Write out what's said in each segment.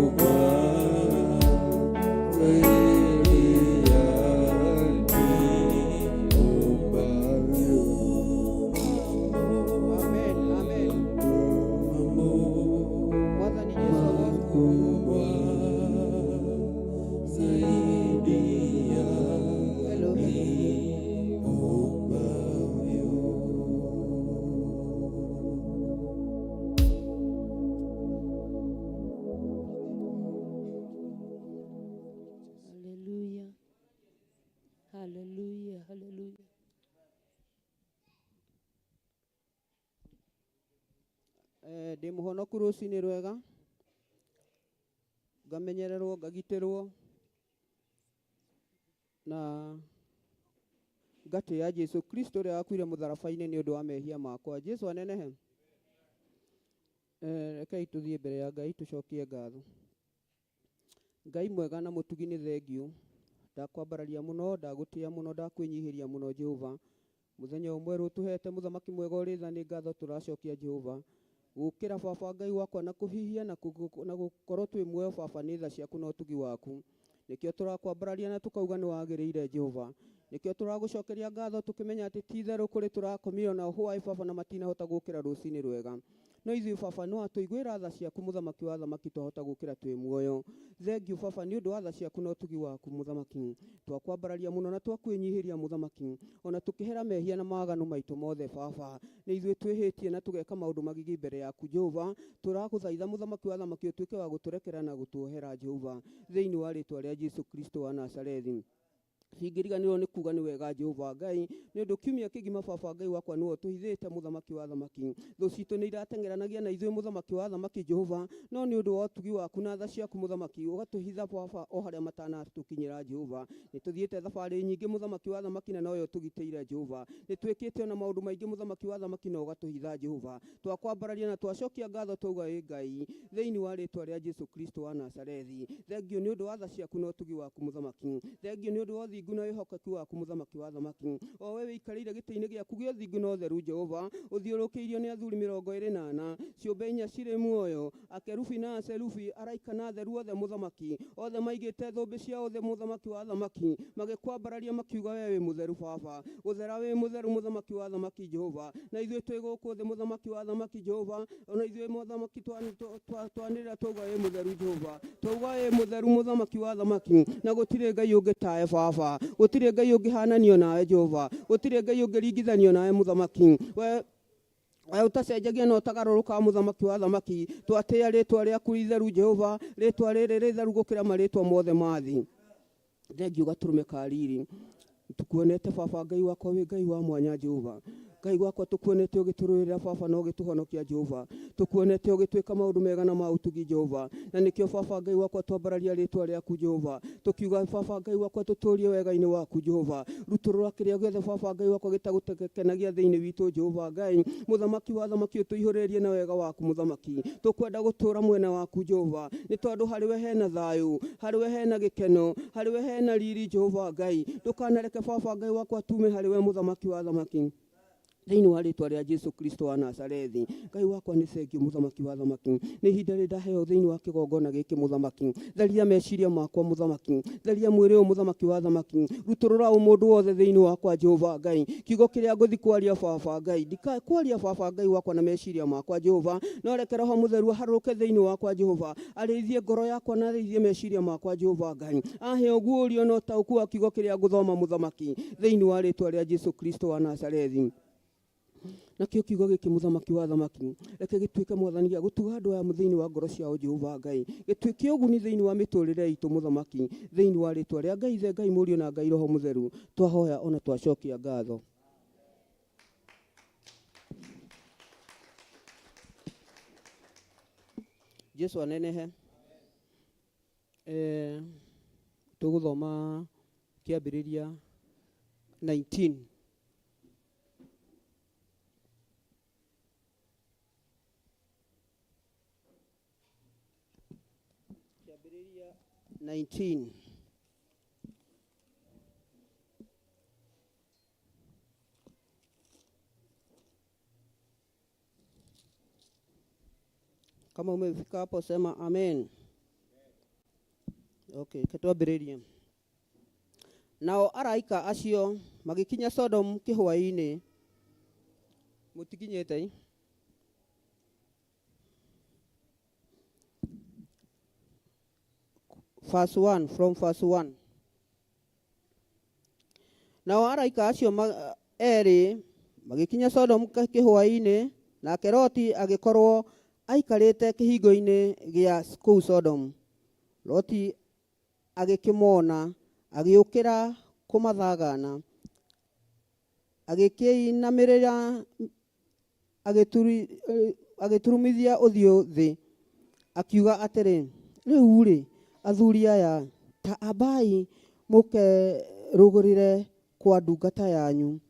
Makubwa zaidi ya niombavyo. Amen, amen. Mwathani Jesu agocwo. Makubwa zaidi ya Hello, hello. niombavyo. Hallelujah. Hallelujah. Hallelujah. Ndĩ mũhonoku rũcinĩ rwega, ngamenyererwo, ngagitĩrwo na ngatĩĩa Jesu Kristo ũrĩa wakuire mũtharaba-inĩ nĩ ũndũ wa mehia makwa. Jesu anenehe. Rekei tũthiĩ mbere ya Ngai tũcokie ngatho. Ngai mwega na mũtugi nĩ thengiũ, ndakwambararia mũno, ndagũtĩĩa mũno, ndakwĩnyihĩria mũno Jehova. Mũthenya ũyũ mwerũ ũtũhete mũthamaki mwega ũrĩ tha, nĩ ngatho tũracokia Jehova. Gũkĩra baba Ngai wakwa na kũhihia na gũkorwo twĩ muoyo baba nĩ tha ciaku na ũtugi waku. Nĩkĩo tũrakwambararia na tũkauga nĩ wagĩrĩire Jehova. Nĩkĩo tũragũcokeria ngatho tũkĩmenya atĩ ti itherũ kũrĩ tũrakomire na hwaĩ baba na matinahota gũkĩra rũcinĩ rwega. No ithuĩ baba no atũiguĩra tha ciaku mũthamaki wa thamaki twahota gũkĩra twĩ muoyo. Thengiũ baba nĩ ũndũ wa tha ciaku na ũtugi waku mũthamaki. Twakwambararia mũno na twakwĩnyihĩria mũthamaki. Ona tũkĩhera mehia na mawaganu maitũ mothe baba. Nĩ ithuĩ twĩhĩtie na tũgeka maũndũ magigi mbere yaku Jehova. Tũragũthaitha mũthamaki wa thamaki ũtuĩke wa gũtũrekera na gũtuohera Jehova. Thĩinĩ wa rĩtwa rĩa Jesu Kristo wa Nazarethi. Cingĩriganĩrwo nĩ kuga nĩ wega Jehova Ngai, nĩ ũndũ kiumia kĩgima baba Ngai wakwa nĩwe ũtũhithĩte mũthamaki wa thamaki. Thũ citũ nĩ irateng'eranagia na ithuĩ mũthamaki wa thamaki Jehova, no nĩ ũndũ wa ũtugi waku na tha ciaku mũthamaki ũgatũhitha baba o harĩa matanatũkinyĩra Jehova. Nĩ tũthiĩte thabarĩ nyingĩ mũthamaki wa thamaki na nowe ũtũgitĩire Jehova. Nĩ twĩkĩte ona maũndũ maingĩ mũthamaki wa thamaki na ũgatũhitha Jehova. Twakwambararia na twacokia ngatho twauga ĩ Ngai thĩinĩ wa rĩtwa rĩa Jesu Kristo wa Nazarethi. Thengiũ nĩ ũndũ wa tha ciaku na ũtugi waku mũthamaki. Thengiũ nĩ ũndũ wa ũthingu na wĩhokeku waku mũthamaki wa thamaki. O we wĩikarĩire gĩtĩ-inĩ gĩaku gĩa ũthingu na ũtheru Jehova, ũthiũrũkĩirio nĩ athuri 24, ciũmbe inya cirĩ muoyo, akerubi na aserubi, araika na atheru othe mũthamaki, othe maigĩte thũmbĩ ciao thĩ mũthamaki wa thamaki, magĩkwambararia makiuga we wĩ mũtheru baba, gũthera wĩ mũtheru mũthamaki wa thamaki Jehova. Na ithuĩ twĩ gũkũ thĩ mũthamaki wa thamaki Jehova, ona ithuĩ mũthamaki twanĩrĩra twauga wĩ mũtheru Jehova, twauga wĩ mũtheru mũthamaki wa thamaki, na gũtirĩ Ngai ũngĩ tawe baba, gũtirĩ Ngai ũngĩhananio nawe Jehova, gũtirĩ Ngai ũngĩringithanio nawe mũthamaki. We ũtacenjagia na ũtagarũrũkaga mũthamaki wa thamaki, twatĩĩa rĩtwa rĩaku itheru Jehova, rĩtwa rĩrĩ rĩtheru gũkĩra marĩtwa mothe ma thĩ. Thengiũ gatũrũme ka riri, tukuonete baba Ngai wakwa wĩ Ngai wa mwanya Jehova. Ngai wakwa tukuonete ũgĩtũrũĩrĩra baba na ũgĩtũhonokia Jehova. Tukuonete ũgĩtwĩka maũndũ mega na ma ũtugi Jehova. Na nĩkĩo baba Ngai wakwa twambararia rĩtwa rĩaku Jehova. Tũkiuga baba Ngai wakwa tũtũrie wega-inĩ waku Jehova. Rutũrũra kĩrĩa gĩothe baba Ngai wakwa gĩtagũkenagia thĩinĩ witũ Jehova Ngai. Mũthamaki wa thamaki ũtũihũrĩrie na wega waku mũthamaki. Tũkwenda gũtũũra mwena waku Jehova. Nĩ tondũ harĩ we hena thayũ, harĩ we hena gĩkeno, harĩ we hena riri Jehova Ngai. Ndũkanareke baba Ngai wakwa tume harĩ we mũthamaki wa thamaki. Thĩinĩ wa rĩtwa rĩa Jesu Kristo wa Nazarethi. Ngai wakwa nĩ thengiũ mũthamaki wa thamaki. Nĩ ihinda rĩrĩ ndaheo thĩinĩ wa kĩgongona gĩkĩ mũthamaki. Theria meciria makwa mũthamaki. Theria mwĩrĩ ũyũ mũthamaki wa thamaki. Rutũrũra ũmũndũ wothe thĩinĩ wakwa Jehova Ngai. Kiugo kĩrĩa ngũthi kwaria baba Ngai. Ndikae kwaria baba Ngai wakwa na meciria makwa Jehova. No reke Roho Mũtheru aharũrũke thĩinĩ wakwa Jehova. Arĩithie ngoro yakwa na arĩithie meciria makwa Jehova Ngai. Ahe ũguũrio na ũtaũku wa kiugo kĩrĩa ngũthoma mũthamaki. Thĩinĩ wa rĩtwa rĩa Jesu Kristo wa Nazarethi. Nakĩo kiugo gĩkĩ mũthamaki wa thamaki, reke gĩtuĩke mwathani gĩa gũtuga andũ aya thĩinĩ wa ngoro ciao Jehova Ngai. Gĩtuĩke ũguni thĩinĩ wa mĩtũrĩre itũ mũthamaki. Thĩinĩ wa rĩtwa rĩa Ngai Ithe, Ngai Mũriũ na Ngai Roho Mũtheru. Twahoya ona twacokia ngatho. Jesu anenehe. Tũgũthoma kĩambĩrĩria 19. Kĩambĩrĩria 19. Kama umefika hapo sema amen. Okay, reke twambĩrĩrie. Nao araika acio magĩkinya Sodomu kĩhwaĩ-inĩ. Mũtikinyĩte i? Verse 1, from verse 1. Nao araika acio erĩ magĩkinya Sodomu kĩhwaĩ-inĩ, nake Loti agĩkorwo aikarĩte kĩhingo-inĩ gĩa kũu Sodomu. Loti agĩkĩmona, agĩũkĩra kũmathagana, agĩkĩinamĩrĩra, agĩturumithia ũthiũ thĩ, akiuga atĩrĩ, rĩu-rĩ, athuri aya, ta ambai mũkerũgũrĩre kwa ndungata yanyu,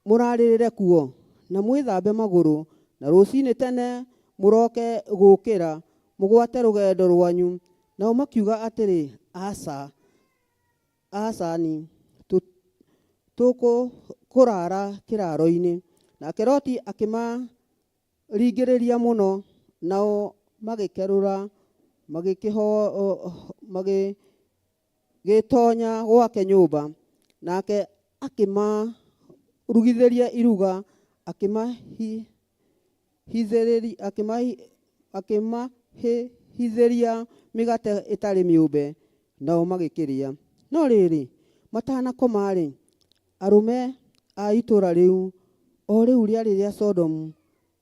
mũrarĩrĩre kuo, na mwĩthambe magũrũ, na rũcinĩ tene mũroke gũũkĩra, mũgwate rũgendo rwanyu. Nao makiuga atĩrĩ, aca, acani, tũkũrara kĩraro-inĩ. Nake Loti akĩmaringĩrĩria mũno, nao magĩkerũra, magĩgĩtonya gwake nyũmba. Nake akĩmarugithĩria iruga, akĩmahĩhithĩria mĩgate ĩtarĩ mĩũmbe, nao magĩkĩrĩa. No rĩrĩ, matanakoma-rĩ, arũme a itũũra rĩu, o rĩu rĩarĩ rĩa Sodomu,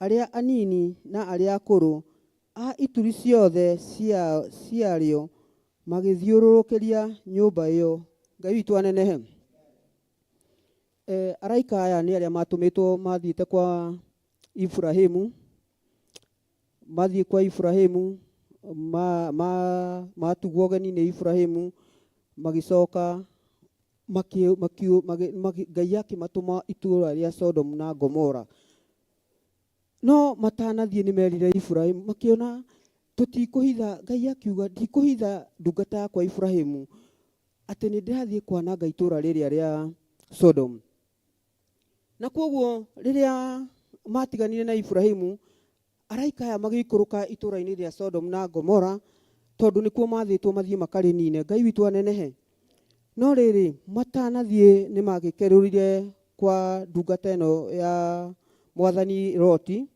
arĩa anini na arĩa akũrũ, a ituri ciothe ciarĩo, magĩthiũrũrũkĩria nyũmba ĩyo. Ngai witũ anenehe. Araika aya nĩ arĩa matũmĩtwo mathiĩte kwa Ibrahimu, mathiĩ kwa Ibrahimu, matugwo ũgeni nĩ Ibrahimu, magĩcoka Ngai akĩmatũma itũũra rĩa Sodomu na Gomora. No matanathiĩ nĩ merire Ibrahimu, makĩona tũtikũhitha, Ngai akiuga ndikũhitha ndungata yakwa Ibrahimu atĩ nĩ ndĩrathiĩ kwananga itũũra rĩrĩa rĩa Sodom. Na kwoguo rĩrĩa matiganire na Ibrahimu, araika aya magĩikũrũka itũũra-inĩ rĩa Sodom na Gomora, tondũ nĩkuo mathĩtwo mathiĩ makarĩnine. Ngai witũ anenehe. No rĩrĩ, matanathiĩ nĩ magĩkerũrire kwa ndungata ĩno ya mwathani Loti,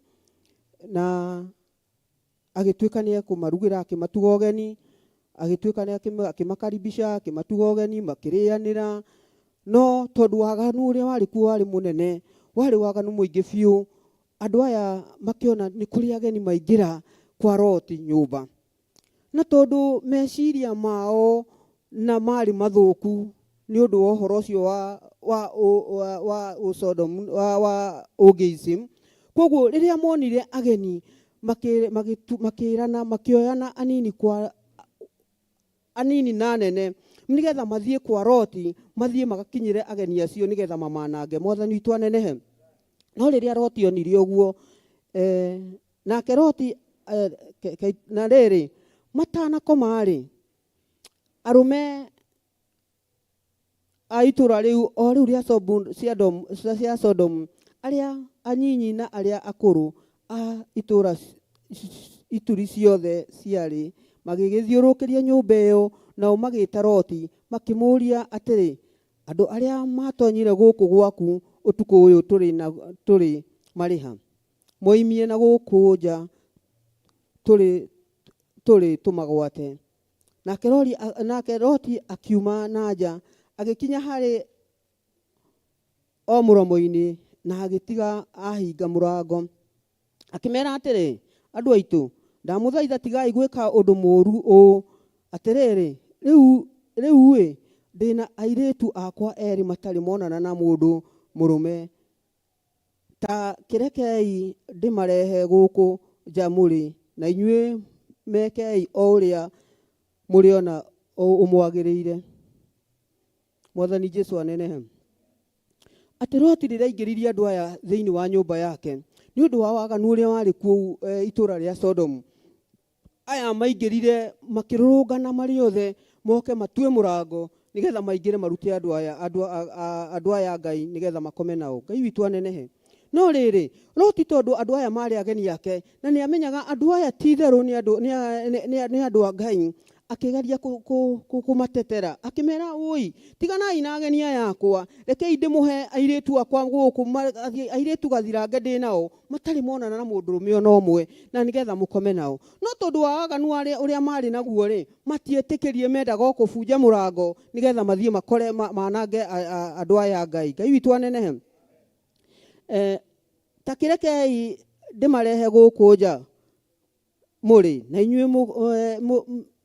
na agĩtuĩka nĩ ekũmarugĩra, akĩmatuga ũgeni, agĩtuĩka nĩ akĩmakaribisha, akĩmatuga ũgeni, makĩrĩanĩra. No tondũ waganu ũrĩa warĩ kuo warĩ mũnene, warĩ waganu mũingĩ biũ, andũ aya makĩona nĩ kũrĩ ageni maingĩra kwa Loti nyũmba. Na tondũ meciria mao na marĩ mathũku nĩ ũndũ wa ũhoro ũcio wa Ũsodomu, wa ũgĩism, kwoguo rĩrĩa monire ageni makĩrana, makĩoyana anini kwa anini na anene, nĩgetha mathiĩ kwa Loti, mathiĩ magakinyĩre ageni acio nĩgetha mamanange. Mwathani witũ anenehe. No rĩrĩa Loti onire ũguo, nake Loti, na rĩrĩ, matanakoma-rĩ, arũme a itũũra rĩu o rĩu rĩa cia Sodomu, arĩa anyinyi na arĩa akũrũ a itũũra ituri ciothe ciarĩ, magĩgĩthiũrũrũkĩria nyũmba ĩyo, nao magĩĩta Loti, makĩmũũria atĩrĩ, andũ arĩa matonyire gũkũ gwaku ũtukũ ũyũ tũrĩ marĩ ha? Moimie na gũkũ nja tũrĩ tũmagwate. Nake Loti akiuma na nja, agĩkinya harĩ o mũromo-inĩ, na agĩtiga ahinga mũrango. Akĩmera atĩrĩ, andũ aitũ, ndamũthaitha tigai gwĩka ũndũ mũũru ũũ. Atĩrĩrĩ, rĩu-ĩ, ndĩna airĩtu akwa erĩ matarĩ monana na mũndũ mũrũme. Ta kĩrekei ndĩmarehe gũkũ nja mũrĩ, na inyuĩ mekei o ũrĩa mũrĩona ũmwagĩrĩire. Mwathani Jesu anenehe. Atĩ Loti rĩrĩa aingĩririe andũ aya thĩinĩ wa nyũmba yake, nĩ ũndũ wa waganu ũrĩa warĩ kuo itũũra rĩa Sodomu, aya maingĩrire makĩrũrũngana marĩ othe moke matue mũrango nĩgetha maingĩre marute andũ aya Ngai nĩgetha makome nao. Ngai witũ anenehe. No rĩrĩ, Loti tondũ andũ aya marĩ ageni ake, na nĩ amenyaga andũ aya ti itherũ nĩ andũ a Ngai, Akĩgeria kũmatetera, akĩmera, "Ũi, tiganai na ageni aya akwa, rekei ndĩmũhe airĩtu akwa gũkũ, airĩtu gathirange ndĩ nao matarĩ monana na mũndũrũme ona ũmwe, na nĩgetha mũkome nao." No tondũ wa waganu ũrĩa marĩ naguo rĩ, matietĩkĩrie, mendaga o kũbunja mũrango nĩgetha mathiĩ makore manange andũ aya a Ngai. Ngai witũ anenehe. Ta kĩrekei ndĩmarehe gũkũ nja mũrĩ na inyuĩ,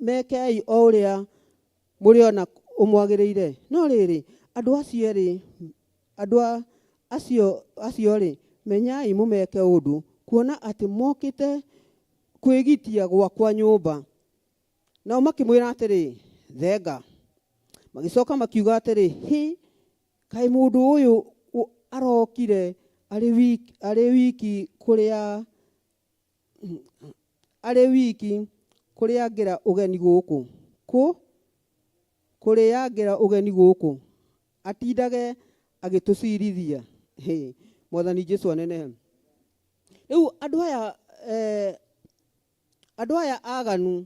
mekei o ũrĩa mũrĩona ũmwagĩrĩire. No rĩrĩ, andũ acio erĩ, andũ acio rĩ, menyai mũmeke ũndũ, kuona atĩ mokĩte kwĩgitia gwakwa nyũmba. Nao makĩmwĩra atĩrĩ, "Thenga." Magĩcoka makiuga atĩrĩ, "Hĩ, kaĩ mũndũ ũyũ arokire arĩ wiki kũrĩa arĩ wiki kũrĩangĩra ũgeni gũkũ, kũrĩangĩra ũgeni gũkũ, atindage agĩtũcirithia." Hĩ, Mwathani Jesu anenehe. Rĩu andũ aya aganu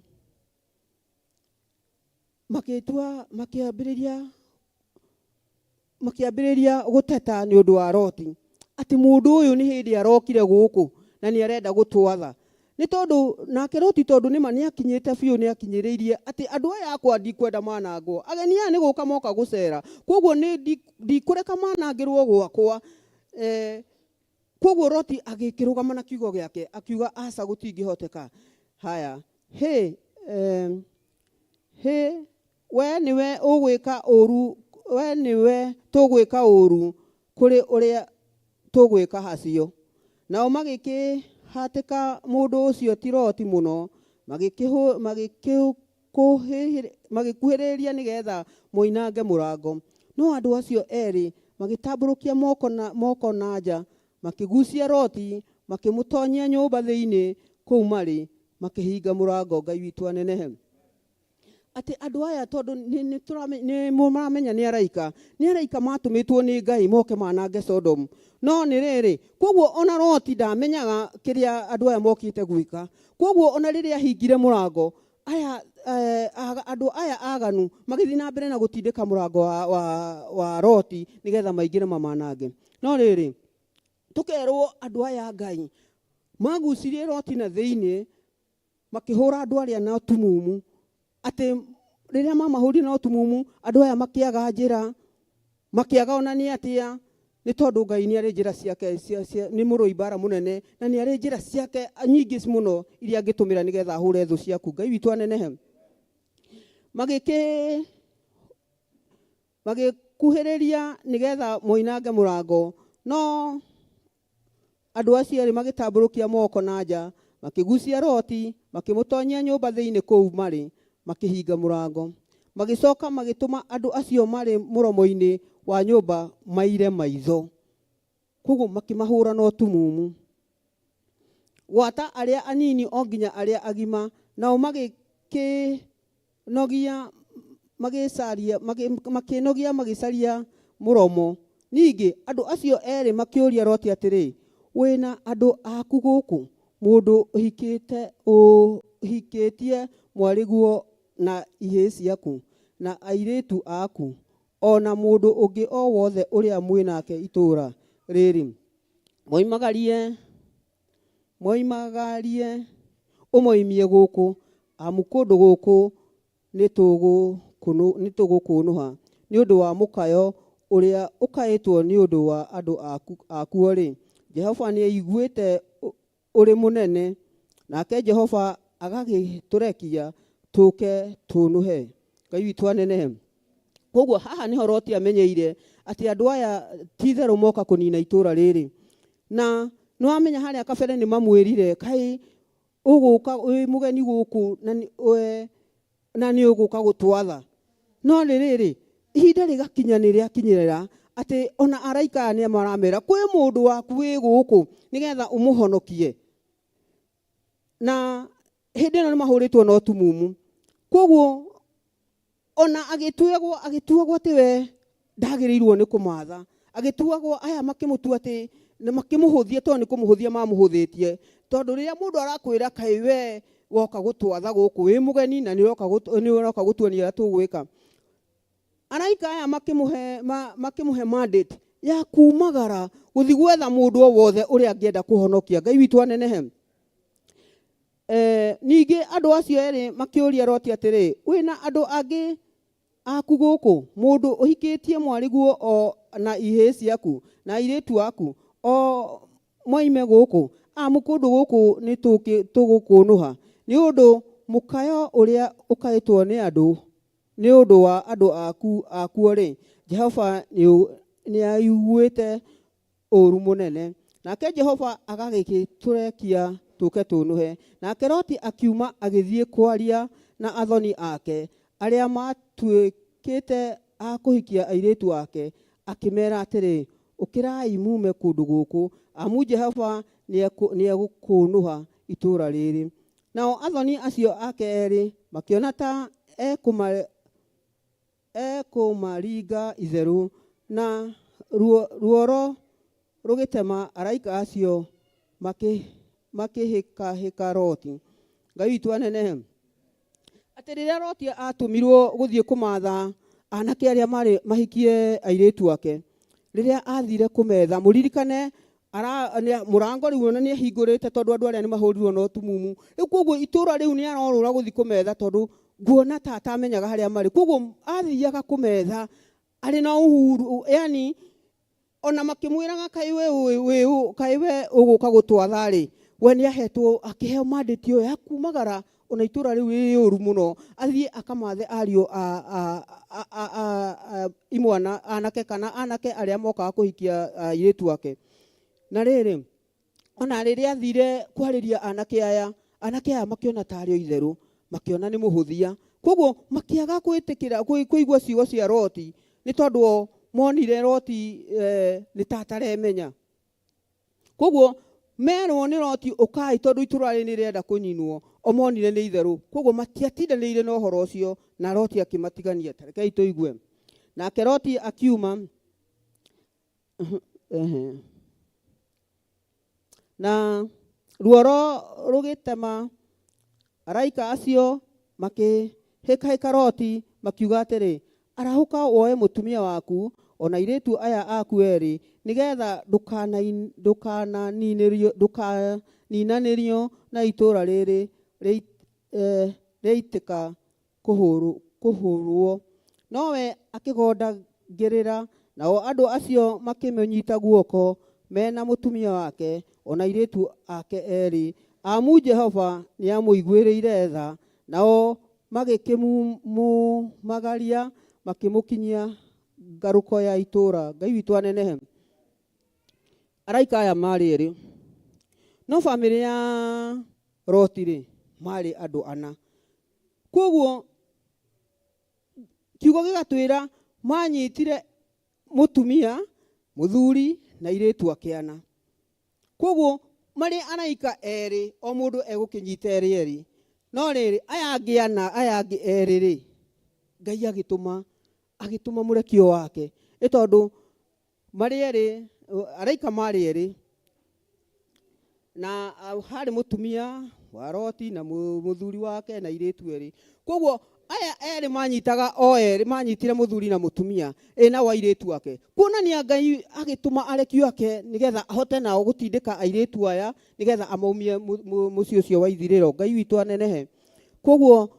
makĩtua makĩambĩrĩria gũteta nĩ ũndũ wa Loti, atĩ mũndũ ũyũ nĩ hĩndĩ arokire gũkũ na nĩ arenda gũtwatha. Nĩ tondũ nake Loti, tondũ nĩma nĩ akinyĩte biũ, nĩ akinyĩrĩirie atĩ andũ aya akwa ndikwenda manangwo, ageni aya nĩ gũka moka gũcera, koguo nĩ ndikũreka manangĩrwo gwakwa. Koguo Loti agĩkĩrũgama na kiugo gĩake, akiuga, "Aca, gũtingĩhoteka." Haya, hĩ, we nĩwe ũgwĩka ũru, we nĩwe tũgwĩka ũru kũrĩ ũrĩa tũgwĩka hacio. Nao magĩkĩhatĩka mũndũ ũcio ti Loti mũno, magĩkuhĩrĩria nĩgetha moinange mũrango. No andũ acio erĩ magĩtambũrũkia moko na nja, makĩgucia Loti, makĩmũtonyia nyũmba thĩinĩ kũu marĩ, makĩhinga mũrango. Ngai witũ anenehe. Atĩ andũ aya, tondũ nĩ mũramenya nĩ araika matũmĩtwo nĩ Ngai moke manange Sodom. No nĩ rĩrĩ, koguo ona Loti ndamenyaga kĩrĩa andũ aya mokĩte gwĩka. Koguo ona rĩrĩa ahingire mũrango, aya andũ aya aganu magĩthiĩ na mbere na gũtindĩka mũrango wa Loti nĩgetha maingĩre mamanange. No rĩrĩ, tũkerwo andũ aya a Ngai magucirie Loti na thĩinĩ, makĩhũra andũ arĩa na ũtumumu, atĩ rĩrĩa mamahũrire na ũtumumu, andũ aya makĩaga njĩra, makĩaga ona nĩ atĩa, nĩ tondũ Ngai nĩ arĩ njĩra ciake nĩ mũrũi mbara mũnene, na nĩ arĩ njĩra ciake nyingĩ mũno iria angĩtũmĩra nĩgetha ahũre thũ ciaku. Ngai witũ anenehe. Magĩkuhĩrĩria nĩgetha moinange mũrango, no andũ acio erĩ magĩtambũrũkia moko na nja, makĩgucia Loti, makĩmũtonyia nyũmba thĩinĩ kũu marĩ, makĩhinga mũrango. Magĩcoka magĩtũma andũ acio marĩ mũromo-inĩ wa nyũmba maire maitho, koguo makĩmahũra na ũtumumu, gwata arĩa anini o nginya arĩa agima. Nao makĩnogia magĩcaria mũromo. Ningĩ andũ acio erĩ makĩũria Loti atĩrĩ, "Wĩna andũ aku gũkũ, mũndũ ũhikĩtie mwarĩguo na ihĩĩ ciaku na airĩtu aku, o na mũndũ ũngĩ o wothe ũrĩa mwĩ nake itũũra rĩrĩ? Moimagarie ũmoimie gũkũ, amu kũndũ gũkũ nĩ tũgũkũnũha nĩ ũndũ wa mũkayo ũrĩa ũkaĩtwo nĩ ũndũ wa andũ akuo-rĩ, Jehova nĩaiguĩte ũrĩ mũnene, nake Jehova agagĩtũrekia tũke tũnũhe." Ngai witũ anenehe. Koguo haha nĩho Loti amenyeire atĩ andũ aya ti itherũ moka kũnina itũũra rĩrĩ. Na nĩwamenya harĩa kabere nĩ mamwĩrire, "Kaĩ ũgũka wĩ mũgeni gũkũ na nĩ ũgũka gũtwatha?" No nĩ rĩrĩ, ihinda rĩgakinya, nĩ rĩakinyĩrĩra atĩ ona araika aya nĩ maramera kwĩ mũndũ waku wĩ gũkũ nĩgetha ũmũhonokie, na hĩndĩ ĩno nĩ mahũrĩtwo na ũtumumu. Koguo ona agĩtuagwo atĩ we ndagĩrĩirwo nĩ kũmatha, agĩtuagwo aya makĩmũtua atĩ na makĩmũhũthia, tondũ nĩ kũmũhũthia mamũhũthĩtie, tondũ rĩrĩa mũndũ arakwĩra, "Kaĩ we Woka gũtwatha gũkũ wĩ mũgeni na nĩ ũroka gũtuonia ũrĩa tũgwĩka. Araika aya makĩmũhe makĩmũhe mandate ya kumagara gũthiĩ gwetha mũndũ o wothe ũrĩa angĩenda kũhonokia. Ngai witũ anenehe. Ningĩ andũ acio erĩ makĩũria Loti atĩrĩ, wĩna andũ angĩ aku gũkũ, mũndũ ũhikĩtie mwarĩguo o na ihĩĩ ciaku na airĩtu aku, o moime gũkũ, amu kũndũ gũkũ nĩ tũgũkũnũha, nĩ ũndũ mũkayo ũrĩa ũkaĩtwo nĩ andũ nĩ ũndũ wa andũ aku akuo-rĩ, Jehova nĩaiguĩte ũũru mũnene. Nake Jehova agagĩtũrekia tũke tũnũhe. Nake Loti akiuma agĩthiĩ kwaria na athoni ake arĩa maatuĩkĩte a kũhikia airĩtu ake, akĩmeera atĩrĩ, ũkĩrai mume kũndũ gũkũ, amu Jehova nĩegũkũnũha itũũra rĩrĩ. Nao athoni acio ake erĩ makĩona ta ekũmaringa itherũ, na ruoro rũgĩtema araika acio makĩhĩkahĩka Loti. Ngai witũ anenehe. Atĩ rĩrĩa Loti atũmirwo gũthiĩ kũmatha anake arĩa marĩ mahikie airĩtu ake, rĩrĩa athire kũmetha, mũririkane mũrango rĩu ona nĩahingũrĩte tondũ andũ arĩa nĩmahũrirwo na ũtumumu. Rĩu koguo itũũra rĩu nĩarorũra gũthiĩ kũmetha tondũ nguona ta atamenyaga harĩa marĩ. Koguo athiaga kũmetha arĩ na uhuru, yani ona makĩmwĩraga kaĩ we kaĩ we ũgũka gũtwatha rĩ, we nĩahetwo akĩheo mandate ĩyo ya kumagara ona itũũra rĩu rĩrĩ ũru mũno, athiĩ akamathe ariũ a imwana anake kana anake arĩa mokaga kũhikia airĩtu ake. Na rĩrĩ, ona rĩrĩa athire kwarĩria anake aya, anake aya makĩona tarĩ o itherũ, makĩona nĩ mũhũthia. Koguo makĩaga gwĩtĩkĩra kũigua ciugo cia Loti, nĩ tondũ o monire Loti nĩ ta ataremenya. Koguo merwo nĩ Loti ũkai tondũ itũũra rĩrĩ nĩrĩrenda kũninwo, o monire nĩ itherũ. Koguo matiatindanĩire na ũhoro ũcio na Loti akĩmatigania. Ta rekei tũigue. Nake Loti akiuma na ruoro rũgĩtema araika acio makĩhĩkahĩka Loti makiuga atĩrĩ, arahũka woe mũtumia waku ona airĩtu aya aku erĩ, nĩgetha ndũkaninanĩrio na itũũra rĩrĩ rĩitĩka kũhũrwo. Nowe akĩgondagĩrĩra, nao andũ acio makĩmũnyita guoko mena mũtumia wake ona airĩtu ake erĩ, amu Jehova nĩamũiguĩrĩire tha, nao magĩkĩmumagaria makĩmũkinyia ngarũko ya itũũra. Ngai witũ anenehe. Araika aya marĩ erĩ, no bamĩrĩ ya Loti rĩ marĩ andũ ana. Koguo kiugo gĩgatwĩra manyitire mũtumia, mũthuri na airĩtu ake ana. Koguo marĩ araika erĩ, o mũndũ egũkĩnyita erĩ erĩ. No rĩrĩ, aya angĩ ana, aya angĩ erĩ rĩ, Ngai agĩtũma mũrekio wake. Nĩ tondũ marĩ erĩ, araika marĩ erĩ, na harĩ mũtumia wa Loti na mũthuri wake na airĩtu erĩ. Koguo aya erĩ manyitaga o erĩ, manyitire mũthuri na mũtumia ĩ nao airĩtu ake. Kuonania Ngai agĩtũma arekio ake nĩgetha ahote nao gũtindĩka airĩtu aya nĩgetha amaumie mũciĩ ũcio wa ithirĩro. Ngai witũ anenehe. Koguo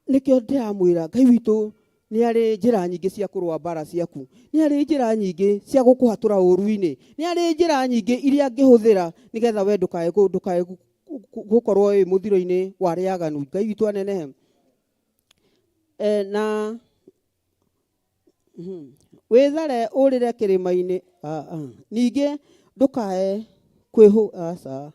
nĩkĩo ndĩramwĩra Ngai witũ nĩ arĩ njĩra nyingĩ cia kũrũa mbara ciaku, nĩ arĩ njĩra nyingĩ cia gũkũhatũra ũru-inĩ, nĩ arĩ njĩra nyingĩ iria angĩhũthĩra nĩgetha we ndũkae gũkorwo wĩ mũthiro-inĩ wa arĩa aganu. Ngai witũ anenehe. Na wĩthare ũrĩre kĩrĩma-inĩ. Ningĩ ndũkae kwĩhũ-, aca.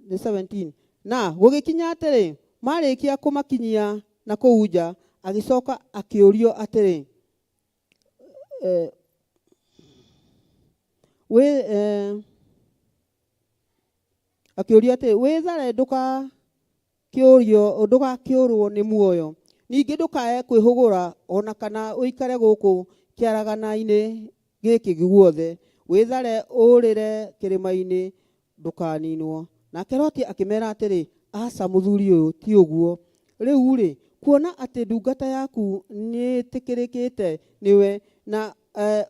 Nĩ 17. Na gũgĩkinya atĩrĩ, marĩkia kũmakinyia na kũu nja, agĩcoka akĩũrio atĩrĩ, akĩũrio atĩrĩ, wĩthare ndũgakĩũrwo nĩ muoyo, ningĩ ndũkae kwĩhũgũra ona kana ũikare gũkũ kĩaragana-inĩ gĩkĩ guothe, wĩthare ũrĩre kĩrĩma-inĩ ndũkaninwo. Nake Loti akĩmera atĩrĩ, Aca mũthuri ũyũ, ti ũguo. Rĩu-rĩ, kuona atĩ ndungata yaku nĩĩtĩkĩrĩkĩte nĩwe, na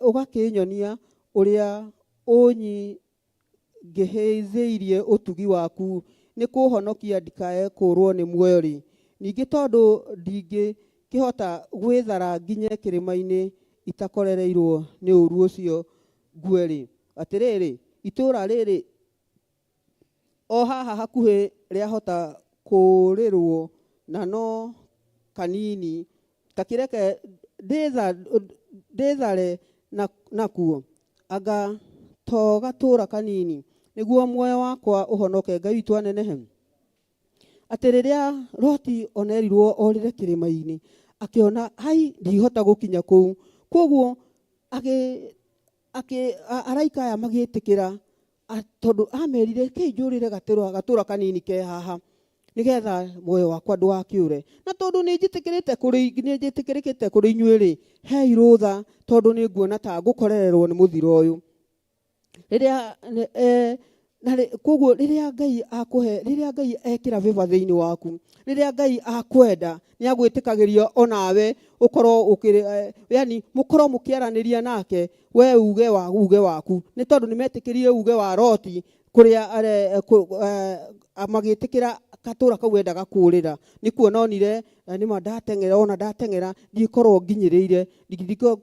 ũgakĩnyonia ũrĩa ũnyingĩhĩirie ũtugi waku nĩ kũ'honokia ndikae kũũrũo nĩ muoyo-rĩ, ningĩ tondũ ndingĩkĩhota gwĩthara nginye kĩrĩma-inĩ itakorereirũo nĩ ũũru ũcio ngue-rĩ, atĩrĩrĩ, itũũra rĩrĩ o haha hakuhĩ rĩahota kũũrĩrũo na no kanini, ta kĩreke ndĩthare nakuo, anga to gatũũra kanini, nĩguo muoyo wakwa ũhonoke. Ngai witũ anenehe. Atĩ rĩrĩa Loti onerirwo orĩre kĩrĩma-inĩ, akĩona hai ndihota gũkinya kũu, koguo araika aya magĩtĩkĩra tondũ amerire kĩi njũrĩre gatũra kanini ke haha nĩgetha muoyo wakwa ndũgakĩũre, na tondũ nĩ njĩtĩkĩrĩte kũrĩ nĩ njĩtĩkĩrĩkĩte kũrĩ inyuĩ rĩ, hei rũtha tondũ nĩ nguona ta ngũkorererwo nĩ mũthiro ũyũ. Rĩrĩa na koguo rĩrĩa Ngai akũhe, rĩrĩa Ngai ekĩra favor thĩinĩ waku, rĩrĩa Ngai akwenda, nĩ agwĩtĩkagĩria onawe ũkorwo ũkĩrĩ, yani mũkorwo mũkĩaranĩria nake, we uge waku, nĩ tondũ nĩ metĩkĩrire uge wa Loti kũrĩa magĩtĩkĩra gatũra kau endaga kũũrĩra, nĩ kuona onire nĩma ndateng'era, ona ndateng'era ndikorwo nginyĩrĩire,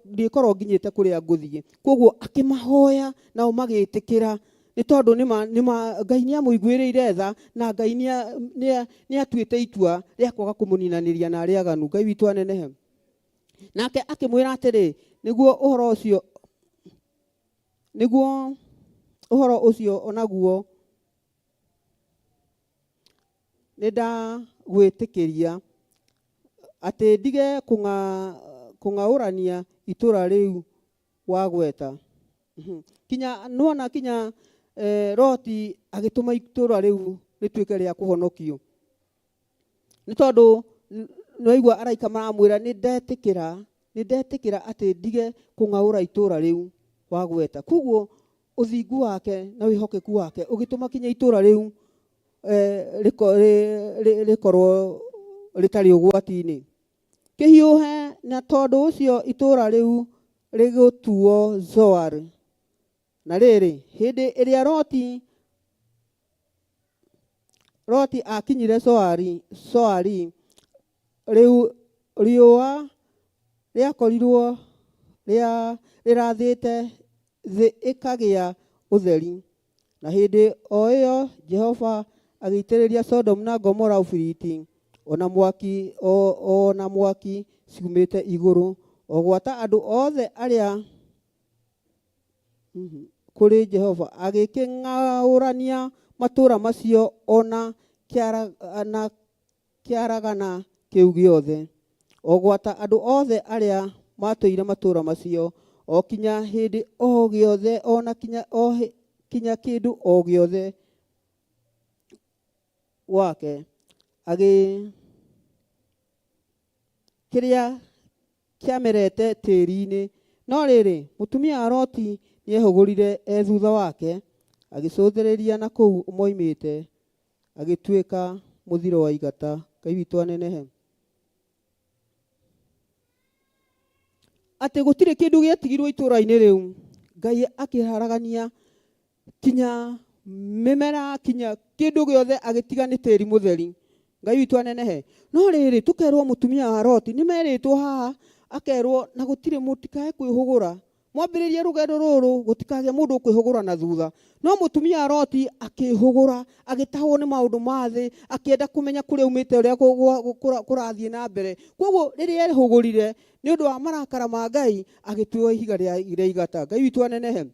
ndikorwo nginyĩte kũrĩa ngũthiĩ. Koguo akĩmahoya nao magĩtĩkĩra, nĩ tondũ nĩma Ngai nĩ amũiguĩrĩire tha, na Ngai nĩ atuĩte itua rĩa kwaga kũmũninanĩria na arĩa aganu. Ngai witũ anenehe. Nake akĩmwĩra atĩrĩ, nĩguo ũhoro ũcio, nĩguo ũhoro ũcio onaguo nĩ ndagwĩtĩkĩria atĩ ndige kũng'aũrania itũra rĩu wagweta. Kinya nĩwona kinya Loti agĩtũma itũra rĩu rĩtuĩke rĩa kũhonokio, nĩ tondũ nĩwaigua araika maramwĩra nĩ ndetĩkĩra, nĩ ndetĩkĩra atĩ ndige kũng'aũra itũra rĩu wagweta. Koguo ũthingu wake na wĩhokeku wake ũgĩtũma kinya itũra rĩu rĩkorwo rĩtarĩ ũgwati-inĩ. Kĩhiũhe, na tondũ ũcio itũra rĩu rĩgũtuo Zoar. Na rĩrĩ, hĩndĩ ĩrĩa Loti akinyire Zoari, rĩu riũa rĩakorirwo rĩrathĩte thĩ ĩkagĩa ũtheri. Na hĩndĩ o ĩyo Jehova agĩitĩrĩria Sodom na Gomora ũbiriti, o na mwaki ciumĩte igũrũ, o gwata andũ othe arĩa kũrĩ Jehova agĩkĩng'aũrania matũũra macio o na kĩaragana kĩu gĩothe, o gwata andũ othe arĩa matũire matũũra macio, o kinya hĩndĩ o gĩothe, o na kinya o kinya kĩndũ o gĩothe gwake agĩ kĩrĩa kĩamerete tĩri-inĩ. No rĩrĩ, mũtumia wa Loti nĩehũgũrire e thutha wake, agĩcũthĩrĩria na kũu moimĩte, agĩtuĩka mũthiro wa igata. Ngai witũ anenehe. Atĩ gũtirĩ kĩndũ gĩatigirwo itũũra-inĩ rĩu, Ngai akĩharagania kinya mĩmera, kinya kĩndũ gĩothe, agĩtiga nĩ tĩri mũtheri. Ngai witũ anenehe. No rĩrĩ, tũkerwo mũtumia wa Loti nĩ merĩtwo haha, akerwo na gũtirĩ, mũtikae kwĩhũgũra, mwambĩrĩrie rũgendo rũrũ gũtikagĩe mũndũ ũkwĩhũgũra na thutha. No mũtumia wa Loti akĩhũgũra, agĩtahwo nĩ maũndũ ma thĩ, akĩenda kũmenya kũrĩa umĩte, ũrĩa kũrathiĩ na mbere. Koguo rĩrĩa ehũgũrire, nĩ ũndũ wa marakara ma Ngai, agĩtuo ihiga rĩa igata. Ngai witũ anenehe.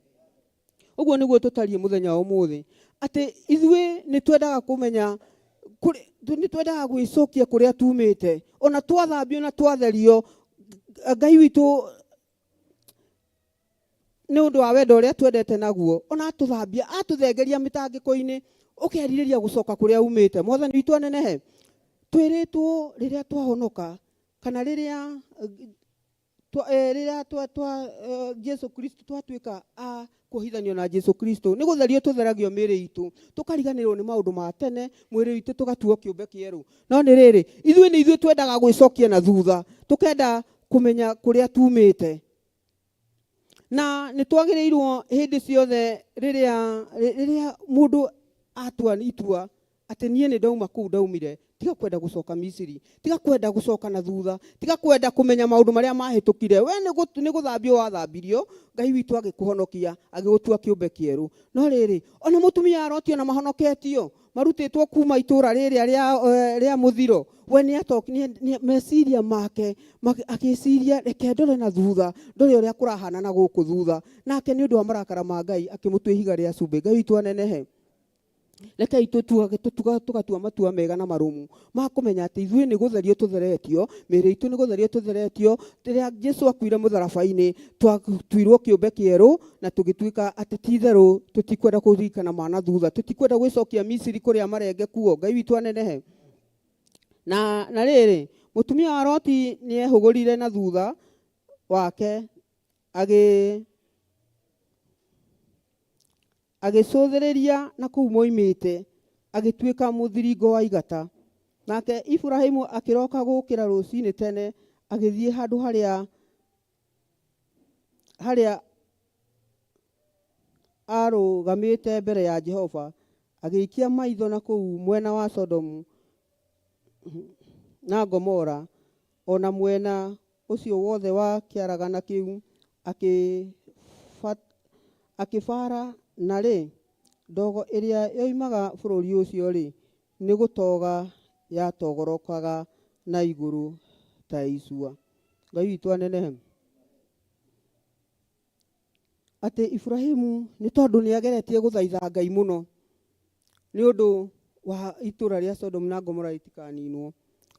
Ũguo nĩguo tũtariĩ mũthenya wa ũmũthĩ, atĩ ithuĩ nĩ twendaga kũmenya, nĩ twendaga gwĩcokia kũrĩa tumĩte, ona twathambio na twatherio Ngai witũ nĩ ũndũ wa wendo ũrĩa twendete naguo, ona atũthambia atũthengeria mĩtangĩko-inĩ, ũkerirĩria gũcoka kũrĩa umĩte. Mwathani witũ anenehe. Twĩrĩtwo rĩrĩa twahonoka, kana rĩrĩa Rĩrĩa twa Jesu Kristo twatuĩka a kuohithanio na Jesu Kristo, nĩ gũtherio tũtheragio mĩĩrĩ itũ, tũkariganĩrwo nĩ maũndũ ma tene, mwĩrĩ witũ tũgatuo kĩũmbe kĩerũ. No nĩ rĩrĩ, ithuĩ nĩ ithuĩ twendaga gwĩcokia na thutha, tũkenda kũmenya kũrĩa tumĩte. Na nĩ twagĩrĩirwo hĩndĩ ciothe rĩrĩa mũndũ atua itua atĩ niĩ nĩ ndauma kũu ndaumire, tiga kwenda gũcoka Misiri, tiga kwenda gũcoka na thutha, tiga kwenda kũmenya maũndũ marĩa mahĩtũkire. We nĩ gũthambio wathambirio, Ngai witũ agĩkũhonokia, agĩgũtua kĩũmbe kĩerũ. No rĩrĩ, ona mũtumia aroti ona mahonoketio, marutĩtwo kuma itũra rĩrĩa rĩa mũthiro, we nĩ meciria make agĩciria reke ndore na thutha, ndore ũrĩa kũrahana na gũkũ thutha. Nake nĩ ũndũ wa marakara ma Ngai akĩmũtua ihiga rĩa cumbĩ. Ngai witũ anenehe. Rekei tũgatua matua mega na marũmu ma kũmenya atĩ ithuĩ nĩ gũtherio tũtheretio, mĩĩrĩ itũ nĩ gũtherio tũtheretio. Rĩrĩa Jesu akuire mũtharaba-inĩ, twatuirwo kĩũmbe kĩerũ na tũgĩtuĩka atĩ ti itherũ tũtikwenda kũririkana ma na thutha, tũtikwenda gwĩcokia Misiri kũrĩa marenge kuo. Ngai witũ anenehe. Na rĩrĩ, mũtumia wa Loti nĩehũgũrire na thutha wake agĩcũthĩrĩria na kũu moimĩte, agĩtuĩka mũthiringo wa igata. Nake Iburahĩmu akĩroka gũkĩra rũcinĩ tene, agĩthiĩ handũ harĩa arũgamĩte mbere ya Jehova, agĩikia maitho na kũu mwena wa Sodomu na Gomora, o na mwena ũcio wothe wa kĩaragana kĩu, akĩbara. Na rĩ, ndogo ĩrĩa yoimaga bũrũri ũcio rĩ, nĩ gũtoga yatogorokaga na igũrũ ta icua. Ngai witũ anenehe. Atĩ Iburahĩmu nĩ tondũ nĩ ageretie gũthaitha Ngai mũno nĩ ũndũ wa itũra rĩa Sodom na Gomora rĩtikaninwo.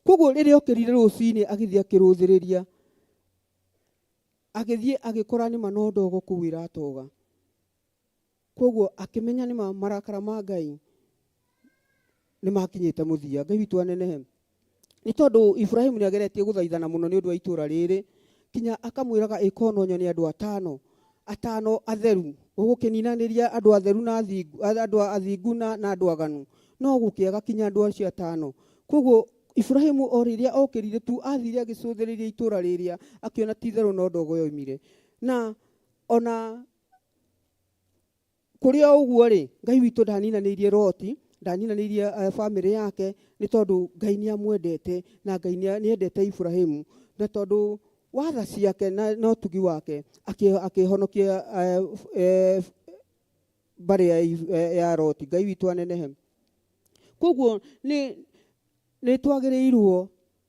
Koguo rĩrĩa okĩrire rũcinĩ agĩthiĩ akĩrũthĩrĩria, agĩthiĩ agĩkora nĩma no ndogo kũu ĩratoga. Koguo akĩmenya nĩma marakara ma Ngai nĩ makinyĩte mũthia. Ngai witũ anenehe. Nĩ tondũ Iburahĩmu nĩ ageretie gũthaithana mũno nĩ ũndũ wa itũra rĩrĩ, kinya akamwĩraga ĩkonwo nyone andũ atano atheru, ũgũkĩninanĩria andũ atheru na athingu, andũ athingu na andũ aganu, no gũkĩaga kinya andũ acio atano. Koguo Iburahĩmu o rĩrĩa okĩrire tu athire agĩcũthĩrĩria itũra rĩrĩa, akĩona ti itherũ no ndogo yoimire. Na ona kũrĩ o ũguo rĩ, Ngai witũ ndaninanĩirie Loti, ndaninanĩirie bamĩrĩ yake, nĩ tondũ Ngai nĩ amwendete na Ngai nĩ endete Iburahĩmu, na tondũ wa tha ciake na ũtugi wake akĩhonokia mbarĩ ya Loti. Ngai witũ anenehe. Koguo nĩ twagĩrĩirwo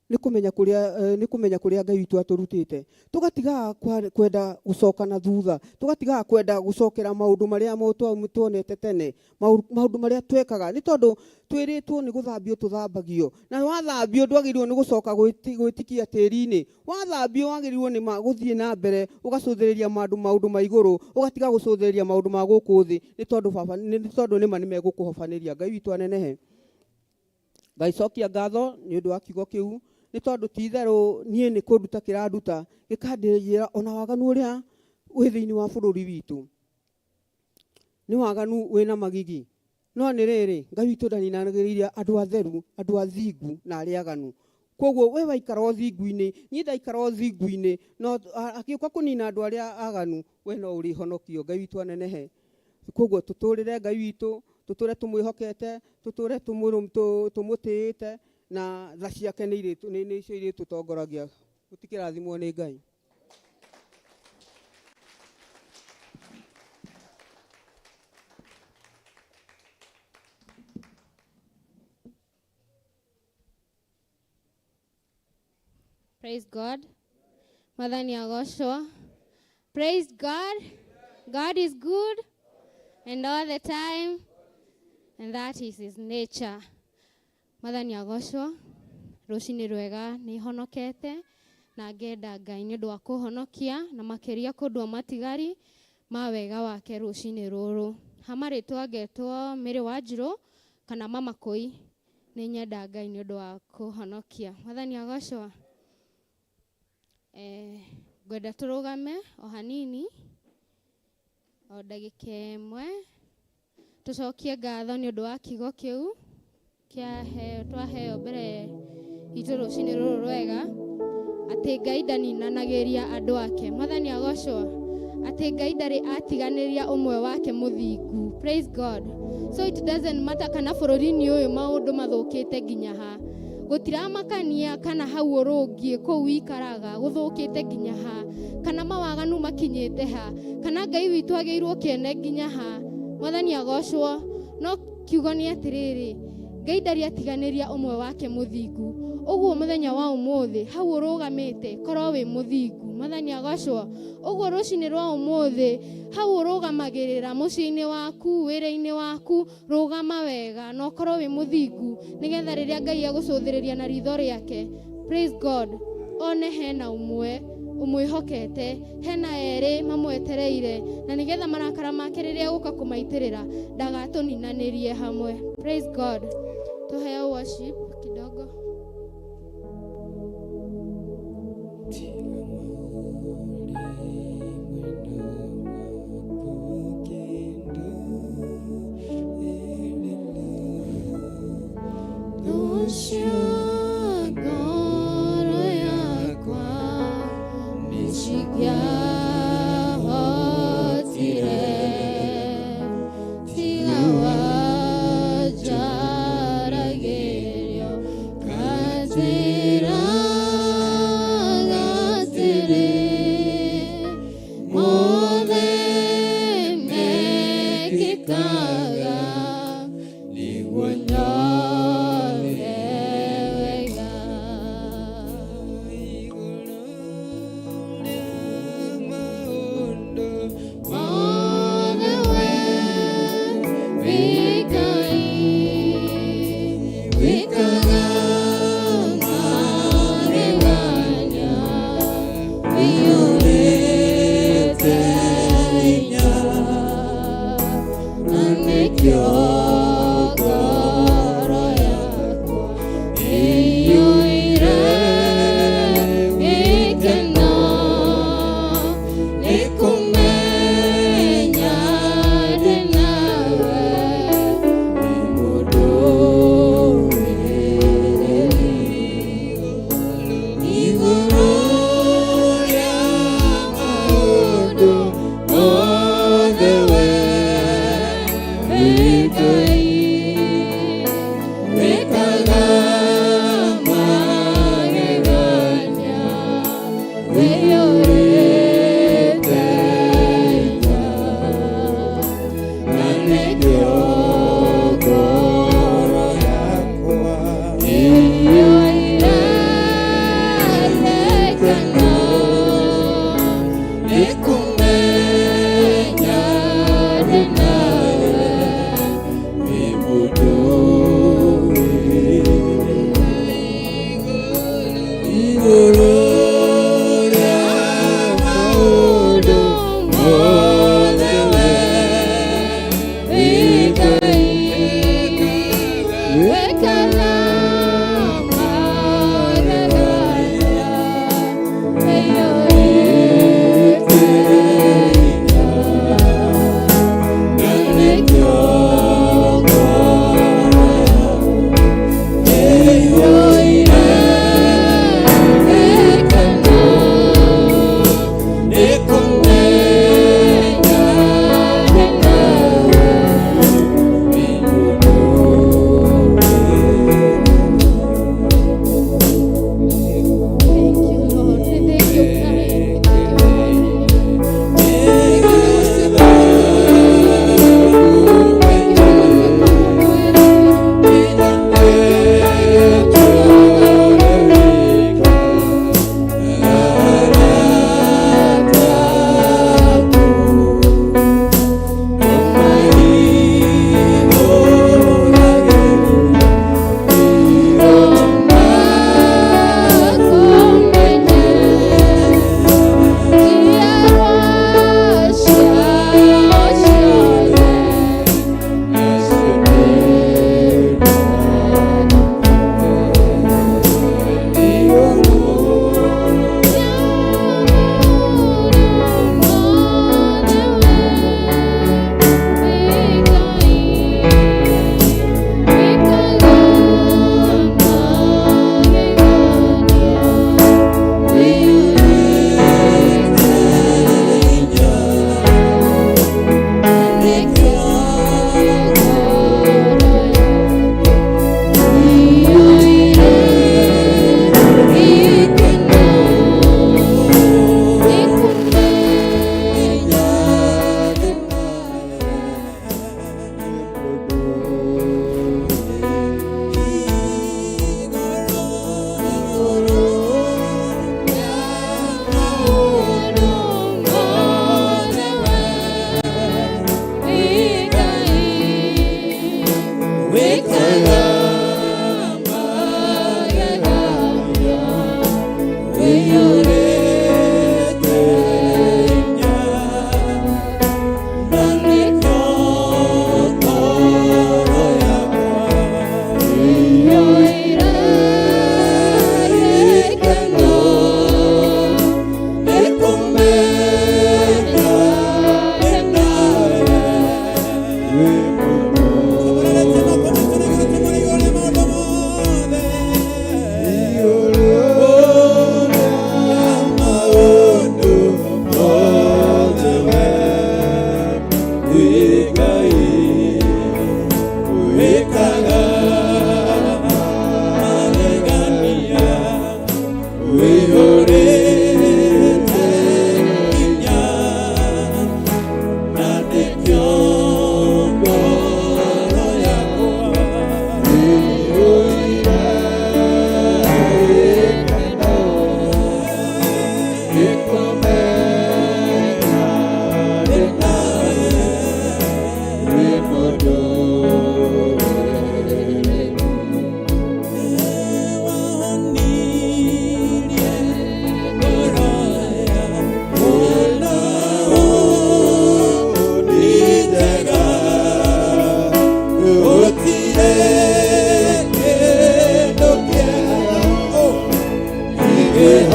nĩ kũmenya kũrĩa, nĩ kũmenya kũrĩa Ngai witũ atũrutĩte, tũgatigaga kwenda gũcoka na thutha, tũgatigaga kwenda gũcokera maũndũ marĩa tuonete tene, maũndũ marĩa twekaga, nĩ tondũ twĩrĩtwo nĩ gũthambio tũthambagio, na wathambio ndwagĩrĩirwo nĩ gũcoka gwĩtikia tĩri-inĩ. Wathambio wagĩrĩirwo nĩ gũthiĩ na mbere ũgacũthĩrĩria maũndũ ma igũrũ, ũgatiga gũcũthĩrĩria maũndũ ma gũkũ thĩ, nĩ tondũ baba, nĩ tondũ nĩma nĩmegũkũhobanĩria. Ngai witũ anenehe. Ngai cokia ngatho nĩ ũndũ wa kiugo kĩu, nĩ tondũ ti itherũ niĩ nĩ kũnduta kĩranduta, gĩkandĩra ona waganu ũrĩa wĩ thĩinĩ wa bũrũri witũ, nĩ waganu wĩna magigi. No nĩ rĩrĩ, Ngai witũ ndaninanagĩrĩria andũ atheru, andũ athingu na arĩa aganu. Koguo we waikara ũthingu-inĩ, niĩ ndaikara ũthingu-inĩ, no akĩũka kũnina andũ arĩa aganu, we no ũrĩhonokio. Ngai witũ anenehe. Koguo tũtũrĩre Ngai witũ, tũtũre tũmwĩhokete, tũtũre tũmũtĩĩte, na tha ciake nĩcio irĩtũtongoragia. Gũtikĩrathimwo nĩ Ngai. Praise God. Mwathani agocwo. Praise God. God is good and all the time, and that is his nature. Mwathani agocwo. Rũcinĩ rwega nĩ honokete na ngenda Ngai nĩ ũndũ wa kũhonokia na makĩria kũndua matigari ma wega wake rũcinĩ rũrũ. Ha marĩtwa ngetwo Mary Wanjirũ kana Mama Koi, nĩ nyenda Ngai nĩ ũndũ wa kũhonokia. Mwathani agocwo. Ngwenda tũrũgame o hanini o ndagĩka ĩmwe tũcokie ngatho nĩ ũndũ wa kiugo kĩu kĩaheo twaheo mbere itũ rũcinĩ rũrũ rwega, atĩ Ngai ndaninanagĩria andũ ake. Mwathani agocwo. Atĩ Ngai ndarĩ atiganĩria ũmwe wake mũthingu. Praise God. So it doesn't matter kana bũrũri-inĩ ũyũ maũndũ mathũkĩte nginya ha, gũtiramakania kana hau ũrũngiĩ kũu wikaraga gũthũkĩte nginya ha, kana mawaganu makinyĩte ha, kana Ngai witũ agĩirwo kĩene nginya ha. Mwathani agocwo. No kiugo nĩ atĩrĩrĩ, Ngai ndarĩ atiganĩria ũmwe wake mũthingu. Ũguo mũthenya wa ũmũthĩ hau ũrũgamĩte korwo wĩ mũthingu. Mwathani agocwo. Ũguo rũcinĩ rwa ũmũthĩ hau ũrũgamagĩrĩra mũciĩ-inĩ waku, wĩra-inĩ waku, rũgama wega na ũkorwo wĩ mũthingu, nĩgetha rĩrĩa Ngai egũcũthĩrĩria na ritho rĩake, praise God, one hena ũmwe ũmwĩhokete, hena erĩ mamwetereire, na nĩgetha marakara make rĩrĩa egũka kũmaitĩrĩra ndagatũninanĩrie hamwe. Praise God. Tuheo worship kidogo. Tiga mwarĩ mwena waku kĩndũ Rũcio ngoro yakwa nĩcingĩahotire, tiga wanjaragĩrio kanjĩra atĩrĩ, mothe mekĩkaga nĩguo nyone wega. Igũrũ rĩa maũndũ Mothe we wĩ Ngai, wĩkaga Yeah.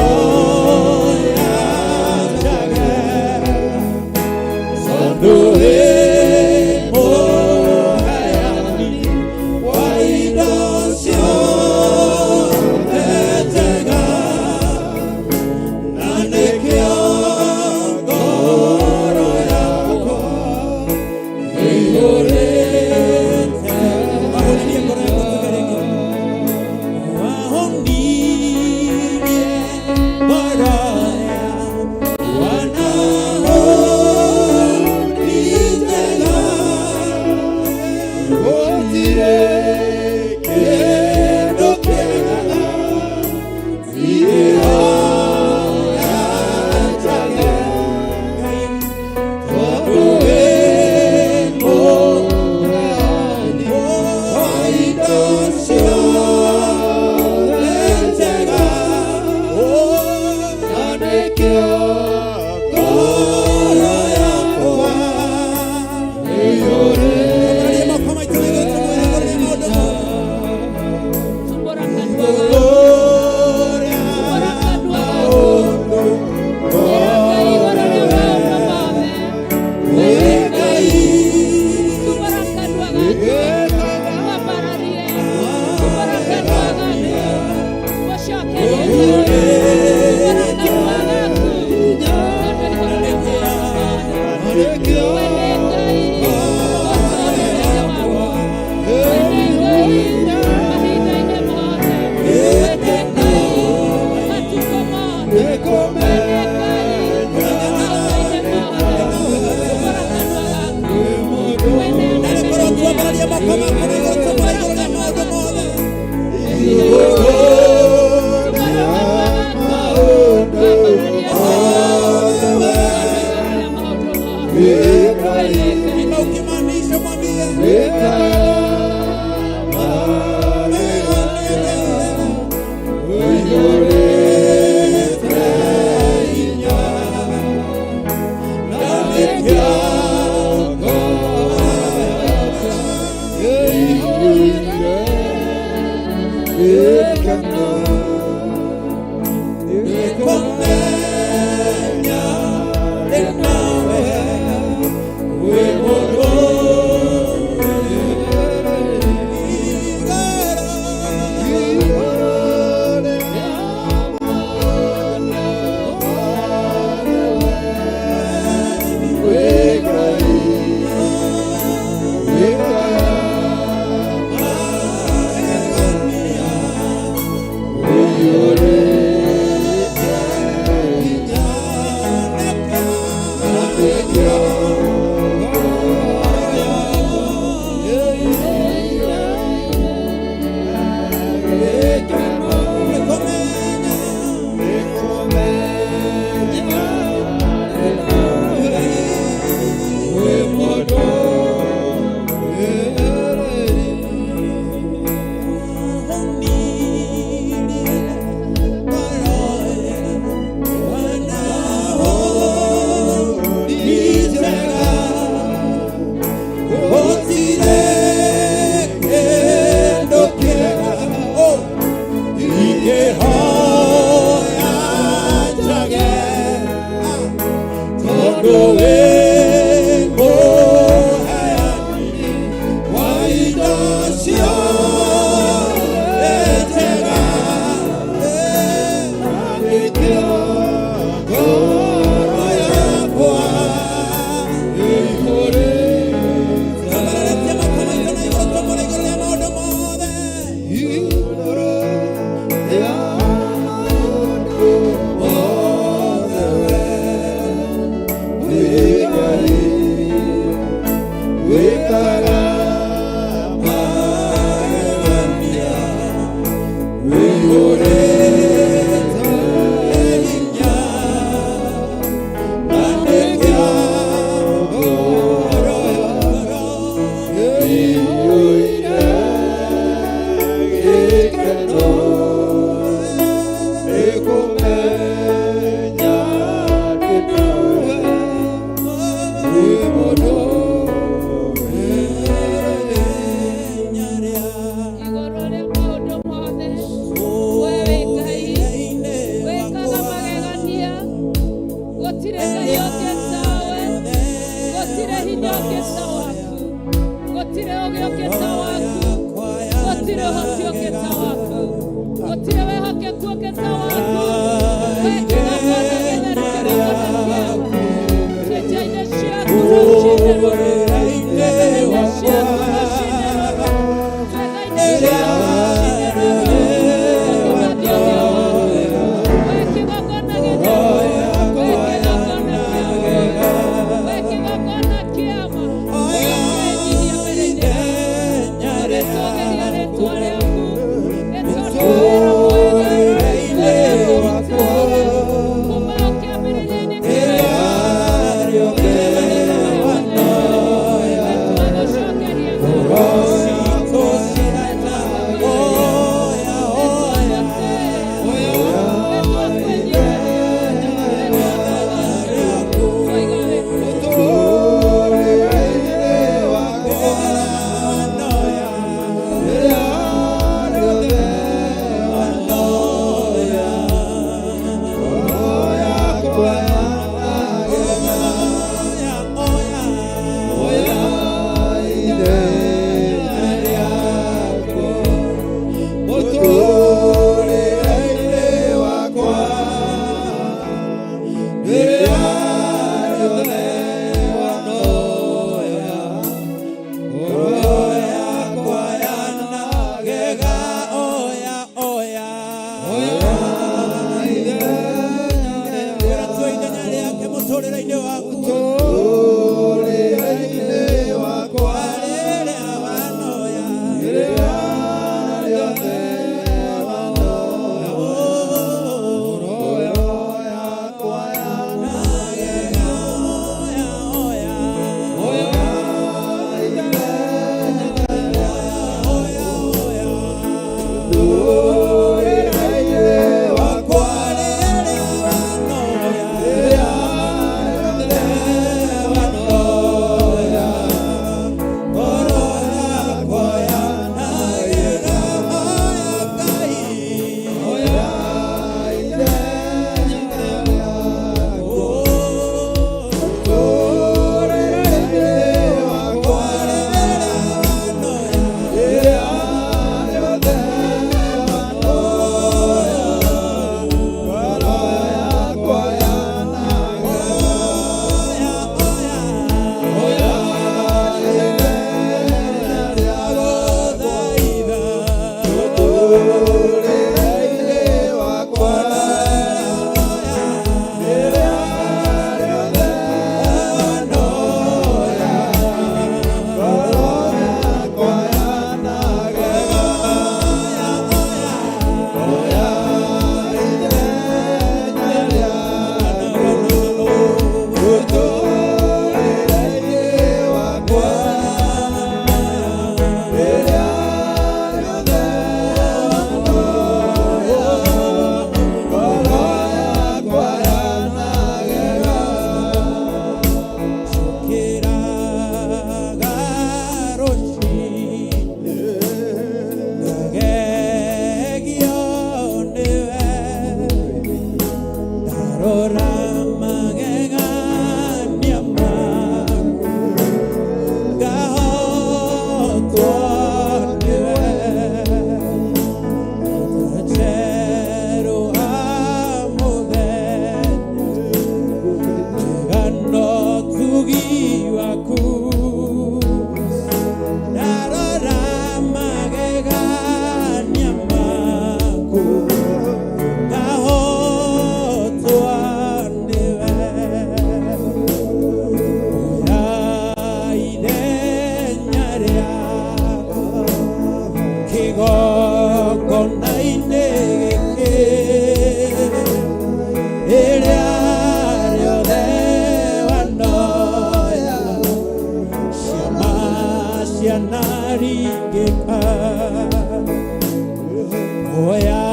Oya.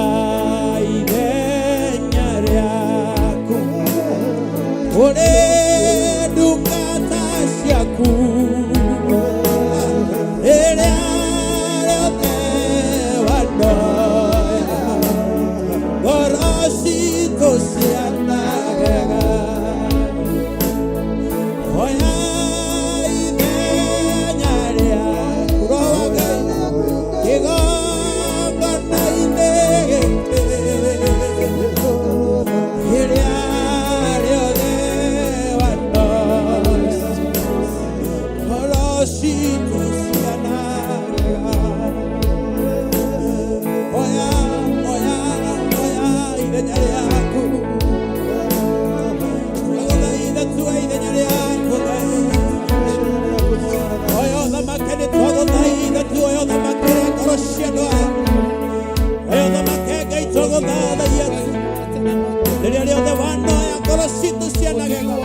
Ngoro citũ cianagega.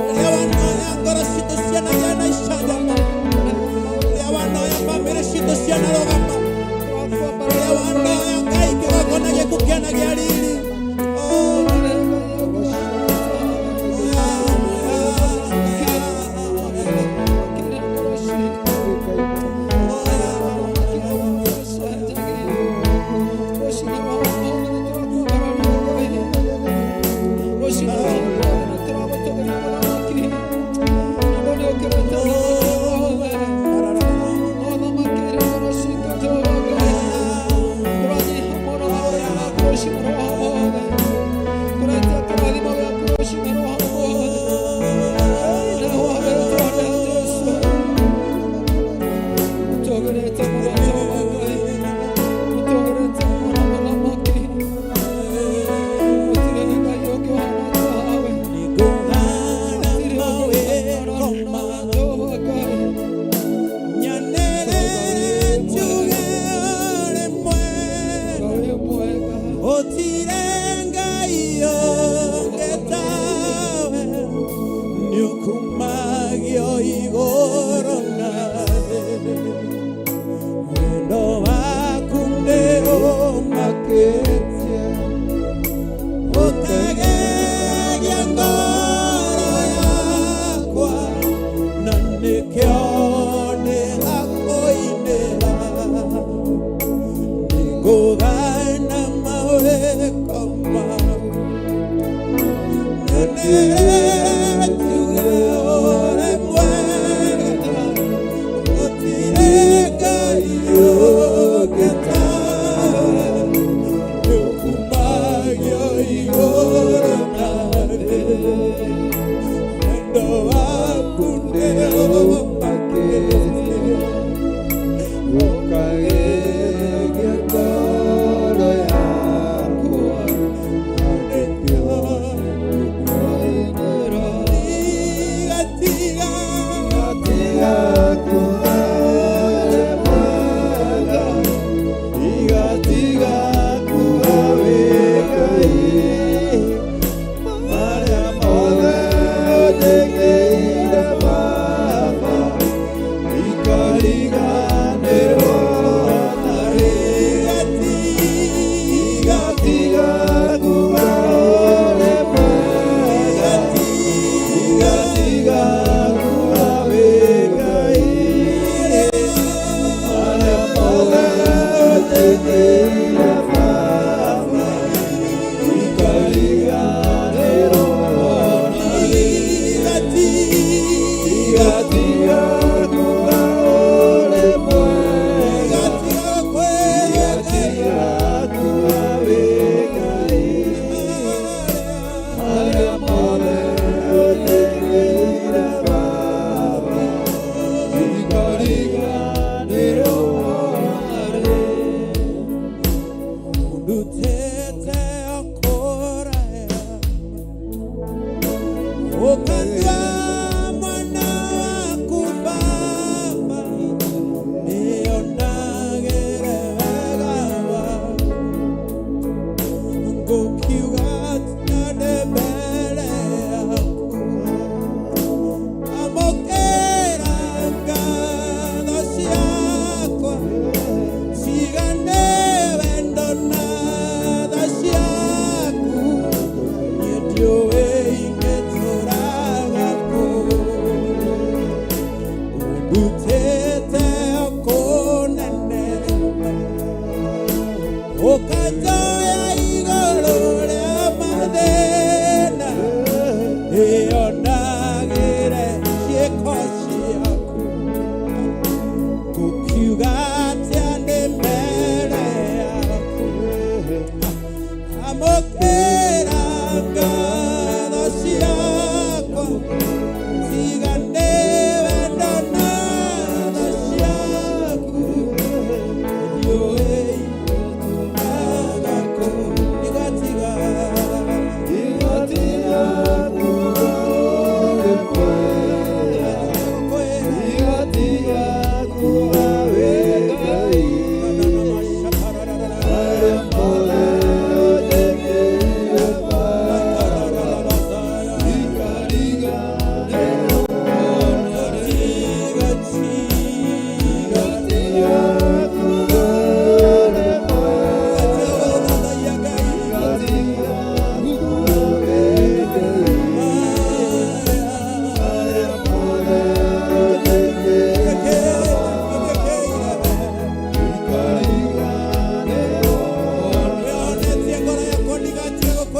Ũrĩa wanoya ngoro citũ cianagĩa na icanjama. Ũrĩa wanoya bamĩrĩ citũ cianarũgama. Ũrĩa wanoya Ngai kĩgongona gĩaku kĩanagĩa riri. Oh, nĩngũgana mawĩko maku. Nyanĩrĩre njuge ũrĩ mwega. Gũtirĩ Ngai ũngĩ tawe, nĩũkumagio igũrũ na thĩ. Wendo waku nĩũmakĩtie, ũkagegia ngoro yakwa, na nĩkĩo ndĩrakũinĩra. Nĩngũgana mawĩko maku. Nyanĩrĩre njuge ũrĩ mwega, gũtirĩ Ngai ũngĩ tawe, nĩũkumagio igũrũ na thĩ. Wendo waku nĩũmakĩtie, Ũkagegia ngoro yakwa, na nĩkĩo ngũkũinĩra. Tiga, tiga, Tiga kuga ũrĩ mwega, tiga, tiga kuga wĩ Ngai. Marĩa mothe ũnjĩkĩire Baba, ndikariganĩrwo na rĩ. tiga, Tiga, tiga kuga ũrĩ mwega, tiga, tiga kuga wĩ Ngai. Marĩa mothe ũnjĩkĩire Baba, ndikariganĩrwo na rĩ. tiga, tiga, Tiga, tiga kuga ũrĩ mwega, tiga tiga, kwĩrwo tiga kuga wĩ Ngai. Marĩa mothe ũnjĩkĩire Baba, ndikariganĩrwo na rĩ. Ndutĩte kũraya, ũkandua mwana waku Baba, nĩonagĩre wega waku. Ngũkiuga atĩa ndĩ mbere yaku? Amũkĩra ngatho ciakwa, cigane wendo na tha ciaku. Niĩ ndiũĩ ingĩtũraga kũ. Ũndutĩte o kũnene, ũkanjoya igũrũ rĩa mathĩna, ndĩonagĩre ciĩko ciaku. Ngũkiuga atĩa ndĩ mbere yaku? Amũkĩra ngatho ciakwa, cigane wendo na tha ciaku. Ndiũĩ ingĩtũraga kũ. Tiga, tiga. Tiga, tiga kuga ũrĩ mwega, tiga, tiga kuga wĩ Ngai. Marĩa mothe ũnjĩkĩire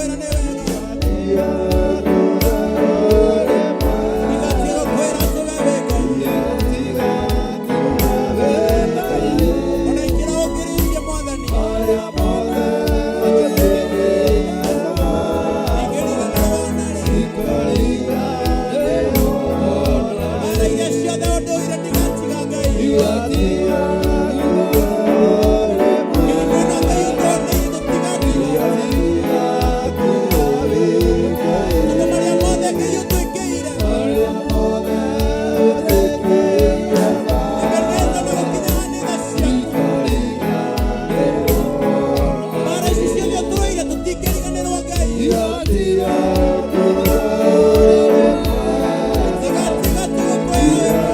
Gũkwĩra nĩ wega. Ndigatige gũkwĩra atĩ we wĩ Ngai. Ona ikĩra ũngĩrĩtie Mwathani. Ingĩriganĩrwo ona rĩ. Mbaara iria ciothe ũndũire ndigatiga Ngai. Mĩrimũ ĩno Ngai ũtwoneire tũtigatiga. Maũndũ marĩa mothe Ngai ũtwĩkĩire. Ebeneza na gũkinya kanitha ciaku. Mbaara ici ciothe ũtũrũire tũtingĩriganĩrwo Ngai. Tigatiga tũgũkwĩra.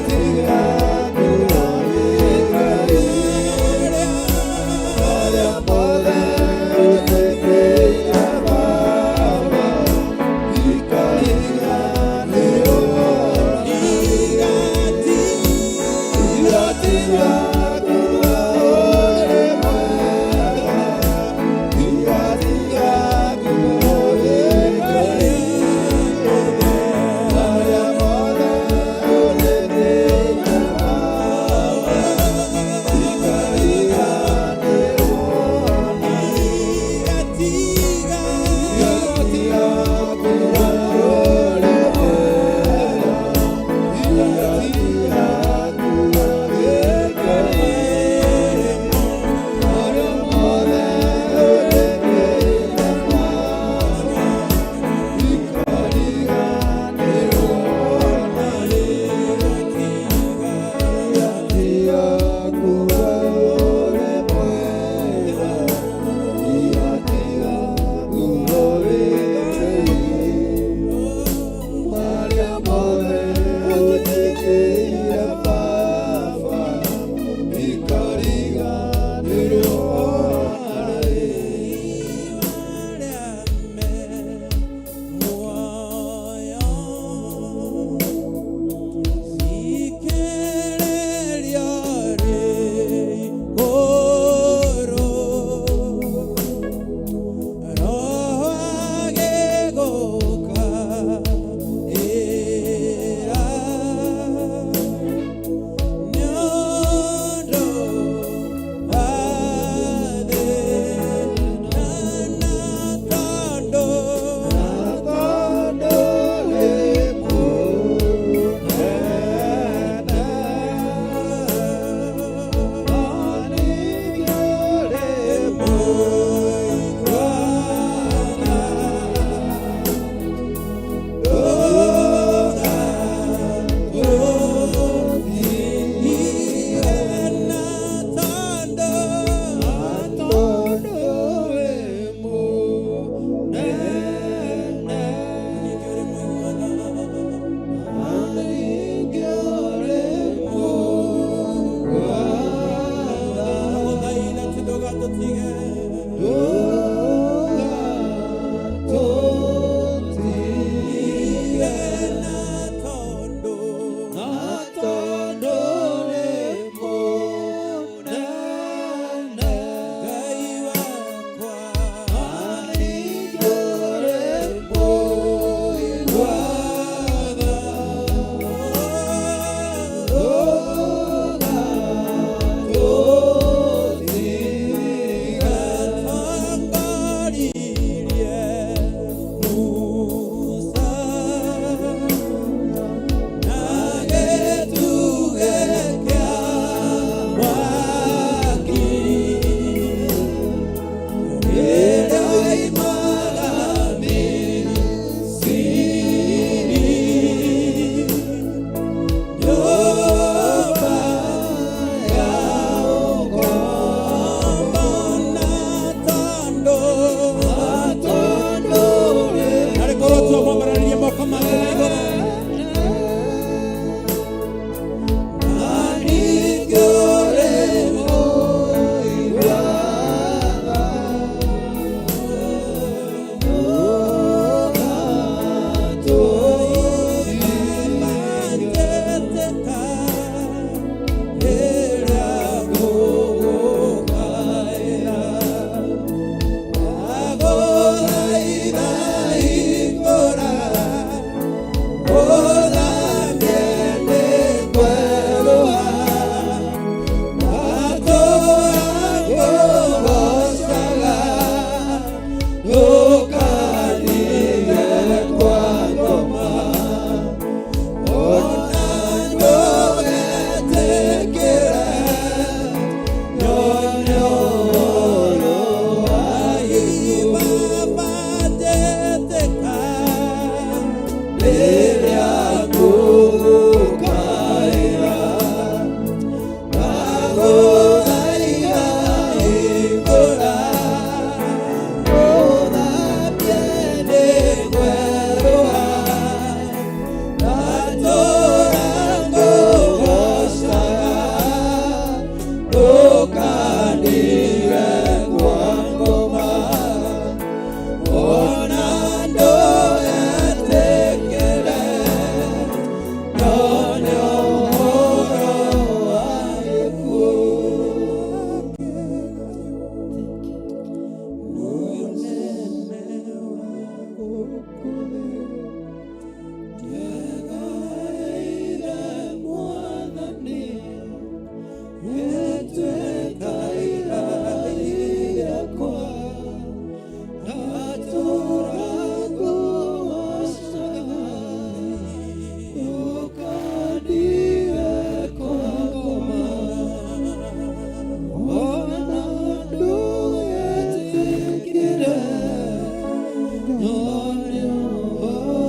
Nyone ũhoro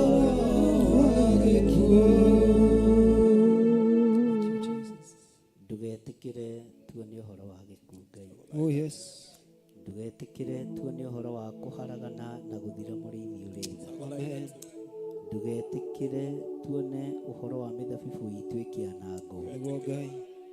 wa gĩkuũ. Thank you, Jesus. Ndũgetĩkĩre tuone ũhoro wa gĩkuũ, Ngai. Oh, yes. Ndũgetĩkĩre tuone ũhoro wa kũharagana na gũthira, mũrĩithi ũrĩ tha. Amen. Ndũgetĩkĩre tuone ũhoro wa mĩthabibũ itũ ĩkĩanangwo. Nĩguo Ngai.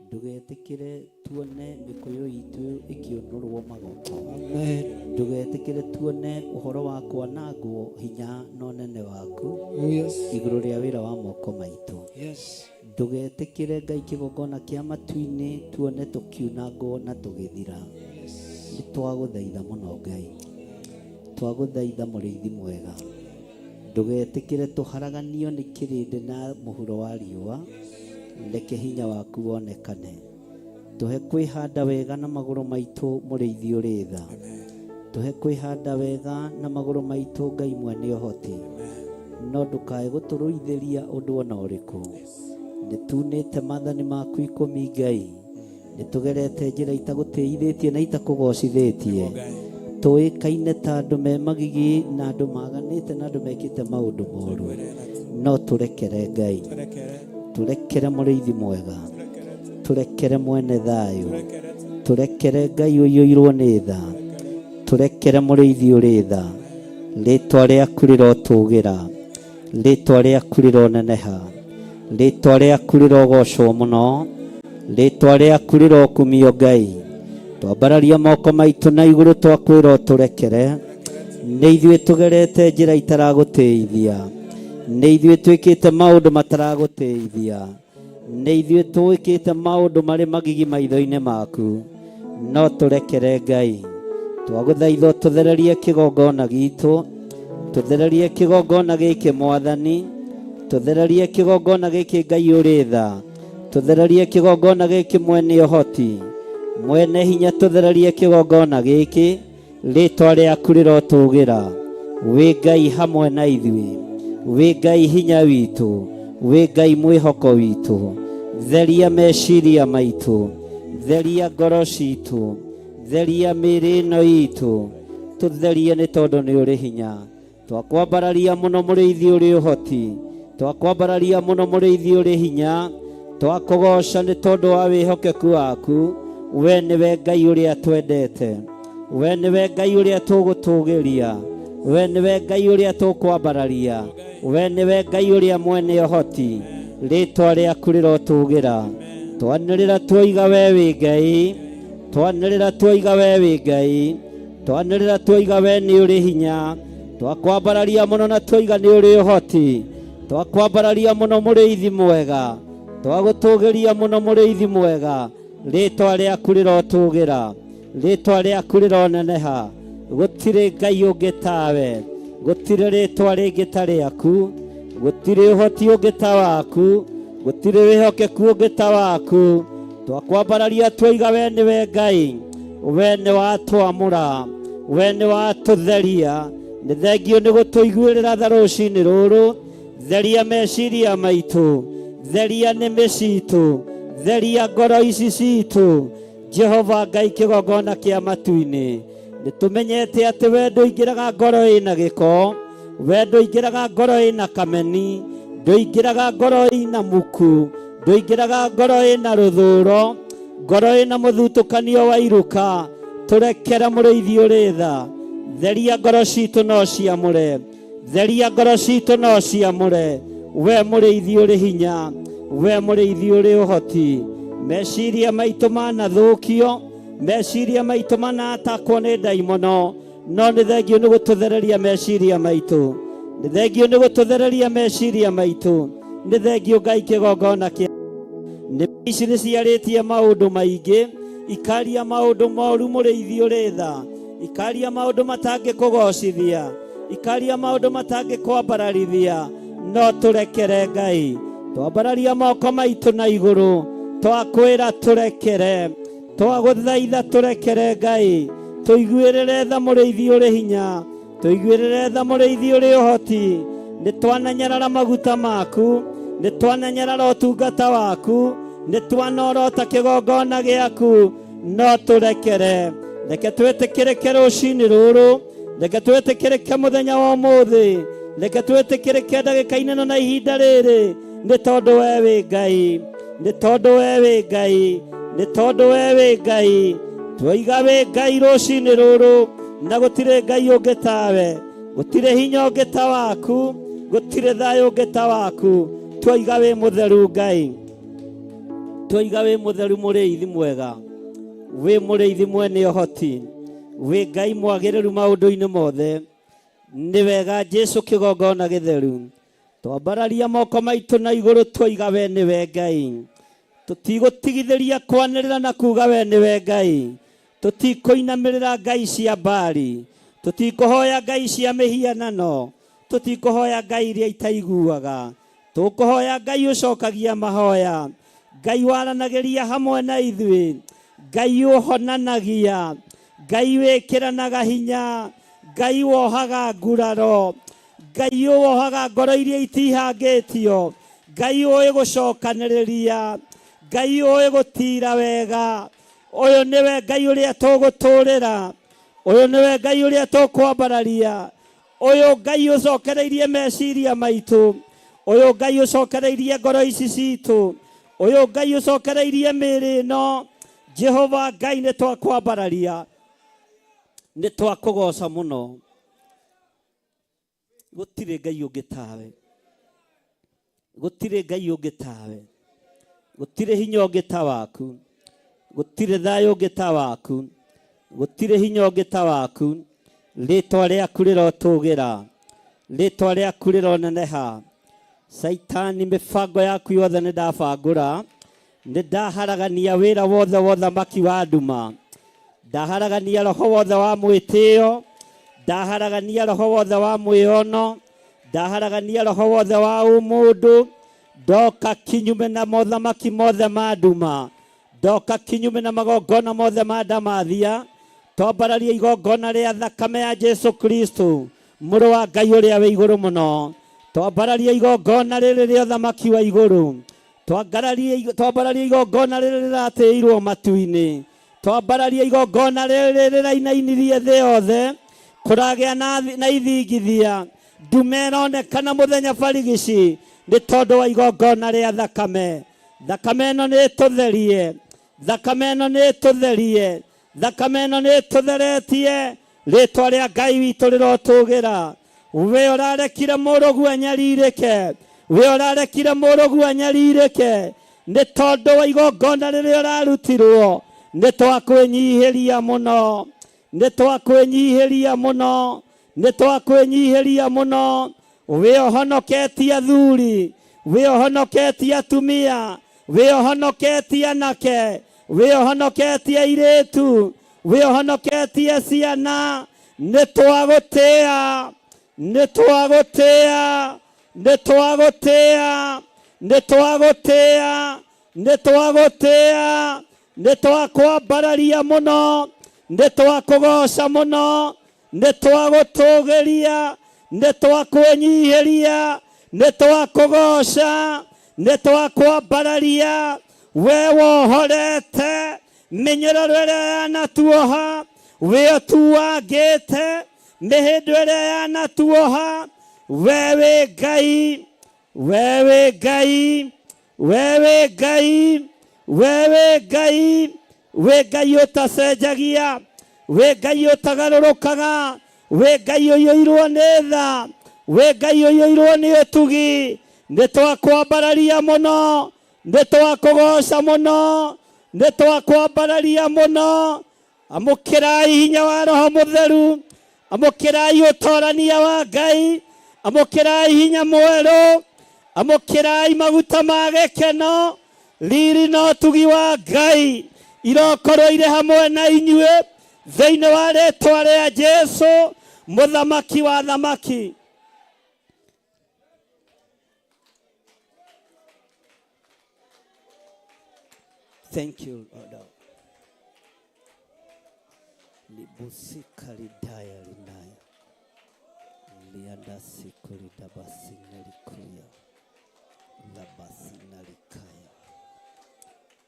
Ndũgetĩkĩre tuone mĩkũyũ itũ ĩkĩũnũrwo magoko. Amen. Ndũgetĩkĩre tuone ũhoro wa kwanangwo hinya na ũnene waku Oh, yes. igũrũ rĩa wĩra wa moko maitũ. Yes. Ndũgetĩkĩre, Ngai, kĩgongona kĩa matu-inĩ tuone tũkiunangwo na tũgĩthira. Nĩ twagũthaitha mũno, Ngai, twagũthaitha mũrĩithi mwega, ndũgetĩkĩre tũharaganio nĩ kĩrĩndĩ na mũhuro wa riũa. Reke hinya waku wonekane. Tũhe kwĩhanda wega na magũrũ maitũ, mũrĩithi ũrĩ tha. Tũhe kwĩhanda wega na magũrũ maitũ, Ngai mwene ũhoti, no ndũkae gũtũrũithĩria ũndũ ona ũrĩkũ. Nĩ tunĩte maathani maku 10, Ngai. Nĩ tũgerete njĩra itagũtĩithĩtie na itakũgocithĩtie. Tũĩkaine ta andũ me magigi na andũ maganĩte na andũ mekĩte maũndũ moru, no tũrekere, Ngai. Tũrekere, mũrĩithi mwega. Tũrekere, mwene thayũ. Tũrekere, Ngai ũiyũirwo nĩ tha. Tũrekere, mũrĩithi ũrĩ tha. Rĩtwa rĩaku rĩrotũgĩra, rĩtwa rĩaku rĩroneneha, rĩtwa rĩaku rĩrogocwo mũno, rĩtwa rĩaku rĩrokumio. Ngai, twambararia moko maitũ na igũrũ, twakwĩra ũtũrekere. Nĩ ithuĩ tũgerete njĩra itaragũtĩithia, nĩ ithuĩ twĩkĩte maũndũ mataragũtĩithia, nĩ ithuĩ twĩkĩte maũndũ marĩ magigi maitho-inĩ maku, no tũrekere. Ngai, twagũthaitha tũthererie kĩgongona gitũ, tũthererie kĩgongona gĩkĩ, Mwathani. Tũthererie kĩgongona gĩkĩ, Ngai ũrĩ tha. Tũthererie kĩgongona gĩkĩ, mwene ũhoti, mwene hinya. Tũthererie kĩgongona gĩkĩ. Rĩtwa rĩaku rĩrotũgĩra. Wĩ Ngai hamwe na ithuĩ, wĩ Ngai hinya witũ, wĩ Ngai mwĩhoko witũ. Theria meciria maitũ, theria ngoro citũ, theria mĩĩrĩ ĩno itũ, tũtherie nĩ tondũ nĩ ũrĩ hinya. Twakwambararia mũno, mũrĩithi ũrĩ ũhoti. Twakwambararia mũno, mũrĩithi ũrĩ hinya. Twakũgoca nĩ tondũ wa wĩhokeku waku. We nĩwe Ngai ũrĩa twendete, we nĩwe Ngai ũrĩa tũgũtũgĩria, we nĩwe Ngai ũrĩa tũkwambararia, we nĩwe Ngai ũrĩa mwene ũhoti. Rĩtwa rĩaku rĩrotũgĩra. Twanĩrĩra tuoiga we wĩ Ngai. Twanĩrĩra tuoiga we wĩ Ngai. Twanĩrĩra tuoiga we nĩ ũrĩ hinya. Twakwambararia mũno na tuoiga nĩ ũrĩ ũhoti. Twakwambararia mũno, mũrĩithi mwega. Twagũtũgĩria mũno, mũrĩithi mwega. Rĩtwa rĩaku rĩrotũgĩra, rĩtwa rĩaku rĩroneneha. Gũtirĩ Ngai ũngĩ tawe, gũtirĩ rĩtwa rĩngĩ ta rĩaku, gũtirĩ ũhoti ũngĩ ta waku, gũtirĩ wĩhokeku ũngĩ ta waku. Twakwambararia tuoiga we nĩwe Ngai. We nĩ watwamũra, we nĩ watũtheria. Nĩ thengio nĩ gũtũiguĩrĩra tha rũcinĩ rũrũ. Theria meciria maitũ, theria nĩmĩ citũ, theria ngoro ici citũ, Jehova Ngai, kĩgongona kĩa matu-inĩ. Nĩ tũmenyete atĩ we ndũingĩraga ngoro ĩna gĩko, we ndũingĩraga ngoro ĩna kameni, ndũingĩraga ngoro ĩna muku, ndũingĩraga ngoro ĩna rũthũro, ngoro ĩna mũthutũkanio wa iruka. Tũrekere, mũrĩithi ũrĩ tha. Theria ngoro citũ no ciamũre, theria ngoro citũ no ciamũre. We mũrĩithi ũrĩ hinya, we mũrĩithi ũrĩ ũhoti, meciria maitũ manathũkio, meciria maitũ manatakwo nĩ ndaimono, no nĩ thengio nĩ gũtũthereria meciria maitũ. Nĩ thengio nĩ gũtũthereria meciria maitũ. Nĩ thengio, Ngai. Kĩgongona kĩa nĩ ici nĩ ciarĩtie maũndũ maingĩ, ikaria maũndũ moru, mũrĩithi ũrĩ tha, ikaria maũndũ matangĩkũgocithia, ikaria maũndũ matangĩkwambararithia, no tũrekere. Ngai, twambararia moko maitũ na igũrũ, twakwĩra tũrekere, twagũthaitha tũrekere. Ngai, tũiguĩrĩre tha, mũrĩithi ũrĩ hinya. Tũiguĩrĩre tha, mũrĩithi ũrĩ ũhoti. Nĩ twananyarara maguta maku, nĩ twananyarara ũtungata waku, nĩ twanorota kĩgongona gĩaku, no tũrekere. Reke twĩtĩkĩrĩke rũcinĩ rũrũ. Reke twĩtĩkĩrĩke mũthenya wa ũmũthĩ, reke twĩtĩkĩrĩke ndagĩka-inĩ ĩno na ihinda rĩrĩ, nĩ tondũ we wĩ Ngai, nĩ tondũ we wĩ Ngai, nĩ tondũ we wĩ Ngai. Twoiga wĩ Ngai rũcinĩ rũrũ, na gũtirĩ Ngai ũngĩ tawe, gũtirĩ hinya ũngĩ ta waku, gũtirĩ thayũ ũngĩ ta waku. Twoiga wĩ mũtheru Ngai, twoiga wĩ mũtheru mũrĩithi mwega, wĩ mũrĩithi mwene ũhoti, wĩ Ngai mwagĩrĩru maũndũ-inĩ mothe. Nĩ wega Jesu kĩgongona gĩtheru. Twambararia moko maitũ na igũrũ, twoiga we nĩwe Ngai. Tũtigũtigithĩria kwanĩrĩra na kuga we nĩwe Ngai. Tũtikũinamĩrĩra ngai cia Baali, tũtikũhoya ngai cia mĩhianano, tũtikũhoya ngai iria itaiguaga. Tũkũhoya Ngai ũcokagia mahoya, Ngai waranagĩria hamwe na ithuĩ, Ngai ũhonanagia, Ngai wĩkĩranaga hinya, Ngai wohaga nguraro, Ngai wohaga ngoro iria itihangĩtio, Ngai ũĩ gũcokanĩrĩria, Ngai ũĩ gũtira wega. Ũyũ nĩwe Ngai ũrĩa tũgũtũrĩra, ũyũ nĩwe Ngai ũrĩa tũkwambararia, ũyũ Ngai ũcokereirie meciria maitũ, ũyũ Ngai ũcokereirie ngoro ici citũ, ũyũ Ngai ũcokereirie mĩĩrĩ ĩno. Jehova Ngai, nĩ twakwambararia, nĩ twakũgoca mũno. Gũtirĩ Ngai ũngĩ tawe, gũtirĩ Ngai ũngĩ tawe, gũtirĩ hinya ũngĩ ta waku, gũtirĩ thayũ ũngĩ ta waku, gũtirĩ hinya ũngĩ ta waku. Rĩtwa rĩaku rĩrotũgĩra, rĩtwa rĩaku rĩroneneha. Caitani, mĩbango yaku yothe nĩ ndabangũra, nĩ ndaharagania wĩra wothe wa ũthamaki wa nduma, ndaharagania roho wothe wa mwĩtĩo, ndaharagania roho wothe wa mwĩono, ndaharagania roho wothe wa ũmũndũ. Ndoka kinyume na mothamaki mothe ma nduma, ndoka kinyume na magongona mothe ma ndamathia. Twambararia igongona rĩa thakame ya Jesu Kristo, mũrũ wa Ngai ũrĩa wĩ igũrũ mũno. Twambararia igongona rĩrĩ rĩa ũthamaki wa igũrũ, twambararia igongona rĩrĩ rĩratĩirwo matu-inĩ, twambararia igongona rĩrĩ rĩrainainirie thĩ yothe. Kũragĩa na ithingithia, ndume ĩronekana mũthenya barigici, nĩ tondũ wa igongona rĩa thakame. Thakame ĩno nĩ ĩtũtherie, thakame ĩno nĩ ĩtũtherie, thakame ĩno nĩ ĩtũtheretie. Rĩtwa rĩa Ngai witũ rĩrotũgĩra. We ũrarekire mũrũgu anyarirĩke, we ũrarekire mũrũgu anyarirĩke, nĩ tondũ wa igongona rĩrĩa ũrarutirwo. Nĩ twakwĩnyihĩria mũno, nĩ twakwĩnyihĩria mũno, nĩ twakwĩnyihĩria mũno. We ũhonoketie athuri, we ũhonoketie atumia, we ũhonoketie anake, we ũhonoketie airĩtu, we ũhonoketie ciana. Nĩ twagũtĩa, nĩ twagũtĩa, nĩ twagũtĩa, nĩ twagũtĩa, nĩ twagũtĩa, nĩ twakwambararia mũno, nĩ twakũgoca mũno, nĩ twagũtũgĩria, nĩ twakwĩnyihĩria, nĩ twakũgoca, nĩ twakwambararia. We wohorete mĩnyororo ĩrĩa yanatuoha, we ũtuangĩte mĩhĩndo ĩrĩa yanatuoha. We wĩ Ngai, we wĩ Ngai, we wĩ Ngai, we wĩ Ngai, wĩ Ngai ũtacenjagia, wĩ Ngai ũtagarũrũkaga, wĩ Ngai ũiyũirwo nĩ tha, wĩ Ngai ũiyũirwo nĩ ũtugi. Nĩ twakwambararia mũno, nĩ twakũgoca mũno, nĩ twakwambararia mũno. Amũkĩrai hinya wa Roho Mũtheru, amũkĩrai ũtorania wa Ngai, amũkĩrai hinya mwerũ, amũkĩrai maguta ma gĩkeno. Riri na ũtugi wa Ngai irokorwo irĩ hamwe na inyuĩ thĩinĩ wa rĩtwa rĩa Jesu, mũthamaki wa thamaki. Thank you, Lord. Libusika lidaya linaya lianda siku lidabasina likuya labasina likaya.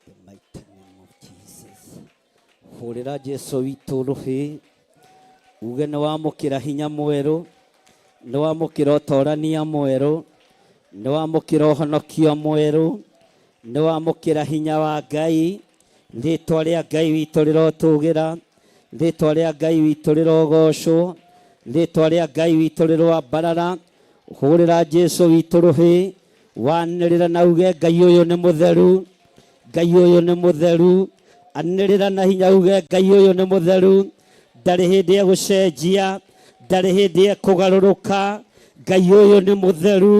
The mighty name of Jesus. Hũrĩra Jesu witũ rũhĩ. Uge nĩ wamũkĩra hinya mwerũ, nĩ wamũkĩra ũtorania mwerũ, nĩ wamũkĩra ũhonokio mwerũ, nĩ wamũkĩra hinya wa Ngai. Rĩtwa rĩa Ngai witũ rĩrotũgĩra, rĩtwa rĩa Ngai witũ rĩrogocwo, rĩtwa rĩa Ngai witũ rĩroambarara. Hũrĩra Jesu witũ rũhĩ, wanĩrĩra na uge Ngai ũyũ nĩ mũtheru, Ngai ũyũ nĩ mũtheru. Anĩrĩra na hinya uge Ngai ũyũ nĩ mũtheru, ndarĩ hĩndĩ egũcenjia, ndarĩ hĩndĩ ekũgarũrũka. Ngai ũyũ nĩ mũtheru,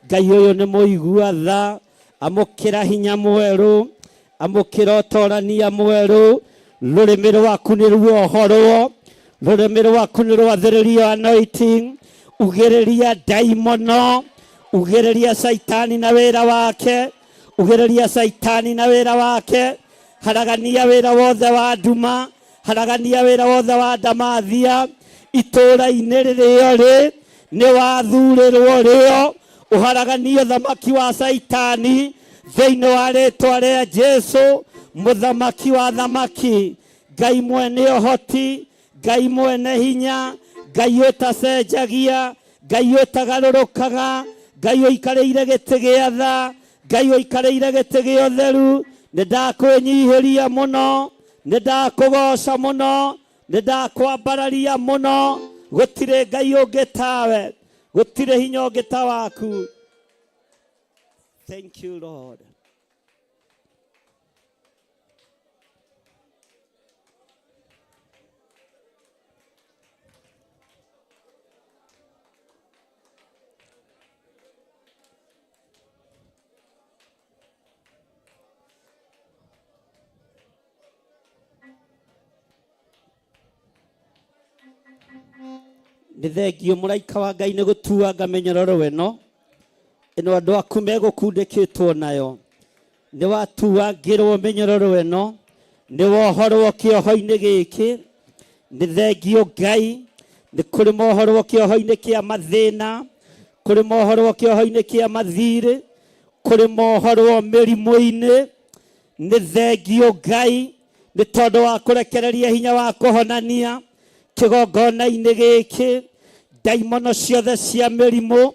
Ngai ũyũ nĩ mũigua tha. Amũkĩra hinya mwerũ, amũkĩra ũtorania mwerũ. Rũrĩmĩ rwaku nĩ ruohorwo, rũrĩmĩ rwaku nĩ rwathĩrĩrio anointing. Ugĩrĩria ndaimono, ugĩrĩria caitani na wĩra wake, ugĩrĩria caitani na wĩra wake. Haragania wĩra wothe wa nduma, haragania wĩra wothe wa ndamathia. Itũũra-inĩ rĩrĩa rĩ nĩ wathurĩrwo rĩo, ũharaganie ũthamaki wa caitani thĩinĩ wa rĩtwa rĩa Jesu, mũthamaki wa thamaki, Ngai mwene ũhoti, Ngai mwene hinya, Ngai ũtacenjagia, Ngai ũtagarũrũkaga, Ngai ũikarĩire gĩtĩ gĩa tha, Ngai ũikarĩire gĩtĩ gĩa ũtheru. Nĩ ndakwĩnyihĩria mũno, nĩ ndakũgoca mũno, nĩ ndakwambararia mũno. Gũtirĩ Ngai ũngĩ tawe, gũtirĩ hinya ũngĩ ta waku. Thank you Lord. Nĩ thengio mũraika wa Ngai nĩ gũtuanga mĩnyororo ĩno ĩno andũ aku megũkundĩkĩtwo nayo. Nĩ watuangĩrwo mĩnyororo ĩno, nĩ wohorwo kĩoho-inĩ gĩkĩ. Nĩ thengio Ngai, nĩ kũrĩ mohorwo kĩoho-inĩ kĩa mathĩna, kũrĩ mohorwo kĩoho-inĩ kĩa mathirĩ, kũrĩ mohorwo mĩrimũ-inĩ. Nĩ thengio Ngai nĩ tondũ wa kũrekereria hinya wa kũhonania kĩgongona-inĩ gĩkĩ. Ndaimono ciothe cia mĩrimũ,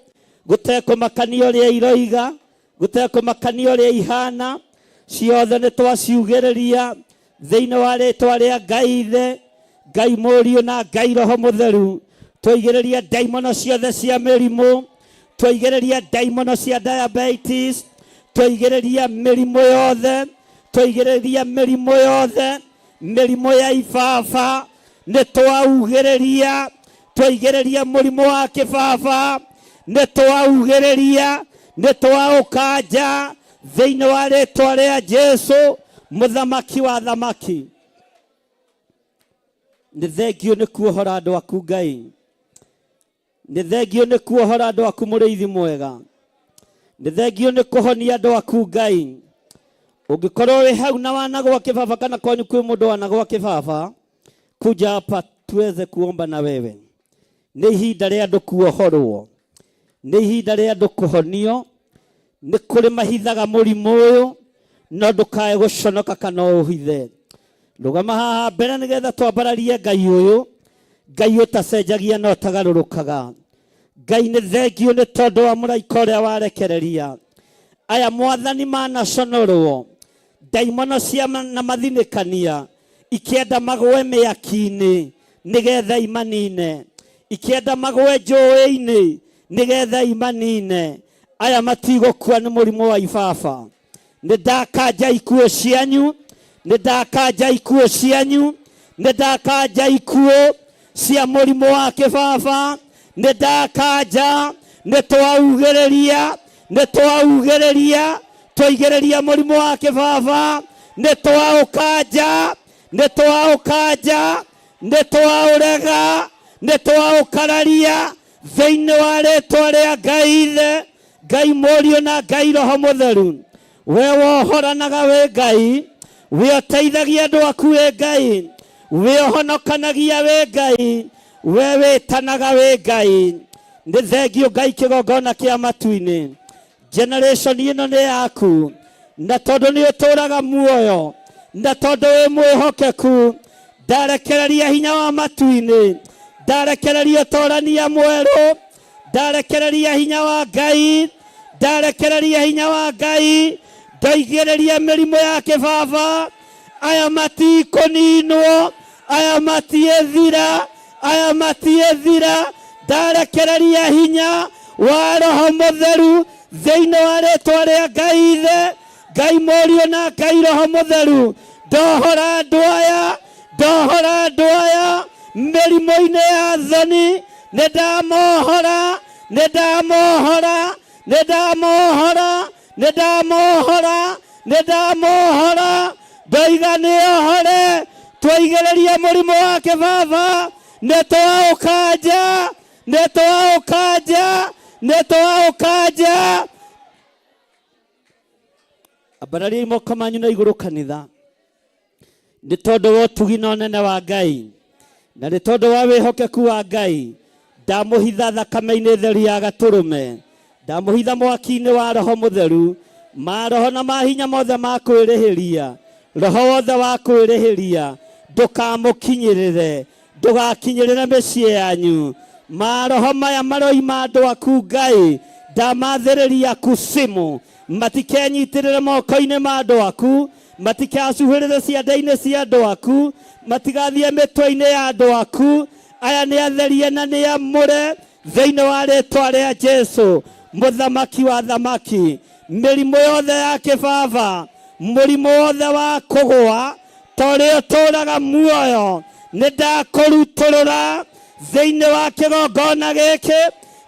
gũtekũmakania ũrĩa iroiga, gũtekũmakania ũrĩa ihana, ciothe nĩ twaciugĩrĩria thĩinĩ wa rĩtwa rĩa Ngai Ithe, Ngai Mũriũ na Ngai Roho Mũtheru. Twaigĩrĩria ndaimono ciothe cia mĩrimũ, twaigĩrĩria ndaimono cia diabetes, twaigĩrĩria mĩrimũ yothe, twaigĩrĩria mĩrimũ yothe, mĩrimũ ya ibaba nĩ twaugĩrĩria, twaigĩrĩria mũrimũ wa kĩbaba nĩ twaugĩrĩria, nĩ twaũkanja thĩinĩ wa rĩtwa rĩa Jesu, mũthamaki wa thamaki. Nĩ thengio nĩ kuohora andũ aku Ngai, nĩ thengio nĩ kuohora andũ aku mũrĩithi mwega, nĩ thengio nĩ kũhonia andũ aku Ngai. Ũngĩkorwo wĩ hau na wanagwa kĩbaba kana kwanyu kwĩ mũndũ wanagwa kĩbaba, kuja hapa tuweze kuomba na wewe. Nĩ ihinda rĩa andũ kuohorwo, nĩ ihinda rĩa andũ kũhonio. Nĩ kũrĩ mahithaga mũrimũ ũyũ, no ndũkae gũconoka kana ũhithe. Rũgama haha mbere nĩgetha twambararie Ngai ũyũ, Ngai ũtacenjagia na ũtagarũrũkaga. Ngai nĩ thengio nĩ tondũ wa mũraika ũrĩa warekereria. Aya mwathani manaconorwo, ndaimono cia na mathinĩkania ikĩenda magwe mĩaki-inĩ nĩgetha imanine, ikĩenda magwe njũĩ-inĩ nĩgetha imanine. Aya matigũkua nĩ mũrimũ wa ibaba. Nĩ ndakanja ikuũ cianyu, nĩ ndakanja ikuũ cianyu, nĩ ndakanja ikuũ cia mũrimũ wa kĩbaba, nĩ ndakanja, nĩ twaugĩrĩria, nĩ twaugĩrĩria, twaigĩrĩria mũrimũ wa kĩbaba, nĩ twaũkanja, nĩ twaũkanja, nĩ twaũrega, nĩ twaũkararia thĩinĩ wa rĩtwa rĩa Ngai Ithe, Ngai Mũriũ na Ngai Roho Mũtheru. We wohoranaga wĩ Ngai, we ũteithagia andũ aku wĩ Ngai, we ũhonokanagia wĩ Ngai, we wĩtanaga wĩ Ngai. Nĩ thengio Ngai kĩgongona kĩa matu-inĩ. Generation ĩno nĩ yaku, na tondũ nĩ ũtũraga muoyo, na tondũ wĩ mwĩhokeku, ndarekereria hinya wa matu-inĩ. Ndarekereria ũtorania mwerũ, ndarekereria hinya wa Ngai, ndarekereria hinya wa Ngai, ndoigĩrĩria mĩrimũ ya kĩbaba. Aya matikũninwo, aya matiĩthira, aya matiĩthira. Ndarekereria hinya wa Roho Mũtheru thĩinĩ wa rĩtwa rĩa Ngai Ithe, Ngai Mũriũ na Ngai Roho Mũtheru. Ndohora andũ aya, ndohora andũ aya mĩrimũ-inĩ ya thoni. Nĩ ndamohora, nĩ ndamohora, nĩ ndamohora, nĩ ndamohora, nĩ ndamohora. Ndoiga nĩ ohore. Twaigĩrĩria mũrimũ wa kĩbaba, nĩ twaũkanja, nĩ twaũkanja, nĩ twaũkanja. Ambarariai moko manyu na igũrũ kanitha, nĩ tondũ wa ũtugi na ũnene wa Ngai, na nĩ tondũ wa wĩhokeku wa Ngai. Ndamũhitha thakame-inĩ theru ya gatũrũme, ndamũhitha mwaki-inĩ wa Roho Mũtheru, maroho na mahinya mothe ma kwĩrĩhĩria, roho wothe wa kwĩrĩhĩria ndũkamũkinyĩrĩre, ndũgakinyĩrĩre mĩciĩ yanyu. Maroho maya maroima andũ aku Ngai, ndamathĩrĩria kusimu, matikenyitĩrĩre moko-inĩ ma andũ aku, matikacuhĩrĩre ciande-inĩ cia andũ aku, matigathiĩ mĩtwe-inĩ ya andũ aku. Aya nĩ atherie na nĩ amũre thĩinĩ wa rĩtwa rĩa Jesu, mũthamaki wa thamaki. Mĩrimũ yothe ya kĩbaba, mũrimũ wothe wa kũgũa, ta ũrĩa ũtũũraga muoyo, nĩ ndakũrutũrũra thĩinĩ wa kĩgongona gĩkĩ,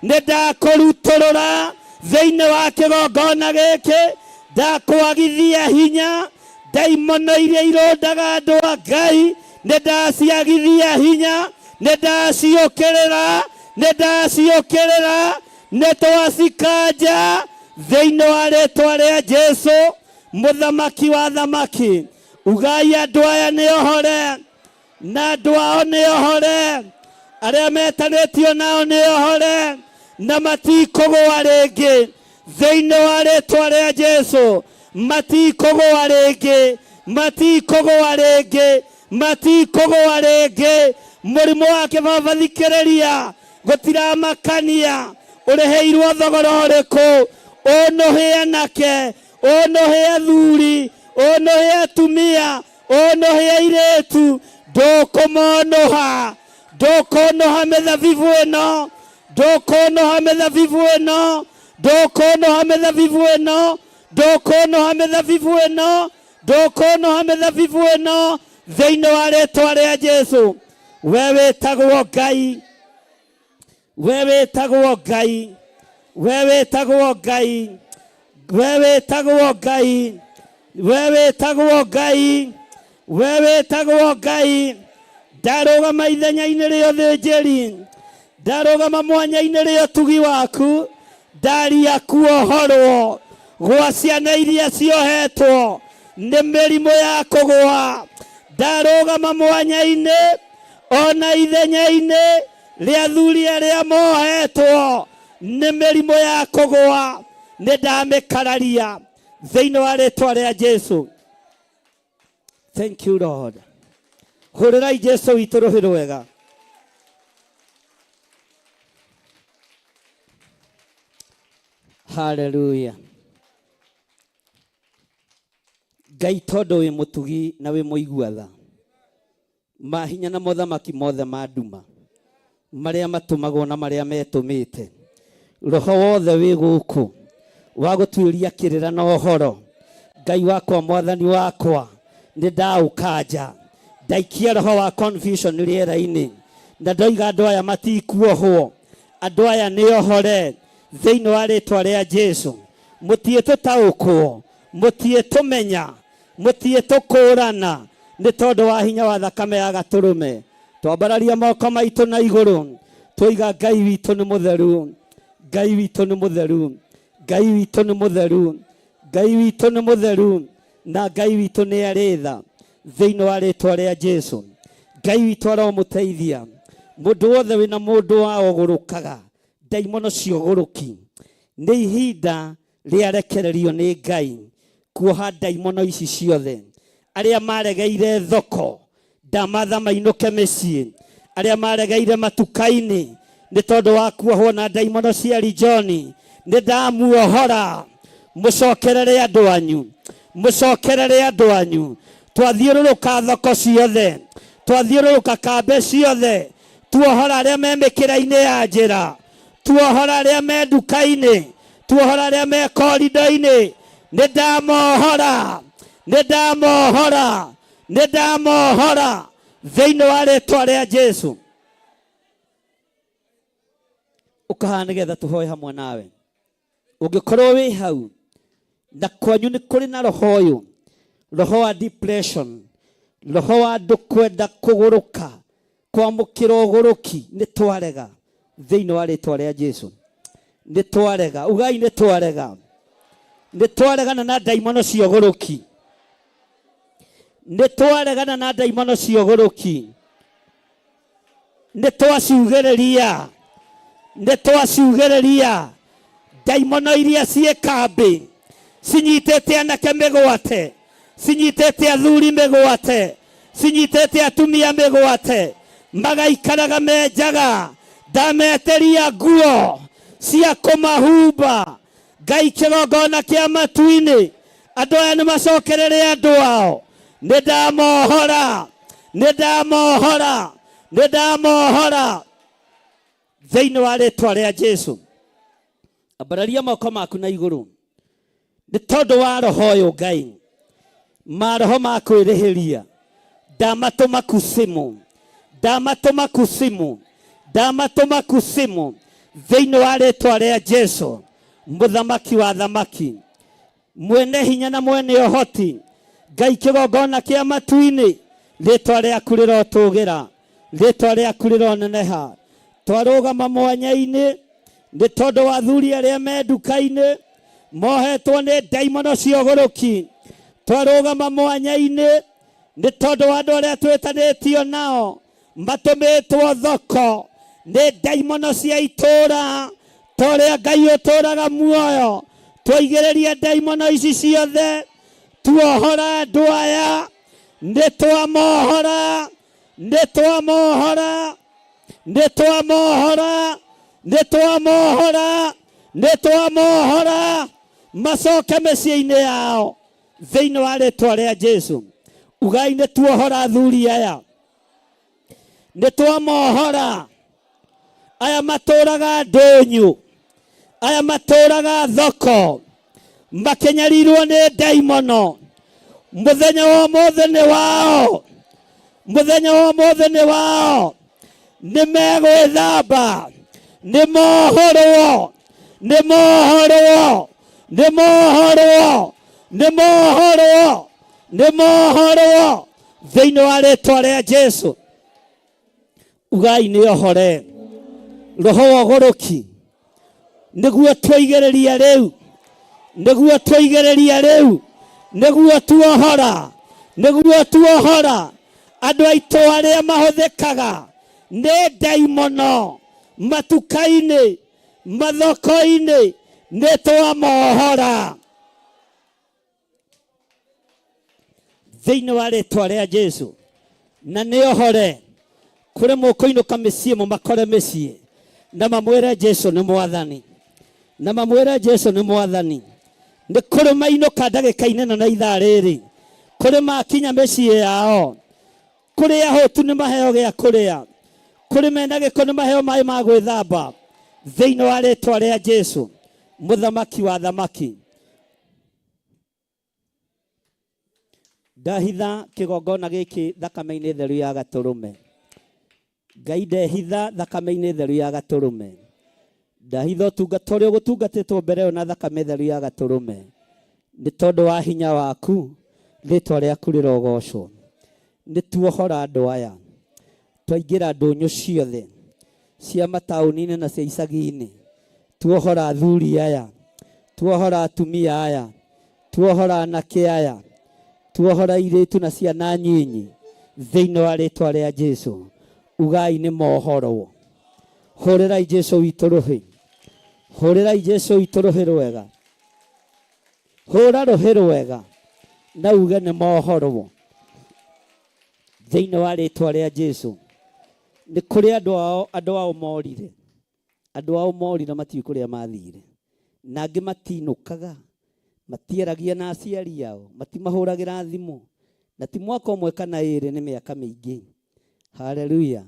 nĩ ndakũrutũrũra thĩinĩ wa kĩgongona gĩkĩ. Ndakwagithia hinya ndaimono iria irũndaga andũ a Ngai, nĩ ndaciagithia hinya, nĩ ndaciũkĩrĩra, nĩ ndaciũkĩrĩra, nĩ twacikanja thĩinĩ wa rĩtwa rĩa Jesu, mũthamaki wa thamaki. Ugai andũ aya nĩ ohore, na andũ ao nĩ ohore, arĩa metanĩtio nao nĩ ohore, na matikũgũa rĩngĩ thĩinĩ wa rĩtwa rĩa Jesu. Matikũgũa rĩngĩ, matikũgũa rĩngĩ, matikũgũa rĩngĩ. Mũrimũ wa kĩbaba, thikĩrĩria, gũtiramakania ũrĩhĩirwo thogora ũrĩkũ, ũnũhĩ anake, ũnũhĩ athuri, ũnũhĩ atumia, ũnũhĩ airĩtu, ndũkũmonũha, ndũkũnũha mĩthabibũ ĩno, ndũkũnũha mĩthabibũ ĩno, ndũkũnũha mĩthabibũ ĩno, ndũkũnũha mĩthabibũ ĩno, ndũkũnũha mĩthabibũ ĩno thĩinĩ wa rĩtwa rĩa Jesu. We wĩtagwo Ngai, we wĩtagwo Ngai, we wĩtagwo Ngai, we wĩtagwo Ngai, we wĩtagwo Ngai, we wĩtagwo Ngai. Ndarũgama ithenya-inĩ rĩa ũthĩnjĩri, ndarũgama mwanya-inĩ rĩa ũtugi waku, ndaria kuohorwo gwa ciana iria ciohetwo nĩ mĩrimũ ya kũgũa. Ndarũgama mwanya-inĩ ona ithenya-inĩ rĩa athuri arĩa mohetwo nĩ mĩrimũ ya kũgũa, nĩ ndamĩkararia thĩinĩ wa rĩtwa rĩa Jesu. Thank you Lord. Hũrĩrai Jesu witũ rũhĩ rwega. Haleluya. Ngai tondũ wĩ mũtugi na wĩ mũigua tha, mahinya na mothamaki mothe ma nduma marĩa matũmagwo na marĩa metũmĩte, roho wothe wĩ gũkũ wa gũtuĩria kĩrĩra na ũhoro, Ngai wakwa, mwathani wakwa, nĩ ndaũkanja. Ndaikia roho wa confusion rĩera-inĩ, na ndoiga andũ aya matikuohwo, andũ aya nĩ ohore thĩinĩ wa rĩtwa rĩa Jesu. Mũtiĩ tũtaũkwo, mũtiĩ tũmenya, mũtiĩ tũkũrana, nĩ tondũ wa hinya wa thakame ya gatũrũme. Twambararia moko maitũ na igũrũ, twoiga Ngai witũ nĩ mũtheru, Ngai witũ nĩ mũtheru, Ngai witũ nĩ mũtheru, Ngai witũ nĩ mũtheru, na Ngai witũ nĩ arĩ tha thĩinĩ wa rĩtwa rĩa Jesu. Ngai witũ aromũteithia. Mũndũ wothe wĩna mũndũ wao ũgũrũkaga, ndaimono cia ũgũrũki, nĩ ihinda rĩarekererio nĩ Ngai kuoha ndaimono ici ciothe. Arĩa maregeire thoko, ndamatha mainũke mĩciĩ. Arĩa maregeire matuka-inĩ nĩ tondũ wa kuohwo na ndaimono cia rijoni, nĩ ndamuohora. Mũcokerere andũ anyu, mũcokerere andũ anyu. Twathiũrũrũka thoko ciothe, twathiũrũrũka kambe ciothe, tuohora arĩa me mĩkĩra-inĩ ya njĩra, tuohora arĩa me nduka-inĩ, tuohora arĩa me korido-inĩ. Nĩ ndamohora, nĩ ndamohora, nĩ ndamohora thĩinĩ wa rĩtwa rĩa Jesu. Ũkahaha nĩgetha tũhoe hamwe nawe. Ũngĩkorwo wĩ hau na kwanyu nĩ kũrĩ na roho ũyũ, roho wa depression, roho wa andũ kwenda kũgũrũka, kwamũkĩra ũgũrũki, nĩ twarega thĩinĩ wa rĩtwa rĩa Jesu. Nĩ twarega, ugai nĩ twarega, nĩ twaregana na ndaimono cia ũgũrũki, nĩ twaregana na ndaimono cia ũgũrũki, nĩ twaciugĩrĩria, nĩ twaciugĩrĩria ndaimono iria ciĩ kambĩ cinyitĩte anake mĩgwate, cinyitĩte athuri mĩgwate, cinyitĩte atumia mĩgwate, magaikaraga me njaga. Ndametĩria nguo cia kũmahumba. Ngai kĩgongona kĩa matu-inĩ, andũ aya nĩ macokerere andũ ao. Nĩ ndamohora, nĩ ndamohora, nĩ ndamohora thĩinĩ wa rĩtwa rĩa Jesu. Ambararia moko maku na igũrũ nĩ tondũ wa roho ũyũ Ngai, maroho ma kwĩrĩhĩria ndamatũma kusimu, ndamatũma kusimu, ndamatũma kusimu thĩinĩ wa rĩtwa rĩa Jesu, mũthamaki wa thamaki, mwene hinya na mwene ũhoti. Ngai kĩgongona kĩa matu-inĩ, rĩtwa rĩaku rĩrotũgĩra, rĩtwa rĩaku rĩroneneha. Twarũgama mwanya-inĩ nĩ tondũ wa athuri arĩa me nduka-inĩ mohetwo nĩ ndaimono cia ũgũrũki. Twarũgama mwanya-inĩ nĩ tondũ wa andũ arĩa twĩtanĩtio nao matũmĩtwo thoko nĩ ndaimono cia itũũra. Ta ũrĩa Ngai ũtũũraga muoyo, twaigĩrĩria ndaimono ici ciothe, tuohora andũ aya, nĩ twamohora, nĩ twamohora, nĩ twamohora, nĩ twamohora, nĩ twamohora, macoke mĩciĩ-inĩ yao thĩinĩ wa rĩtwa rĩa Jesu. Ugai nĩ tuohora athuri aya, nĩ twamohora aya matũraga ndũnyũ, aya matũraga thoko, makĩnyarirwo nĩ ndaimono. Mũthenya wa ũmũthĩ nĩ wao, mũthenya wa ũmũthĩ nĩ wao. Nĩ megwĩthamba, nĩ mohorwo, nĩ mohorwo, nĩ mohorwo, nĩ mohorwo, nĩ mohorwo thĩinĩ wa rĩtwa rĩa Jesu. Ugai nĩ ohore roho wa ũgũrũki, nĩguo twaigĩrĩria rĩu, nĩguo twaigĩrĩria rĩu, nĩguo tuohora, nĩguo tuohora andũ aitũ arĩa mahũthĩkaga nĩ ndaimono matuka-inĩ, mathoko-inĩ, nĩ twamohora thĩinĩ wa rĩtwa rĩa Jesu. Na nĩ ohore kũrĩ mũkũinũka mĩciĩ, mũmakore mĩciĩ na mamwĩre Jesu nĩ mwathani, na mamwĩre Jesu nĩ mwathani. Nĩ kũrĩ mainũka ndagĩka-inĩ ĩno na ithaa rĩrĩ, kũrĩ makinya mĩciĩ yao, kũrĩ ahũtu nĩ maheo gĩa kũrĩa, kũrĩ mena gĩko nĩ maheo maĩ ma gwĩthamba thĩinĩ wa rĩtwa rĩa Jesu, mũthamaki wa thamaki. Ndahitha kĩgongona gĩkĩ thakame-inĩ theru ya gatũrũme. Ngai ndehitha thakame-inĩ theru ya gatũrũme. Ndahitha ũtungata ũrĩa ũgũtungatĩtwo mbere ĩyo na thakame theru ya gatũrũme. Nĩ tondũ wa hinya waku, rĩtwa rĩaku rĩrogocwo. Nĩ tuohora andũ aya, twaingĩra ndũnyũ ciothe cia mataũni-inĩ na cia icagi-inĩ, tuohora athuri aya, tuohora atumia aya, tuohora anake aya, tuohora airĩtu na ciana nyinyi thĩinĩ wa rĩtwa rĩa Jesu. Ugai nĩ mohorwo. Hũrĩrai Jesu witũ rũhĩ, hũrĩrai Jesu witũ rũhĩ rwega, hũra rũhĩ rwega na uge nĩ mohorwo thĩinĩ wa rĩtwa rĩa Jesu. Nĩ kũrĩ andũ ao andũ ao morire, andũ ao morire matiũĩ kũrĩa mathire, na angĩ matinũkaga, matiaragia na aciari ao, matimahũragĩra thimũ, na ti mwaka ũmwe kana ĩrĩ, nĩ mĩaka mĩingĩ. Haleluya.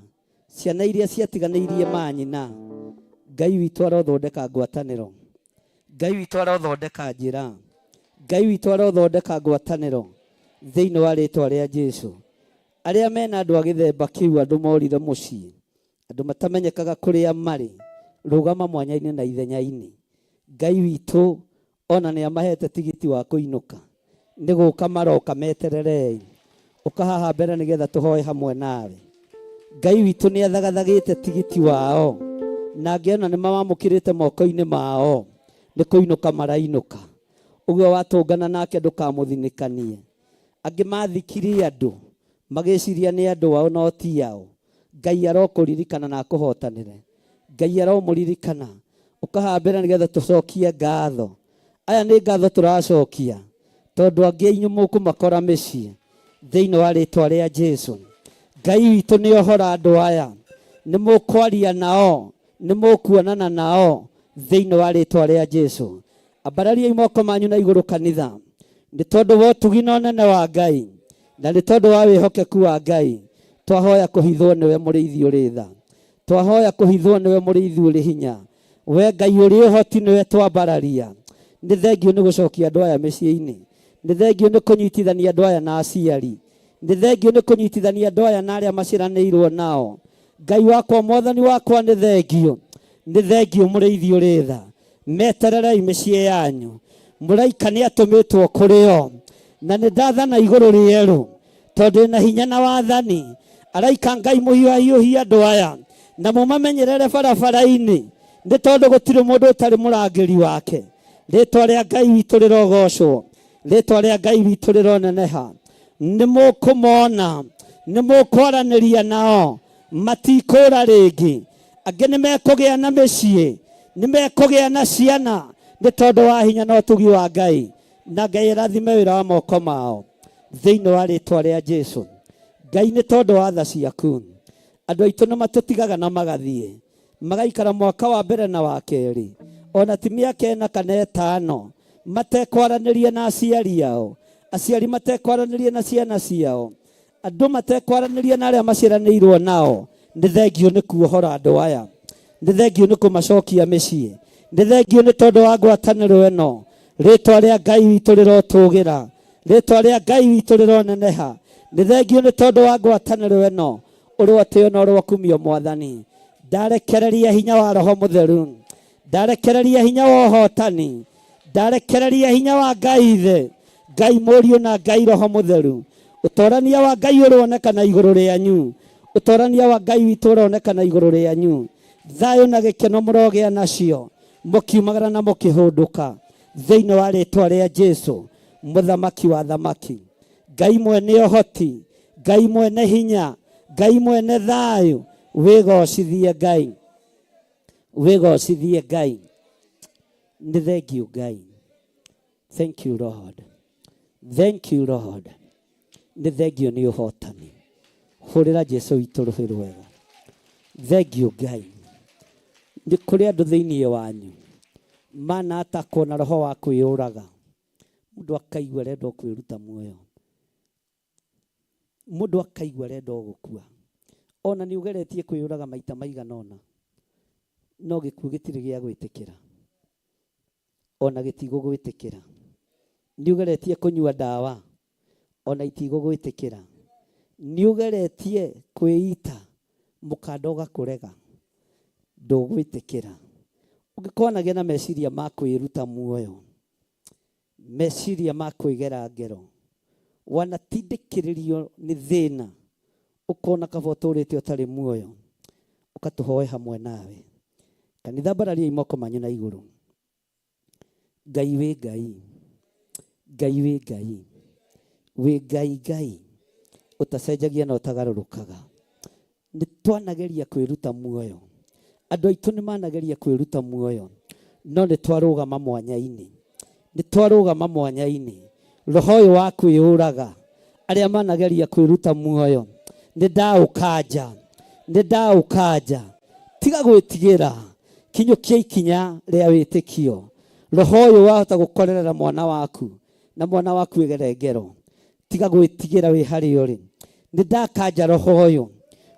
Ciana iria ciatiganĩirie manyina, Ngai witũ arothondeka ngwatanĩro, Ngai witũ arothondeka njĩra, Ngai witũ arothondeka ngwatanĩro thĩinĩ wa rĩtwa rĩa Jesu. Arĩa mena andũ a gĩthemba kĩu, andũ morire mũciĩ, andũ matamenyekaga kũrĩa marĩ, rũgama mwanya-inĩ na ithenya-inĩ. Ngai witũ ona nĩ amahete tigiti wa kũinũka, nĩ gũka maroka, metererei. Ũka haha mbere nĩgetha tũhoe hamwe nawe. Ngai witũ nĩ athagathagĩte tigiti wao, na ngĩona nĩ mamamũkĩrĩte moko-inĩ mao, nĩ kũinũka marainũka. Ũguo watũngana nake ndũkamũthinĩkanie. Angĩ mathikirie andũ magĩciria nĩ andũ ao no ti ao. Ngai arokũririkana na akũhotanĩre. Ngai aromũririkana. Ũkahaha mbere nĩgetha tũcokie ngatho. Aya nĩ ngatho tũracokia tondũ angĩ ainyu mũkũmakora mĩciĩ thĩinĩ wa rĩtwa rĩa Jesu. Ngai witũ nĩ ohora andũ aya, nĩ mũkwaria nao, nĩ mũkuonana nao thĩinĩ wa rĩtwa rĩa Jesu. Ambarariai moko manyu na igũrũ kanitha, nĩ tondũ wa ũtugi na ũnene wa Ngai, na nĩ tondũ wa wĩhokeku wa Ngai. Twahoya kũhithwo nĩwe mũrĩithi ũrĩ tha, twahoya kũhithwo nĩwe mũrĩithi ũrĩ hinya. We Ngai ũrĩ ũhoti nĩwe twambararia. Nĩ thengio nĩ gũcokia andũ aya mĩciĩ-inĩ, nĩ thengio nĩ kũnyitithania andũ aya na aciari, nĩ thengio nĩ kũnyitithania andũ aya na arĩa maciaranĩirwo nao. Ngai wakwa, mwathani wakwa, nĩ thengio, nĩ thengio mũrĩithi ũrĩ tha. Metererei mĩciĩ yanyu, mũraika nĩ atũmĩtwo kũrĩ o, na nĩ ndathana igũrũ rĩerũ tondũ na hinya na wathani. Araika Ngai mũhiũhahiũhie andũ aya na mũmamenyerere barabara-inĩ, nĩ tondũ gũtirĩ mũndũ ũtarĩ mũrangĩri wake. Rĩtwa rĩa Ngai witũ rĩrogocwo, rĩtwa rĩa Ngai witũ rĩroneneha. Nĩ mũkũmona, nĩ mũkwaranĩria nao, matikũra rĩngĩ. Angĩ nĩ mekũgĩa na mĩciĩ, nĩ mekũgĩa na ciana, nĩ tondũ wa hinya na ũtugi wa Ngai. Na Ngai arathime wĩra wa moko mao thĩinĩ wa rĩtwa rĩa Jesu. Ngai, nĩ tondũ wa tha ciaku, andũ aitũ nĩ matũtigaga na magathiĩ magaikara mwaka wa mbere na wa kerĩ, ona ti mĩaka 4 kana 5, matekwaranĩria na aciari ao, aciari matekwaranĩria na ciana ciao, andũ matekwaranĩria na arĩa maciaranĩirwo nao. Nĩ thengio nĩ kuohora andũ aya, nĩ thengio nĩ kũmacokia mĩciĩ, nĩ thengio nĩ tondũ wa ngwatanĩro ĩno. Rĩtwa rĩa Ngai witũ rĩrotũgĩra, rĩtwa rĩa Ngai witũ rĩroneneha. Nĩ thengio nĩ tondũ wa ngwatanĩro ĩno. Ũrwatĩo na ũrwakumio mwathani. Ndarekereria hinya wa Roho Mũtheru, ndarekereria hinya wa ũhotani, ndarekereria hinya wa Ngai Ithe, Ngai Mũriũ na Ngai Roho Mũtheru. Ũtorania wa Ngai ũronekana igũrũ rĩanyu, ũtorania wa Ngai witũ ũronekana igũrũ rĩanyu. Thayũ na gĩkeno mũrogĩa nacio mũkiumagara na mũkĩhũndũka thĩinĩ wa rĩtwa rĩa Jesu, mũthamaki wa thamaki. Ngai mwene ũhoti, Ngai mwene hinya, Ngai mwene thayũ, wĩgocithie Ngai, wĩgocithie Ngai. Nĩ thengio Ngai. Thank you Lord, thank you Lord. Nĩ thengio nĩ ũhotani. Hũrĩra Jesu witũ rũhĩ rwega. Thengio Ngai. Nĩ kũrĩ andũ thĩinĩ wanyu manatakwo na roho wa kwĩyũraga. Mũndũ akaigua arenda o kwĩruta muoyo, mũndũ akaigua arenda o gũkua. Ona nĩ ũgeretie kwĩyũraga maita maigana ũna, no gĩkuũ gĩtirĩ gĩa gwĩtĩkĩra, ona gĩtigũgwĩtĩkĩra. Nĩ ũgeretie kũnyua ndawa, ona itigũgwĩtĩkĩra. Nĩ ũgeretie kwĩita mũkanda ũgakũrega, ndũgwĩtĩkĩra. Ũngĩkorwo nagĩa na meciria ma kwĩruta muoyo, meciria ma kwĩgera ngero, wanatindĩkĩrĩrio nĩ thĩna, ũkona kaba ũtũrĩte ũtarĩ muoyo, ũkatũhoe hamwe nawe. Kanitha, mbarariai moko manyu na igũrũ. Ngai wĩ Ngai, Ngai wĩ Ngai, wĩ Ngai, Ngai ũtacenjagia na ũtagarũrũkaga. Nĩ twanageria kwĩruta muoyo, andũ aitũ nĩ manageria kwĩruta muoyo, no nĩ twarũgama mwanya-inĩ, nĩ twarũgama mwanya-inĩ. Roho ũyũ wa kwĩyũraga, arĩa manageria kwĩruta muoyo, nĩ ndaũkanja, Nĩ ndaũkanja. Tiga gwĩtigĩra, kinyũkia ikinya rĩa wĩtĩkio. Roho ũyũ wahota gũkorerera mwana waku na mwana waku ĩgere ngero. Tiga gwĩtigĩra wĩ harĩa ũrĩ. Nĩ ndakanja roho ũyũ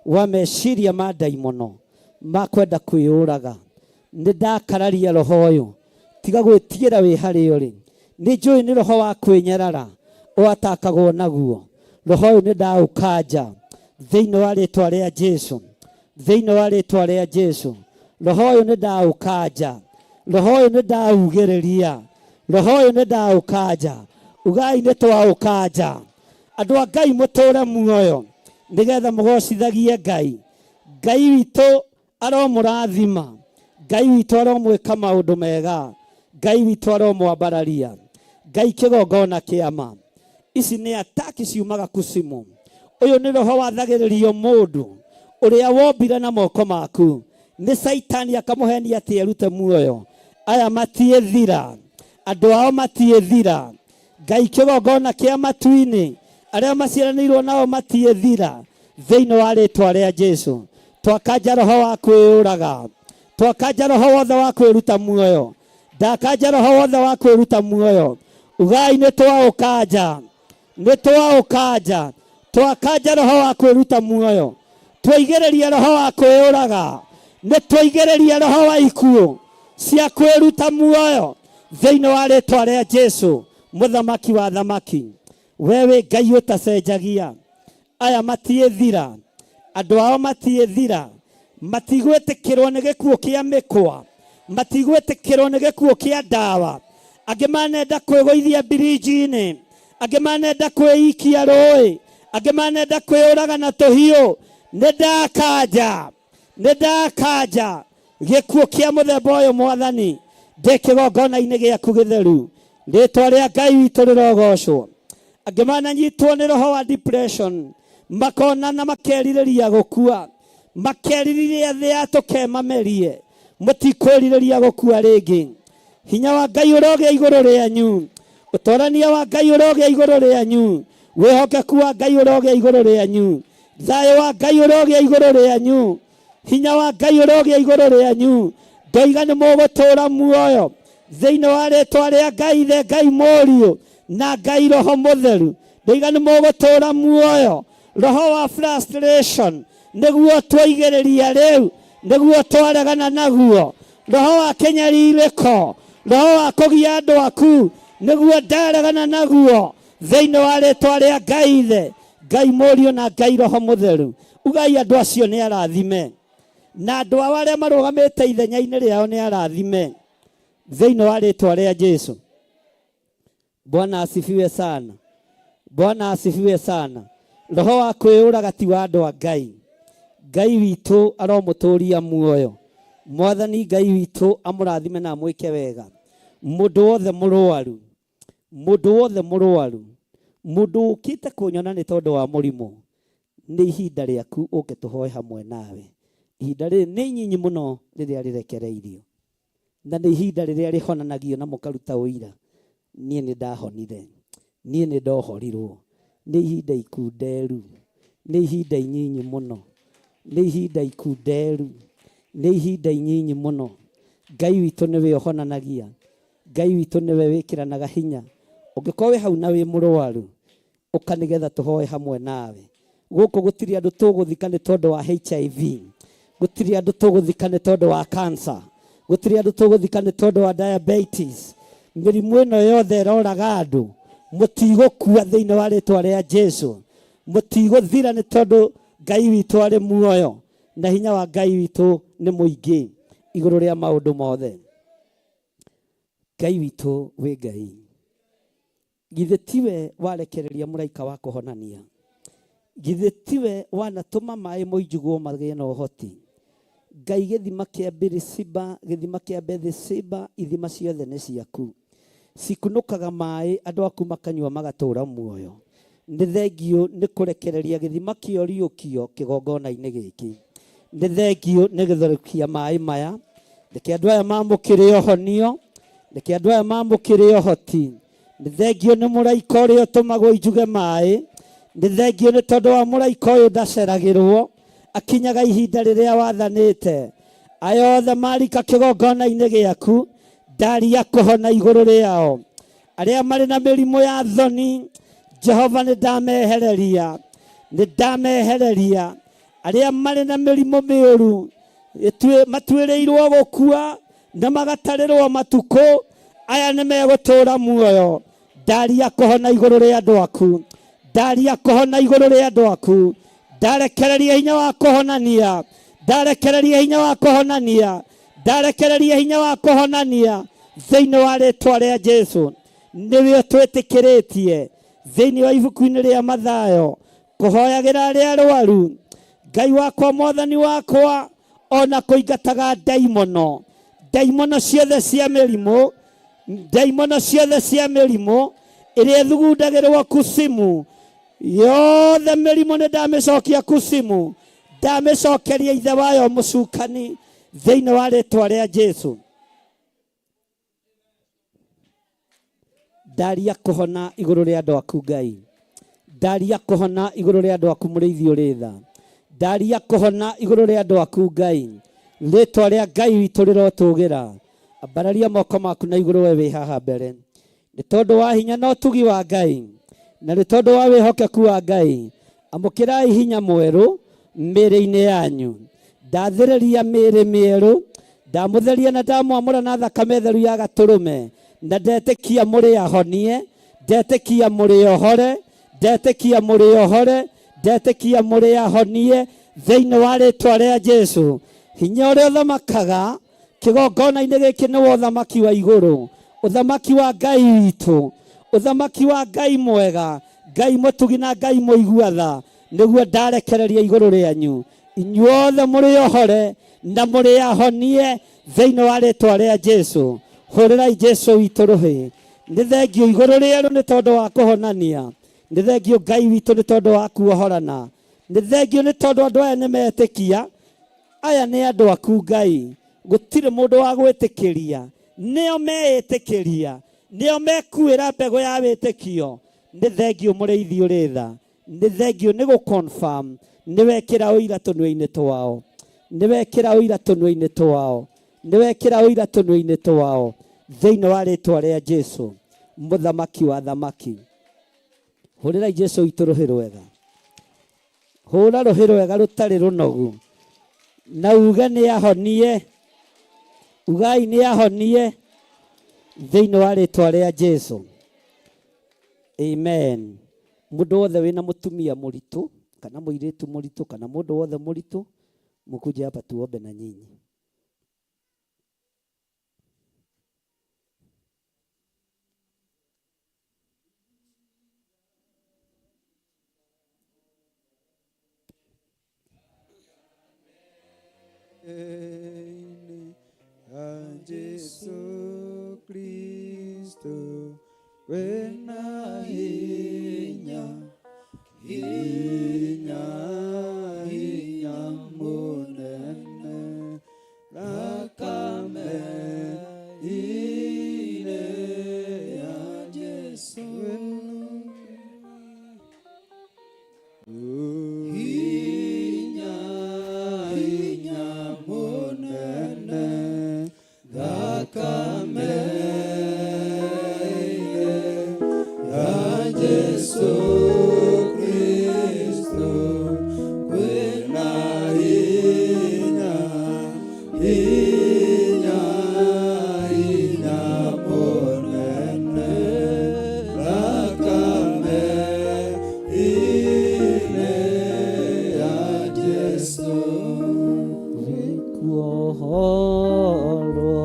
wa meciria ma ndaimono ma kwenda kwĩyũraga. Nĩ ndakararia roho ũyũ. Tiga gwĩtigĩra wĩ harĩa ũrĩ. Nĩ njũĩ nĩ roho wa kwĩnyarara ũatakagwo naguo. Roho ũyũ nĩ ndaũkanja thĩinĩ wa rĩtwa rĩa Jesu. Thĩinĩ wa rĩtwa rĩa Jesu. Roho ũyũ nĩ ndaũkanja. Roho ũyũ nĩ ndaugĩrĩria. Roho ũyũ nĩ ndaũkanja. Ugai nĩ twaũkanja. Andũ a Ngai mũtũre muoyo nĩgetha mũgocithagie Ngai. Ngai witũ aromũrathima. Ngai witũ aromwĩka maũndũ mega. Ngai witũ aromwambararia. Ngai kĩgongona kĩama. Ici nĩ ataki ciumaga kusimu. Ũyũ nĩ roho wathagĩrĩrio mũndũ ũrĩa wombire na moko maku. Nĩ Caitani akamũhenia atĩ erute muoyo. Aya matiĩthira. Andũ ao matiĩthira. Ngai kĩgongona kĩa matu-inĩ, arĩa maciaranĩirwo nao matiĩthira. Thĩinĩ wa rĩtwa rĩa Jesu. Twakanja roho wa kwĩyũraga. Twakanja roho wothe wa kwĩruta muoyo. Ndakanja roho wothe wa kwĩruta muoyo. Ugai nĩ twaũkanja. Nĩ twaũkanja. Twakanja roho wa kwĩruta muoyo. Twaigĩrĩria roho wa kwĩyũraga. Nĩ twaigĩrĩria roho wa ikuũ cia kwĩruta muoyo thĩinĩ wa rĩtwa rĩa Jesu mũthamaki wa thamaki. We wĩ Ngai ũtacenjagia. Aya matiĩthira. Andũ ao matiĩthira. Matigwĩtĩkĩrwo nĩ gĩkuũ kĩa mĩkwa. Matigwĩtĩkĩrwo nĩ gĩkuũ kĩa ndawa. Angĩ manenda kwĩgũithia mbirinji-inĩ. Angĩ manenda kwĩikia rũĩ. Angĩ manenda kwĩyũraga na tũhiũ. Nĩ ndakanja. Nĩ ndakanja gĩkuũ kĩa mũthemba ũyũ Mwathani, ndĩ kĩgongona-inĩ gĩaku gĩtheru. Rĩtwa rĩa Ngai witũ rĩrogocwo. Angĩ mananyitwo nĩ roho wa depression, makona na makerirĩria gũkua, makerirĩria thĩ yatũke mamerie. Mũtikwĩrirĩria gũkua rĩngĩ. Hinya wa Ngai ũrogĩa igũrũ rĩanyu. Ũtorania wa Ngai ũrogĩa igũrũ rĩanyu. Wĩhokeku wa Ngai ũrogĩa igũrũ rĩanyu. Thayũ wa Ngai ũrogĩa igũrũ rĩanyu. Hinya wa Ngai ũrogĩa igũrũ rĩanyu. Ndoiga nĩ mũgũtũra muoyo thĩinĩ wa rĩtwa rĩa Ngai Ithe, Ngai Mũriũ na Ngai Roho Mũtheru. Ndoiga nĩ mũgũtũra muoyo. Roho wa frustration nĩguo twaigĩrĩria rĩu, nĩguo twaregana naguo. Roho wa kĩnyarirĩko, roho wa kũgia andũ aku, nĩguo ndaregana naguo thĩinĩ wa rĩtwa rĩa Ngai Ithe, Ngai Mũriũ na Ngai Roho Mũtheru. Ugai andũ acio nĩ arathime, na andũ ao arĩa marũgamĩte ithenya-inĩ rĩao nĩ arathime thĩinĩ wa rĩtwa rĩa Jesu. Bwana asifiwe sana. Bwana asifiwe sana. Roho wa kwĩyũraga ti wa andũ a Ngai. Ngai witũ aromũtũria muoyo. Mwathani Ngai witũ amũrathime na amwĩke wega. Mũndũ wothe mũrwaru, mũndũ wothe mũrwaru, mũndũ ũkĩte kũnyona nĩ tondũ wa mũrimũ, nĩ ihinda rĩaku ũke tũhoe hamwe nawe. Ihinda rĩrĩ nĩ inyinyi mũno rĩrĩa rĩrekereirio. Na nĩ ihinda rĩrĩa rĩhonanagio na mũkaruta ũira. Niĩ nĩ ndahonire. Niĩ nĩ ndohorirwo. Nĩ ihinda ikunderu. Nĩ ihinda inyinyi mũno. Nĩ ihinda ikunderu. Nĩ ihinda inyinyi mũno. Ngai witũ nĩwe ũhonanagia. Ngai witũ nĩwe wĩkĩranaga hinya. Ũngĩkorwo wĩ hau na wĩ mũrwaru, ũka nĩgetha tũhoe hamwe nawe. Gũkũ gũtirĩ andũ tũgũthika nĩ tondũ wa HIV. Gũtirĩ andũ tũgũthika nĩ tondũ wa cancer. Gũtirĩ andũ tũgũthika nĩ tondũ wa diabetes. Mĩrimũ ĩno yothe ĩroraga andũ. Mũtigũkua thĩinĩ wa rĩtwa rĩa Jesu. Mũtigũthira nĩ tondũ Ngai witũ arĩ muoyo na hinya wa Ngai witũ nĩ mũingĩ igũrũ rĩa maũndũ mothe. Ngai witũ wĩ Ngai. Githĩ tiwe warekereria mũraika wa kũhonania? Githĩ tiwe wanatũma maĩ moinjugwo magĩe na ũhoti? Ngai gĩthima kĩa Birisiba, gĩthima kĩa Bethisiba, ithima ciothe nĩ ciaku. Cikunũkaga maĩ andũ aku makanyua magatũra muoyo. Nĩ thengiũ nĩ kũrekereria gĩthima kĩa ũriũkio kĩgongona-inĩ gĩkĩ. Nĩ thengiũ nĩ gũtherũkia maĩ maya. Reke andũ aya mamũkĩre ũhonio. Reke andũ aya mamũkĩre ũhoti. Nĩ thengiũ nĩ mũraika ũrĩa ũtũmagwo injuge maĩ. Nĩ thengiũ nĩ tondũ wa mũraika ũyũ ndaceragĩrwo. Akinyaga ihinda rĩrĩa wathanĩte. Aya othe marika kĩgongona-inĩ gĩaku, ndaria kũhona igũrũ rĩao. Arĩa marĩ na mĩrimũ ya thoni, Jehova nĩ ndamehereria, nĩ ndamehereria. Arĩa marĩ na mĩrimũ mĩũru, matuĩrĩirwo gũkua na magatarĩrwo matukũ, aya nĩ megũtũũra muoyo. Ndaria kũhona igũrũ rĩa andũ aku, ndaria kũhona igũrũ rĩa andũ aku. Ndarekereria hinya wa kũhonania, ndarekereria hinya wa kũhonania, ndarekereria hinya wa kũhonania thĩinĩ wa rĩtwa rĩa Jesu. Nĩwe ũtwĩtĩkĩrĩtie thĩinĩ wa ibuku-inĩ rĩa Mathayo kũhoyagĩra arĩa arwaru. Ngai wakwa, Mwathani wakwa, ona kũingataga ndaimono, ndaimono ciothe cia mĩrimũ, ndaimono ciothe cia mĩrimũ ĩrĩa ĩthugundagĩrwo kusimu yothe, mĩrimũ nĩ ndamĩcokia kusimu, ndamĩcokeria ithe wayo mũcukani thĩinĩ wa rĩtwa rĩa Jesu. Ndaria kũhona igũrũ rĩa andũ aku Ngai, ndaria kũhona igũrũ rĩa andũ aku mũrĩithi ũrĩ tha, ndaria kũhona igũrũ rĩa andũ aku Ngai. Rĩtwa rĩa Ngai witũ rĩrotũgĩra. Ambararia moko maku na igũrũ we wĩ haha mbere, nĩ tondũ wa hinya na ũtugi wa Ngai, na nĩ tondũ wa wĩhokeku wa Ngai. Amũkĩrai hinya mwerũ mĩĩrĩ-inĩ yanyu. Ndathĩrĩria mĩĩrĩ mĩerũ, ndamũtheria na ndamwamũra na thakame theru ya gatũrũme, na ndetĩkia mũrĩ ahonie, ndetĩkia mũrĩ ohore, ndetĩkia mũrĩ ohore, ndetĩkia mũrĩ ahonie thĩinĩ wa rĩtwa rĩa Jesu. Hinya ũrĩa ũthamakaga kĩgongona-inĩ gĩkĩ nĩ wa ũthamaki wa igũrũ, ũthamaki wa Ngai witũ, ũthamaki wa Ngai mwega, Ngai mũtugi na Ngai mũigua tha, nĩguo ndarekereria igũrũ rĩanyu inyuothe mũrĩ ohore na mũrĩ ahonie thĩinĩ wa rĩtwa rĩa Jesu. Hũrĩrai Jesu witũ rũhĩ. Nĩ thengio igũrũ rĩerũ nĩ tondũ wa kũhonania, nĩ thengio Ngai witũ nĩ tondũ wa kuohorana, nĩ thengio nĩ tondũ andũ aya nĩ metĩkia. Aya nĩ andũ aku Ngai, gũtirĩ mũndũ wa gwĩtĩkĩria, nĩo meĩtĩkĩria, nĩo mekuĩra mbegũ ya wĩtĩkio. Nĩ thengio mũrĩithi ũrĩ tha, nĩ thengio nĩ gũ confirm nĩ wekĩra ũira tũnua-inĩ twao, nĩ wekĩra ũira tũnua-inĩ twao, nĩ wekĩra ũira tũnua-inĩ twao thĩinĩ wa rĩtwa rĩa Jesu, mũthamaki wa thamaki. Hũrĩrai Jesu witũ rũhĩ rwega. Hũra rũhĩ rwega rũtarĩ rũnogu na uge nĩ ahonie. Ugai nĩ ahonie thĩinĩ wa rĩtwa rĩa Jesu. Amen. Mũndũ wothe wĩna mũtumia mũritũ kana mũirĩtu mũritũ kana mũndũ wothe mũritũ, mkuje hapa tuombe na nyinyi. Jesu Kristo wena hinya hinya hinya munene thakame ine ya Jesu hinya hinya munene thakame ine ya Jesu Kristo kwĩna hinya hinya hinya munene thakame ine ya Jesu. Kuohorwo,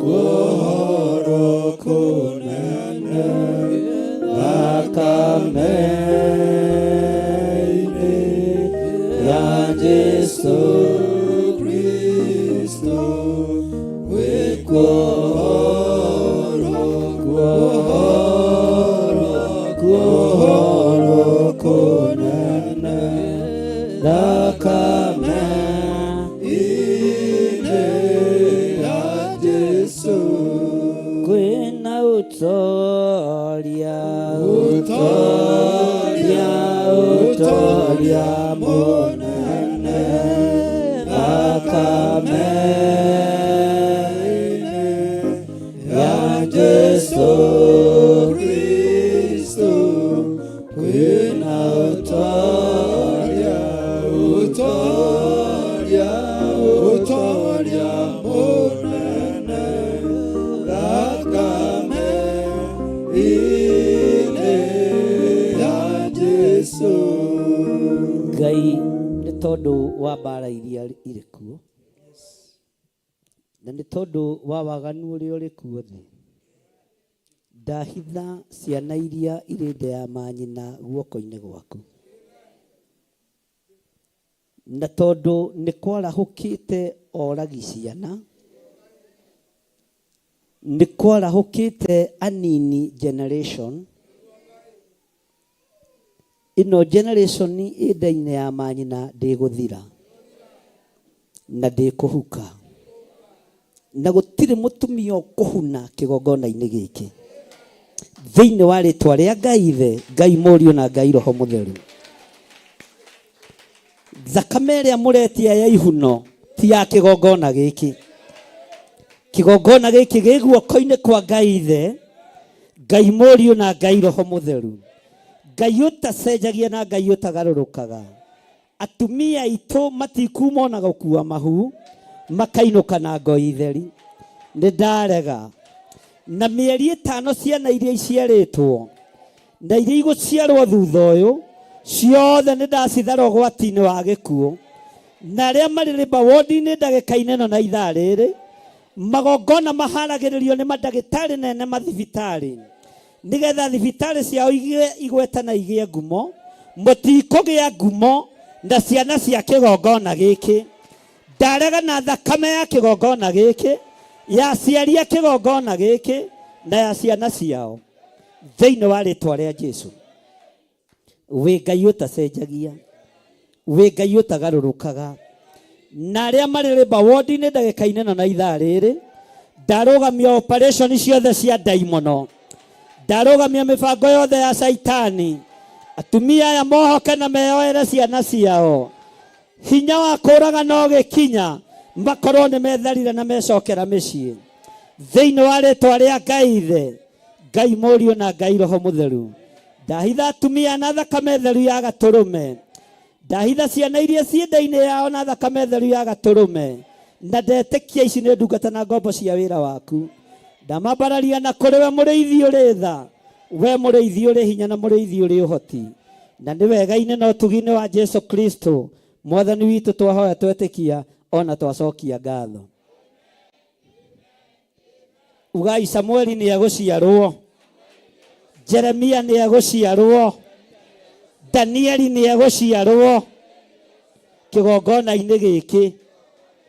kuohorwo kũnene thakame-inĩ ya Jesu Kristo gwĩ kuohorwo kuohorwo kuohorwo kũnene thakame-inĩ ya Jesu. Kwĩna ũtoria, ũtoria, ũtoria. Ũtoria mũnene thakame-inĩ ya Jesũ Kristo kwĩna ũtoria, ũtoria, ũtoria mũnene thakame-inĩ ya Jesũ. Ngai nĩ tondũ wa mbara iria irĩ kuo na nĩ tondũ wa waganu ũrĩa ũrĩ kuo thĩ, ndahitha ciana iria irĩ nda ya manyina guoko-inĩ gwaku, na tondũ nĩ kwarahũkĩte oragi ciana, nĩ kwarahũkĩte anini generation ĩno, generation ĩ nda-inĩ ya manyina ndĩgũthira na ndĩkũhuka, na gũtirĩ mũtumia ũkũhuna kĩgongona-inĩ gĩkĩ thĩinĩ wa rĩtwa rĩa Ngai Ithe, Ngai Mũriũ na Ngai Roho Mũtheru. Thakame ĩrĩa mũretia ya ihuno ti ya kĩgongona gĩkĩ. Kĩgongona gĩkĩ gĩ guoko-inĩ kwa Ngai Ithe, Ngai Mũriũ na Ngai Roho Mũtheru, Ngai ũtacenjagia na Ngai ũtagarũrũkaga. Atumia aitũ matikuma ona gũkua mahu makainũka na ngoi theri. Nĩ ndarega. Na mĩeri ĩtano ciana iria iciarĩtwo na iria igũciarwo thutha ũyũ ciothe nĩ ndacithara ũgwati-inĩ wa gĩkuũ, na arĩa marĩ labour ward-inĩ ndagĩka-inĩ ĩno na ithaa rĩrĩ, magongona maharagĩrĩrio nĩ mandagĩtarĩ nene mathibitarĩ nĩgetha thibitarĩ ciao igĩe igweta na igĩe ngumo. Mũtikũgĩa ngumo na ciana cia kĩgongona gĩkĩ. Ndarega na thakame ya kĩgongona gĩkĩ, ya aciari a kĩgongona gĩkĩ na ya ciana ciao, thĩinĩ wa rĩtwa rĩa Jesu. Wĩ Ngai ũtacenjagia, wĩ Ngai ũtagarũrũkaga. Na arĩa marĩ labour ward-inĩ ndagĩka-inĩ ĩno na ithaa rĩrĩ, ndarũgamia operation ciothe cia ndaimono, ndarũgamia mĩbango yothe ya caitani. Atumia aya mohoke na meyoere ciana ciao. Hinya wa kũraga no gĩkinya makorwo nĩ metharire na mecokera mĩciĩ, thĩinĩ wa rĩtwa rĩa Ngai Ithe, Ngai Mũriũ na Ngai Roho Mũtheru. Ndahitha atumia na thakame theru ya gatũrũme, ndahitha ciana iria ciĩ nda-inĩ yao na thakame theru ya gatũrũme, na ndetĩkia ici nĩ ndungata na ngombo cia wĩra waku. Ndamambararia na kũrĩ we, mũrĩithi ũrĩ tha, we mũrĩithi ũrĩ hinya na mũrĩithi ũrĩ ũhoti, na nĩ wega-inĩ na ũtugi-inĩ wa Jesu Kristo Mwathani witũ twahoya, twetĩkia ona twacokia ngatho. Ugai, Samueli nĩ egũciarwo, Jeremia nĩ egũciarwo, Danieli nĩ egũciarwo kĩgongona-inĩ gĩkĩ,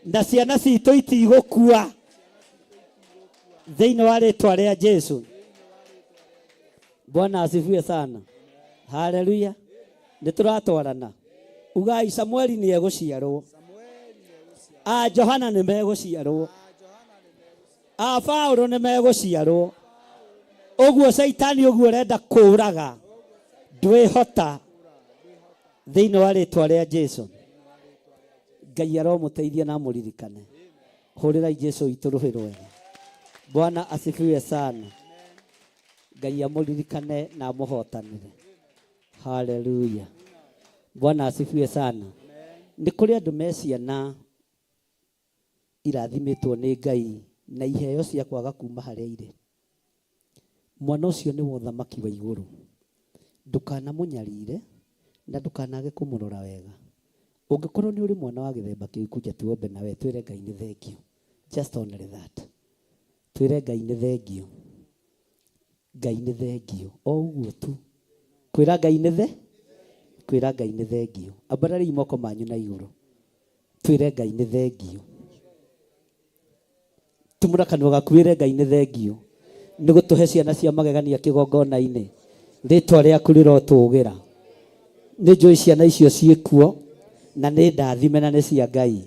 na ciana citũ itigũkua thĩinĩ wa rĩtwa rĩa Jesu. Bwana asifiwe sana. Haleluya. Nĩ tũratwarana. Ugai, Samueli nĩ egũciarwo, a Johana nĩ megũciarwo, a Paulo nĩ megũciarwo. Ũguo caitani ũguo ũrenda kũraga ndwĩhota thĩinĩ wa rĩtwa rĩa Jesu. Ngai aromũteithia na amũririkane. Hũrĩrai Jesu witũ rũhĩ rwega. Bwana asifiwe sana. Ngai amũririkane na amũhotanĩre. Haleluya. Bwana asifiwe sana. Nĩ kũrĩ andũ me ciana irathimĩtwo nĩ Ngai na iheo cia kwaga kuma harĩa irĩ. Mwana ũcio nĩ wa ũthamaki wa igũrũ. Ndũkanamũnyarire na ndũkanage kũmũrora wega. Ũngĩkorwo nĩ ũrĩ mwana wa gĩthemba kĩu, kuja tuombe nawe, twĩre Ngai nĩ thengio. Just only that. Twĩre Ngai nĩ thengio. Ngai nĩ thengio. O ũguo tu. Kwĩra Ngai nĩ the? Kwĩra Ngai nĩ thengio. Ambarariai moko manyu na igũrũ. Twĩre Ngai nĩ thengio. Tumũra kanua gaku wĩre Ngai nĩ thengio. Nĩ gũtũhe ciana cia magegania kĩgongona-inĩ. Rĩtwa rĩaku rĩrotũgĩra. Nĩ njũĩ ciana icio ciĩkuo na nĩ ndathime na nĩ cia Ngai.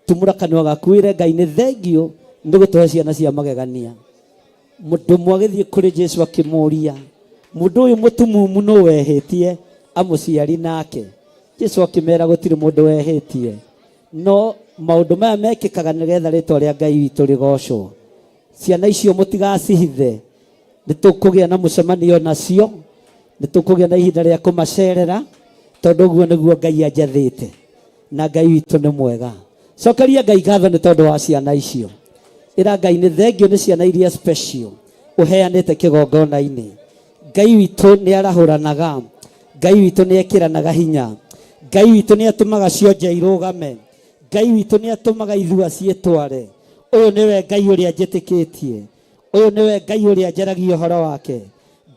Tumũra kanua gaku wĩre Ngai nĩ thengio nĩ gũtũhe ciana cia magegania. Mũndũ ũmwe agĩthiĩ kũrĩ Jesu akĩmũria, mũndũ ũyũ mũtumumu nũ wehĩtie amũciari nake? Jesu akĩmera gũtirĩ mũndũ wehĩtie, no maũndũ maya mekĩkaga nĩgetha rĩtwa rĩa Ngai witũ rĩgocwo. Ciana icio mũtigacihithe, nĩ tũkũgĩa na mũcemanio nacio, nĩ tũkũgĩa na ihinda rĩa kũmacerera, tondũ ũguo nĩguo Ngai anjathĩte, na Ngai witũ nĩ mwega. Cokeria Ngai ngatho nĩ tondũ wa ciana icio. Ĩra Ngai nĩ thengio nĩ ciana iria special ũheanĩte kĩgongona-inĩ. Ngai witũ nĩ arahũranaga, Ngai witũ nĩ ekĩranaga hinya, Ngai witũ nĩ atũmaga cionje irũgame, Ngai witũ nĩ atũmaga ithua ciĩtware. Ũyũ nĩwe Ngai ũrĩa njĩtĩkĩtie, ũyũ nĩwe Ngai ũrĩa njaragia ũhoro wake,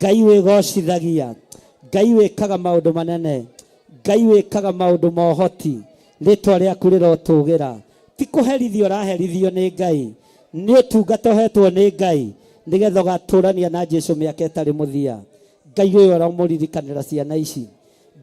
Ngai wĩgocithagia, Ngai wĩkaga maũndũ manene, Ngai wĩkaga maũndũ ma ũhoti. Rĩtwa rĩaku rĩrotũgĩra. Ti kũherithio ũraherithio nĩ Ngai, nĩ ũtungata ũhetwo nĩ Ngai nĩgetha ũgatũrania na Jesu mĩaka ĩtarĩ mũthia. Ngai ũyũ aromũririkanĩra ciana ici.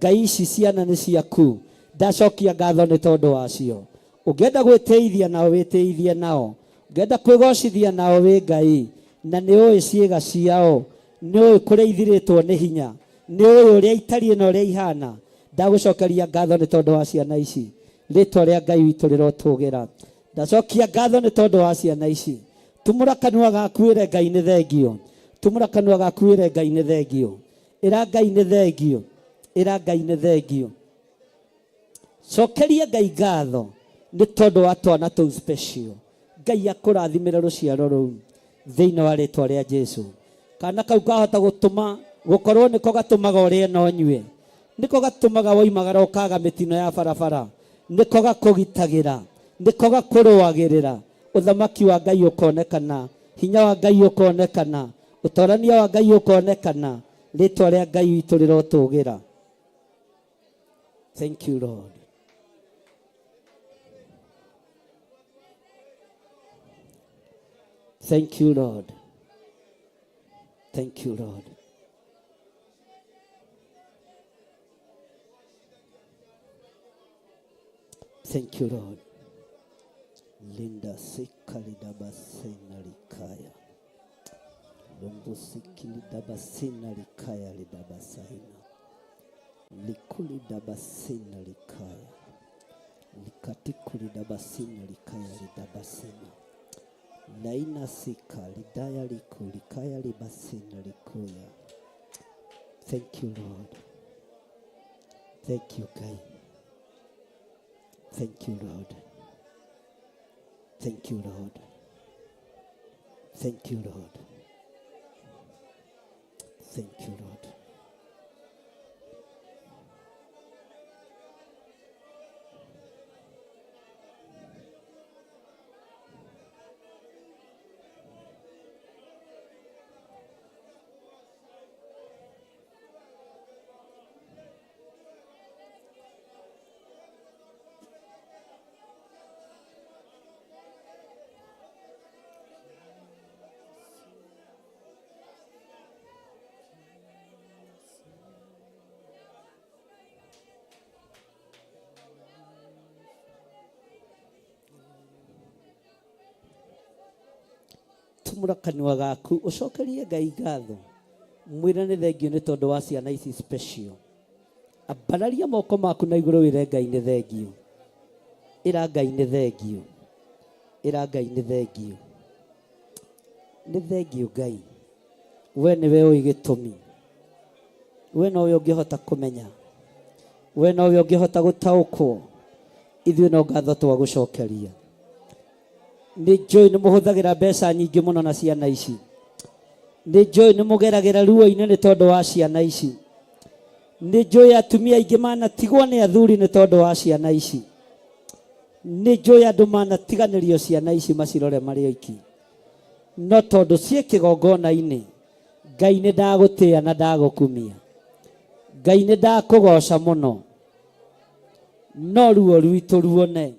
Ngai ici ciana nĩ ciaku, ndacokia ngatho nĩ tondũ wacio. Ũngĩenda gwĩtĩithia nao wĩtĩithie nao, ũngĩenda kwĩgocithia nao wĩ Ngai, na nĩ ũĩ ciĩga ciao, nĩ ũĩ kũrĩa ithirĩtwo nĩ hinya, nĩ ũĩ ũrĩa itariĩ na ũrĩa ihana. Ndagũcokeria ngatho nĩ tondũ wa ciana ici. Rĩtwa rĩa Ngai witũ rĩrotũgĩra. Ndacokia ngatho nĩ tondũ wa ciana ici. Tumũra kanua gaku wĩre Ngai nĩ thengio. Tumũra kanua gaku wĩre Ngai nĩ thengio. Ĩra Ngai nĩ thengio. Ĩra Ngai nĩ thengio. Cokeria Ngai ngatho nĩ tondũ wa twana tũu special. Ngai akũrathimĩre rũciaro rũu thĩinĩ wa rĩtwa rĩa Jesu. Kana kau kahota gũtũma gũkorwo nĩko gatũmaga ũrĩe na ũnyue, nĩko gatũmaga woimagara ũkaga mĩtino ya barabara, nĩko gakũgitagĩra, nĩko gakũrũagĩrĩra. Ũthamaki wa Ngai ũkonekana, hinya wa Ngai ũkonekana, ũtorania wa Ngai ũkonekana, rĩtwa rĩa Ngai witũ rĩrotũgĩra. Thank you, Lord. Thank you, Lord. Thank you, Lord. Thank you, Lord. Linda sikalidabasena likaya. Lumbu sikilidabasena likaya lidabasaina. Likulidabasena likaya. Likatikulidabasena likaya lidabasena. Laina sika lidaya liku likaya libasena likuya. Thank you, Lord. Thank you, Kai. Thank you, Lord. Thank you, Lord. Thank you, Lord. Thank you, Lord. Tumũra kanua gaku ũcokerie Ngai ngatho, mwĩre nĩ thengio nĩ tondũ wa ciana ici special. Ambararia moko maku na igũrũ wĩre Ngai nĩ thengio. Ĩra Ngai nĩ thengio. Ĩra Ngai nĩ thengio. Nĩ thengio Ngai. We nĩwe ũĩ gĩtũmi. We nowe ũngĩhota kũmenya. We nowe ũngĩhota gũtaũkwo. Ithuĩ no ngatho twagũcokeria. Nĩ njũĩ nĩ mũhũthagĩra mbeca nyingĩ mũno na ciana ici. Nĩ njũĩ nĩ mũgeragĩra ruo-inĩ nĩ tondũ wa ciana ici. Nĩ njũĩ atumia aingĩ manatigwo nĩ athuri nĩ tondũ wa ciana ici. Nĩ njũĩ andũ manatiganĩrio ciana ici macirore marĩ oiki. No tondũ ciĩ kĩgongona-inĩ, Ngai nĩ ndagũtĩa na ndagũkumia. Ngai nĩ ndakũgoca mũno. No ruo rwitũ ruone.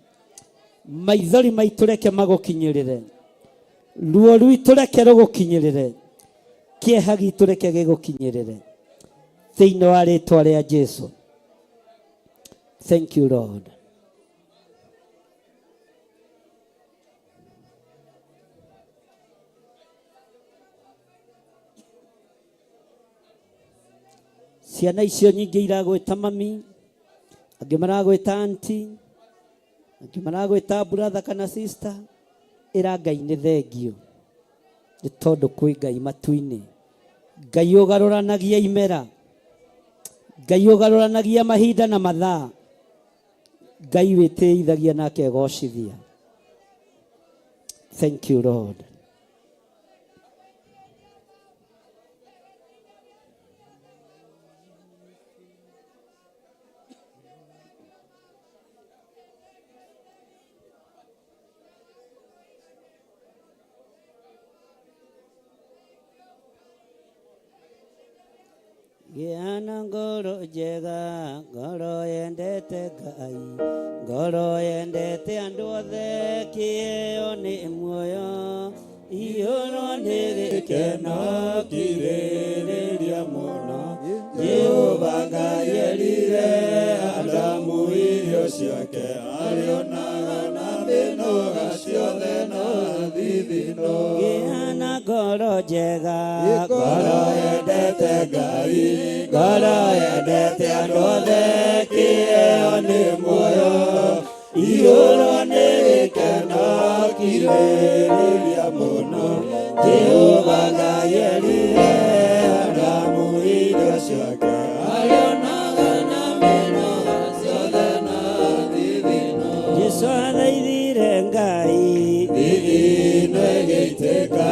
Maithori maitũ reke magũkinyĩrĩre. Ruo rwitũ reke rũgũkinyĩrĩre. Kĩeha gitũ reke gĩgũkinyĩrĩre. Thĩinĩ wa rĩtwa rĩa Jesu. Thank you, Lord. Ciana icio nyingĩ iragwĩta mami, Angĩ maragwĩta auntie, angĩ maragwĩta brother kana sister. Ĩra Ngai nĩ thengio, nĩ tondũ kwĩ Ngai matu-inĩ. Ngai ũgarũranagia imera, Ngai ũgarũranagia mahinda na mathaa, Ngai wĩtĩithagia na akegocithia. Thank you Lord. Gĩa na ngoro njega, ngoro yendete Ngai, ngoro yendete andũ othe, kĩheo nĩ muoyo, iyũrwo nĩ gĩkeno Kirĩrĩria mũno. Jehova Ngai erire Adamu irio ciake arĩonaga na mĩnoga ciothe na thithino. Gĩa na ngoro njega, Ngoro yendete Ngai, ngoro yendete andũ othe, kĩheo nĩ muoyo, iyũrwo nĩ gĩkeno kirĩrĩria mũno. Jehova Ngai erire Adamu irio ciake arĩonaga na mĩnoga ciothe na thithino. Jesu athaithire Ngai, Thithino ĩgĩitĩka,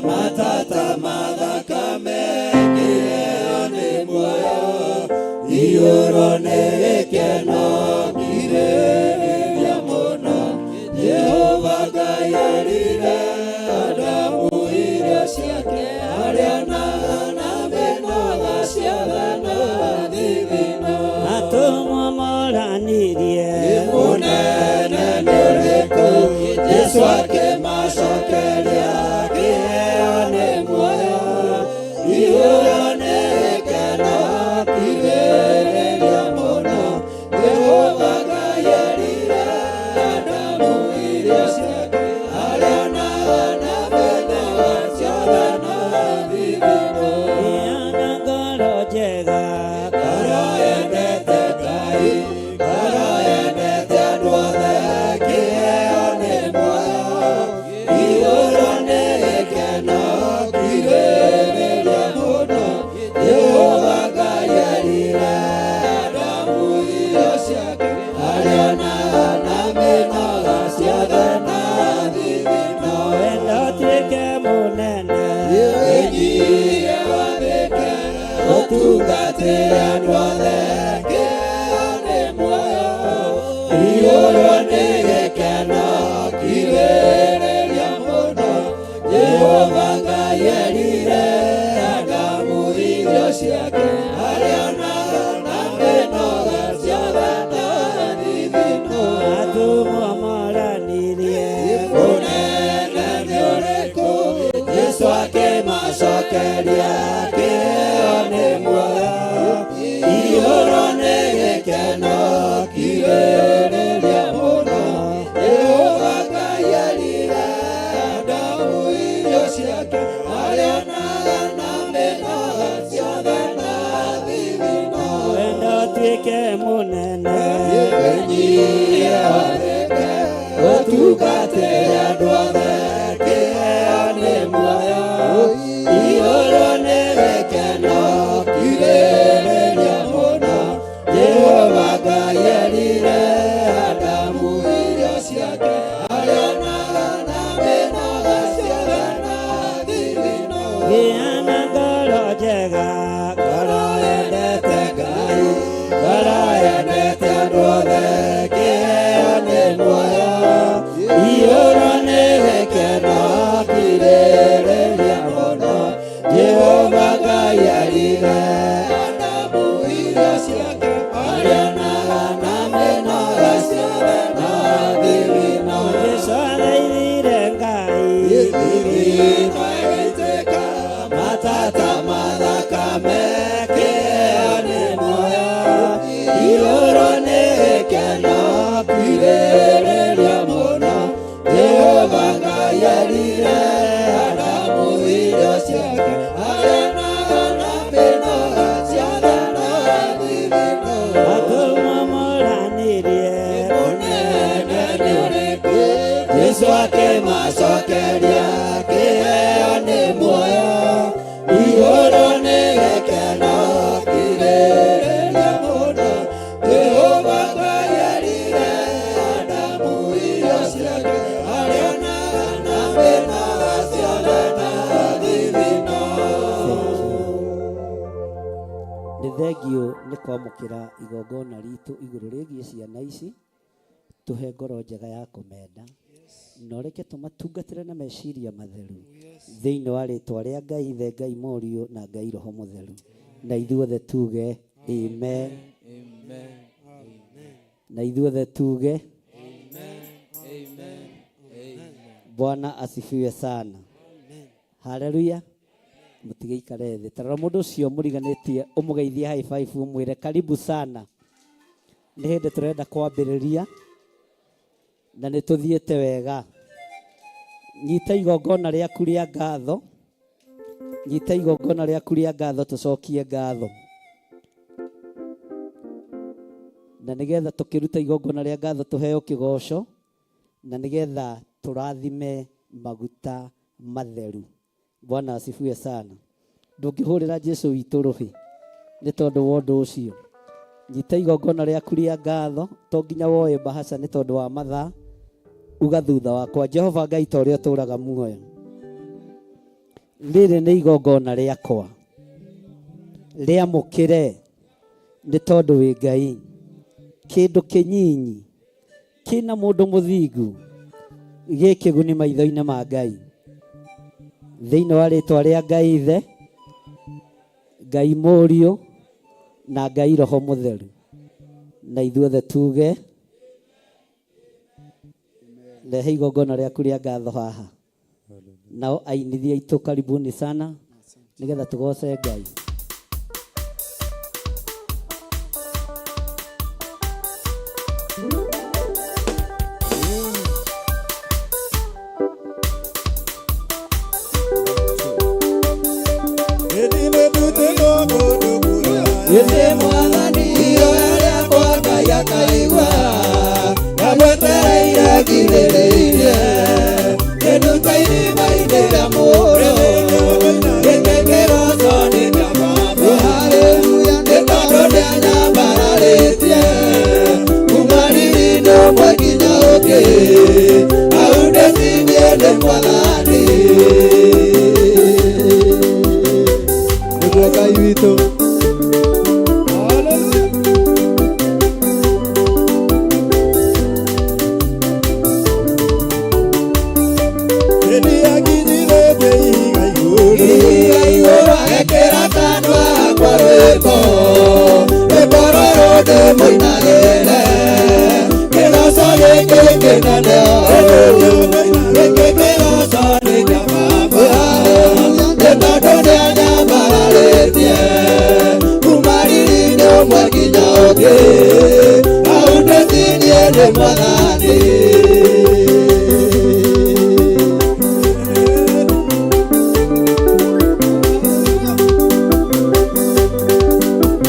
matata mathakame, kĩheo nĩ muoyo, iyũrwo nĩ gĩkeno kirĩrĩria mũno. Jehova Ngai erire Adamu irio ciake arĩonaga na mĩnoga ciothe na thithino. Atũmwo moranirie, Mũnene nĩ ũrĩkũ? Jesũ akĩmacokeria, kĩheo nĩ muoyo, iyũrwo nĩ gĩkeno kirĩrĩria mũno. Jehova Ngai erire Adamu irio ciake arĩonaga na mĩnoga ciothe na thithino. Gĩa na ngoro njega, Ngoro yendete Ngai, ngoro yendete andũ othe, kĩheo nĩ muoyo, iyũrwo nĩ gĩkeno kirĩrĩria mũno. Jehova Ngai erire Adamu irio ciake arĩonaga na mĩnoga ciothe na thithino. Wenda ũtuĩke mũnene, Wĩnyihie wathĩke, ũtungatĩre andũ othe, kĩheo nĩ muoyo, iyũrwo nĩ gĩkeno kirĩrĩria mũno. Jehova Ngai erire Adamu irio ciake arĩonaga na mĩnoga ciothe na thithino. Atũmwo moranirie, Mũnene nĩ ũrĩkũ? Jesũ akĩmacokeria, kĩheo nĩ muoyo, iyũrwo nĩ gĩkeno kirĩrĩria mũno. Jehova Ngai erire Adamu irio ciake arĩonaga na mĩnoga ciothe na thithino. Wenda ũtuĩke mũnene, Wĩnyihie wathĩke, ũtungatĩre andũ othe, kĩheo nĩ muoyo, iyũrwo nĩ gĩkeno kirĩrĩria mũno. Jehova Ngai erire Adamu irio ciake arĩonaga na mĩnoga ciothe na thithino. Gĩa na ngoro njega, Ngoro yendete Ngai, ngoro yendete andũ othe, kĩheo nĩ muoyo, iyũrwo nĩ gĩkeno kirĩrĩria mũno. Jehova Ngai erire Adamu irio ciake arĩonaga na mĩnoga ciothe na thithino. Jesũ athaithire Ngai, Thithino ĩgĩitĩka, matata mathakame, kĩheo nĩ muoyo, iyũrwo nĩ gĩkeno kirĩrĩria mũno. Jehova Ngai erire Adamu irio ciake arĩonaga na mĩnoga ciothe na thithino. Atũmwo Thengiũ nĩ kwamũkĩra igongona ritũ igũrũ rĩgiĩ ciana ici, tũhe ngoro njega ya kũmenda, na ũreke tũmatungatĩre na meciria matheru thĩinĩ wa rĩtwa rĩa Ngai Ithe, Ngai Mũriũ na Ngai Roho Mũtheru, na ithuothe tuge amen. Na ithuothe tuge Bwana asifiwe sana. Haleluya. Mũtigaikare thĩ. Tarora mũndũ ũcio mũriganĩtie ũmũgeithie high five ũmwĩre karibu sana. Nĩ hĩndĩ tũrenda kwambĩrĩria na nĩ tũthiĩte wega. Nyita igongona rĩaku rĩa ngatho. Nyita igongona rĩaku rĩa ngatho tũcokie ngatho. Na nĩgetha tũkĩruta igongona rĩa ngatho tũheo kĩgoco na nĩgetha tũrathime maguta matheru. Bwana asifiwe sana. Ndũngĩhũrĩra Jesu witũ rũhĩ nĩ tondũ wa ũndũ ũcio. Nyita igongona rĩaku rĩa ngatho, to nginya woe mbahaca nĩ tondũ wa mathaa. Uga thutha wakwa, Jehova Ngai ta ũrĩa ũtũũraga muoyo, rĩrĩ nĩ igongona rĩakwa, rĩamũkĩre nĩ tondũ wĩ Ngai. Kĩndũ kĩnyinyi kĩna mũndũ mũthingu gĩ kĩguni maitho-inĩ ma Ngai. Thĩinĩ wa rĩtwa rĩa Ngai Ithe, Ngai Mũriũ na Ngai Roho Mũtheru, na ithuothe tuge rehe igongona rĩaku rĩa ngatho haha. Nao ainithia aitũ karibuni sana nĩgetha tũgoce Ngai. Ĩndĩ Mwathani ihoya rĩakwa Ngai akaigua, ndamwetereire ngirĩrĩirie, ngĩnduta irima-inĩ rĩa mũũro, gĩkĩ kĩroto nĩ kĩa Baba. Haleluya, nĩ tondũ nĩanyambararĩtie, kuma riri-inĩ ũmwe nginya ũngĩ, hau ndĩcinie nĩ Mwathani. Nĩguo Ngai witũ. Ekĩra kanua kwa rwĩmbo, rwĩmbo rũrũ ndĩmũinagĩre, kĩroco gĩkĩ kĩnene gĩkĩ kĩroco nĩ kĩa Baba, nĩ tondũ nĩanyambararĩtie, kuma riri-inĩ ũmwe nginya ũngĩ, hau ndĩcinie nĩ Mwathani.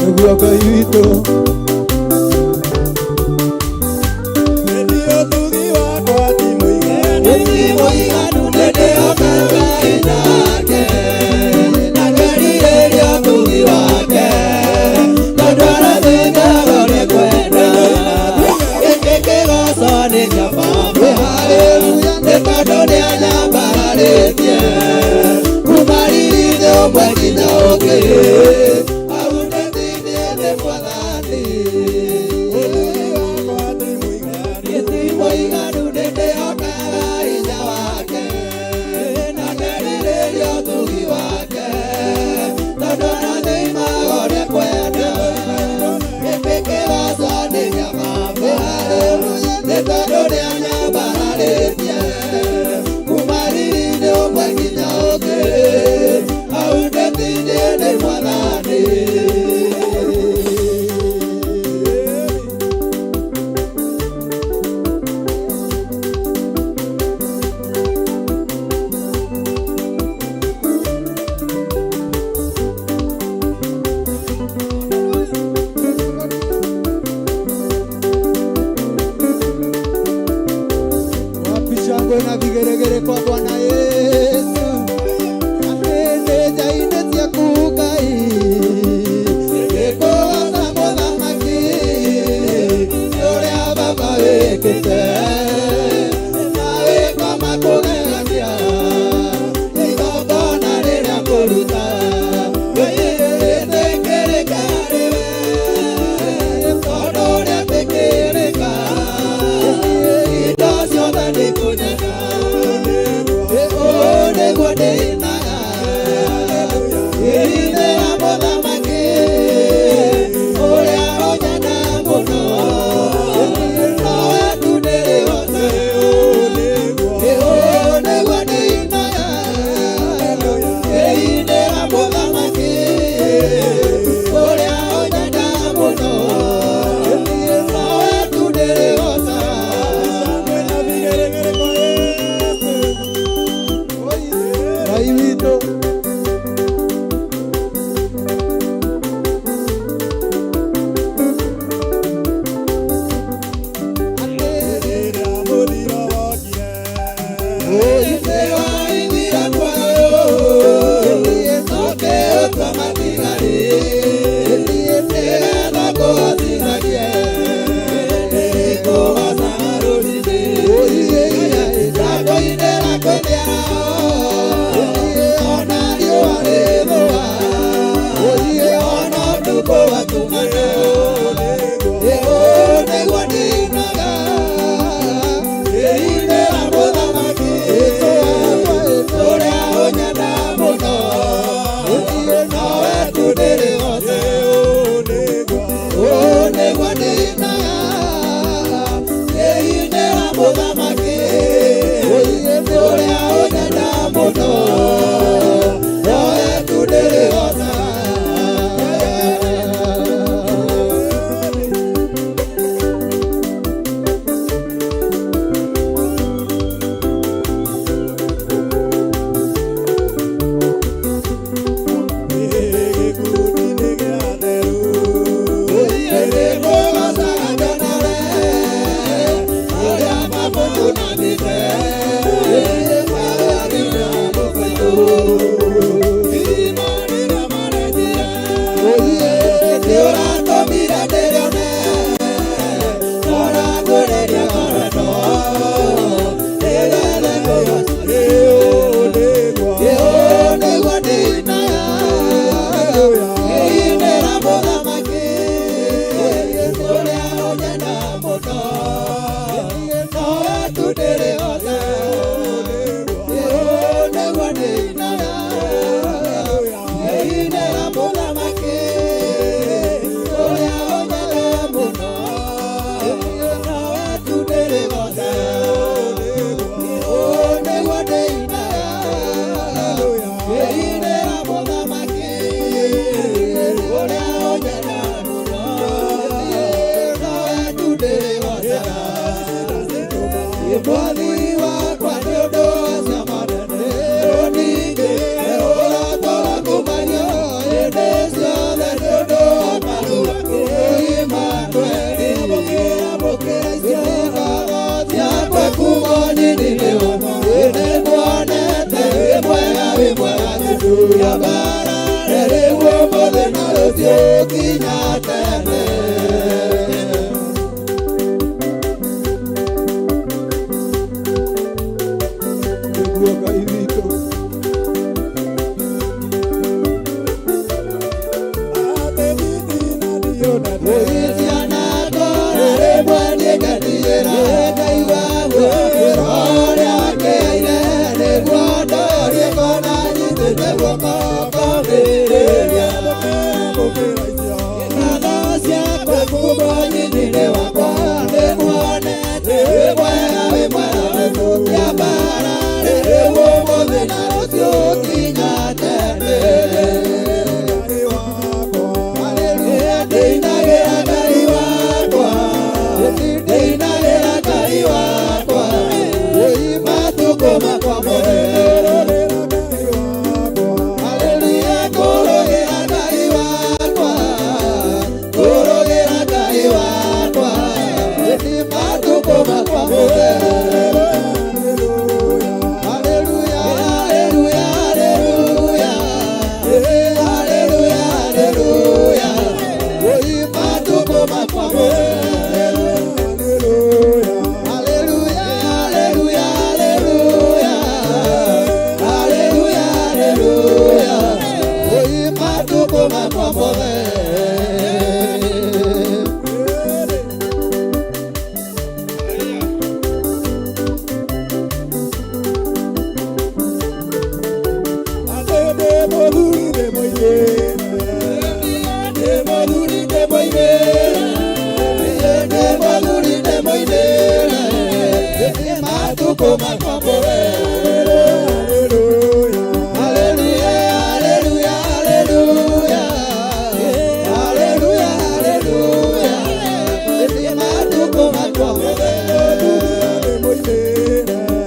Nĩguo Ngai witũ. Ngai witũ.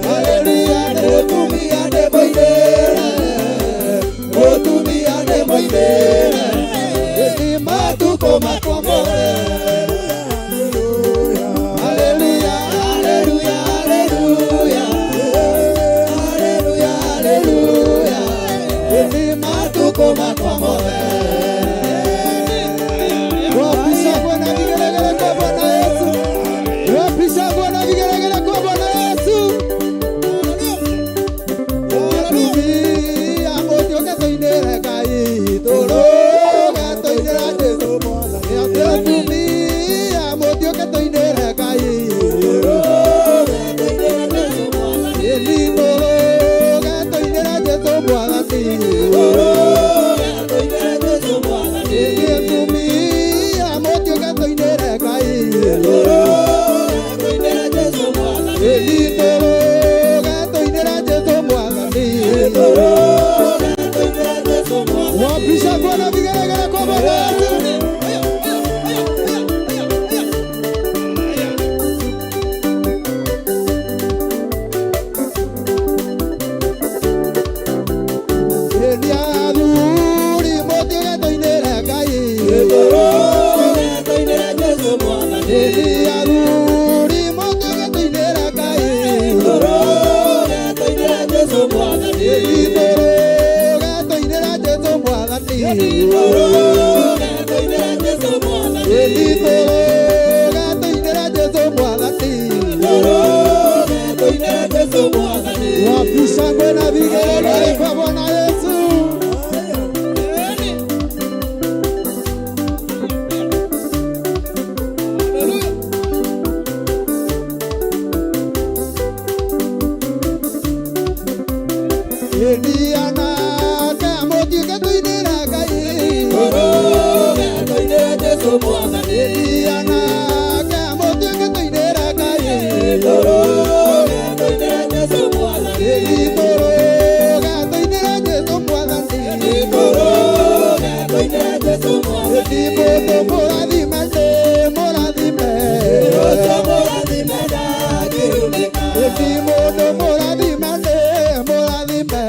Hallelujah, Mwathani. Atumia mũtiũke tũinĩre Ngai. Tũrũge tũinĩre Jesũ Mwathani. Wapisha kuona vigelegele kwa Bwana Yesu. Athuri mũtiũke tũinĩre Ngai. Athuri mũtiũke tũinĩre Ngai. Tũrũge tũinĩre Jesũ Mwathani. Tũrũge tũinĩre Jesũ Mwathani. Wapisha kwena vigelegele kwa Bwana Yesu. Anake mũtiũke tũinĩre Ngai. Anake mũtiũke tũinĩre Ngai. Tũrũge tũinĩre Jesũ Mwathani. Mũndũ mũrathime nĩ mũrathime. Mũndũ mũrathime nĩ mũrathime.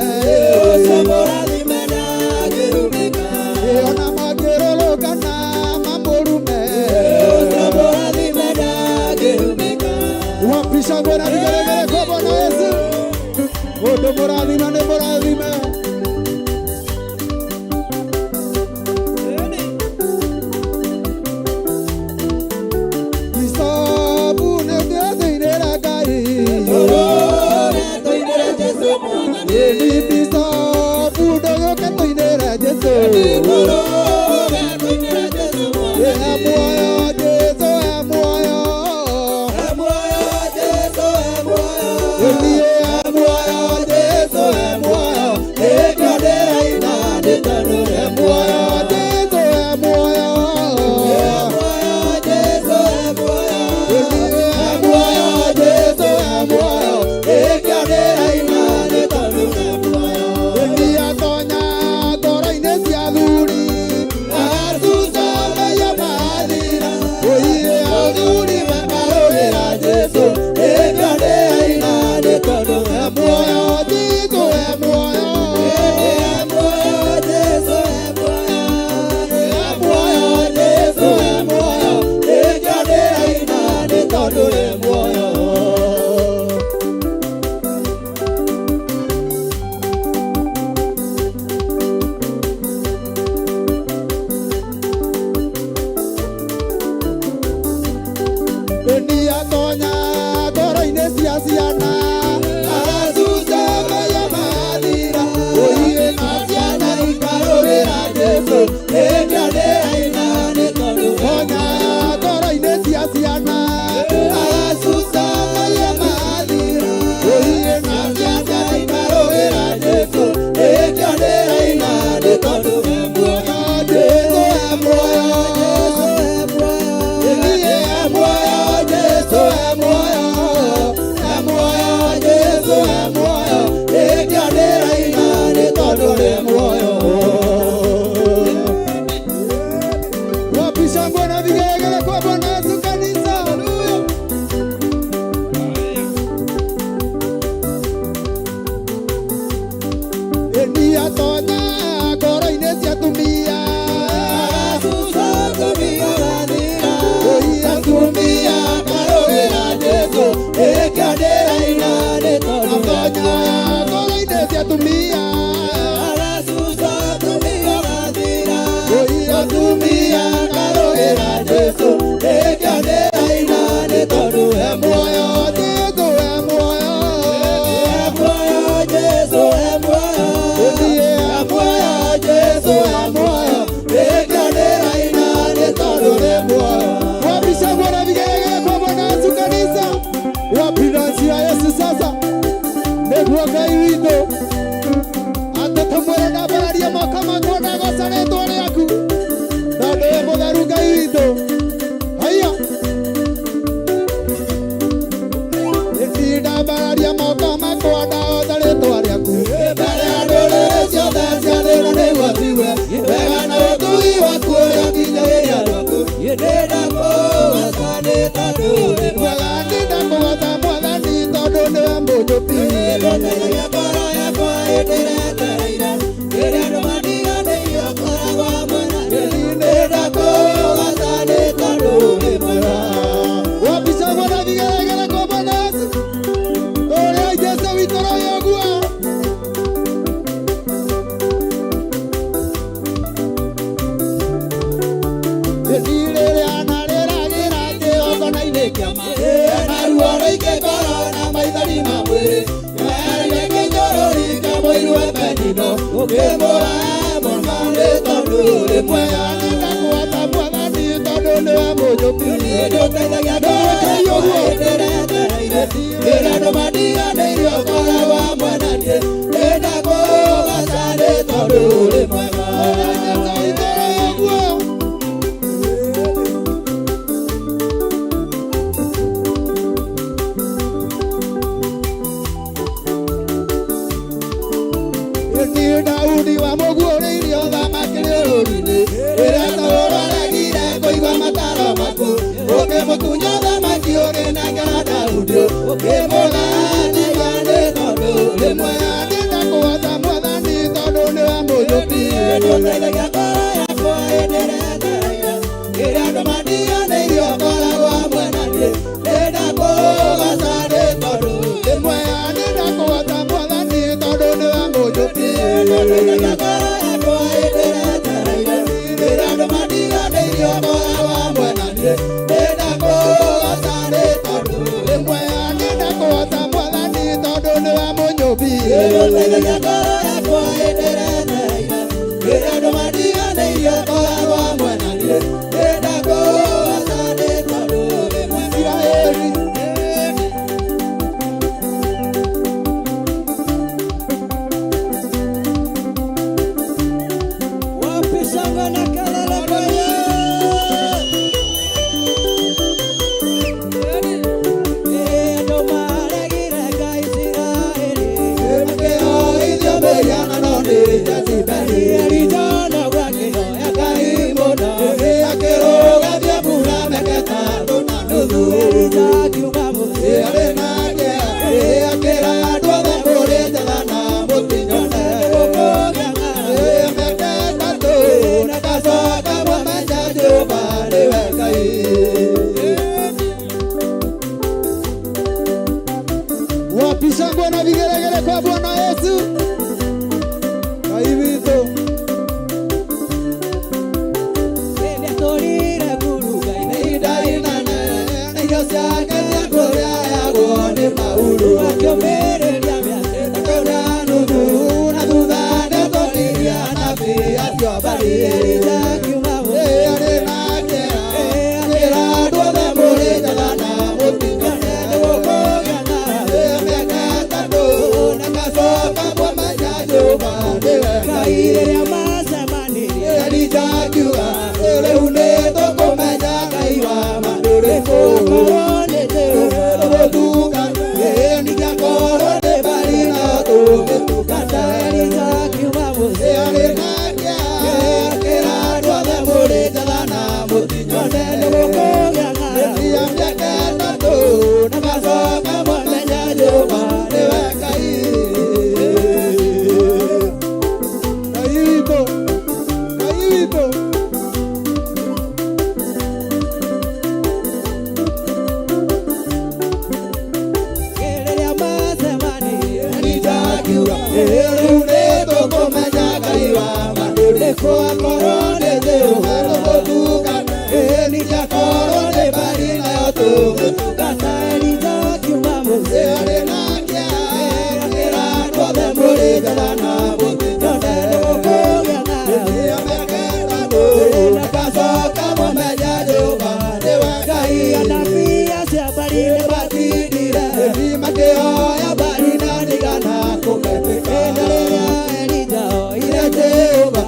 Ona mangĩrũrũngana mamũrume. Wapisha ngwena vigelegele kwa Bwana Yesu. Mũndũ mũrathime nĩ mũrathime. Bicobu nĩ ũtũinĩra Ngai. Bicobu ndũgũke tũinĩre Jesũ. E muoyo Jesũ e muoyo. Niĩ e muoyo Jesũ e muoyo. Nĩkĩo ndĩraina nĩ tondũ e muoyo Jesũ e muoyo. Niĩ e muoyo Jesũ e muoyo. Nĩkĩo ndĩraina nĩ tondũ e muoyo. Niĩ atonya ngoro-inĩ cia athuri. Agacuca maiya mathira. Oiye athuri makarũrĩra Jesũ. Nĩkĩo ndĩraina nĩ tondũ e muoyo Jesũ e muoyo. E muoyo Jesũ e muoyo. Nĩkĩo ndĩraina nĩ tondũ e muoyo. Atonya ngoro-inĩ cia ciana. Agacuca maiya mathira. Oiye na ciana ikarũrĩra Jesũ. Nĩkĩo ndĩraina nĩ tondũ tonya ngoro-inĩ cia ciana. Agacuca maiya mathira. Oiye na ciana ikarũrĩra Jesũ. Nĩkĩo ndĩraina nĩ tondũ e muoyo. Jesũ e muoyo. Niĩ e muoyo Jesũ e muoyo. E muoyo Jesũ e muoyo. Nĩkĩo ndĩraina nĩ tondũ nĩ muoyo. Wapisha ngwena vigelegele kwa Bwana Yesu kanisa. Haleluya. Atonya ngoro-inĩ cia atumia. Oiye atumia makarũrĩra Jesũ. Nĩkĩo ndĩraina nĩ tondũ atonya ngoro-inĩ cia atumia. Ũkĩmũra mũno nĩ tondũ ũrĩ mwega. Nĩndakũgooca Mwathani tondũ nĩwe mũnjũmbi. Nĩũteithagia ngoro yakwa hĩndĩ ĩrĩa yetereire. Rĩrĩa andũ mandiganĩirie ũkoragwo hamwe na niĩ. Nĩndakũgooca nĩ tondũ ũrĩ mwega. Nĩ Daudi wamũguũrĩirie ũthamaki rũũru-inĩ. Rĩrĩa Saũlũ aregire kũigua mataaro maku, ũkĩmũtunya ũthamaki ũkĩnengera Daudi. Ũkĩmũrathima nĩ tondũ ũrĩ mwega. Nĩndakũgooca Mwathani tondũ nĩwe mũnjũmbi. Nĩũteithagia ngoro yakwa hĩndĩ ĩrĩa yetereire. Rĩrĩa andũ mandiganĩirie ũkoragwo hamwe na niĩ. Nĩndakũgooca nĩ tondũ ũrĩ mwega. Nĩndakũgooca Mwathani tondũ nĩwe mũnjũmbi. Nĩũteithagia ngoro yakwa hĩndĩ ĩrĩa yetereire. Rĩrĩa andũ mandiganĩirie ũkoragwo hamwe na niĩ. Nĩndakũgooca nĩ tondũ ũrĩ mwega. Nĩndakũgooca Mwathani tondũ nĩwe mũnjũmbi. Nĩũteithagia ngoro yakwa hĩndĩ ĩrĩa yetereire. Rĩrĩa andũ mandiganĩirie ũkoragwo hamwe na niĩ. Nĩndakũgooca nĩ tondũ ũrĩ mwega. Isiraeli. Wapi shangwe na kelele kwa Yesu? Andũ maregire Ngai Isiraeli. Makĩoithio mĩhianano nĩ Jezebeli. Elija nagwo akĩhoya Ngai mũno. Akĩrũgamia mbura mĩaka ĩtatũ na nuthu. Elija akiuma mũciĩ. Arĩ na kĩeha, akĩra andũ othe mũrĩ njara na mũtinyone. Gũkũgĩa ng'aragu. Mĩaka ĩtatũ na ngacoka mũmenye Jehova nĩwe Ngai. Wapi shangwe na vigelegele kwa Bwana Yesu? Ngai witũ. Rĩrĩa tũrire ngurunga-inĩ Ihinda inene, na irio ciake cia kũrĩa yagwo nĩ mauru. Akĩũmĩrĩria mĩaka ĩtatũ na nuthu, na thutha nĩatonirie anabii acio a Baali. Elija akiuma mũciĩ. Arĩ na kĩeha, akĩra andũ othe mũrĩ njara na mũtinyone. Gũkũgĩa ng'aragu. Mĩaka ĩtatũ, na ngacoka mũmenye Jehova nĩwe Ngai Ngai. rĩrĩa macemanirie. Elija akiuga, rĩu nĩtũkũmenya Ngai wa ma nĩ ũrĩkũ. Akorwo nĩ Jehova. Tũgũtungata, ningĩakorwo nĩ Baali no tũngĩtungata. Elija akiuma mũciĩ. Arĩ na kĩeha, akĩra andũ othe mũrĩ njara na mũtinyone. Gũkũgĩa ng'aragu. Cia mĩaka ĩtatũ, na ngacoka mũmenye Jehova nĩwe Ngai. Ngai witũ, Ngai witũ. Rĩrĩa macemanirie. Elija akiuga, rĩu nĩtũkũmenya Ngai wa ma nĩ ũrĩkũ. Akorwo nĩ Jehova tũgũtungata, ningĩakorwo nĩ Baali nayo tũngĩtungata. Elija akiuma mũciĩ. Arĩ na kĩeha, akĩra andũ othe mũrĩ njara na mũtinyone. Gũkũgĩa ng'aragu. Cia mĩaka ĩtatũ, na ngacoka mũmenye Jehova nĩwe Ngai. Anabii acio a Baali nĩmatindire. Makĩhoya Baali na ndigana kũmetĩka. Hĩndĩ rĩrĩa Elija oire Jehova,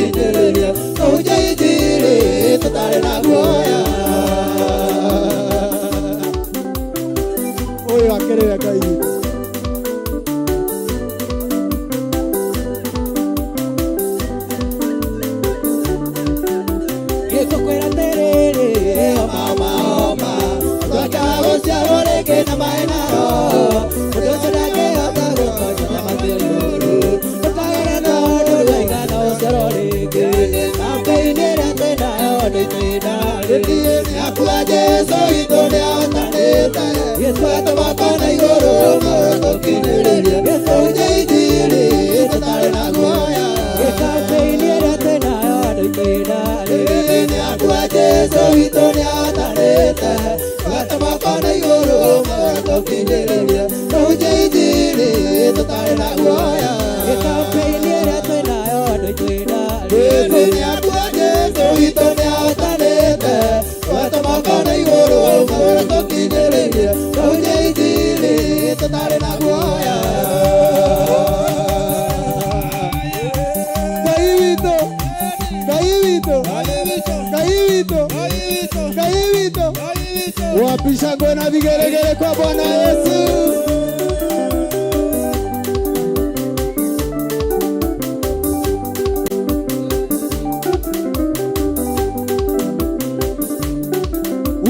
tũkinyĩrĩrie tũhunjie injiri tũtarĩ na guoya. Ũyũ akĩrĩ we Ngai witũ. Gĩkũkwĩra atĩrĩrĩ, oma oma oma, twakaga gũciarwo rĩngĩ na maĩ na Roho, mũndũ ũcio ndangĩhota gũtonya ũthamaki wa igũrũ. Ndũkagere na ũndũ ndaigana gũciarwo rĩngĩ, kampĩini ĩrĩa twĩnayo ndĩtĩnarĩ. Akua Jesũ witũ nĩahotanĩte, twatũmaka na igũrũ no tũkinyĩrĩrie, tũhunjie injiri tũtarĩ na guoya. Kampĩini ĩrĩa twĩnayo ndĩtĩnarĩ. Akua Jesũ witũ nĩahotanĩte, twatũmaka na igũrũ no tũkinyĩrĩrie, tũhunjie injiri tũtarĩ na guoya. Kampĩini ĩrĩa twĩnayo ndĩtĩnarĩ. Akua Jesũ witũ nĩahotanĩte, twatũmaka na igũrũ no tũkinyĩrĩrie, tũhunjie injiri tũtarĩ na guoya. Ngai witũ, Ngai witũ, Ngai witũ, Ngai witũ. Wapi shangwe na vigelegele kwa Bwana Yesu.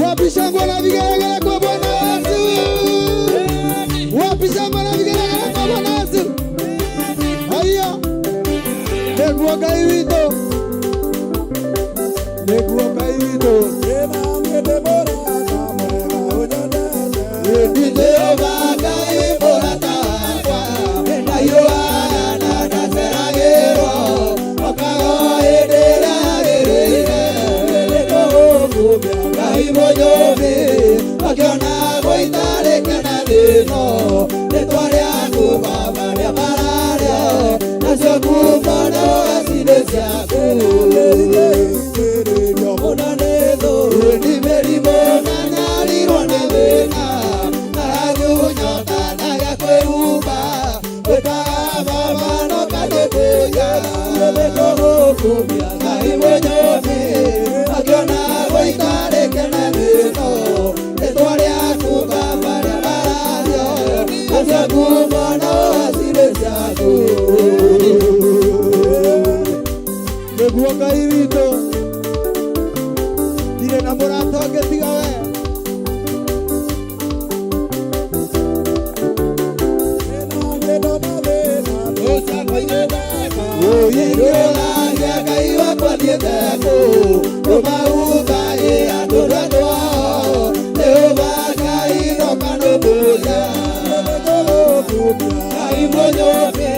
Wapi shangwe na vigelegele kwa Bwana Yesu. Wapi shangwe na vigelegele kwa Bwana Yesu. Haya. Nĩguo Ngai witũ. Nĩguo Ngai witũ. Jehova Ngai mũrata wakwa, ndahiũhaga na ndaceragĩrwo, okaga o hĩndĩ ĩrĩa yagĩrĩire. Nĩngũgũkumia Ngai mũnyũmbi, ũkĩona gũitarĩke na thĩno, rĩtwa rĩaku Baba rĩambararĩo, nacio ngumo na ũgaci nĩ ciaku. Mũno nĩ thũ, nĩ mĩrimũ na nyarirwo nĩ thĩna, ngaragunyota na gĩa kwĩhumba, gwĩkaga mama no kanjĩkũnya. Nĩngũgũkumia Ngai mũnyũmbi, ũkĩona gũikarĩke na thĩno, rĩtwa rĩaku Baba rĩambararĩo, nacio ngumo na ũgaci nĩ ciaku. Nĩguo Ngai witũ. Ndirĩ na mũrata ũngĩ tiga we. Ũingĩragia Ngai wakwa thiĩte kũ, ndũmahumbagĩra andũ twao, Jehova Ngai roka nũmbũiya. Ngai mũnyũmbi,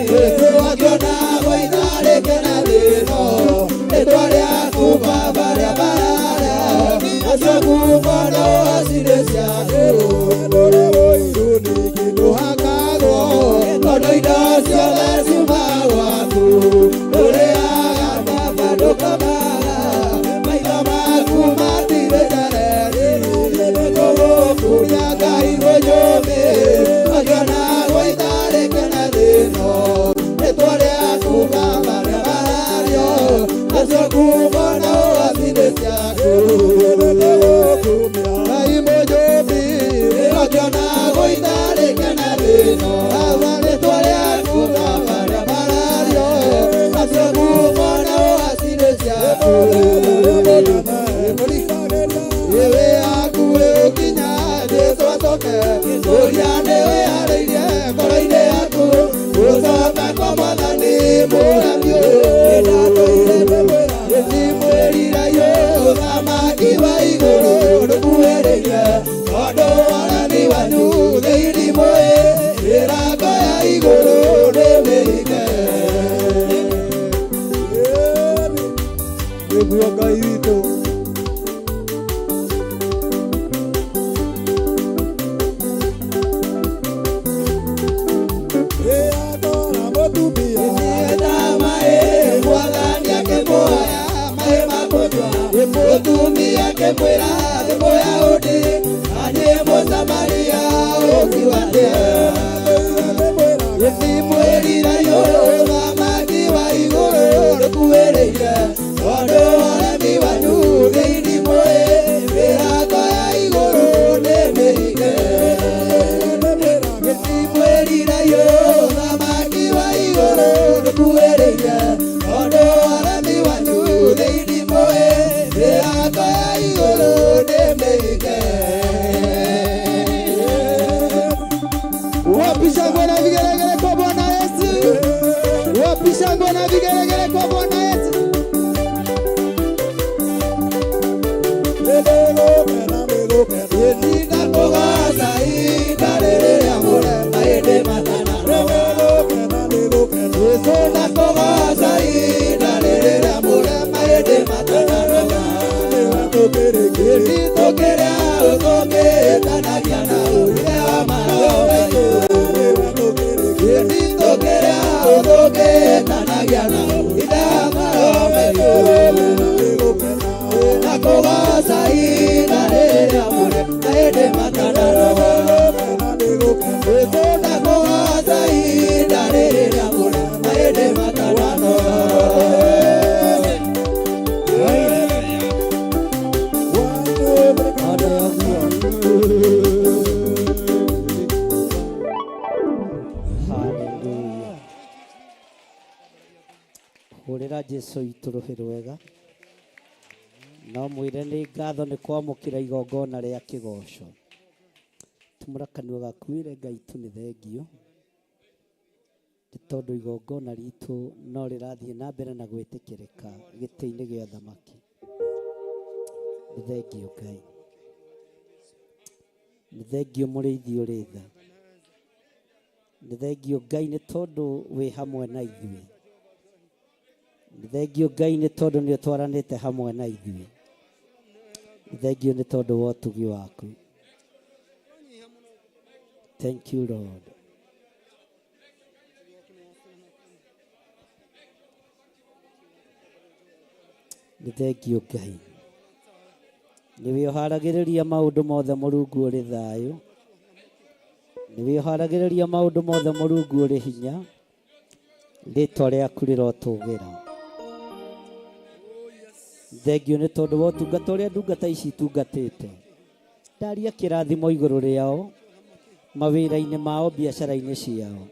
akĩona gũitarĩke na thĩno, rĩtwa rĩaku Baba rĩambararĩo, nacio ngumo na ũgaci nĩ ciaku. Ndũhakagwo, tondũ indo ciothe ciumaga gwaku. Ndũrĩaga Baba ndũkomaga, maitho maku matirĩ njereri. Nĩngũgũkumia Ngai mũnyũmbi, ũkĩona gũitarĩke na thĩno, rĩtwa rĩaku Baba rĩambararĩo, nacio ngumo na ũgaci nĩ ciaku. Ngai mũnyũmbi, ũkĩona gũitarĩke na thĩno, rĩtwa rĩaku Baba rĩambararĩo, nacio ngumo na ũgaci nĩ ciaku. Ĩwe yaku ĩgũkinya Jesũ acoke, ũria nĩwĩharĩirie ngoro-inĩ yaku, gũcoka kwa Mwathani mũrathi ũyũ. Nĩndĩmwĩriraio ũthamaki wa igũrũ ndũkuhĩrĩirie, tondũ wathani wanyu thĩinĩ mũĩ, mĩrango ya igũrũ nĩmĩhinge. Nĩguo Ngai witũ. Mũtumia akĩmwĩra nĩ Mũyahudi na niĩ Mũsamaria ũkiuga atĩa? Nĩndĩmwĩriraio ũthamaki wa igũrũ ndũkuhĩrĩirie, Wapi shangwe na vigelegele kwa Bwana Yesu? Wapi shangwe na vigelegele kwa Bwana Yesu? Hallelujah. Hũrĩra Jesu witũ rũhĩ rwega. No mwĩre nĩ ngatho nĩ kwamũkĩra igongona rĩa kĩgoco. Tumũra kanua gaku wĩre Ngai tu nĩ thengio, nĩ tondũ igongona ritũ no rĩrathiĩ na mbere na gwĩtĩkĩrĩka gĩtĩ-inĩ gĩa thamaki. Nĩ thengio Ngai, nĩ thengio mũrĩithi ũrĩ tha, nĩ thengio Ngai nĩ tondũ wĩ hamwe na ithuĩ. Nĩ thengio Ngai nĩ tondũ nĩ ũtwaranĩte hamwe na ithuĩ. Nĩ thengio nĩ tondũ wa ũtugi waku. Thank you Lord. Nĩ thengio Ngai. Nĩwe ũharagĩrĩria maũndũ mothe Mũrungu ũrĩ thayũ. Nĩwe ũharagĩrĩria maũndũ mothe Mũrungu ũrĩ hinya. Rĩtwa rĩaku rĩrotũgĩra. Thengio nĩ tondũ wa ũtungata ũrĩa ndungata ici itungatĩte. Ndaria kĩrathimo igũrũ rĩao, mawĩra-inĩ mao, biacara-inĩ ciao.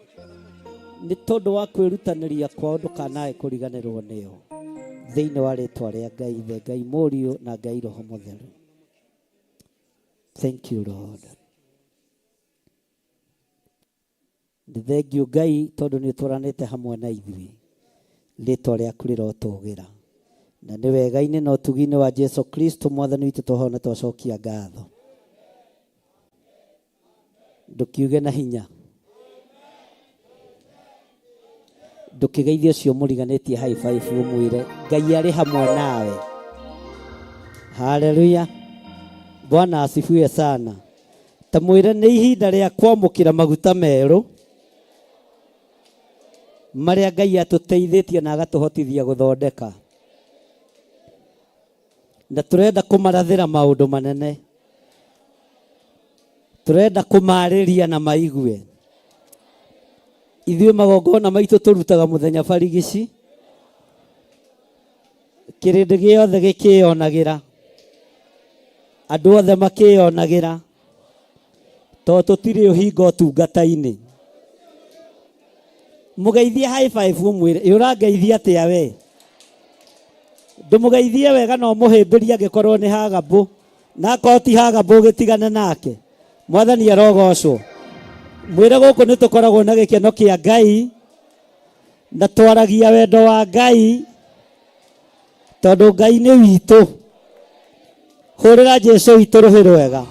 Nĩ tondũ wa kwĩrutanĩria kwao ndũkanae kũriganĩrwo nĩo. Thĩinĩ wa rĩtwa rĩa Ngai Ithe, Ngai Mũriũ na Ngai Roho Mũtheru. Thank you Lord. Nĩ thengio Ngai tondũ nĩ ũtwaranĩte hamwe na ithuĩ. Rĩtwa rĩaku rĩrotũgĩra. Na nĩ wega-inĩ na ũtugi-inĩ wa Jesu Kristo mwathani witũ twahoya na twacokia ngatho. Ndũkiuge na hinya. Ndũkĩgeithie ũcio mũriganĩtie high five ũmwĩre Ngai arĩ hamwe nawe. Haleluya. Bwana asifiwe sana. Ta mwĩre nĩ ihinda rĩa kwamũkĩra maguta merũ marĩa Ngai atũteithĩtie na agatũhotithia gũthondeka. Na tũrenda kũmarathĩra maũndũ manene. Tũrenda kũmarĩria na maigue. Ithuĩ magongona maitũ tũrutaga mũthenya barigici. Kĩrĩndĩ gĩothe gĩkĩyonagĩra. Andũ othe makĩyonagĩra. Tondũ tũtirĩ ũhinga ũtungata-inĩ. Mũgeithie high five ũmwĩre, ĩ ũrangeithia atĩa we? Ndũmũgeithie wega na ũmũhĩmbĩrie angĩkorwo nĩ hagambũ. Na akorwo ti hagambũ ũgĩtigane nake. Mwathani arogocwo. Mwĩre gũkũ nĩ tũkoragwo na gĩkeno kĩa Ngai na twaragia wendo wa Ngai tondũ Ngai nĩ witũ. Hũrĩra Jesu witũ rũhĩ rwega.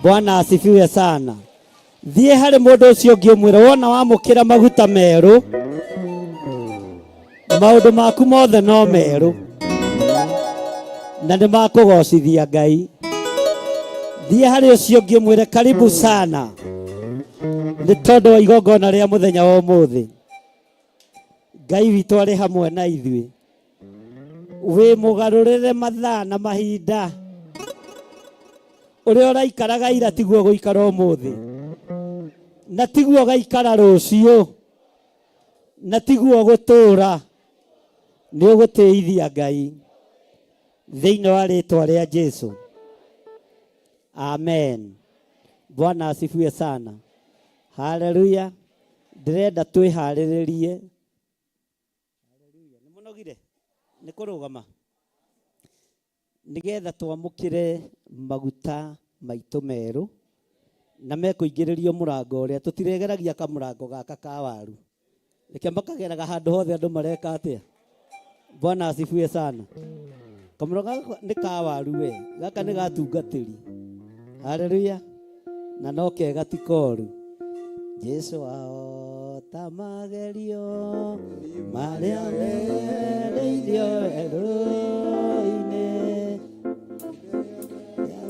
Bwana asifiwe sana. Thiĩ harĩ mũndũ ũcio ũngĩ ũmwĩre wona wamũkĩra maguta merũ maũndũ maku mothe no merũ na nĩ makũgocithia Ngai. Thiĩ harĩ ũcio ũngĩ ũmwĩre karibu sana nĩ tondũ wa igongona rĩa mũthenya wa ũmũthĩ. Ngai witũ arĩ hamwe na ithuĩ. Wĩ mũgarũrĩre mathaa na mahinda. Ũrĩa ũraikaraga ira tiguo gũikara ũmũthĩ. Na tiguo gaikara rũciũ. Na tiguo gũtũũra. Nĩ ũgũtĩithia Ngai. Thĩinĩ wa rĩtwa rĩa Jesu. Amen. Bwana asifiwe sana. Haleluya. Ndĩrenda twĩharĩrĩrie. Haleluya. Nĩ mũnogire? Nĩ kũrũgama? Nĩgetha twamũkĩre maguta maitũ merũ Na mekũingĩrĩrio mũrango ũrĩa tũtiregeragia kamũrango gaka ka waru. Reke makageraga handũ hothe andũ mareka atĩa. Bwana asifiwe sana. Kamũrango gaka nĩ ka waru we, gaka nĩ gatungatĩri. Haleluya. Na no kega ti koru. Jesu ahota magerio marĩa mereirio werũ-inĩ.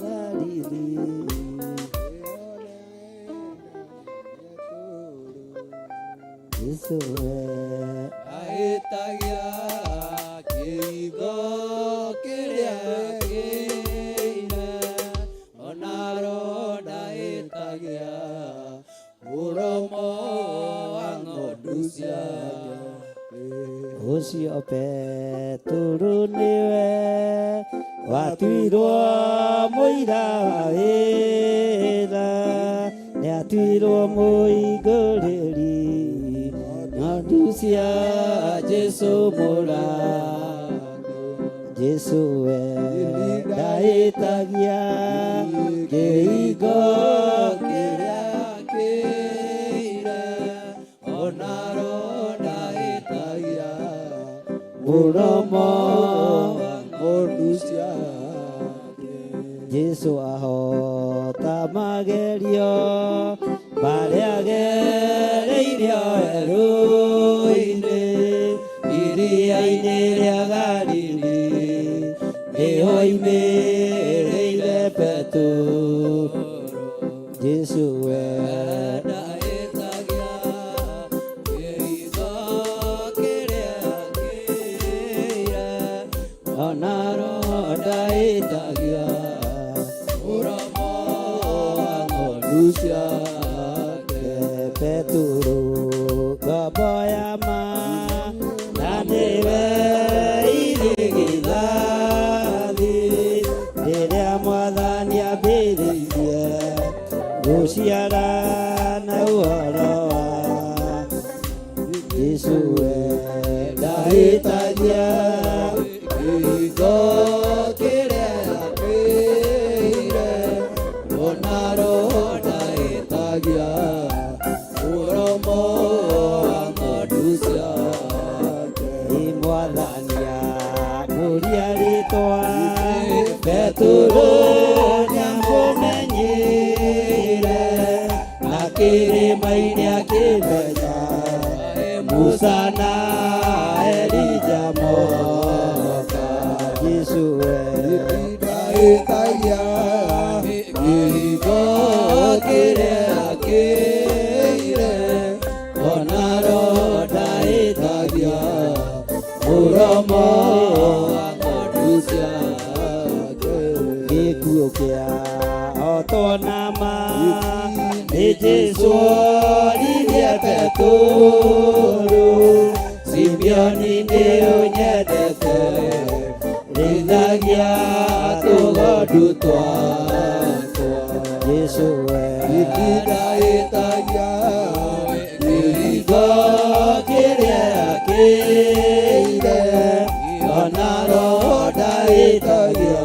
Galili. Jesu we Ahĩtagia kĩhingo kĩrĩa kĩire, ona roho ndahĩtagia mũromo wa ng'ondu ciake. Ũcio Petero nĩwe watuirwo mũira wa wĩra, nĩatuirwo mũingũrĩri ng'ondu cia Jesũ mũrango. Jesũ we ndahĩtagia kĩhingo kĩrĩa kĩire, ona roho ndahĩtagia mũromo wa ng'ondu ciake. Jesu ahota magerio marĩa agereirio werũ-inĩ, iria-inĩ rĩa Galili nĩoimĩrĩire Petero. Jesu we Ndahĩtagia kĩhingo kĩrĩa kĩire, ona roho ndahĩtagia mũromo wa ng'ondu ciake. Petero ngombo ya ma na nĩwe irigithathi rĩrĩa mwathani ambĩrĩirie gũciara na ũhoro wa Jesũ we ndahĩtagia kĩhingo kĩrĩa kĩire, ona roho ndahĩtagia mũromo wa ng'ondu ciake. Ĩ mwathani amũria rĩtwa Petero nĩamũmenyire na kĩrĩma-inĩ akĩmenya Musa na Elija moka. Jesũ we Ndahĩtagia kĩhingo kĩrĩa kĩire, ona roho ndahĩtagia mũromo wa ng'ondu ciake. Gĩkuũ kĩa otwo na ma nĩ Jesũ oririe Petero, Simeoni nĩ ũnyendete, rĩithagia tũgondu twakwa. Jesũ we Ndahĩtagia kĩhingo kĩrĩa kĩire, ona roho ndahĩtagia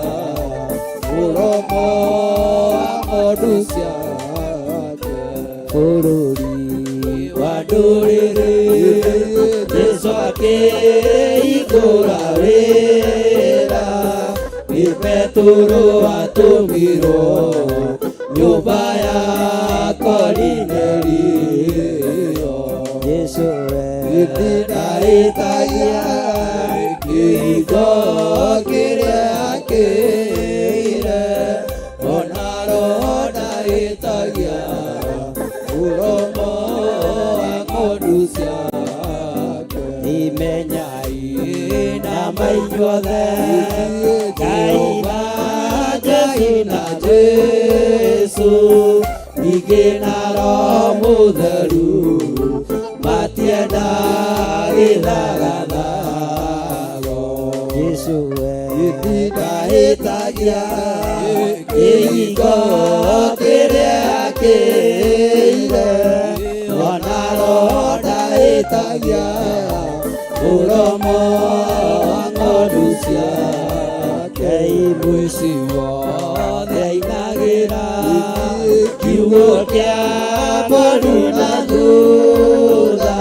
mũromo wa ng'ondu ciake. Bũrũri wa ndũrĩrĩ Jesũ akĩhingũra wĩra, nĩ Petero atũmirwo nyũmba ya Korinelio. Jesũ we Ndahĩtagia kĩhingo kĩrĩa kĩire, ona roho ndahĩtagia mũromo wa ng'ondu ciake. Imenyai na mainyuothe Ngai na Jesũ na Jesũ ningĩ na Roho Mũtheru matienda gĩthagathago. Jesũ we Ndahĩtagia kĩhingo kĩrĩa kĩire, ona roho ndahĩtagia mũromo wa ng'ondu ciake. Ngai Mũici wothe ainagĩra kiugo Ndangĩcokia mboru na thutha,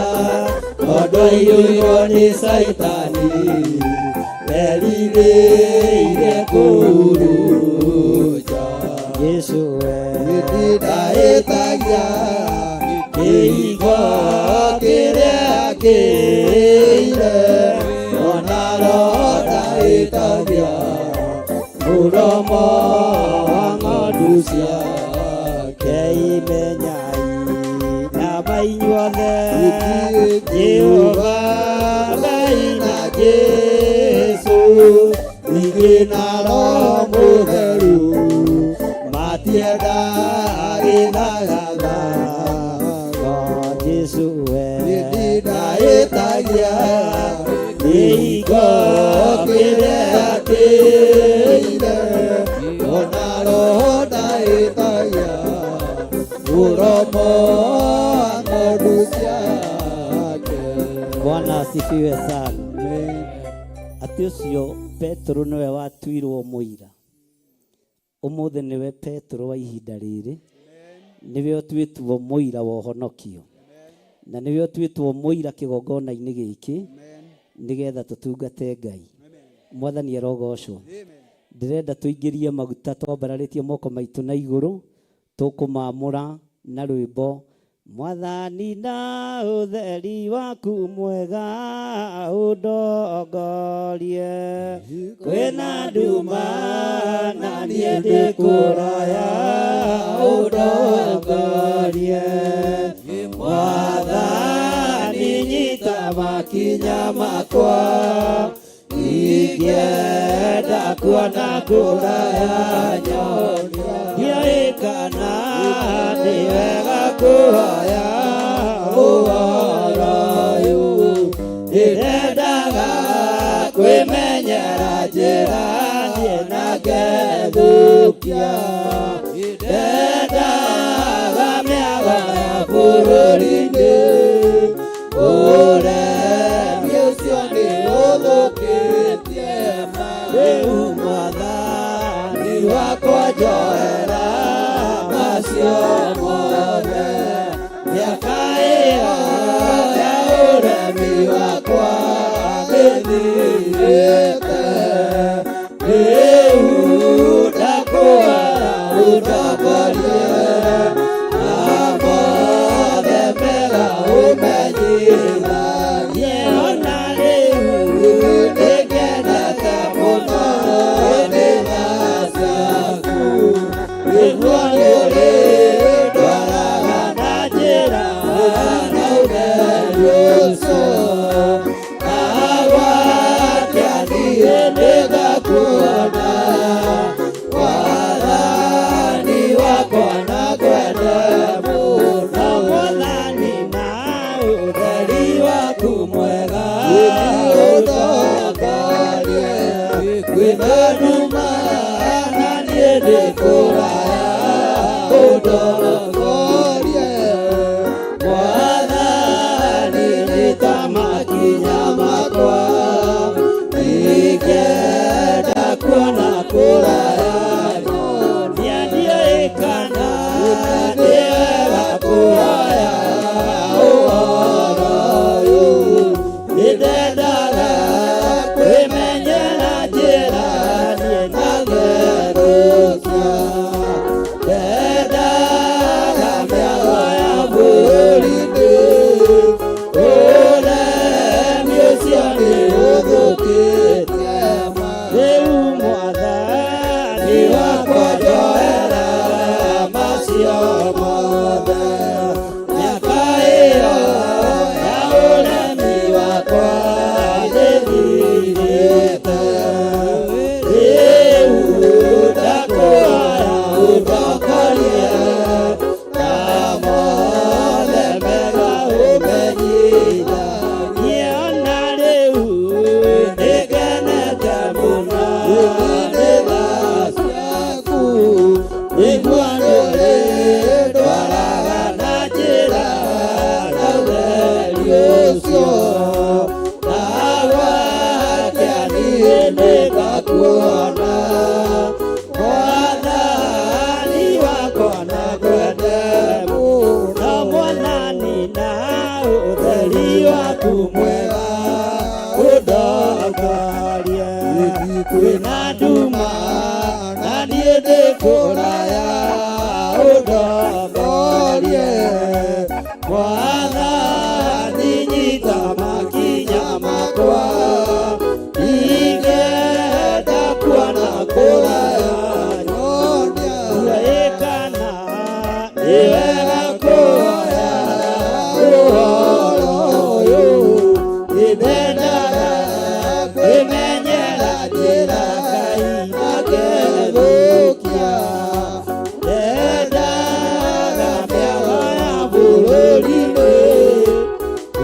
tondũ aiyũirwo nĩ Caitani, erirĩire kũhurunja. Jesu we. Ndaĩtagia kĩhingo kĩrĩa kĩire, ona roho ndaĩtagia mũromo wa ng'ondu ciake. Imenyai nama inyuothe, Jehova Ngai na Jesu ningĩ na Roho Mũtheru matiendaga gĩthagathago. Jesu we. Ndaĩtagia kĩhingo kĩrĩa kĩire, ona roho ndaĩtagia mũromo wa ng'ondu ciake. Bwana asifiwe sana. Atĩ ũcio Petero nĩwe watuirwo mũira, ũmũthĩ nĩwe Petero wa ihinda rĩrĩ, nĩwe ũtuĩtwo mũira wa ũhonokio na nĩwe ũtuĩtwo mũira kĩgongona-inĩ gĩkĩ nĩgetha tũtungate Ngai. Mwathani arogocwo. Ndĩrenda tũingĩrie maguta twambararĩtie moko maitũ na igũrũ, tũkũmamũra na rwĩmbo Mwathani na ũtheri waku mwega ũndongorie, kwĩna nduma na niĩ ndĩ kũraya, ũndongorie. Mwathani, nyita makinya makwa, ingĩenda kuona kũraya nyonia, ndiũĩ kana nĩ wega kũhoya ũhoro ũyũ, ndĩrendaga kwĩmenyera njĩra niĩ na ngethũkia, ndendaga mĩago ya bũrũri-inĩ, ũremi ũcio nĩ ũthũkĩtie ma. Rĩu Mwathani wakwa, njoera macio mothe, mĩaka ĩyo ya ũremi wakwa nĩthirĩte, rĩu ndakũhoya. Mwathani nyita makinya makwa, ingĩenda kuona kũraya nyonia kana nĩ wega kuoya ũhoro ũyũ, nĩndendaga kwĩmenyera njĩra Ngai akethũkia, ndendaga mĩago ya bũrũri-inĩ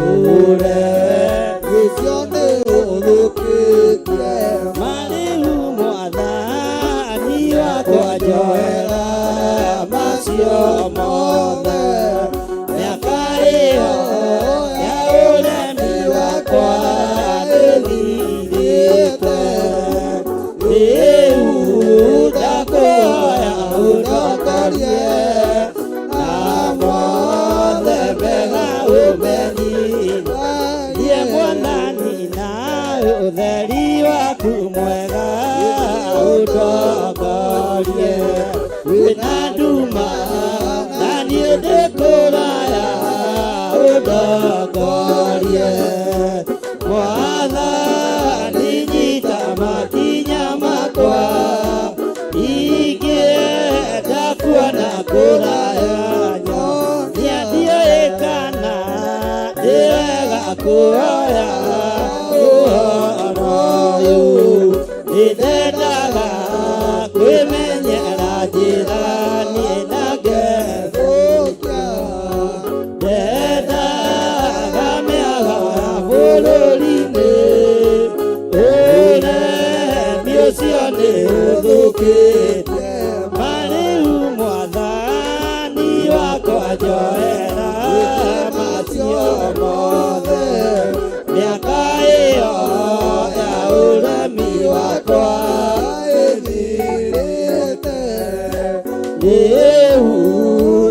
ũremi ũcio nĩ ũthũkĩtie. Marĩu Mwathani wakwa njoera macio mothe, mĩaka ĩyo ya ũremi wakwa ĩthirĩte. Rĩu ndakũhoya ũndongorie na mothe mega ũmenyithagie Mwathani, na ũtheri waku mwega ũndongorie. Wĩna nduma na niĩ ndĩ kũraya, ũndongorie. Mwathani nyita makinya makwa, ingĩenda kuona kũraya nyonia, ndiũĩ kana nĩ wega kuoya ũhoro ũyũ, nĩndendaga kwĩmenyera njĩra niĩ na ngethũkia, ndendaga mĩago ya bũrũri-inĩ, ũremi ũcio nĩ ũthũkĩtie. Marĩu Mwathani wakwa njoera macio mothe, mĩaka ĩyo ya ũremi wakwa ĩthirĩte. Rĩu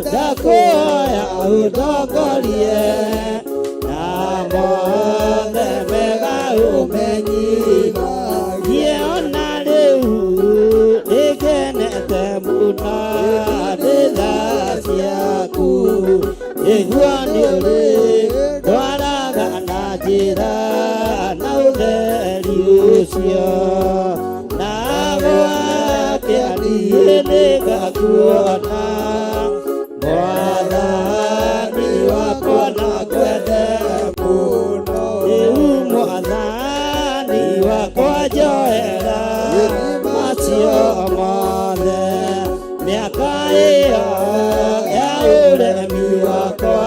ndakũhoya ũndongorie na mothe mega ũmenyithagie, ona rĩu nĩngenete mũno nĩ tha ciaku, nĩguo nĩ ũrĩ ndwaraga na njĩra na ũtheri ũcio, na gwakĩa niĩ nĩngakuona Mwathani wakwa na kwende mũno. Rĩu Mwathani wakwa njoera macio mothe, mĩaka ĩyo ya ũremi wakwa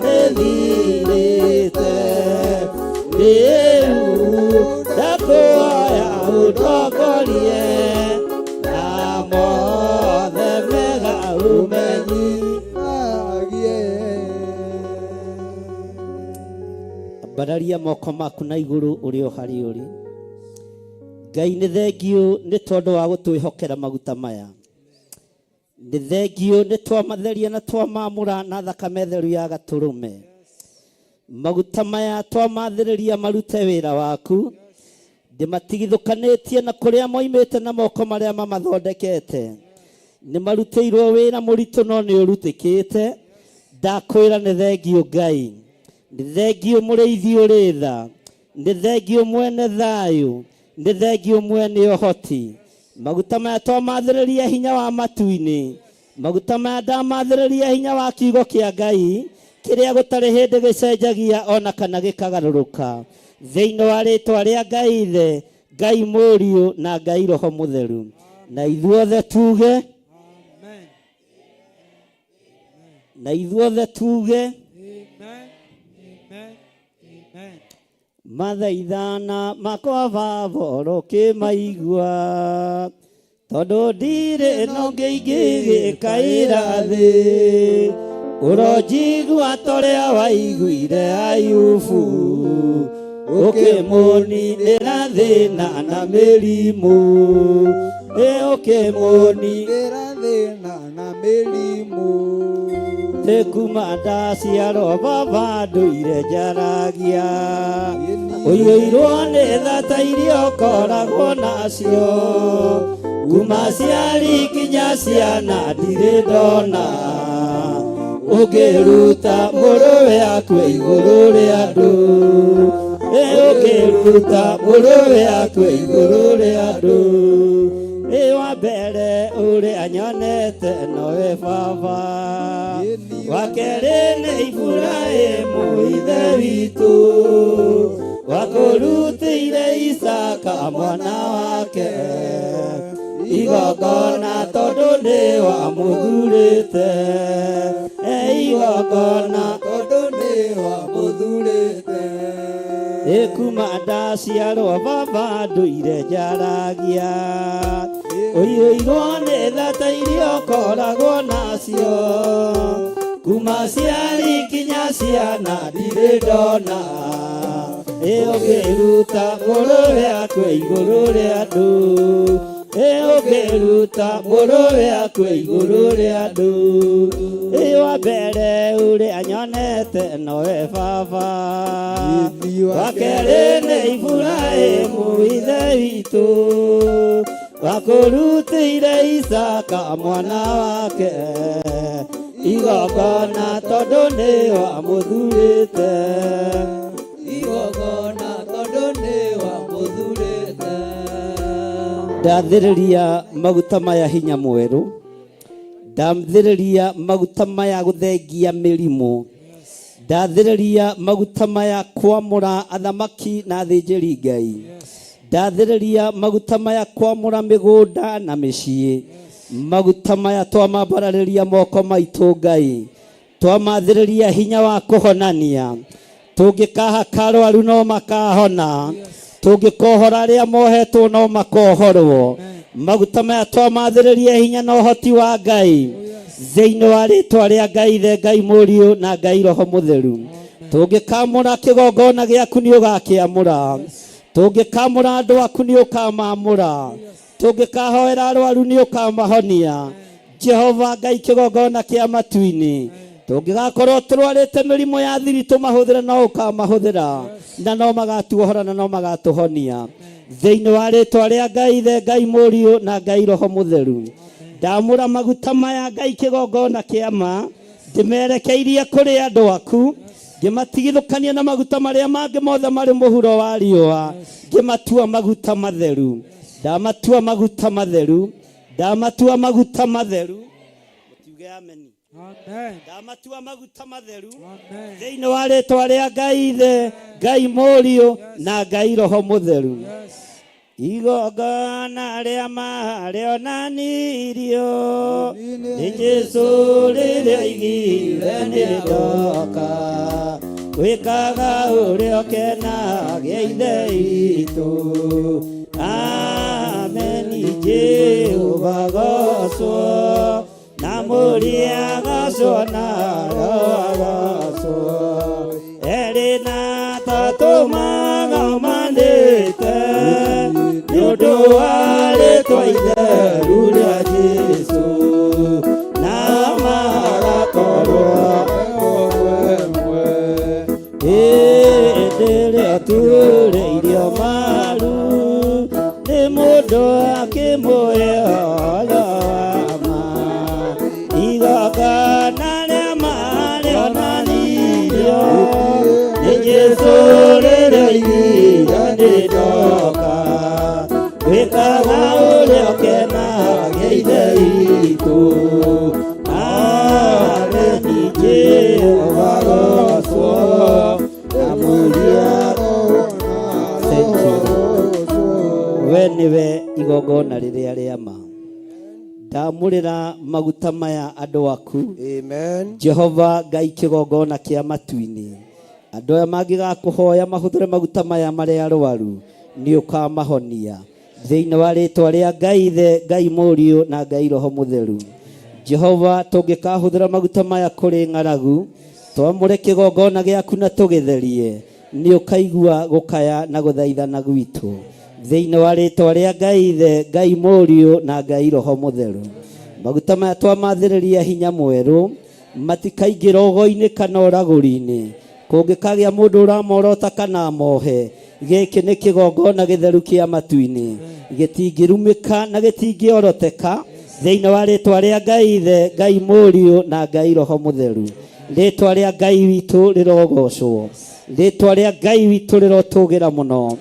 nĩthirĩte. Rĩu ndakũhoya ũndongorie na mothe mega ũmenyithagie. Ambararia moko maku na igũrũ ũrĩ o harĩ ũrĩ. Ngai, nĩ thengiũ nĩ tondũ wa gũtwĩhokera maguta maya. Nĩ thengiũ nĩ twamatheria na twamamũra na thakame theru ya gatũrũme. Maguta maya twamathĩrĩria marute wĩra waku, ndĩmatigithũkanĩtie na kũrĩa moimĩte na moko marĩa mamathondekete. Nĩ marutĩirwo wĩra mũritũ no nĩ ũrutĩkĩte. Ndakwĩra nĩ thengiũ Ngai, nĩ thengiũ mũrĩithi ũrĩ tha, nĩ thengiũ mwene thayũ, nĩ thengiũ mwene ũhoti. Maguta maya twamathĩrĩria hinya wa matu-inĩ, maguta maya ndamathĩrĩria hinya wa kiugo kĩa Ngai kĩrĩa gũtarĩ hĩndĩ gĩcenjagia ona kana gĩkagarũrũka, thĩinĩ wa rĩtwa rĩa Ngai Ithe, Ngai Mũriũ na Ngai Roho Mũtheru, na ithuothe tuge, na ithuothe tuge, mathaithana makwa baba ũkĩmaigua, tondũ ndirĩ na ũngĩ ingĩgĩkaĩra thĩ. Ũronjigua torĩa waiguire Ayubu, ũkĩmũninĩra thĩna na mĩrimũ, ĩ ũkĩmũninĩra thĩna na mĩrimũ. Tĩ kuma ndaciarwo baba ndũire njaragia, ũiyũirwo nĩ tha ta iria ũkoragwo nacio, kuma ciari nginya ciana ndirĩ ndona. Ũngĩruta mũrũwe akue igũrũ rĩa andũ. Ĩ ũngĩruta mũrũwe akue igũrũ rĩa andũ. Ĩ wa mbere ũrĩa nyonete nowe baba. Wa kerĩ nĩ Iburahĩmu ithe witũ. Wakũrutĩire Isaka mwana wake. Igongona tondũ nĩ wamũthurĩte. E igongona tondũ nĩ wamũthurĩte. Ĩ kuma ndaciarwo baba ndũire njaragia. Ũiyũirwo nĩ tha ta iria ũkoragwo nacio. Kuma ciari kinya ciana ndirĩ ndona. Ĩ ũngĩruta mũrũwe akue igũrũ rĩa andũ. Ĩ ũngĩruta mũrũwe akue igũrũ rĩa andũ. Ĩ wa mbere ũrĩa nyonete nowe baba. Wa kerĩ nĩ Iburahĩmu ithe witũ. Wakũrutĩire Isaka mwana wake. Igongona tondũ nĩ wamũthurĩte. Igongona tondũ nĩ wamũthurĩte. Ndathĩrĩria maguta maya hinya mwerũ. Ndathĩrĩria maguta maya gũthengia mĩrimũ. Ndathĩrĩria maguta maya kwamũra athamaki na athĩnjĩri Ngai. Ndathĩrĩria maguta maya kwamũra mĩgũnda na mĩciĩ. Maguta maya twamambararĩria moko maitũ Ngai. Twamathĩrĩria hinya wa kũhonania. Tũngĩkahaka arwaru no makahona. Tũngĩkohora arĩa mohetwo no makohorwo. Maguta maya twamathĩrĩria hinya na ũhoti wa Ngai. Thĩinĩ wa rĩtwa rĩa Ngai Ithe, Ngai Mũriũ na Ngai Roho Mũtheru. Tũngĩkamũra kĩgongona gĩaku nĩ ũgakĩamũra. Tũngĩkamũra andũ aku nĩ ũkamamũra. Tũngĩkahoera arwaru nĩ ũkamahonia. Jehova Ngai kĩgongona kĩa matu-inĩ. Tũngĩgakorwo tũrwarĩte mĩrimũ ya thiri tũmahũthĩre no ũkamahũthĩra. Na no magatuohora na no magatũhonia. Thĩinĩ wa rĩtwa rĩa Ngai Ithe, Ngai Mũriũ na Ngai Roho Mũtheru. Ndamũra maguta maya Ngai kĩgongona kĩa ma. Ndĩmerekeirie kũrĩ andũ aku. Ngĩmatigithũkania na maguta marĩa mangĩ mothe marĩ mũhuro wa riũa. Ngĩmatua maguta matheru. Ndamatua maguta matheru. Ndamatua maguta matheru. Mũtiuge ameni. Ndamatua maguta matheru. Thĩinĩ wa rĩtwa rĩa Ngai Ithe, Ngai Mũriũ na Ngai Roho Mũtheru. Igongona rĩa ma rĩonanirio nĩ Jesũ rĩrĩa oigire nĩ ndoka. Gwĩkaga ũrĩa ũkenagia Ithe witũ. Ameni Jehova gocwo na Mũriũ agocwo na Roho agocwo. Erĩ na atatũ magomanĩte nĩ ũndũ wa rĩtwa itheru rĩa Jesũ. Na magakorwo hĩndĩ ĩrĩa turĩirio maru nĩ mũndũ akĩmũhe ũhoro wa ma. Igongona rĩa ma rĩonanirio nĩ Jesũ rĩrĩa oigire nĩ ndoka. Gwĩkaga ũrĩa ũkenagia Ithe witũ. Ameni Jehova gocwo na Mũriũ. Thank you. We nĩwe igongona rĩrĩa rĩa ma. Ndamũrĩra maguta maya andũ aku. Amen. Jehova Ngai kĩgongona kĩa matu-inĩ. Andũ aya mangĩgakũhoya mahũthĩre maguta maya marĩ arwaru nĩ ũkamahonia. Thĩinĩ wa rĩtwa rĩa Ngai Ithe, Ngai Mũriũ na Ngai Roho Mũtheru. Jehova tũngĩkahũthĩra maguta maya kũrĩ ng'aragu, twamũre kĩgongona gĩaku na tũgĩtherie, nĩ ũkaigua gũkaya na gũthaithana gwitũ. Thĩinĩ wa rĩtwa rĩa Ngai Ithe, Ngai Mũriũ na Ngai Roho Mũtheru. Maguta maya twamathĩrĩria hinya mwerũ, matikaingĩra ũgo-inĩ kana ũragũri-inĩ. Kũngĩkagĩa mũndũ ũramorota kana amohe, gĩkĩ nĩ kĩgongona gĩtheru kĩa matu-inĩ. Gĩtingĩrumĩka na gĩtingĩoroteka. Thĩinĩ wa rĩtwa rĩa Ngai Ithe, Ngai Mũriũ na Ngai Roho Mũtheru. Rĩtwa rĩa Ngai witũ rĩrogocwo. Rĩtwa rĩa Ngai witũ rĩrotũgĩra mũno.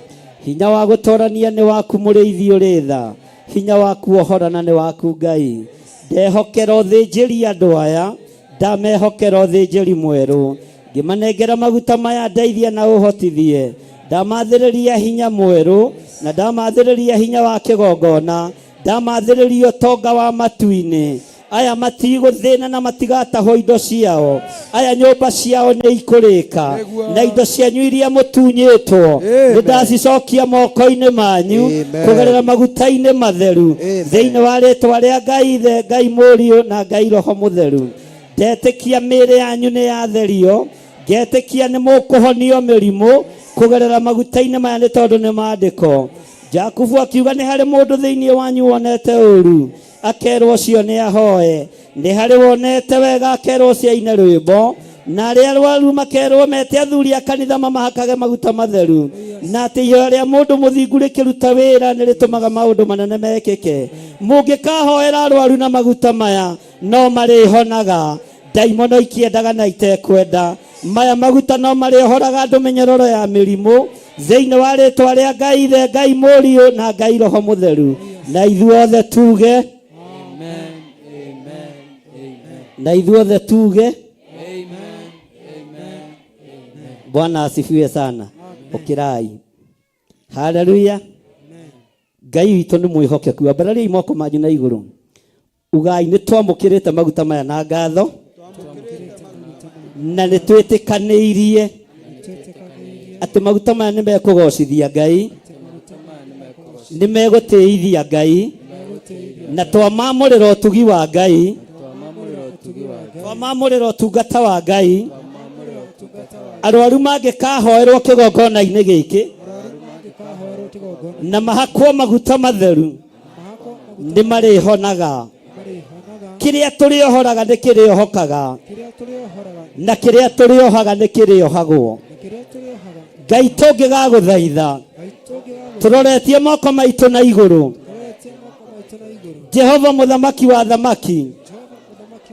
Hinya wa gũtorania nĩ waku mũrĩithi ũrĩ tha. Hinya wa kuohorana nĩ waku Ngai. Ndehokera ũthĩnjĩri andũ aya, ndamehokera ũthĩnjĩri mwerũ. Ngĩmanengera maguta maya ndeithie na ũhotithie. Ndamathĩrĩria hinya mwerũ na ndamathĩrĩria hinya wa kĩgongona. Ndamathĩrĩria ũtonga wa matu-inĩ. Aya matigũthĩna na matigatahwo indo ciao. Aya nyũmba ciao nĩ ikũrĩka na indo cianyu iria mũtunyĩtwo nĩ ndacicokia moko-inĩ manyu kũgerera maguta-inĩ matheru thĩinĩ wa rĩtwa rĩa Ngai Ithe, Ngai Mũriũ na Ngai Roho Mũtheru. Ndetĩkia mĩĩrĩ yanyu nĩ yatherio, ngetĩkia nĩ mũkũhonio mĩrimũ kũgerera maguta-inĩ maya nĩ tondũ nĩ maandĩko. Jakubu akiuga nĩ harĩ mũndũ thĩinĩ wanyu wonete ũru, akerwo ũcio nĩ ahoe. Nĩ harĩ wonete wega, akerwo ũcio aine rwĩmbo. Na arĩa arwaru makerwo mete athuri a kanitha mamahakage maguta matheru. Na atĩ ihoya rĩa mũndũ mũthingu rĩkĩruta wĩra nĩ rĩtũmaga maũndũ manene mekĩke. Mũngĩkahoera arwaru na maguta maya no marĩhonaga. Ndaimono ikĩendaga na itekwenda. Maya maguta no marĩohoraga andũ mĩnyororo ya mĩrimũ thĩinĩ wa rĩtwa rĩa Ngai Ithe, Ngai Mũriũ na Ngai Roho Mũtheru. Na ithuothe tuge, na ithuothe tuge Bwana asifiwe sana. Ũkĩrai. Haleluya. Ngai witũ nĩ mwĩhokeku. Ambarariai moko manyu na igũrũ. Ugai nĩ twamũkĩrĩte maguta maya na ngatho na nĩ twĩtĩkanĩirie atĩ maguta maya nĩ mekũgocithia Ngai, nĩ megũtĩithia Ngai, na twamamũrĩra ũtugi wa Ngai, twamamũrĩra ũtungata wa Ngai. Arwaru mangĩkahoerwo kĩgongona-inĩ gĩkĩ na mahakwo maguta matheru nĩ marĩhonaga. Kĩrĩa tũrĩohoraga nĩ kĩrĩohokaga, na kĩrĩa tũrĩohaga nĩ kĩrĩohagwo. Ngai tũngĩgagũthaitha tũroretie moko maitũ na igũrũ, Jehova mũthamaki wa thamaki,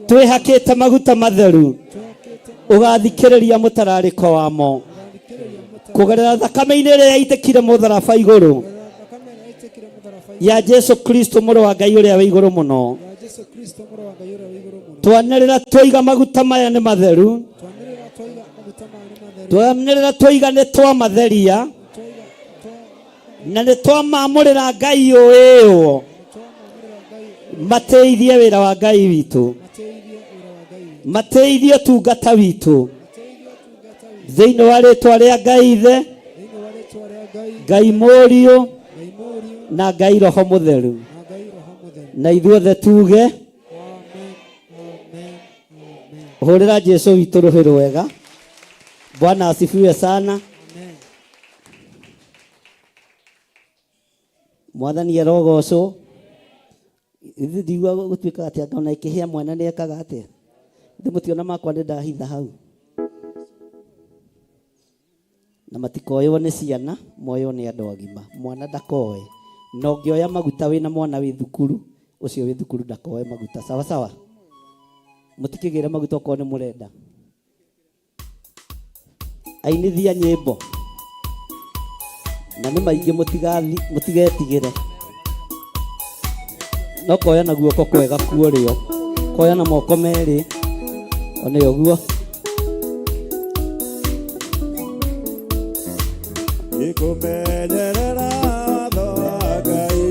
twĩhakĩte maguta matheru, ũgathikĩrĩria mũtararĩko wamo kũgerera thakame-inĩ ĩrĩa yaitĩkire mũtharaba igũrũ ya Jesu Kristo mũrũ wa Ngai ũrĩa wĩ igũrũ mũno. Twanĩrĩra twaiga maguta maya nĩ matheru, twanĩrĩra twaiga nĩ twamatheria na nĩ twamamũrĩra Ngai ũĩũo mateithie wĩra wa Ngai witũ, mateithie ũtungata witũ thĩinĩ wa rĩtwa rĩa Ngai Ithe, Ngai Mũriũ na Ngai Roho Mũtheru. Na ithuothe tuge hũrĩra Jesu witũ rũhĩ rwega. Bwana asifiwe sana. Mwathani arogocwo. Ithuĩ ndigua gũtuĩkaga atĩ anga ona ĩkĩhĩa mwana nĩ ekaga atĩa. Ithuĩ mũtiona makwa nĩ ndahitha hau. Na matikoywo nĩ ciana, moywo nĩ andũ agima. Mwana ndakoe. Na ũngĩoya maguta wĩna mwana wĩ thukuru, ũcio wĩ thukuru ndakoe maguta. Sawa sawa? Mũtikĩgĩre maguta okorwo nĩ mũrenda. Ainithia nyĩmbo. Na nĩ maingĩ mũtigetigĩre. No koya na guoko kwega kuorĩo. Koya na moko merĩ. One ũguo. Nĩkũmenyerera watho wa Ngai,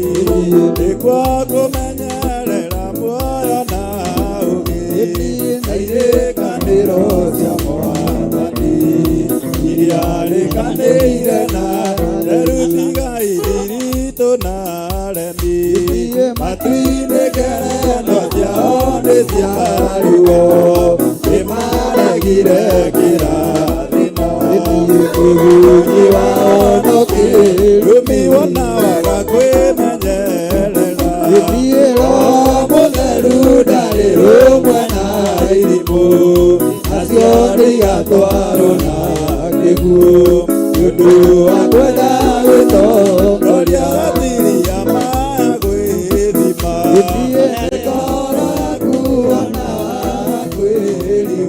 nĩkuo kũmenyerera muoyo na ũũgĩ, na irĩkanĩro cia Mwathani iria arĩkanĩire na rutigai thiritũ na aremi, matu-inĩ ngerenwa ciao nĩ cia ruo, nĩmaregire kĩrathimo. Ũguni wao no kĩrumi wona waga kwĩmenyerera. Roho Mũtheru ndarĩ rũmwe na irimũ, nacio nĩigatwarwo na kĩguũ. Nĩ ũndũ wa kwenda gwĩtongoria matiria maya gwĩthima.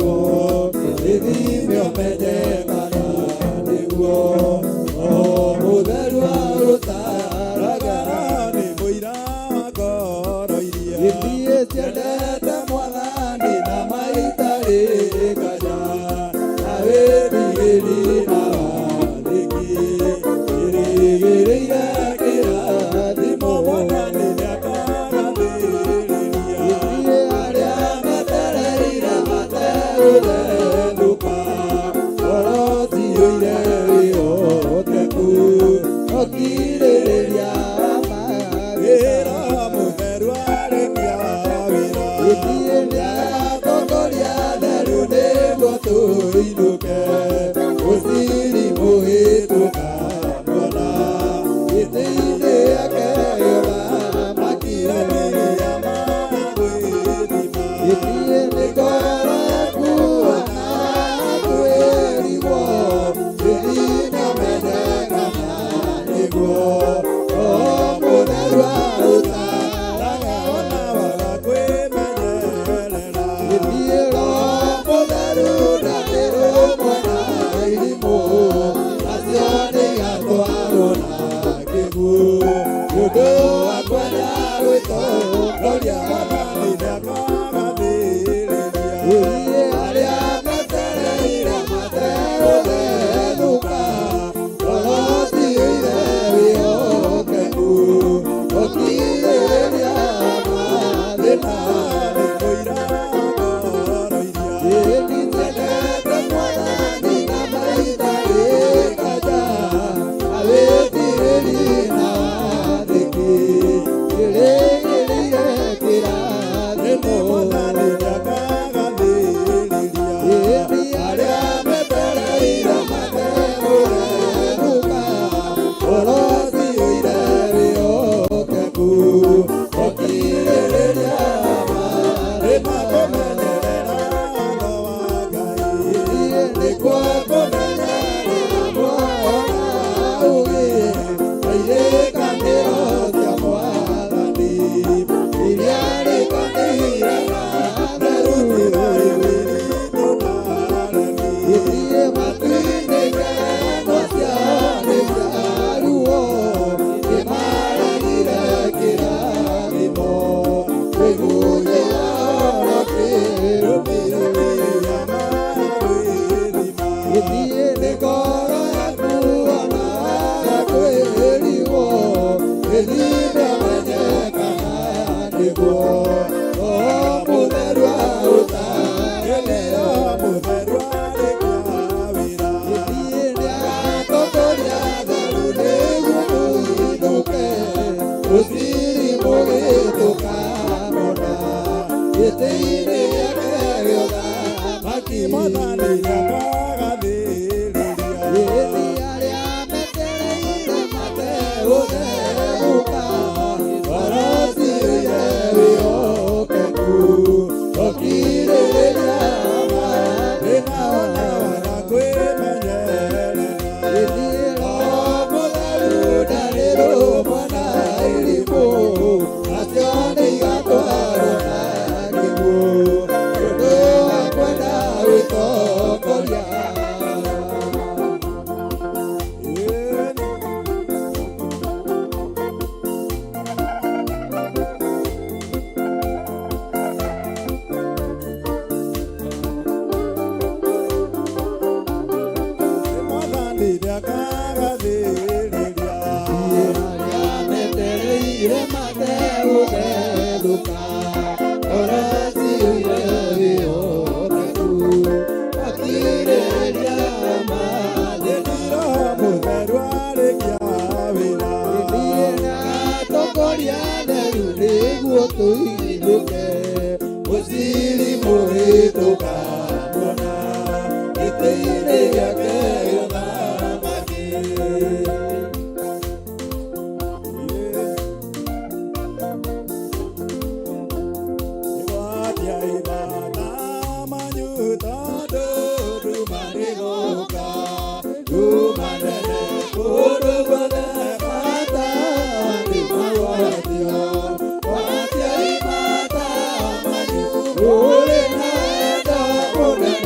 kwĩrigwo ithime ũmenye kana nĩguo Roho Mũtheru arũtaraga nĩ mũira wa ngoro iria ithiĩ ciendete Mwathani na maitarĩ nganja na wĩtigĩri na wathĩki ĩrĩgĩrĩire kĩrathimo Mwathani nĩakagathĩrĩria ithiĩ arĩa metereire mategũthendũka ngoro ciyũire wĩhokeku ũkirĩrĩria mathĩna wĩra mũtheru arĩkia wĩra ithiĩ nĩatongoria theru nĩguo tũinũke ũciri mũhĩtũka mwana gĩtĩ-inĩ gĩake ũthamaki Iria magwĩthima ithiĩ nĩ ngoro yaku ona kwĩrigwo ithime ũmenye kana nĩguo Roho Mũtheru arũtaraga ona waga kwĩmenyerera ithiĩ Roho Mũtheru ndarĩrũmwo na irimũ nacio nĩigatwarwo na kĩguũ nĩ ũndũ wa kwenda gwĩtongoria Mwathani nĩakagathĩrĩria ithiĩ arĩa metereire mategũthethũka ngoro ciyũire wĩhokeku ũkirĩrĩria mathĩna nĩ mũira wa ngoro iria nĩndĩendete Mwathani na maitarĩ nganja na wĩtigĩri na wathĩki ĩrĩgĩrĩire kĩrathimo Mwathani nĩakagathĩrĩria ĩni arĩa metereire mategũthethũka ngoro ciyũire wĩhokeku ũkirĩrĩria mathĩna kũmenyerera watho wa Ngai ithiĩ nĩkuo kũmenyerera muoyo na ũũgĩ na irĩkanĩro cia Mwathani iria rĩkanĩire na theru ithiĩ matu-inĩ ng'endo ciao nĩ cia ruo nĩmaregire kĩrathimo mĩguĩ yao no kĩrumi ithiĩ nĩ ngoro yaku ona kwĩrigwo ĩthime ũmenye kana nĩguo Roho Mũtheru arũtaraga ithiĩ nĩatongoria theru nĩguo tũinũke ũciri mũgĩtũka mona gĩtĩ-inĩ gĩake gĩa ũthamaki Mwathani nĩakagathĩrĩria ĩni arĩa metereire mategũthethũka ngoro ciyũire wĩhokeku ũkirĩrĩria mathĩna ona waga kwĩmenyerera ithiĩ Roho Mũtheru ndarĩrũmwo na irimũ nacio nĩigatwarwo na kĩguũ nĩ ũndũ wa kwenda gwĩtongoria Mwathani nĩakagathĩrĩria arĩa metereire mategũthethũka ngoro ciyũire wĩhokeku makirĩrĩria mathĩna Roho Mũtheru arĩkia wĩra ithiĩ nĩatongoria theru nĩguo tũinũke ũciri mũhĩtũka mwana gĩtĩ-inĩ gĩake gĩa ũthamaki Igwatia ibata manyu tondũ nduma nĩgũka nduma nene kũndũ guothe bata nĩ magwatio gwatia ibata manyu ũrĩ na wendo mũnene.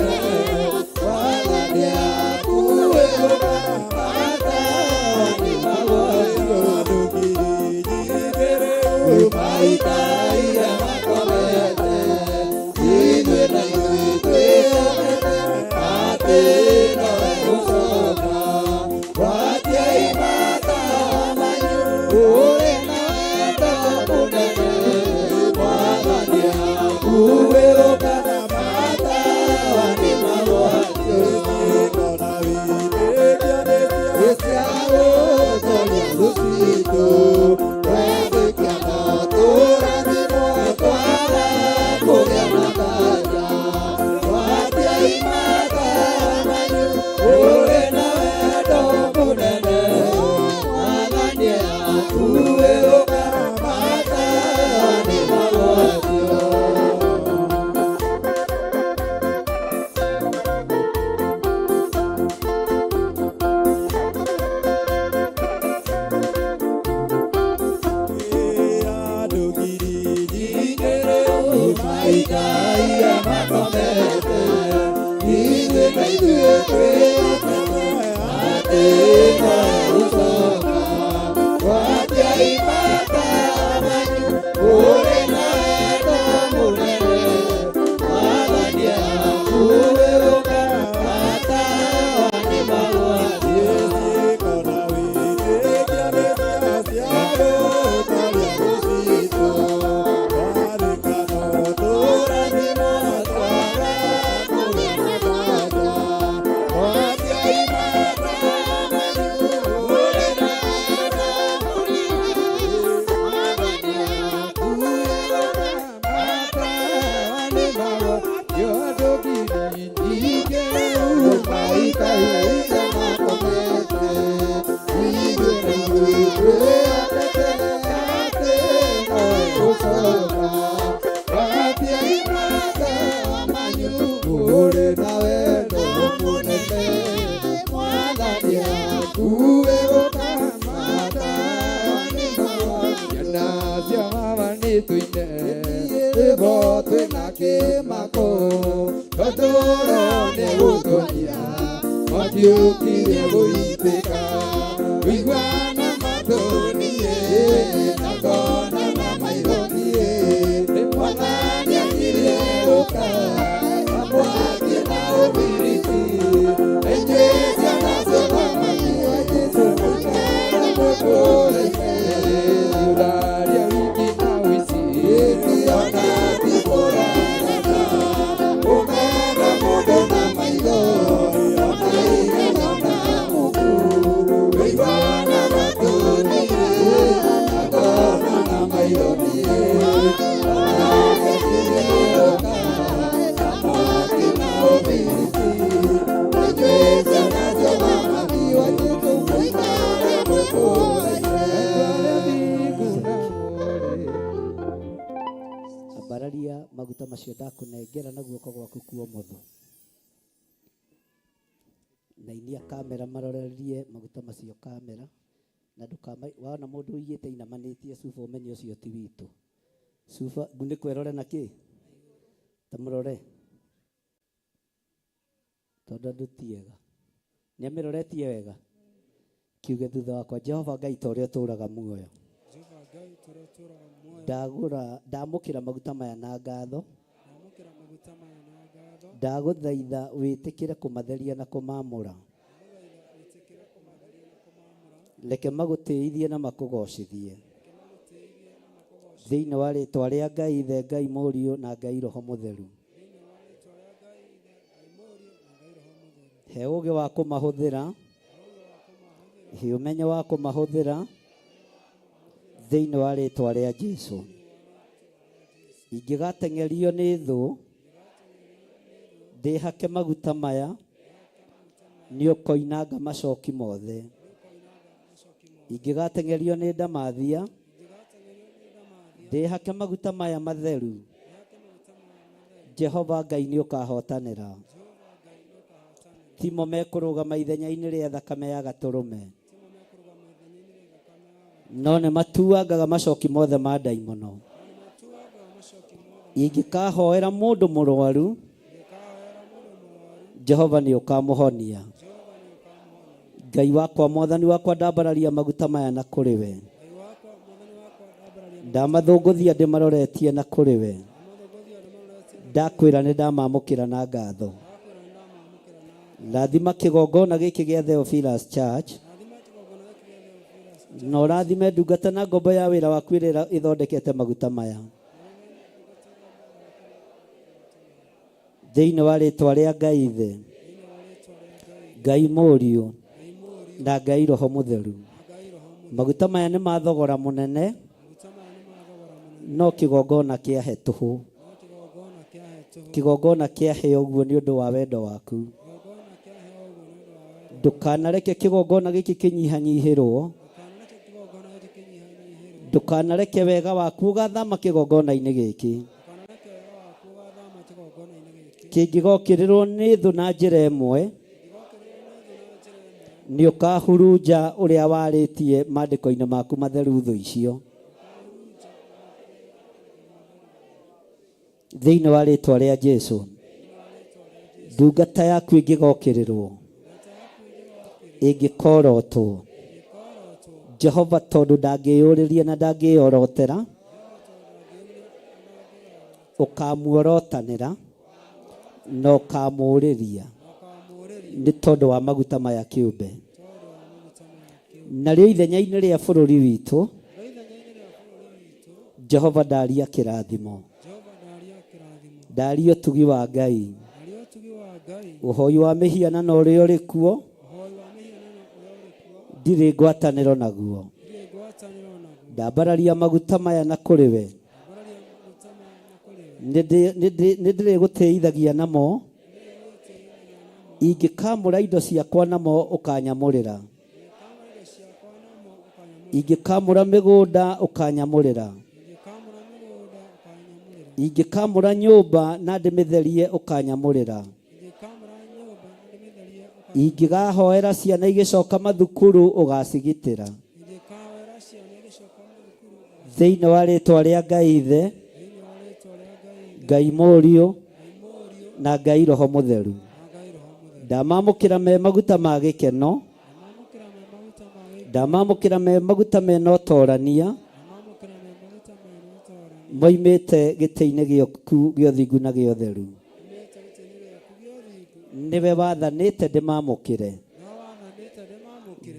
Ithuĩ na ithuĩ twĩhokete atĩ no gũcoka. Gwatiai matawa manyu ũrĩ na wendo mũnene. Mwathani akuhĩ gũka, matawa nĩ magwatie. Uri na wendo mũnene mwathani akuwe gũkamata ciana cia mama nĩ tũine rwĩmbo twĩna kĩmako tondũro nĩ gũtũnia matiũkire gũitĩka ũiguana matũniĩ na ngona na maitho niĩ mwathani akirie gũka mwaki na ũbiriti aingĩ ciana cia mama wa Jesũ mũikara mũtũũra-inĩ ũraria wiki na ũici ona ti kũrarana ũmena mũndũ na maitho ona igana na mũku ũiguana matũ-niĩ na ngona na maitho niĩ mwathani akirie gũka mwaki na ũbiriti aingĩ ciana cia mama wa Jesũ mũikara mũtũũra-inĩ. Ambararia maguta macio ndakũnengera na guoko gwaku kwa ũmotho. Na inia kamera marorerie maguta macio kamera na ndũkama wona mũndũ ũigĩte inamanĩtie cuba ũmenye ũcio ti witũ. Cuba ngunĩko ĩrore na kĩ? Ta mũrore. Tondũ andũ ti ega. Nĩ amĩroretie wega? Kiuge thutha wakwa Jehova Ngai ta ũrĩa ũtũũraga muoyo. Ndagũra ndamũkĩra maguta maya na ngatho. Ndagũthaitha wĩtĩkĩre kũmatheria na kũmamũra. Reke magũtĩithie na makũgocithie. Thĩinĩ wa rĩtwa rĩa Ngai Ithe, Ngai Mũriũ na Ngai Roho Mũtheru. He ũũgĩ wa kũmahũthĩra, he ũmenyo wa kũmahũthĩra thĩinĩ wa rĩtwa rĩa Jesũ. Ingĩgateng'erio nĩ thũ, ndĩhake maguta maya, nĩ ũkoinanga macoki mothe. Ingĩgateng'erio nĩ ndamathia, ndĩhake maguta maya matheru, Jehova Ngai nĩ ũkahotanĩra. Timo mekũrũgama ithenya-inĩ rĩa thakame ya gatũrũme. No nĩ matuangaga macoki mothe ma ndaimono. Ingĩkahoera mũndũ mũrwaru, Jehova nĩ ũkamũhonia. Ngai wakwa mwathani wakwa ndambararia maguta maya na kũrĩ we. Ndamathũngũthia ndĩmaroretie na kũrĩ we. Ndakwĩra nĩ ndamamũkĩra na ngatho. Rathima kĩgongona gĩkĩ gĩa Theophilus Church na ũrathime ndungata na ngombo ya wĩra waku ĩrĩa ĩthondekete maguta maya. Thĩinĩ wa rĩtwa rĩa Ngai Ithe, Ngai Mũriũ na Ngai Roho Mũtheru. Maguta maya nĩ ma thogora mũnene no kĩgongona kĩahe tũhũ. Kĩgongona kĩahe ũguo nĩ ũndũ wa wendo waku. Ndũkanareke kĩgongona gĩkĩ kĩnyihanyihĩrwo. Ndũkanareke wega waku ũgathama kĩgongona-inĩ gĩkĩ. Kĩngĩgokĩrĩrwo nĩ thũ na njĩra ĩmwe, nĩ ũkahurunja ũrĩa warĩtie maandĩko-inĩ maku matheru thũ icio. Thĩinĩ wa rĩtwa rĩa Jesũ. Ndungata yaku ĩngĩgokĩrĩrwo, ĩngĩkorotwo, Jehova tondũ ndangĩyũrĩria na ndangĩyorotera, ũkamuorotanĩra na ũkamũũrĩria nĩ tondũ wa maguta maya kĩũmbe. Narĩo ithenya-inĩ rĩa bũrũri witũ, Jehova ndaria kĩrathimo, ndaria ũtugi wa Ngai, ũhoi wa mĩhianano ũrĩa ũrĩ kuo ndirĩ ngwatanĩro naguo. Ndambararia maguta maya na kũrĩ we, nĩ ndĩrĩgũtĩithagia namo, ingĩkamũra indo ciakwa namo ũkanyamũrĩra, ingĩkamũra mĩgũnda ũkanyamũrĩra, ingĩkamũra nyũmba na ndĩmĩtherie ũkanyamũrĩra, ingĩgahoera ciana igĩcoka mathukuru ũgacigitĩra. Thĩinĩ wa rĩtwa rĩa Ngai Ithe, Ngai Mũriũ na Ngai Roho Mũtheru, ndamamũkĩra me maguta ma gĩkeno, ndamamũkĩra me maguta mena ũtorania, moimĩte gĩtĩ-inĩ gĩaku gĩa ũthingu na gĩa ũtheru. Nĩwe wathanĩte ndĩmamũkĩre,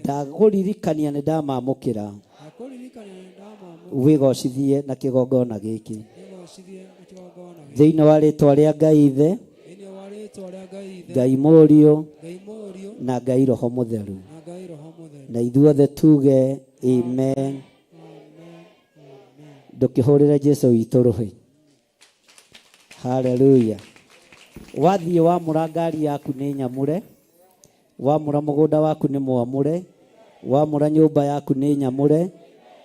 ndagũririkania nĩ ndamamũkĩra, wĩgocithie na kĩgongona gĩkĩ. Thĩinĩ wa rĩtwa rĩa Ngai Ithe, Ngai Mũriũ na Ngai Roho Mũtheru, na ithuothe tuge amen. Ndũkĩhũrĩre Jesu witũ rũhĩ. Haleluya. Wathiĩ wamũra ngari yaku nĩ nyamũre, wamũra mũgũnda waku nĩ mwamũre, wamũra nyũmba yaku nĩ nyamũre,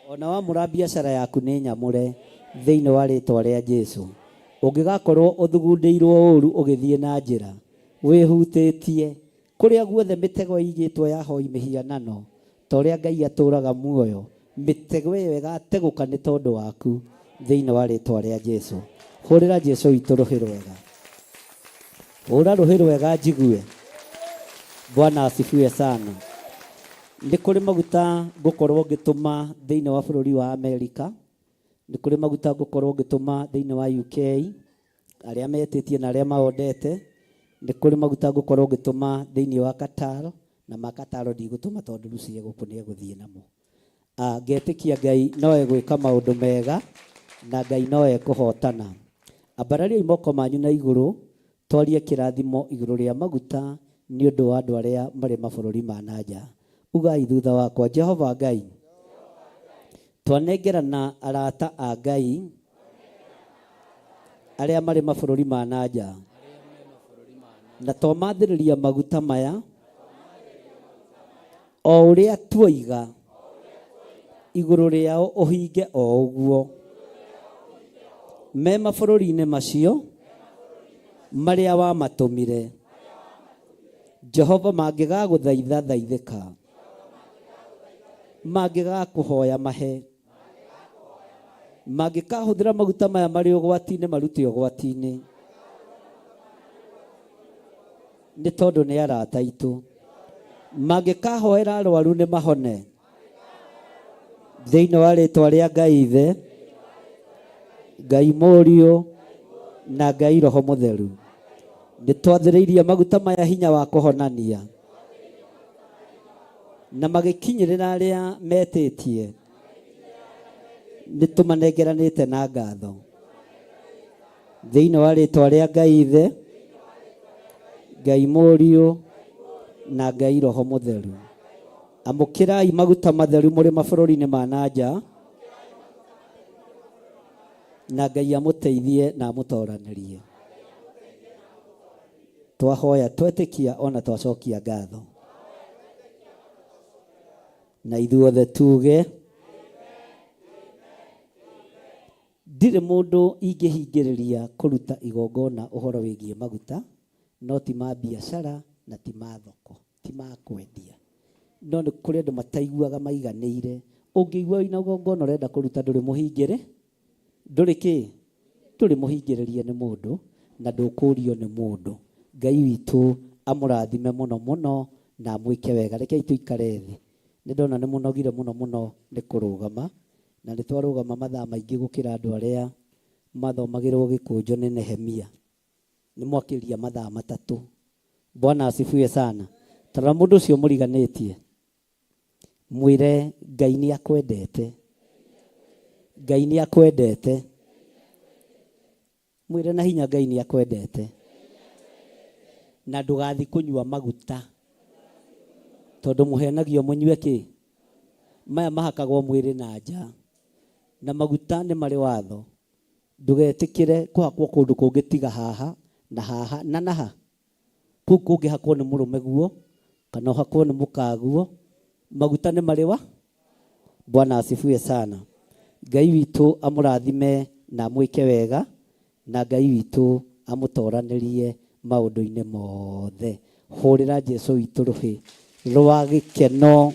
ona wamũra biacara yaku nĩ nyamũre, thĩinĩ wa rĩtwa rĩa Jesu. Ũngĩgakorwo ũthugundĩirwo ũru ũgĩthiĩ na njĩra, wĩhutĩtie kũrĩa guothe mĩtego ĩigĩtwo ya hoi mĩhianano, ta ũrĩa Ngai atũũraga muoyo, mĩtego ĩyo ĩgategũka nĩ tondũ waku, thĩinĩ wa rĩtwa rĩa Jesu. Hũrĩra Jesu witũ rũhĩ rwega. Hũra rũhĩ rwega njigue. Bwana asifiwe sana. Nĩ kũrĩ maguta ngũkorwo ngĩtũma thĩinĩ wa bũrũri wa Amerika, nĩ kũrĩ maguta ngũkorwo ngĩtũma thĩinĩ wa UK, arĩa metĩtie na arĩa maondete, nĩ kũrĩ maguta ngũkorwo ngĩtũma thĩinĩ wa Qatar, na ma Qatar ndigũtũma tondũ Lucy egũkũ nĩ egũthiĩ namo. Ngetĩkia Ngai no egwĩka maũndũ mega na Ngai no ekũhotana. Ambarariai moko manyu na igũrũ, twarie kĩrathimo igũrũ rĩa maguta nĩ ũndũ wa andũ arĩa marĩ mabũrũri ma na nja. Ugai thutha wakwa, Jehova Ngai, twanengerana arata a Ngai arĩa marĩ mabũrũri ma na nja, na twamathĩrĩria maguta maya o ũrĩa tuoiga igũrũ rĩao ũhinge o ũguo me mabũrũri-inĩ macio marĩa wamatũmire. Jehova, mangĩgagũthaitha thaithĩka, mangĩgakũhoya mahe, mangĩkahũthĩra maguta maya marĩ ũgwati-inĩ marute ũgwati-inĩ, nĩ tondũ nĩ arata aitũ. Mangĩkahoera arwaru nĩ mahone, thĩinĩ wa rĩtwa rĩa Ngai Ithe, Ngai Mũriũ na Ngai Roho Mũtheru. Nĩ twathĩrĩirie maguta maya hinya wa kũhonania, na magĩkinyĩrĩra arĩa metĩtie, nĩ tũmanengeranĩte na ngatho. Thĩinĩ wa rĩtwa rĩa Ngai Ithe, Ngai Mũriũ na Ngai Roho Mũtheru. Amũkĩrai maguta matheru mũrĩ mabũrũri-inĩ ma na nja, na Ngai amũteithie na amũtoranĩrie. Twahoya twetĩkia ona twacokia ngatho, na ithuothe tuge ndirĩ mũndũ ingĩhingĩrĩria kũruta igongona ũhoro wĩgiĩ maguta, no ti ma biacara na ti ma thoko, ti ma kwendia. No nĩ kũrĩ andũ mataiguaga maiganĩire. Ũngĩigua wĩna igongona ũrenda kũruta ndũrĩ mũhingĩrĩ, ndũrĩ kĩ? Ndũrĩ mũhingĩrĩrie nĩ mũndũ na ndũkũrio nĩ mũndũ. Ngai witũ amũrathime mũno mũno na amwĩke wega. Rekei tũikare thĩ, nĩ ndona nĩ mũnogire mũno mũno nĩ kũrũgama, na nĩ twarũgama mathaa maingĩ gũkĩra andũ arĩa mathomagĩrwo gĩkũnjo nĩ Nehemia. Nĩ mwakĩria mathaa 3. Bwana asifiwe sana. Tarora mũndũ ũcio mũriganĩtie, mwĩre Ngai nĩ akwendete, Ngai nĩ akwendete, mwĩre na hinya Ngai nĩ akwendete, na ndũgathiĩ kũnyua maguta tondũ mũhenagio mũnyue kĩ? Maya mahakagwo mwĩrĩ na nja, na maguta nĩ marĩ watho. Ndũgetĩkĩre kũhakwo kũndũ kũngĩ tiga haha na haha na naha. Kũu kũngĩhakwo nĩ mũrũme guo kana ũhakwo nĩ mũkaguo, maguta nĩ marĩ wa. Bwana asifiwe sana. Ngai witũ amũrathime na amwĩke wega, na Ngai witũ amũtoranĩrie maũndũ-inĩ mothe. Hũrĩra Jesu witũ rũhĩ rwa gĩkeno,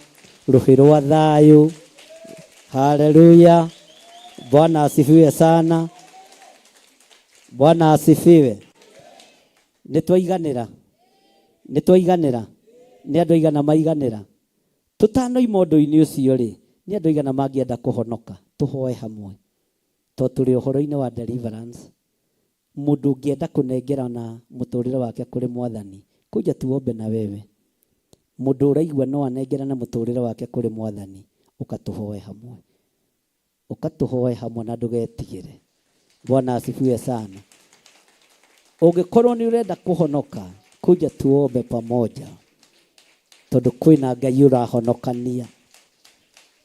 rũhĩ rwa thayũ. Haleluya. Bwana asifiwe sana. Bwana asifiwe. Nĩ twaiganĩra, nĩ twaiganĩra, nĩ andũ aigana maiganĩra. Tũtanoima ũndũ-inĩ ũcio rĩ, nĩ andũ aigana mangĩenda kũhonoka? Tũhoe hamwe, tondũ tũrĩ ũhoro-inĩ wa deliverance. Mũndũ ũngĩenda kũnengerana mũtũrĩre wake kũrĩ Mwathani, kuja tuombe na wewe. Mũndũ ũraigua no anengerane mũtũrĩre wake kũrĩ Mwathani, ũkatũhoe hamwe, ũkatũhoe hamwe na ndũgetigĩre. Bwana asifiwe sana. Ũngĩkorwo nĩ ũrenda kũhonoka, kuja tuombe pamoja, tondũ kwĩna Ngai ũrahonokania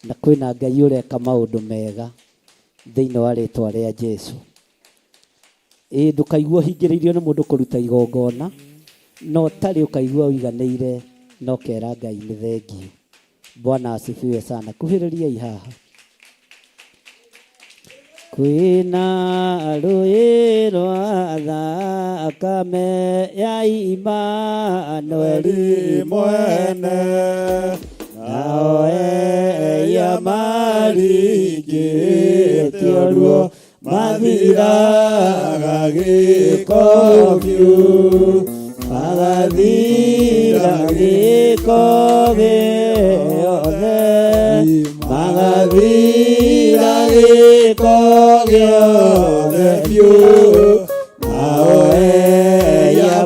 na kwĩna Ngai ũreka maũndũ mega thĩinĩ wa rĩtwa rĩa Jesu. Ĩĩ, ndũkaigua ũhingĩrĩirio nĩ mũndũ kũruta igongona, no ũtarĩ ũkaigua ũiganĩire na ũkera Ngai nĩ thengiũ. Bwana asifiwe sana. Kuhĩrĩriai haha. Kwĩna rũĩ rwa thakame ya Imanueli mwene, nao eia maringĩtio ruo mathiraga gĩko biũ, magathira gĩko gĩothe, magathira gĩko gĩothe biũ, nao eia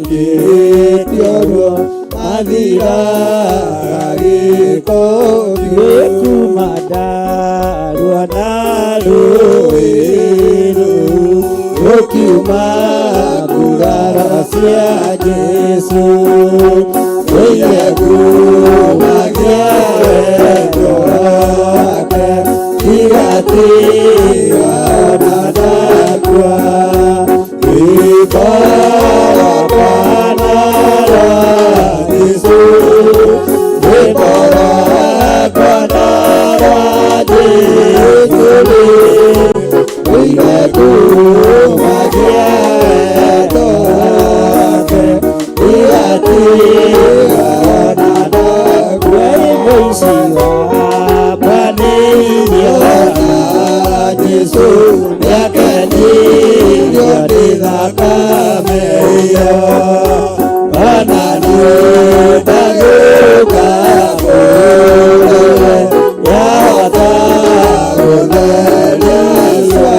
maringĩtio ruo mathiraga gĩko biũ. Kuma ndarua na rũĩ rũu rũkiuma nguraro cia Jesu, rũige kumagia wendo wake, ndigatiga ona ndakua. Rwĩmbo rwakwa na rwa Jesũ, rwĩmbo rwakwa na rwa Jesũ rĩ, rũige kumagia wendo wake, ndigatiga ona ndakua. Mũici wakwa nĩ irio Jesu nĩakenirio nĩ thakame ĩyo, ona niĩ ndagĩũka kũrĩ we, yahota gũtheria cua,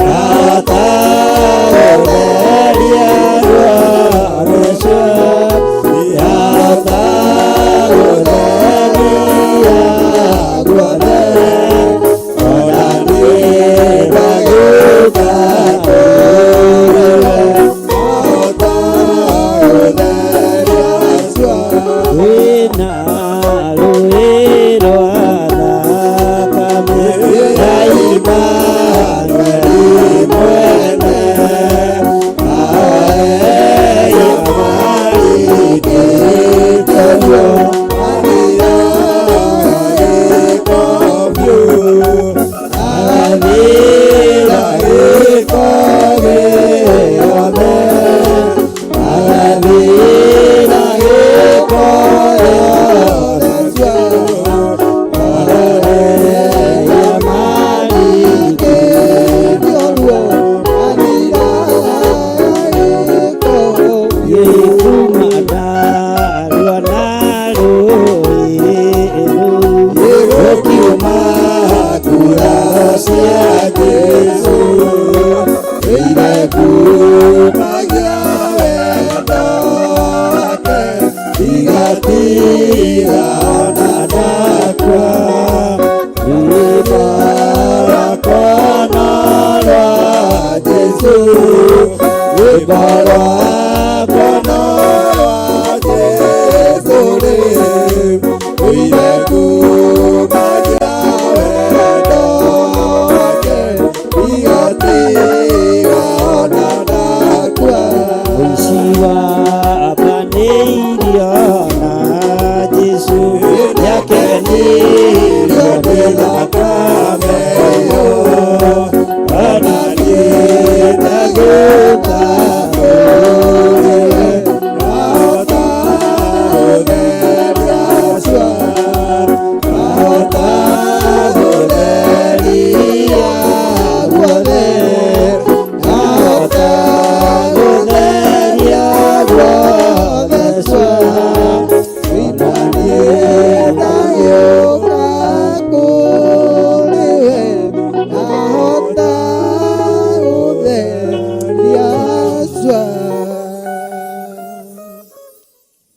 yahota gũtheria ruo cua, yahota gũtheria guothe, ona niĩ ndagĩũka kũrĩ we, yahota gũtheria. Igatiga ona ndakua Rwĩmbo rwakwa no rwa Jesũ Rwĩmbo rwakwa no rwa Jesũ rĩ Rũire kumagia wendo wake Igatiga ona ndakua Mũici wambanĩirio na Jesũ Nĩakenirio nĩ thakame ĩyo Ona niĩ ndagũka kũrĩ we Ndahota gũtheria cua Ndahota gũtheria guothe Ndahota gũtheria guothe cua Ona niĩ ndagũka kũrĩ we Ndahota gũtheria cua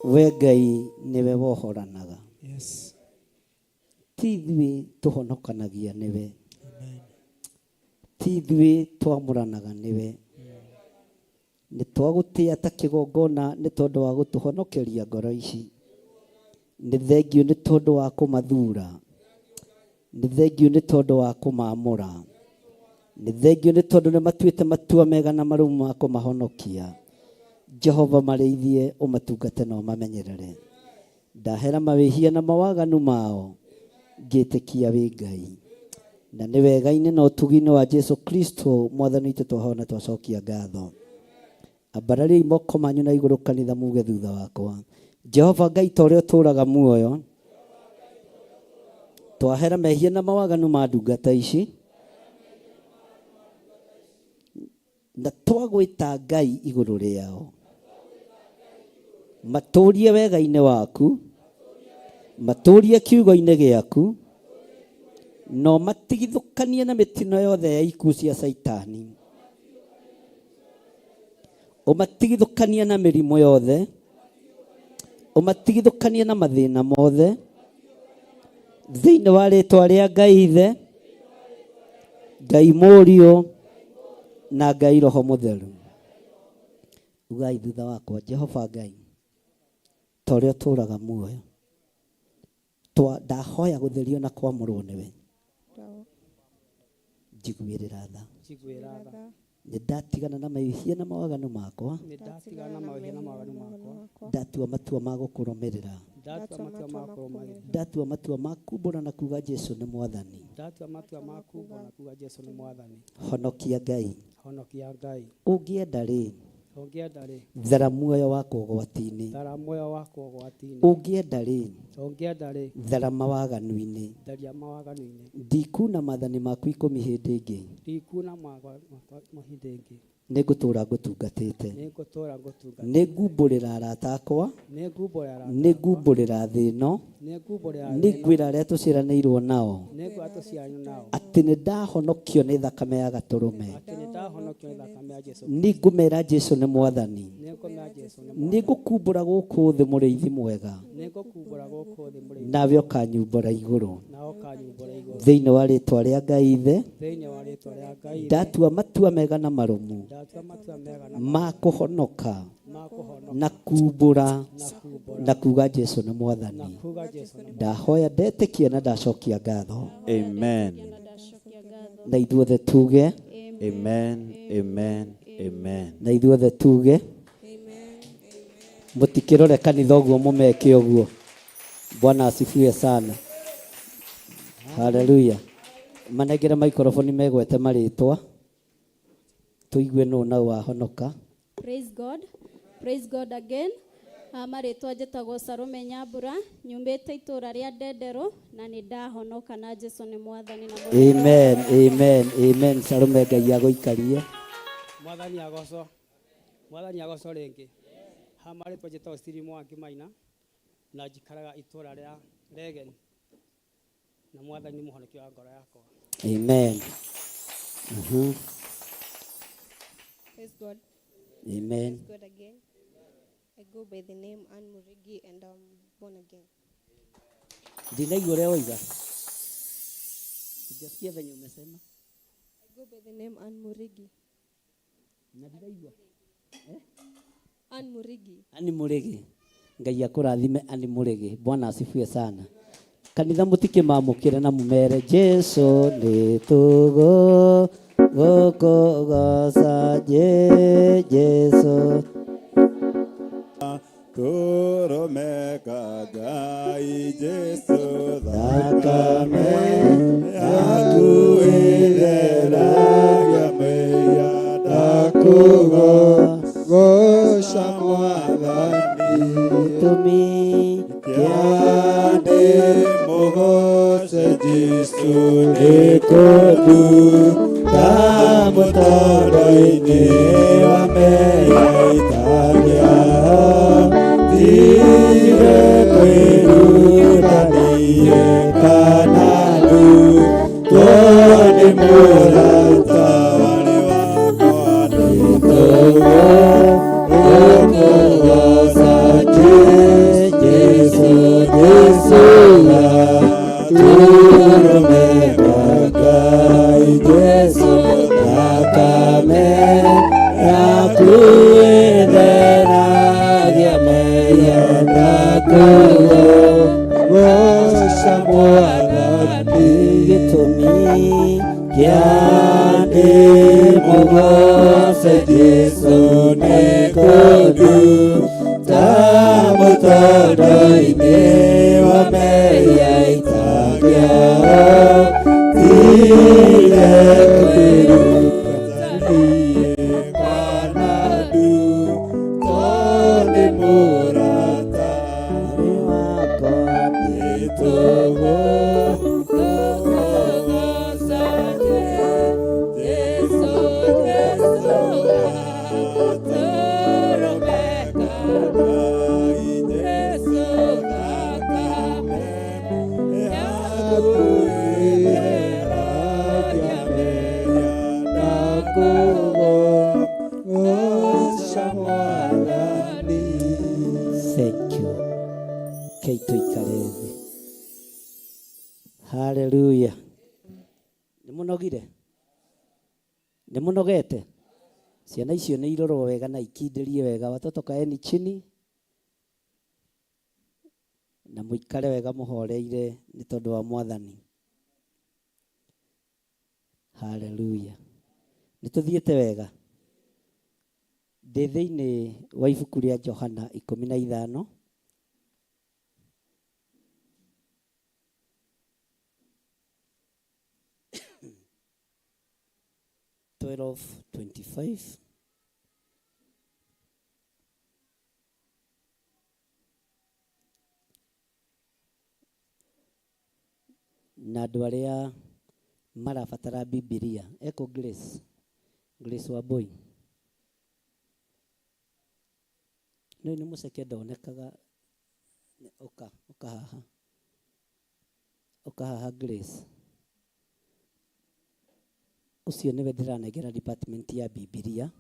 We Ngai nĩwe wohoranaga. Yes. Ti ithuĩ tũhonokanagia nĩwe. Amen. Ti ithuĩ twamũranaga nĩwe. Nĩ twagũtĩa ta kĩgongona nĩ tondũ wa gũtũhonokeria ngoro ici. Nĩ thengiũ nĩ tondũ wa kũmathura. Nĩ thengiũ nĩ tondũ wa kũmamũra. Nĩ thengiũ nĩ tondũ nĩ matuĩte matua mega na marũmu ma kũmahonokia. Jehova marĩithie ũmatungate na ũmamenyerere. Ndahera mawĩhia na mawaganu mao ngĩtĩkia wĩ Ngai. Na nĩ wega-inĩ na ũtugi-inĩ wa Jesu Kristo mwathani witũ twahona twacokia ngatho. Ambarariai moko manyu na igũrũ kanitha muge thutha wakwa. Jehova Ngai ta ũrĩa ũtũũraga muoyo twahera mehia na mawaganu ma ndungata ici na twagwĩta Ngai igũrũ rĩao matũrie wega-inĩ waku matũrie kiugo-inĩ gĩaku na ũmatigithũkanie na mĩtino yothe ya ikuũ cia Caitani ũmatigithũkanie na mĩrimũ yothe ũmatigithũkanie na mathĩna mothe thĩinĩ wa rĩtwa rĩa Ngai Ithe Ngai Mũriũ na Ngai Roho Mũtheru. Ugai thutha wakwa Jehova Ngai ta ũrĩa ũtũũraga muoyo ndahoya gũtherio na kwamũrwo nĩwe njiguĩrĩra tha. Njiguĩra tha. Nĩ ndatigana na mehia na mawaganu makwa. Nĩ ndatigana na mawĩhia na mawaganu makwa. Ndatua matua ma gũkũrũmĩrĩra. Ndatua matua ma kũrũmagĩrĩra. Ndatua matua ma kumbũra na kuga Jesu nĩ mwathani. Ndatua matua ma kumbũra na kuga Jesu nĩ mwathani. Honokia Ngai. Honokia Ngai. Ũngĩenda rĩ, Ũngĩenda rĩ, thara muoyo wakwa ũgwati-inĩ. Thara muoyo wakwa ũgwati-inĩ. Ũngĩenda rĩ, Ũngĩenda rĩ, thara mawaganu-inĩ. Tharia mawaganu-inĩ. Ndikuna maathani maku ikũmi hĩndĩ ĩngĩ. Ndikuna hĩndĩ ĩngĩ. Nĩngũtũũra ngũtungatĩte. Nĩngũtũũra ngũtungatĩte. Nĩngumbũrĩra arata akwa. Nĩngumbũrĩra arata Nĩngumbũrĩra thĩ ĩno. Nĩngumbũrĩra thĩ ĩno. Nĩngwĩra arĩa tũciaranĩirwo nao. Nĩngwĩra tũciaranĩirwo nao. Atĩ nĩndahonokio nĩ thakame ya gatũrũme. Atĩ nĩndahonokio nĩ thakame ya Jesũ. Nĩngũmera Jesũ nĩ mwathani. Nĩngũmera Jesũ nĩ mwathani. Nĩngũkumbũra gũkũ thĩ mũrĩithi mwega. Nĩngũkumbũra gũkũ thĩ mũrĩithi. Nawe ũkanyumbũra igũrũ. Nawe ũkanyumbũra igũrũ. Thĩinĩ wa rĩtwa rĩa Ngai Ithe. Thĩinĩ wa rĩtwa rĩa Ngai Ithe. Ndatua matua mega na marũmu. Ndatua matua mega na ma kũhonoka ma kũhonoka na kumbũra na kumbũra na kuga Jesũ nĩ na mwathani. kuga Jesũ nĩ Ndahoya ndetĩkia na ndacokia ngatho. Amen. Na ithuothe tuge. Amen. Amen. Amen. Na ithuothe tuge. Mũtikĩrore kanitha ũguo mũmeke ũguo. Bwana asifiwe sana. Haleluya. Manengere maikrofoni megwete marĩtwa tũigue nũ nau wahonoka. Praise God. Praise God again. Marĩtwa njĩtagwo Salome Nyambura, nyumĩte itũũra rĩa Ndenderũ na nĩ ndahonoka na Jesũ nĩ mwathani na mũrĩithi. Amen, amen, amen. Salome Ngai agũikarie. Mwathani agocwo. Mwathani agocwo rĩngĩ. Ha marĩtwa njĩtagwo Stephen Mwangi Maina na njikaraga itũũra rĩa Regen na mwathani nĩ mũhonokia wa ngoro yakwa. Amen. Praise God. Amen. Praise God again. I go by the name Anne Murigi and I'm born again. Ndinaigua ũrĩa woiga. Sijasikia venye umesema. I go by the name Anne Murigi. Na ndiraigua. Eh? Anne Murigi. Anne Murigi. Ngai akũrathime Anne Murigi. Bwana asifiwe sana. Kanitha mũtikĩmamũkĩre na mũmere Jesu nĩ tũgo gũkũgoca Jesu. Tũrũmeka Ngai Jesu thakame yaku ĩtheragia mehia ndakũgoca Mwathani. Gĩtũmi kĩa ndĩ mũgoce Jesu nĩ kũnduta mũtaro-inĩ wa mehia itangĩahotire kwĩruta niĩ kana ndutwo nĩ mũrata warĩ wakwa nĩtũgũkũgoca Jesu Jesu turumeka Ngai Jesu thakame yaku ĩtheragia mehia ndakũgoca Mwathani. Gĩtũmi kĩa ndĩ mũgoce Jesu nĩ kũnduta mũtaro-inĩ wa mehia itangĩahotire kwĩruta niĩ kana ndutwo nĩ mũrata wakwa nĩtũgũkũgoca Jesu Jesu turumeka Ngai Jesu thakame yaku ĩtheragia mehia ndakũgoca Mwathani. Thank you. Kei tũikare thĩ. Hallelujah. Nĩ mũnogire? Nĩ mũnogete? Ciana icio nĩ irorwo wega na ikindĩrie wega. Watoto kaeni chini na mũikare wega mũhoreire nĩ tondũ wa Mwathani. Hallelujah. Nĩ tũthiĩte wega. Ndĩ thĩinĩ wa ibuku rĩa Johana 15. 12:25. Na andũ arĩa marabatara Bibilia eko Grace, Grace Wambui no nĩ mũceke ndonekaga. Ũka ũka haha, ũka haha Grace. Ũcio nĩwe ndĩranengera department ya Bibilia.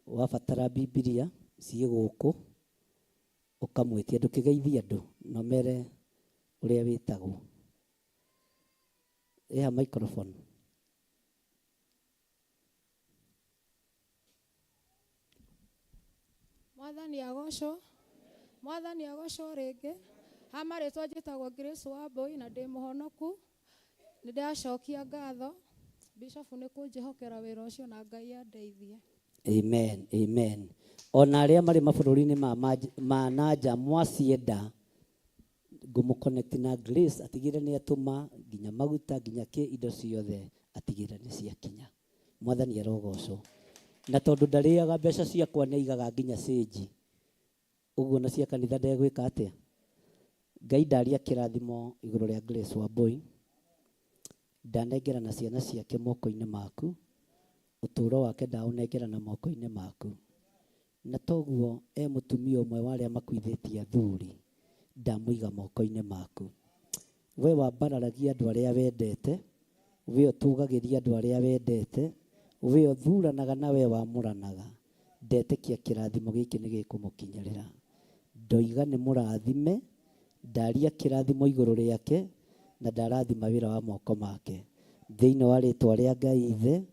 Wabatara Bibilia ciĩ gũkũ ũkamwĩtia, ndũkĩgeithie andũ no mere ũrĩa wĩtagwo. Ĩha microphone. Mwathani agocwo. Mwathani agocwo rĩngĩ. Ha marĩtwa njĩtagwo Grace Wambui na ndĩ mũhonoku. Nĩ ndĩracokia ngatho Bishop nĩ kũnjĩhokera wĩra ũcio na Ngai andeithie. Amen, amen. Ona arĩa marĩ mabũrũri-inĩ ma nanja mwacienda ngũmũ-connect na Grace atigĩre nĩ atũma nginya maguta nginya kĩ indo ciothe atigĩre nĩ ciakinya. Mwathani arogocwo. Na tondũ ndarĩaga mbeca ciakwa nĩ aigaga nginya cĩnji. Ũguo na cia kanitha ndegwĩka atĩa? Ngai ndaria kĩrathimo igũrũ rĩa Grace Wambui. Ndanengera na ciana ciake moko-inĩ maku. Ũtũũro wake ndaũnengera na moko-inĩ maku. Na toguo e mũtumia ũmwe wa arĩa makuithĩtie athuri ndamũiga moko-inĩ maku. We wambararagia andũ arĩa wendete, we ũtũgagĩria andũ arĩa wendete, we ũthuranaga na we wamũranaga. Ndetĩkia kĩrathimo gĩkĩ nĩ gĩkũmũkinyĩrĩra. Ndoiga nĩ mũrathime, ndaria kĩrathimo igũrũ rĩake na ndarathima wĩra wa moko make. Thĩinĩ wa rĩtwa rĩa Ngai Ithe,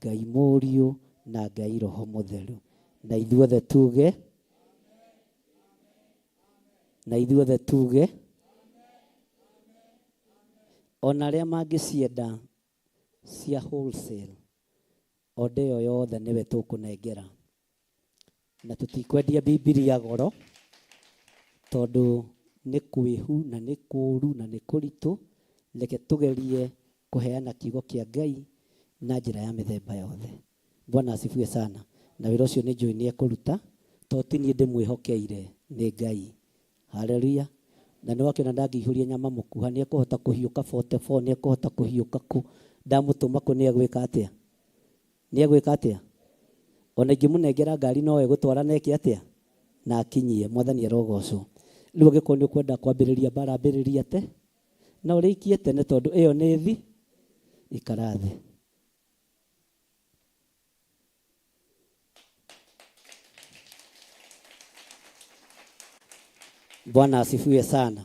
Ngai Mũriũ na Ngai Roho Mũtheru. Na ithuothe tuge, na ithuothe tuge, ona arĩa mangĩcienda cia wholesale, order ĩyo yothe nĩwe tũkũnengera. Na tũtikwendia Bibilia goro, tondũ nĩ kwĩhu na nĩ kũũru na nĩ kũritũ. Reke tũgerie kũheana kiugo kĩa Ngai na njĩra ya mĩthemba yothe. Bwana asifiwe sana. Na wĩra ũcio nĩ njũĩ nĩ ekũruta, to ti niĩ ndĩmwĩhokeire, nĩ Ngai. Haleluya. Na nĩ wakĩona ndangĩihũria nyama mũkuha, nĩ ekũhota kũhiũka 44, nĩ ekũhota kũhiũka kũ. Ndamũtũma kũ nĩ egwĩka atĩa? Nĩ egwĩka atĩa? Ona ingĩmũnengera ngari no egũtwara na eke atĩa? Na akinyie. Mwathani arogocwo. Rĩu angĩkorwo nĩ ũkwenda kwambĩrĩria mbara, ambĩrĩria te na ũrĩkie tene, tondũ ĩyo nĩ thi ikara thĩ. Bwana asifiwe sana.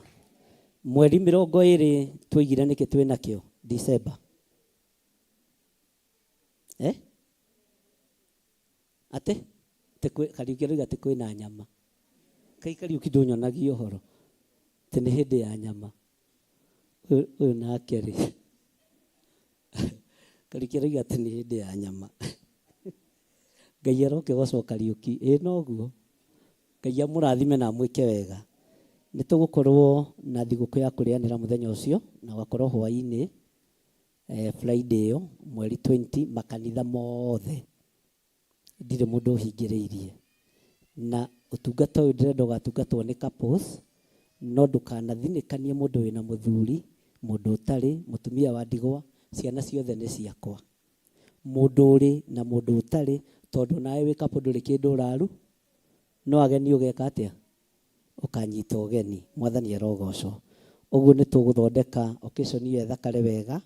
Mweri 20 twoigire nĩkĩ twĩ nakĩo December? Eh? Ate? Kariũki arauga atĩ kwĩna nyama. Kai Kariũki ndũnyonagia ũhoro. Atĩ nĩ hĩndĩ ya nyama. Ũyũ nake rĩ. Kariũki arauga atĩ nĩ hĩndĩ ya nyama. Ngai aroke gocwo Kariũki. Ĩ noguo. Ngai amũrathime na amwĩke wega. Nĩ tũgũkorwo na thigũkũ ya kũrĩanĩra mũthenya ũcio, na ũgakorwo hwaĩ-inĩ, Friday ĩyo, mweri 20, makanitha mothe. Ndirĩ mũndũ ũhingĩrĩirie. Na ũtungata ũyũ ndĩrenda ũgatungatwo nĩ couples, no ndũkanathinĩkanie mũndũ wĩna mũthuri, mũndũ ũtarĩ, mũtumia wa ndigwa, ciana ciothe nĩ ciakwa. Mũndũ ũrĩ na mũndũ ũtarĩ, tondũ nawe wĩ couple ndũrĩ kĩndũ ũraru, no ageni ũgeka atĩa? Ũkanyita ũgeni. Mwathani arogocwo. Ũguo nĩ tũgũthondeka occasion ĩyo ĩthakare wega,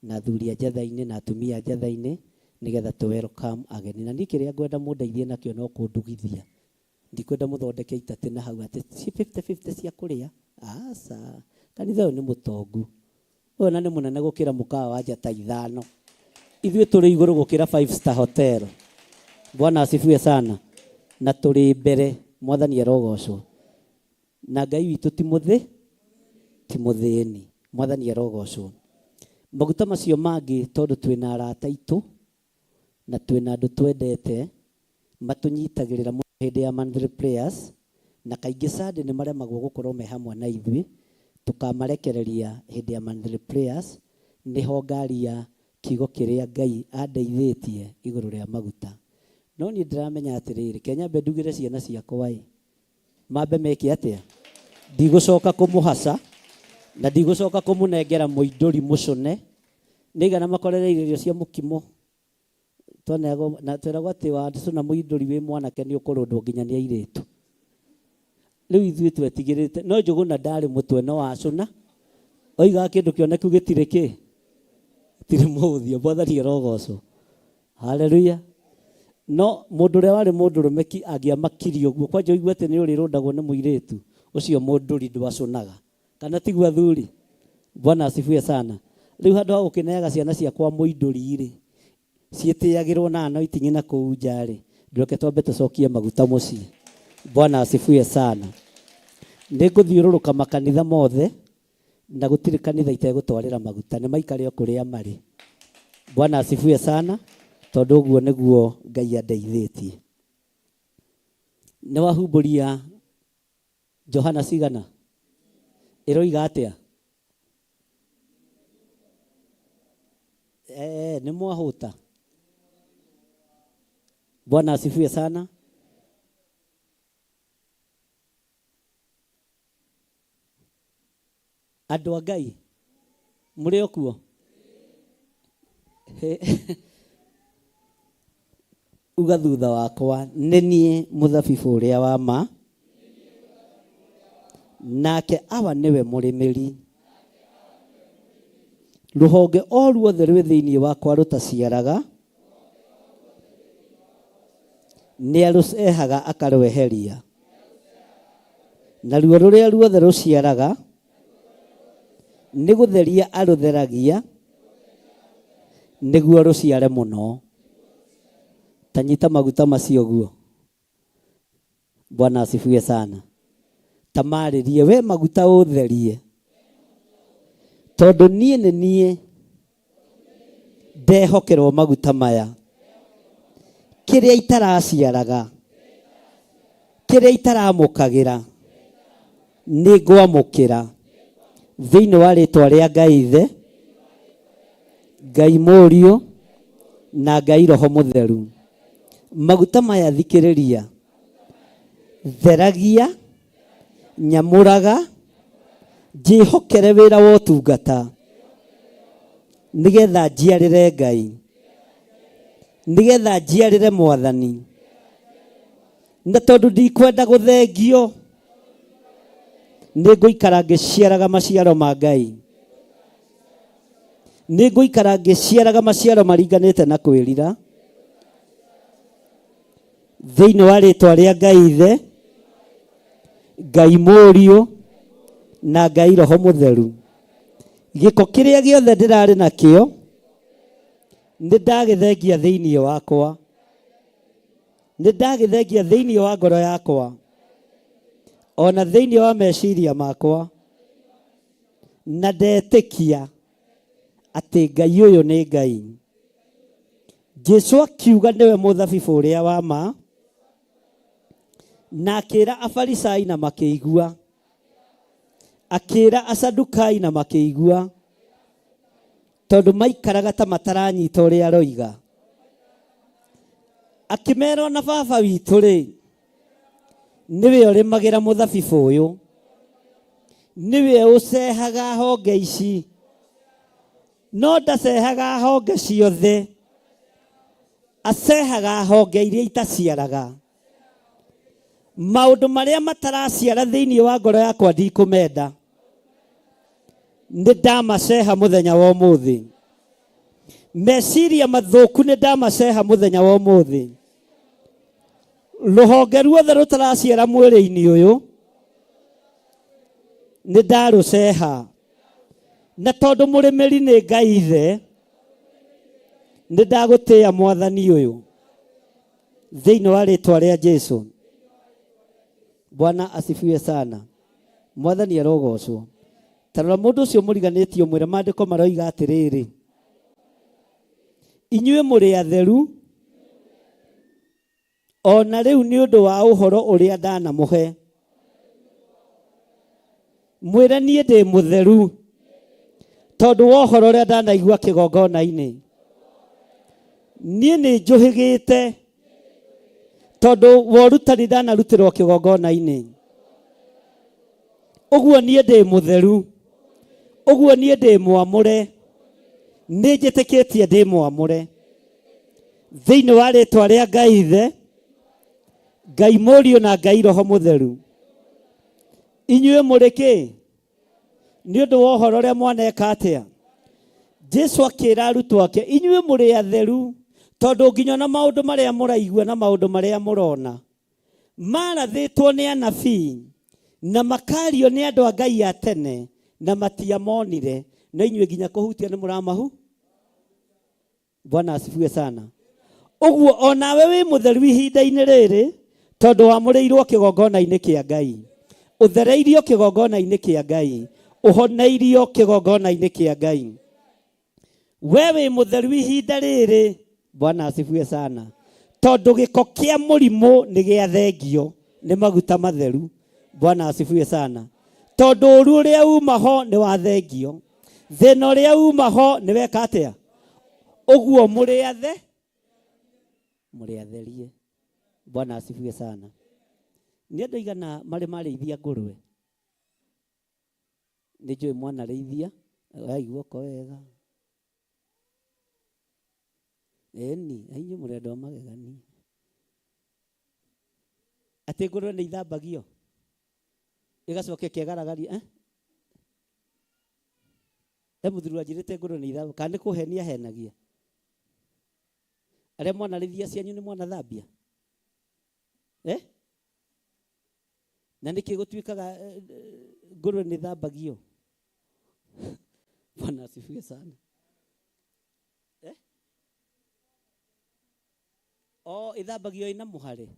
na athuri a njatha-inĩ na atumia a njatha-inĩ, nĩgetha tũ welcome ageni. Na niĩ kĩrĩa ngwenda mũndeithie nakĩo no kũndugithia. Ndikwenda mũthondeke itatĩ na hau atĩ ci 50-50 cia kũrĩa. Aca. Kanitha ũyũ nĩ mũtongu. Ũyũ na nĩ mũnene gũkĩra mũkawa wa njata ithano. Ithuĩ tũrĩ igũrũ gũkĩra 5 star hotel. Bwana asifiwe sana. Na tũrĩ mbere, Mwathani arogocwo. Na Ngai witũ ti mũthĩ, ti mũthĩni. Mwathani arogocwo. Maguta macio mangĩ tondũ twĩna arata aitũ na twĩna andũ twendete matũnyitagĩrĩra mũno hĩndĩ ya monthly prayers, na kaingĩ Sunday nĩ maremagwo gũkorwo me hamwe na ithuĩ, tũkamarekereria hĩndĩ ya monthly prayers, nĩho ngaria kiugo kĩrĩa Ngai andeithĩtie igũrũ rĩa maguta. No niĩ ndĩramenya atĩrĩrĩ, ke nyambe ndugĩre ciana ciakwa ĩ, mambe meke atĩa? Ndigũcoka kũmũhaca, na ndigũcoka kũmũnengera mũindũri mũcũne, nĩigana makorereire irio cia mũkimo. Twaneagwo na tweragwo atĩ wacũna mũindũri wĩ mwanake nĩ ũkũrũndwo nginya nĩ airĩtu. Rĩu ithuĩ twetigĩrĩte, no Njũgũna ndarĩ mũtwe no acũna, oigaga kĩndũ kĩoneku gĩtirĩ kĩ? Gĩtirĩ mũũthio. Mwathani arogocwo. Haleluya. No mũndũ ũrĩa warĩ mũndũrũme ki angĩamakirie ũguo, kwanja ũigue atĩ nĩ ũrĩrũndagwo nĩ mũirĩtu, ũcio mũndũri ndwacũnaga. Kana tiguo athuri? Bwana asifiwe sana. Rĩu handũ ha gũkĩneaga ciana ciakwa mũindũri-rĩ, ciĩtĩagĩrwo na no iting'i na kũu nja-rĩ, ndũreke twambe tũcokie maguta mũciĩ. Bwana asifiwe sana. Nĩngũthiũrũrũka makanitha mothe, na gũtirĩ kanitha itegũtwarĩra maguta, nĩ maikare o kũrĩa marĩ. Bwana asifiwe sana, tondũ ũguo nĩguo Ngai andeithĩtie. Nĩwahumbũria Johana cigana? Ĩroiga atĩa? Eh, nĩ mwahũta. Bwana asifiwe sana. Andũ a Ngai, mũrĩ o kuo? Uga thutha wakwa, nĩ niĩ mũthabibũ ũrĩa wa ma, nake Awa nĩwe mũrĩmĩri. Rũhonge o ruothe rwĩ thĩinĩ wakwa rũtaciaraga, Nĩ arũcehaga akarweheria. Naruo rũrĩa ruothe rũciaraga nĩ gũtheria arũtheragia nĩguo rũciare mũno. Ta nyita maguta macio guo. Bwana asifiwe sana. Ta marĩrie we maguta ũtherie. Tondũ niĩ nĩ niĩ ndehokerwo maguta maya. Kĩrĩa itaraciaraga, kĩrĩa itaramũkagĩra, nĩ ngwamũkĩra thĩinĩ wa rĩtwa rĩa Ngai Ithe, Ngai Mũriũ na Ngai Roho Mũtheru. Maguta maya thikĩrĩria, theragia, nyamũraga, njĩhokere wĩra wa ũtungata nĩgetha njiarĩre Ngai, nĩgetha njiarĩre Mwathani, na tondũ ndikwenda gũthengio, nĩ ngũikara ngĩciaraga maciaro ma Ngai, nĩ ngũikara ngĩciaraga maciaro maringanĩte na kwĩrira thĩinĩ wa rĩtwa rĩa Ngai Ithe, Ngai Mũriũ na Ngai Roho Mũtheru. Gĩko kĩrĩa gĩothe ndĩrarĩ nakĩo nĩ ndagĩthengia thĩinĩ wakwa, nĩ ndagĩthengia thĩinĩ wa ngoro yakwa ona thĩinĩ wa meciria makwa, na ndetĩkia atĩ Ngai ũyũ nĩ Ngai. Jesu akiuga nĩwe mũthabibũ ũrĩa wa ma, na akĩra Afarisai na makĩigua, akĩra Asadukai na makĩigua, tondũ maikaraga ta mataranyita ũrĩa aroiga. Akĩmera ona baba witũ rĩ, nĩwe ũrĩmagĩra mũthabibũ ũyũ, nĩwe ũcehaga honge ici, no ndacehaga honge ciothe, acehaga honge iria itaciaraga. Maũndũ marĩa mataraciara thĩinĩ wa ngoro yakwa ndikũmenda, nĩ ndamaceha mũthenya wa ũmũthĩ. Meciria mathũku nĩ ndamaceha mũthenya wa ũmũthĩ. Rũhonge ruothe rũtaraciara mwĩrĩ-inĩ ũyũ nĩ ndarũceha, na tondũ mũrĩmĩri nĩ Ngai Ithe, nĩ ndagũtĩĩa Mwathani ũyũ thĩinĩ wa rĩtwa rĩa Jesu. Bwana asifiwe sana. Mwathani arogocwo. Ta rora mũndũ ũcio mũriganĩtio mwĩre maandĩko maroiga atĩrĩrĩ, inyuĩ mũrĩ atheru ona rĩu nĩ ũndũ wa ũhoro ũrĩa ndanamũhe. Mwĩre niĩ ndĩ mũtheru tondũ wa ũhoro ũrĩa ndanaigua kĩgongona-inĩ. Niĩ nĩ njũhĩgĩte tondũ wa ũrutani ndanarutĩrwo kĩgongona-inĩ. Ũguo niĩ ndĩ mũtheru, ũguo niĩ ndĩ mwamũre, nĩ njĩtĩkĩtie ndĩ mwamũre thĩinĩ wa rĩtwa rĩa Ngai Ithe, Ngai Mũriũ na Ngai Roho Mũtheru. Inyuĩ mũrĩ kĩ? Nĩ ũndũ wa ũhoro ũrĩa mwaneka atĩa? Jesu akĩra arutwo ake, inyuĩ mũrĩ atheru tondũ nginya na maũndũ marĩa mũraigua na maũndũ marĩa mũrona marathĩtwo nĩ anabii na makario nĩ andũ a Ngai a tene na matiamonire, na inyuĩ nginya kũhutia nĩ mũramahu. Bwana asifiwe sana. Ũguo onawe wĩ mũtheru ihinda-inĩ rĩrĩ tondũ wamũrĩirwo kĩgongona-inĩ kĩa Ngai, ũthereirio kĩgongona-inĩ kĩa Ngai, ũhoneirio kĩgongona-inĩ kĩa Ngai. We wĩ mũtheru ihinda rĩrĩ. Bwana asifiwe sana. Tondũ gĩko kĩa mũrimũ nĩ gĩathengio nĩ maguta matheru. Bwana asifiwe sana. Tondũ ũru ũrĩa uma ho nĩ wathengio, thĩna ũrĩa uma ho nĩ weka atĩa? Ũguo mũrĩ athe, mũrĩ atherie. Bwana asifiwe sana. Nĩ andũ aigana marĩ marĩithia ngũrwe? Nĩ njũĩ mwanarĩithia, oyai guoko wega. Ĩni, inyuĩ mũrĩ andũ a magegania. Atĩ ngũrwe nĩ ithambagio ĩgacoka ĩkegaragaria, eh? He mũthuri wanjĩrĩte ngũrwe nĩ ithambagio, kana nĩ kũhenia ahenagia? Arĩa mwanarĩithia cianyu nĩ mwanathambia? Eh? Na nĩkĩ gũtuĩkaga ngũrwe nĩ thambagio? Bwana asifiwe sana. Eh? Oh, ĩthambagio ĩna mũhare.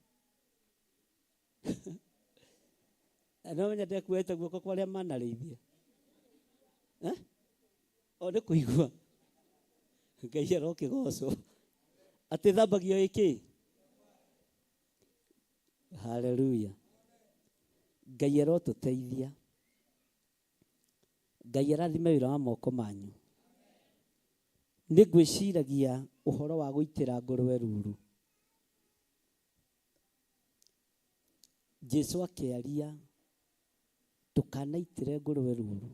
No menya ndekuoete guoko kwa arĩa manarĩithia. Eh? O nĩ kũigua. Ngai arokĩgocwo. Atĩ thambagio ĩkĩ? Haleluya. Ngai arotũteithia. Ngai arathime wĩra wa moko manyu. Nĩ ngwĩciragia ũhoro wa gũitĩra ngũrwe ruru. Jesu akĩaria ndũkanaitĩre ngũrwe ruru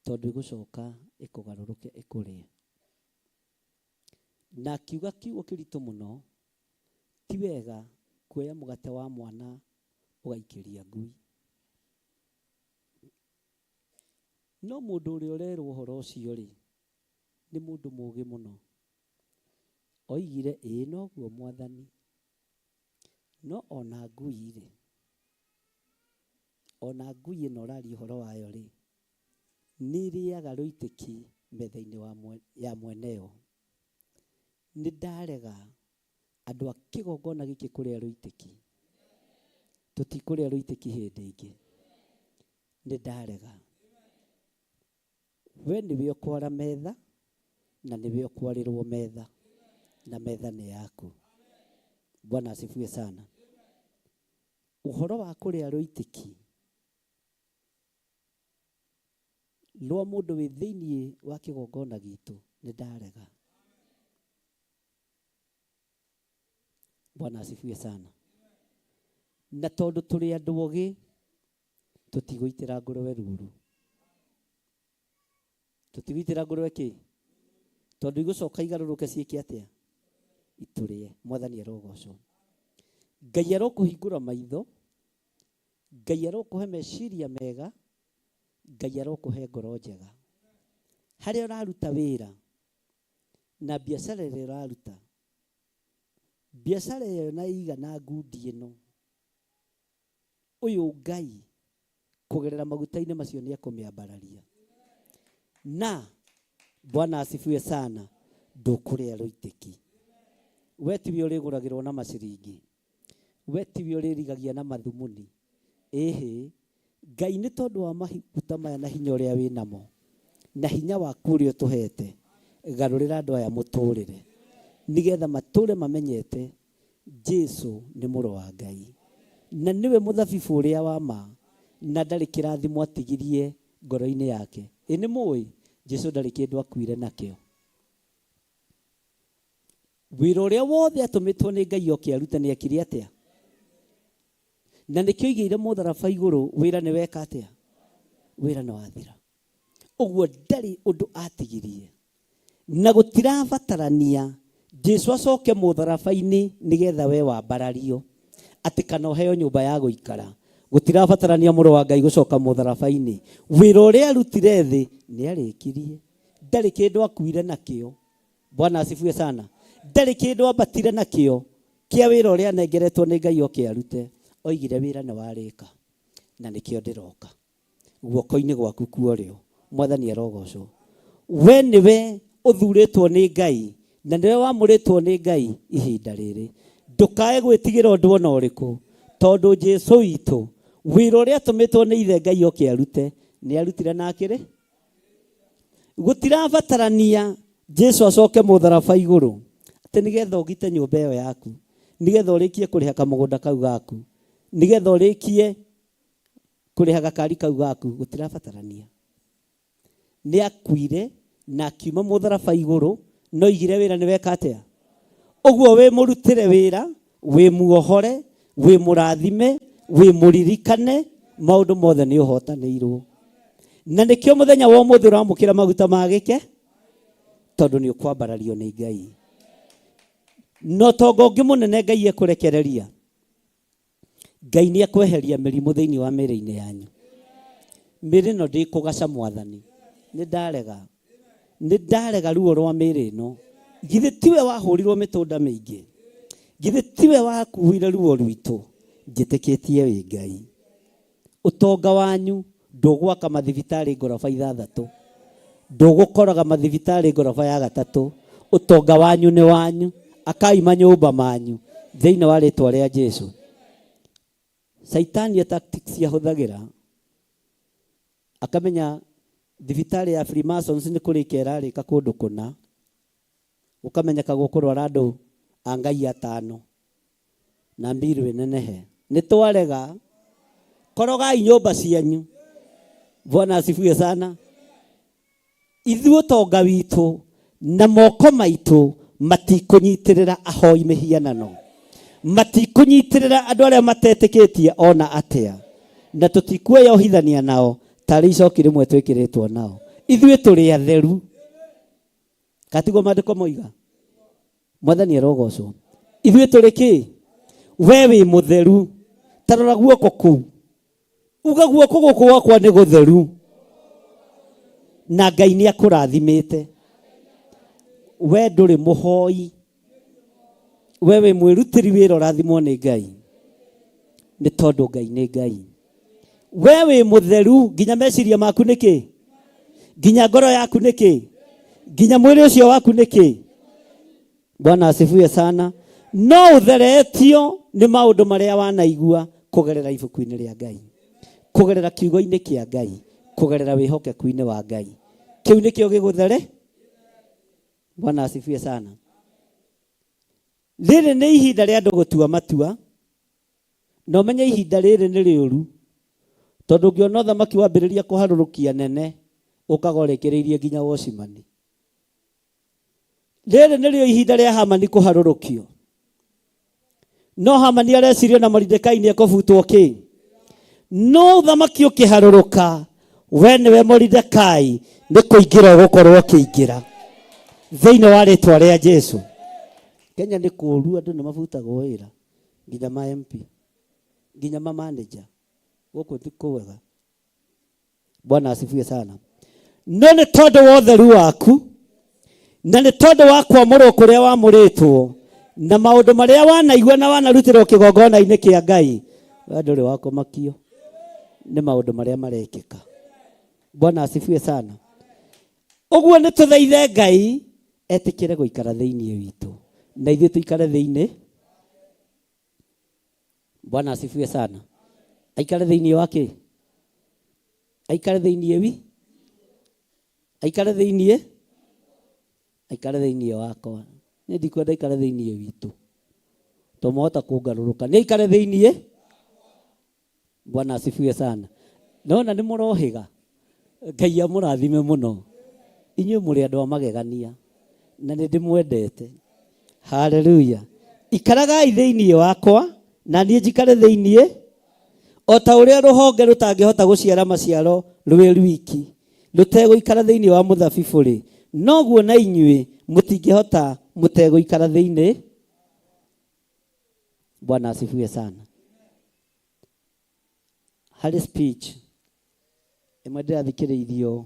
tondũ ĩgũcoka ĩkũgarũrũke ĩkũrĩe. Na akiuga kiugo kĩritũ mũno, ti wega kuoya mũgate wa mwana ũgaikĩria ngui. No mũndũ ũrĩa ũrerwo ũhoro ũcio rĩ, nĩ mũndũ mũũgĩ mũno. Oigire ĩĩ noguo mwathani, no ona ngui rĩ, ona ngui ĩno ũraria ũhoro wayo rĩ, nĩ ĩrĩaga rũitĩki metha-inĩ ya mweneyo. Nĩ ndarega andũ a kĩgongona gĩkĩ kũrĩa rũitĩki. Tũtikũrĩa rũitĩki hĩndĩ ĩngĩ. Nĩ ndarega. We nĩwe ũkwara metha na nĩwe ũkwarĩrwo metha na metha nĩ yaku. Bwana asifiwe sana. Ũhoro wa kũrĩa rũitĩki rwa mũndũ wĩ thĩiniĩ wa kĩgongona gitũ nĩ ndarega. Bwana asifiwe sana. Na tondũ tũrĩ andũ ogĩ tũtigũitĩra ngũrwe ruru. Tũtigũitĩra ngũrwe kĩ? Tondũ igũcoka igarũrũke ciĩke atĩa? Itũrĩe. Mwathani arogocwo. Ngai arokũhingũra maitho, Ngai arokũhe meciria mega, Ngai arokũhe ngoro njega. Harĩa ũraruta wĩra na biacara ĩrĩa ũraruta, biacara ĩyo na ĩigana ngundi ĩno, ũyũ Ngai kũgerera maguta-inĩ macio nĩ ekũmĩambararia. Na Bwana asifiwe sana, ndũkũrĩa rũitĩki. We tiwe ũrĩgũragĩrwo na maciringi, we tiwe ũrĩrigagia na mathumuni. Ĩhĩ, Ngai nĩ tondũ wa maguta maya na hinya ũrĩa wĩnamo na hinya waku ũrĩa ũtũhete, garũrĩra andũ aya mũtũrĩre nĩgetha matũre mamenyete Jesu nĩ mũrũ wa Ngai na nĩwe mũthabibũ ũrĩa wa ma na ndarĩ kĩrathimo atigirie ngoro-inĩ yake. Ĩ nĩ mũĩ Jesu ndarĩ kĩndũ akuire nakĩo. Wĩra ũrĩa wothe atũmĩtwo nĩ Ngai oke arute nĩ ekire atĩa? Na nĩkĩo aigĩire mũtharaba igũrũ, wĩra nĩ weka atĩa? Wĩra nĩ wathira. Ũguo ndarĩ ũndũ atigirie. Na gũtirabatarania Jesu acoke mũtharaba-inĩ nĩgetha we wambarario atĩ kana ũheo nyũmba ya gũikara. Gũtirabatarania mũrũ wa Ngai gũcoka mũtharaba-inĩ. Wĩra ũrĩa arutire thĩ nĩ arĩkirie. Ndarĩ kĩndũ akuire nakĩo. Bwana asifiwe sana. Ndarĩ kĩndũ ambatire nakĩo kĩa wĩra ũrĩa anengeretwo nĩ Ngai oke arute. Oigire wĩra nĩ warĩka na nĩkĩo ndĩroka guoko-inĩ gwaku kuorĩo. Mwathani arogocwo. We nĩwe ũthurĩtwo nĩ Ngai na nĩwe wamũrĩtwo nĩ Ngai ihinda rĩrĩ. Ndũkae gwĩtigĩra ũndũ ona ũrĩkũ tondũ Jesu witũ wĩra ũrĩa atũmĩtwo nĩ ithe Ngai oke arute nĩ arutire na akĩrĩ. Gũtirabatarania Jesu acoke mũtharaba igũrũ atĩ nĩgetha ũgite nyũmba ĩyo yaku, nĩgetha ũrĩkie kũrĩha kamũgũnda kau gaku, nĩgetha ũrĩkie kũrĩha gakari kau gaku. Gũtirabatarania. Nĩ akuire na akiuma mũtharaba igũrũ no igire wĩra nĩ weka atĩa? Ũguo wĩ mũrutĩre wĩra, wĩ muohore, wĩ mũrathime, wĩ mũririkane, maũndũ mothe nĩ ũhotanĩirwo. Na nĩkĩo mũthenya wa ũmũthĩ ũramũkĩra maguta ma gĩke tondũ nĩ ũkwambarario nĩ Ngai. No tonga ũngĩ mũnene Ngai ekũrekereria. Ngai nĩ ekweheria mĩrimũ thĩinĩ wa mĩĩrĩ-inĩ yanyu. Mĩĩrĩ ĩno ndĩkũgaca mwathani. Nĩ ndarega. Nĩ ndarega ruo rwa mĩĩrĩ ĩno. Githĩ tiwe wahũrirwo mĩtũnda mĩingĩ? Githĩ tiwe wakuire ruo rwitũ, njĩtĩkĩtie wĩ Ngai. Ũtonga wanyu ndũgwaka mathibitarĩ ngoroba ithathatũ, ndũgũkoraga mathibitarĩ ngoroba ya gatatũ. Ũtonga wanyu nĩ wanyu, akai manyũmba manyu thĩinĩ wa rĩtwa rĩa Jesu. Caitani tactics ahũthagĩra akamenya thibitarĩ ya Freemasons nĩ kũrĩka ĩrarĩka kũndũ kũna, ũkamenyeka gũkũrwara andũ a Ngai atano na mbiru ĩnenehe. Nĩ twarega, korogai nyũmba cianyu. Bwana asifiwe sana. Ithuĩ ũtonga witũ na moko maitũ matikũnyitĩrĩra ahoi mĩhianano, matikũnyitĩrĩra andũ arĩa matetĩkĩtie ona atĩa, na tũtikuoyohithania nao tarĩ icoki rĩmwe twĩkĩrĩtwo nao. Ithuĩ tũrĩ atheru, katiguo maandĩko moiga. Mwathani arogocwo. Ithuĩ tũrĩ kĩ? We wĩ mũtheru. Ta rora guoko kũu, uga guoko gũkũ gwakwa nĩ gũtheru, na Ngai nĩ akũrathimĩte. We ndũrĩ mũhoi, we wĩ mwĩrutĩri wĩra ũrathimwo nĩ Ngai, nĩ tondũ Ngai nĩ Ngai. We wĩ mũtheru nginya meciria maku nĩ kĩ, nginya ngoro yaku nĩ kĩ, nginya mwĩrĩ ũcio waku nĩ kĩ. Bwana asifiwe sana. No ũtheretio nĩ maũndũ marĩa wanaigua kũgerera ibuku-inĩ rĩa Ngai, kũgerera kiugo-inĩ kĩa Ngai, kũgerera wĩhokeku-inĩ wa Ngai. Kĩu nĩkĩo gĩgũthere. Bwana asifiwe sana. Rĩrĩ nĩ ihinda rĩa andũ gũtua matua, na ũmenye ihinda rĩrĩ nĩ rĩũru, tondũ ũngĩona ũthamaki wambĩrĩria kũharũrũkia nene, ũkaga ũrĩkĩrĩirie nginya wocimani. Rĩrĩ nĩrĩo ihinda rĩa Hamani kũharũrũkio. No Hamani areciria na Moridekai nĩ ekũbutwo kĩ, no ũthamaki ũkĩharũrũka, we nĩwe Moridekai nĩ kũingĩra ũgũkorwo ũkĩingĩra thĩinĩ wa rĩtwa rĩa Jesu. Kenya nĩ kũũru, andũ nĩ mabutagwo wĩra, nginya ma MP, nginya ma manager. Gũkũ ti kwega. Bwana asifiwe sana. No nĩ tondũ wa ũtheru waku, na nĩ tondũ wa kwamũrwo kũrĩa wamũrĩtwo, na maũndũ marĩa wanaigua na wanarutĩrwo kĩgongona-inĩ kĩa Ngai, we ndũrĩ wa kũmakio nĩ maũndũ marĩa marekĩka. Bwana asifiwe sana. Ũguo nĩ tũthaithe Ngai etĩkĩre gũikara thĩinĩ witũ, na ithuĩ tũikare thĩinĩ. Bwana asifiwe sana. Aikare thĩinĩ wa kĩ? Aikare thĩinĩ wi? Aikare thĩinĩ? Aikare thĩinĩ wakwa. Nĩ ndikwenda aikare thĩinĩ witũ, to mwahota kũngarũrũka. Nĩ aikare thĩinĩ. Bwana asifiwe sana. Nona nĩ mũrohĩga. Ngai amũrathime mũno. Inyuĩ mũrĩ andũ a magegania, na nĩ ndĩmwendete. Haleluya. Ikaragai thĩinĩ wakwa, na niĩ njikare thĩinĩ. O ta ũrĩa rũhonge rũtangĩhota gũciara maciaro rwĩ rwiki, rũtegũikara thĩinĩ wa mũthabibũ rĩ, noguo na inyuĩ mũtingĩhota mũtegũikara thĩinĩ. Bwana asifiwe sana. Harĩ speech ĩmwe ndĩrathikĩrĩirio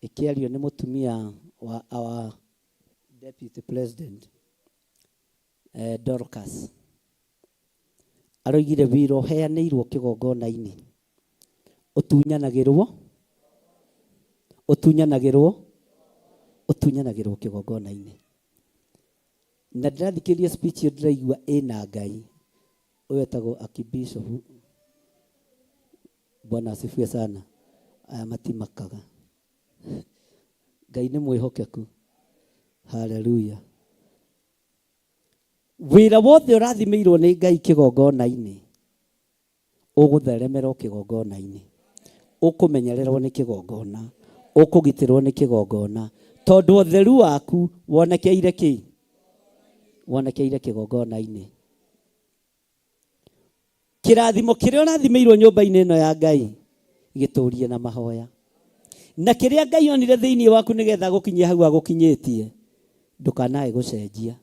ĩkĩario nĩ mũtumia wa our deputy president, Dorcas. Aroigire wĩra ũheanĩirwo kĩgongona-inĩ ũtunyanagĩrwo, ũtunyanagĩrwo, ũtunyanagĩrwo kĩgongona-inĩ. Na ndĩrathikĩrĩria speech ĩyo ndĩraigua ĩna Ngai. Ũyũ etagwo Archbishop. Bwana asifiwe sana. Aya matimakaga. Ngai nĩ mwĩhokeku. Haleluya. Wĩra wothe ũrathimĩirwo nĩ Ngai kĩgongona-inĩ, ũgũtheremerwo kĩgongona-inĩ, ũkũmenyererwo nĩ kĩgongona, ũkũgitĩrwo nĩ kĩgongona, tondũ ũtheru waku wonekeire kĩ? Wonekeire kĩgongona-inĩ. Kĩrathimo kĩrĩa ũrathimĩirwo nyũmba-inĩ ĩno ya Ngai gĩtũrie na mahoya, na kĩrĩa Ngai onire thĩinĩ waku nĩgetha agũkinyie hau agũkinyĩtie, ndũkanae gũcenjia,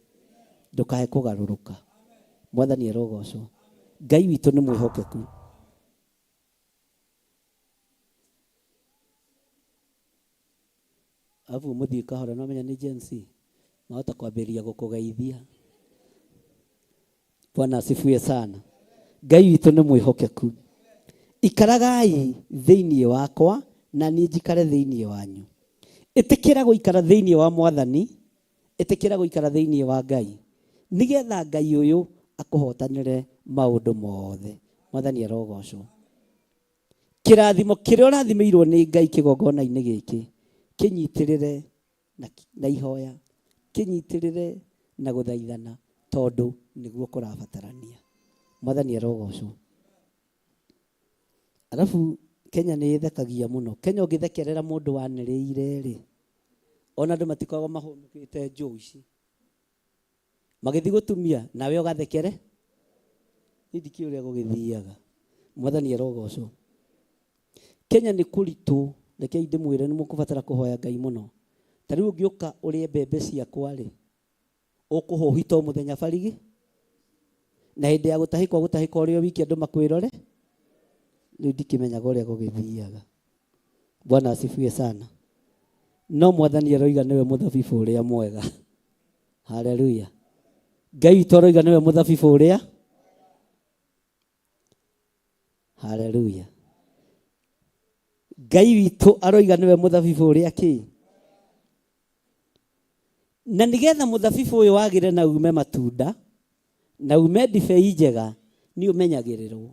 ndũkae kũgarũrũka. Mwathani arogocwo. Ngai witũ nĩ mwĩhokeku. Arabu mũthiĩ kahora no menya nĩ Gen Z, mahota kwambĩrĩria gũkũgeithia. Bwana asifiwe sana. Ngai witũ nĩ mwĩhokeku. Ikaragai thĩinĩ wakwa na niĩ njikare thĩinĩ wanyu. Ĩtĩkĩra gũikara thĩinĩ wa Mwathani, ĩtĩkĩra gũikara thĩinĩ wa Ngai, nĩgetha Ngai ũyũ akũhotanĩre maũndũ mothe. Mwathani arogocwo. Kĩrathimo kĩrĩa ũrathimĩirwo nĩ Ngai kĩgongona-inĩ gĩkĩ, kĩnyitĩrĩre na ihoya, kĩnyitĩrĩre na gũthaithana, tondũ nĩguo kũrabatarania. Mwathani arogocwo. Arabu Kenya nĩ ĩthekagia mũno. Kenya ũngĩthekerera mũndũ wanĩrĩire rĩ, ona andũ matikoragwo mahũnũkĩte njũũ ici. Magĩthiĩ gũtumia nawe ũgathekere, niĩ ndikĩũĩ ũrĩa gũgĩthiaga. Mwathani arogocwo. Kenya nĩ kũritũ, rekei ndĩmwĩre nĩ mũkũbatara kũhoya Ngai mũno. Ta rĩu ũngĩũka ũrĩe mbembe ciakwa rĩ, ũkũhũhita o mũthenya barigi, na hĩndĩ ya gũtahĩka ũgũtahĩka ũrĩ o wiki andũ makwĩrore, rĩu ndikĩmenyaga ũrĩa gũgĩthiaga. Bwana asifiwe sana. No Mwathani aroiga nĩwe mũthabibũ ũrĩa mwega. Haleluya. Ngai witũ aroiga nĩwe mũthabibũ ũrĩa. Haleluya. Ngai witũ aroiga nĩwe mũthabibũ ũrĩa kĩ. Na nĩgetha mũthabibũ ũyũ wagĩre na ume matunda na ume ndibei njega, nĩ ũmenyagĩrĩrwo,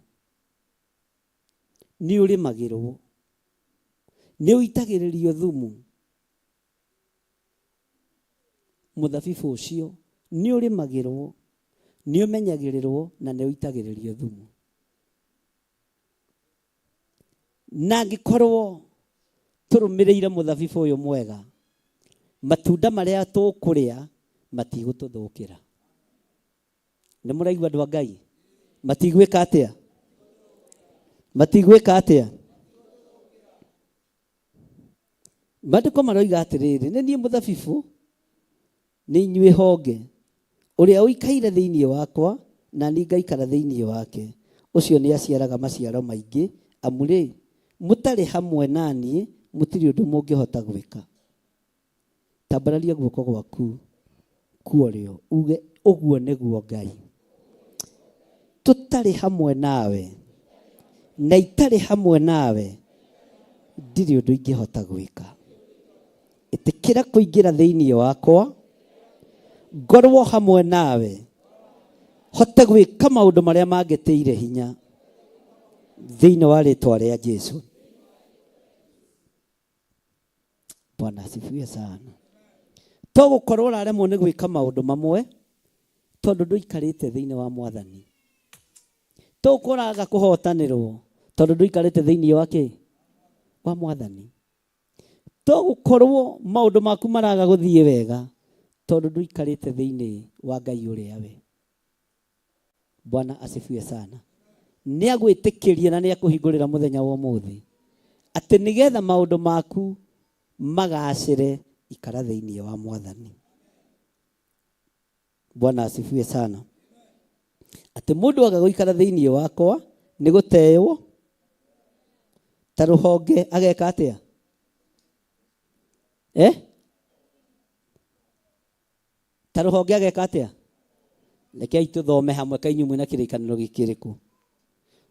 nĩ ũrĩmagĩrwo, nĩ ũitagĩrĩrio thumu. Mũthabibũ ũcio nĩ ũrĩmagĩrwo, nĩ ũmenyagĩrĩrwo na nĩ ũitagĩrĩrio thumu. Na angĩkorwo tũrũmĩrĩire mũthabibũ ũyũ mwega, matunda marĩa tũkũrĩa matigũtũthũkĩra. Nĩ mũraigua andũ a Ngai? Matigwĩka atĩa? Matigwĩka atĩa? Maandĩko maroiga atĩrĩrĩ, nĩ niĩ mũthabibũ, nĩ inyuĩ honge. Ũrĩa ũikaire thĩinĩ wakwa, na niĩ ngaikara thĩinĩ wake, ũcio nĩaciaraga maciaro maingĩ, amu-rĩ, mũtarĩ hamwe na niĩ mũtirĩ ũndũ mũngĩhota gwĩka. Tambararia guoko gwaku kuorĩo, uge, ũguo nĩguo Ngai. Tũtarĩ hamwe nawe, na itarĩ hamwe nawe, ndirĩ ũndũ ingĩhota gwĩka. Ĩtĩkĩra kũingĩra thĩinĩ wakwa, ngorwo hamwe nawe, hote gwĩka maũndũ marĩa mangĩtĩire hinya thĩinĩ wa rĩtwa rĩa Jesu. Bwana asifiwe sana. To gũkorwo ũraremwo nĩ gwĩka maũndũ mamwe tondũ ndũikarĩte thĩinĩ wa Mwathani. To gũkorwo ũraga kũhotanĩrwo tondũ ndũikarĩte thĩinĩ wa kĩ? Wa Mwathani. To gũkorwo maũndũ maku maraga gũthiĩ wega tondũ ndũikarĩte thĩinĩ wa Ngai ũrĩa we. Bwana asifiwe sana. Nĩ agwĩtĩkĩria na nĩ akũhingũrĩra mũthenya wa ũmũthĩ atĩ nĩgetha maũndũ maku magacĩre, ikara thĩinĩ wa Mwathani. Bwana asifiwe sana. Atĩ mũndũ aga gũikara thĩinĩ wakwa nĩ gũteywo ta rũhonge ageka atĩa? Ta rũhonge ageka atĩa? Rekei tũthome hamwe kaĩ inyuĩ mwĩna kĩrĩkanĩro gĩkĩrĩkũ.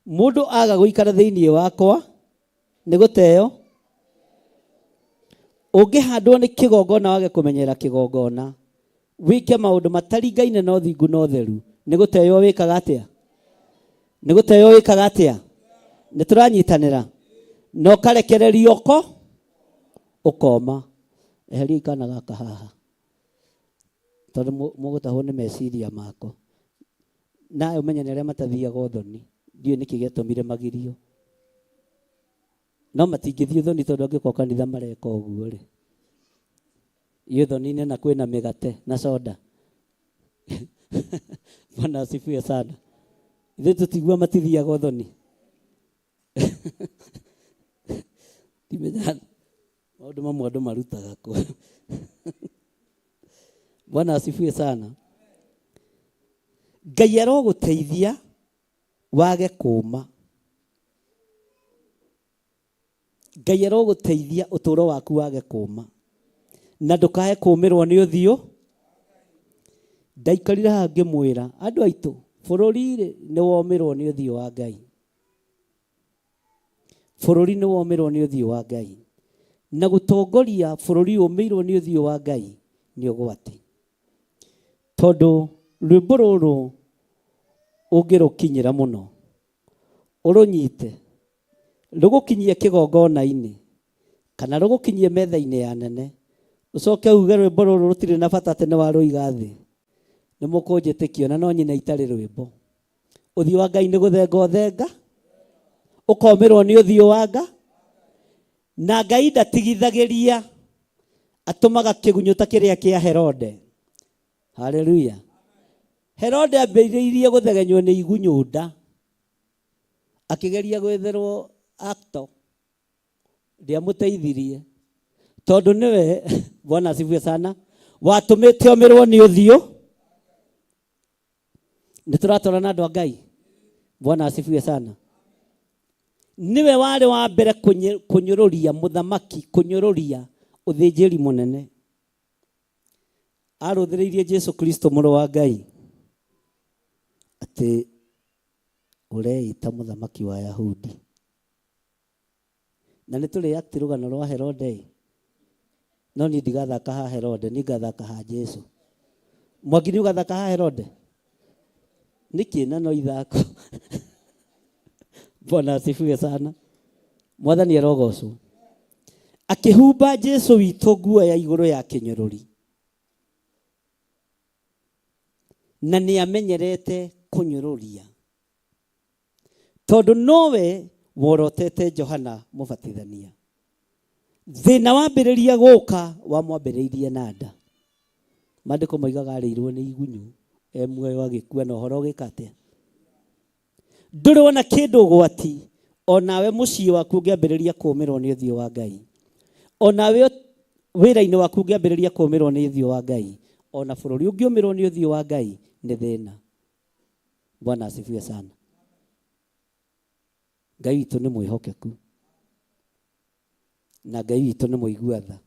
Mũndũ aga gũikara thĩinĩ wakwa nĩ gũteo. Ũngĩhandwo nĩ kĩgongona wage kũmenyera kĩgongona, wĩke maũndũ mataringaine na ũthingu na ũtheru, nĩ gũteo wĩkaga atĩa? Nĩ gũteo wĩkaga atĩa? Nĩ tũranyitanĩra. Na ũkarekererio ko ũkoma. Eheria ikana gaka haha tondũ mũgũtahwo nĩ meciria mako. Nawe ũmenye nĩ arĩa matathiaga ũthoni, ndiũĩ nĩkĩ gĩatũmire magirio. No matingĩthiĩ ũthoni tondũ angĩkorwo kanitha mareka ũguo rĩ. Ĩ ũthoni-inĩ na kwĩna mĩgate na soda. Bwana asifiwe sana. Ithuĩ tũtigua matithiaga ũthoni. Ndimenyaga maũndũ mamwe andũ marutaga kũ. Bwana asifiwe sana. Ngai arogũteithia wage kũma. Ngai arogũteithia ũtũũro waku wage kũma. Na ndũkae kũmĩrwo nĩ ũthiũ. Ndaikarire haha ngĩmwĩra andũ aitũ, Bũrũri-rĩ nĩ womĩrwo nĩ ũthiũ wa Ngai. Bũrũri nĩ womĩrwo nĩ ũthiũ wa Ngai. Na gũtongoria bũrũri ũmĩirwo nĩ ũthiũ wa Ngai nĩ ũgwati. Tondũ rwĩmbo rũrũ ũngĩrũkinyĩra mũno, ũrũnyite, rũgũkinyie kĩgongona-inĩ, kana rũgũkinyie metha-inĩ ya nene, ũcoke uge rwĩmbo rũrũ rũtirĩ na bata atĩ nĩ warũiga thĩ, nĩ mũkũnjĩtĩkia na no nyina itarĩ rwĩmbo. Ũthiũ wa Ngai nĩ gũthenga ũthenga, ũkomĩrwo nĩ ũthiũ wa Ngai, na Ngai ndatigithagĩria, atũmaga kĩgunyũ ta kĩrĩa kĩa Herode. Haleluya. Herode ambĩrĩirie gũthegenywo nĩ igunyũ nda, akĩgeria gwetherwo actor, ndiamũteithirie tondũ nĩwe Bwana asifiwe sana watũmĩte omĩrwo nĩ ũthiũ. Nĩ tũratwarana andũ a Ngai. Bwana asifiwe sana. Nĩwe warĩ wa mbere kũnyũrũria mũthamaki, kũnyũrũria ũthĩnjĩri mũnene. Arũthĩrĩirie Jesu Kristo mũrũ wa Ngai atĩ ũreĩta mũthamaki wa Yahudi. Na nĩ tũrĩ act rũgano rwa Herode ĩ, no niĩ ndigathaka ha Herode, niĩ ngathaka ha Jesu. Mwangi nĩ ũgathaka ha Herode? Nĩkĩ na no ithako? Bwana asifiwe sana. Mwathani arogocwo. Akĩhumba Jesu witũ nguo ya igũrũ ya kĩnyũrũri. Na nĩ amenyerete kũnyũrũria. Tondũ nowe worotete Johana Mũbatithania. Thĩna wambĩrĩria gũka wamwambĩrĩirie na nda. Maandĩko moigaga arĩirwo nĩ igunyũ e muoyo agĩkua na ũhoro ũgĩka atĩa? Ndũrĩ wona kĩndũ ũgwati onawe mũciĩ waku ũngĩambĩrĩria kũũmĩrwo nĩ ũthiũ wa Ngai. Onawe wĩra-inĩ waku ũngĩambĩrĩria kũũmĩrwo nĩ ũthiũ wa Ngai. Ona bũrũri ũngĩũmĩrwo nĩ ũthiũ wa Ngai nĩ thĩna. Bwana asifiwe sana. Ngai witũ nĩ mwĩhokeku na Ngai witũ nĩ mũigua tha.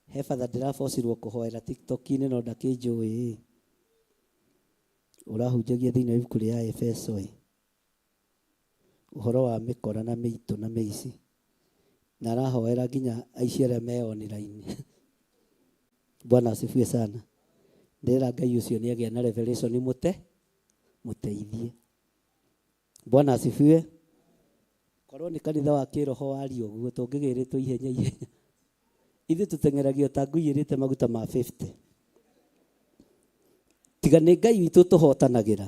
He batha ndĩrabocirwo kũhoera TikTok-inĩ no ndakĩnjũĩ. Ũrahunjagia thĩinĩ wa ibuku rĩa Efeso ĩ, ũhoro wa mĩkora na mĩitũ na mĩici, na arahoera nginya aici arĩa me online. Bwana asifiwe sana. Ndĩrera Ngai ũcio nĩ agĩa na revelation mũte mũteithie. Bwana asifiwe. Korwo nĩ kanitha wa kĩroho waria ũguo tũngĩgĩrĩtwo ihenya ihenya. Ithuĩ tũteng'eragio ta ngui ĩrĩte maguta ma 50. Tiga nĩ Ngai witũ tũhotanagĩra.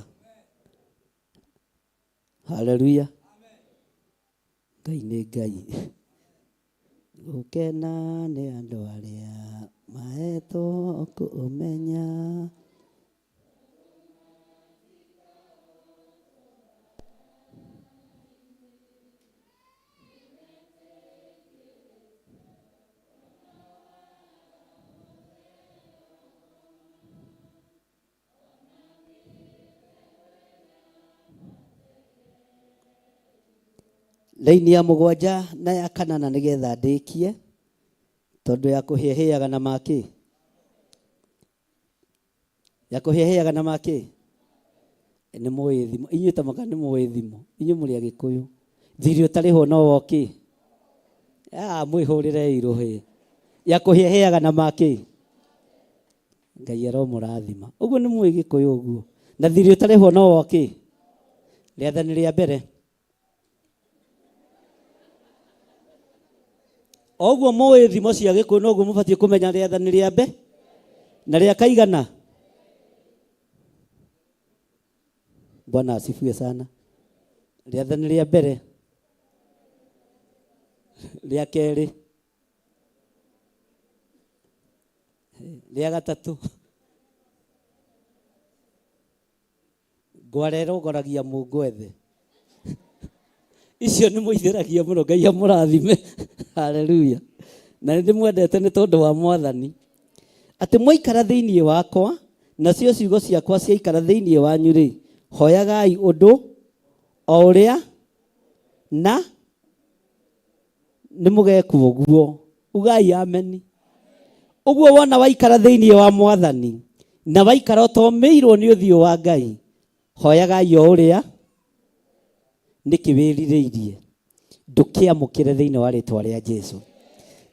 Haleluya. Ngai nĩ Ngai. Gũkena nĩ andũ arĩa mahetwo kũmenya. Laini ya mũgwanja na ya kanana nĩgetha ndĩkie, tondũ ya kũhĩahĩaga na makĩ, ya kũhĩahĩaga na makĩ nĩ mũĩ thimo inyuĩ ta maka nĩ mũĩ thimo inyuĩ mũrĩ Agĩkũyũ. Thirĩ ũtarĩhwo no woki mwĩhũrĩre irũhĩ ya kũhĩahĩaga na makĩ. Ngai aromũrathima. Ũguo nĩ mũĩ Gĩkũyũ ũguo. Na thirĩ ũtarĩhwo no woki. Rĩathani rĩa mbere. Oguo mũĩ thimo cia Gĩkũyũ noguo mũbatiĩ kũmenya rĩathani rĩa mbere na rĩa kaigana. Bwana asifiwe sana. Rĩathani rĩa mbere, rĩa kerĩ, rĩa gatatũ. Ngware ĩrongoragia mũngwethe. Icio nĩ mũithĩragia mũno, Ngai amũrathime. Haleluya. Na nĩ ndĩmwendete nĩ tondũ wa Mwathani. Atĩ mwaikara thĩinĩ wakwa, nacio ciugo ciakwa ciaikara thĩinĩ wanyu rĩ, hoyagai ũndũ o ũrĩa na nĩ mũgekwo ũguo. Ugai ameni. Ũguo wona waikara thĩinĩ wa Mwathani na waikara ũtomĩirwo nĩ ũthiũ wa Ngai, Hoyagai o ũrĩa nĩkĩ wĩrirĩirie ndũkĩamũkĩre thĩinĩ wa rĩtwa rĩa Jesu.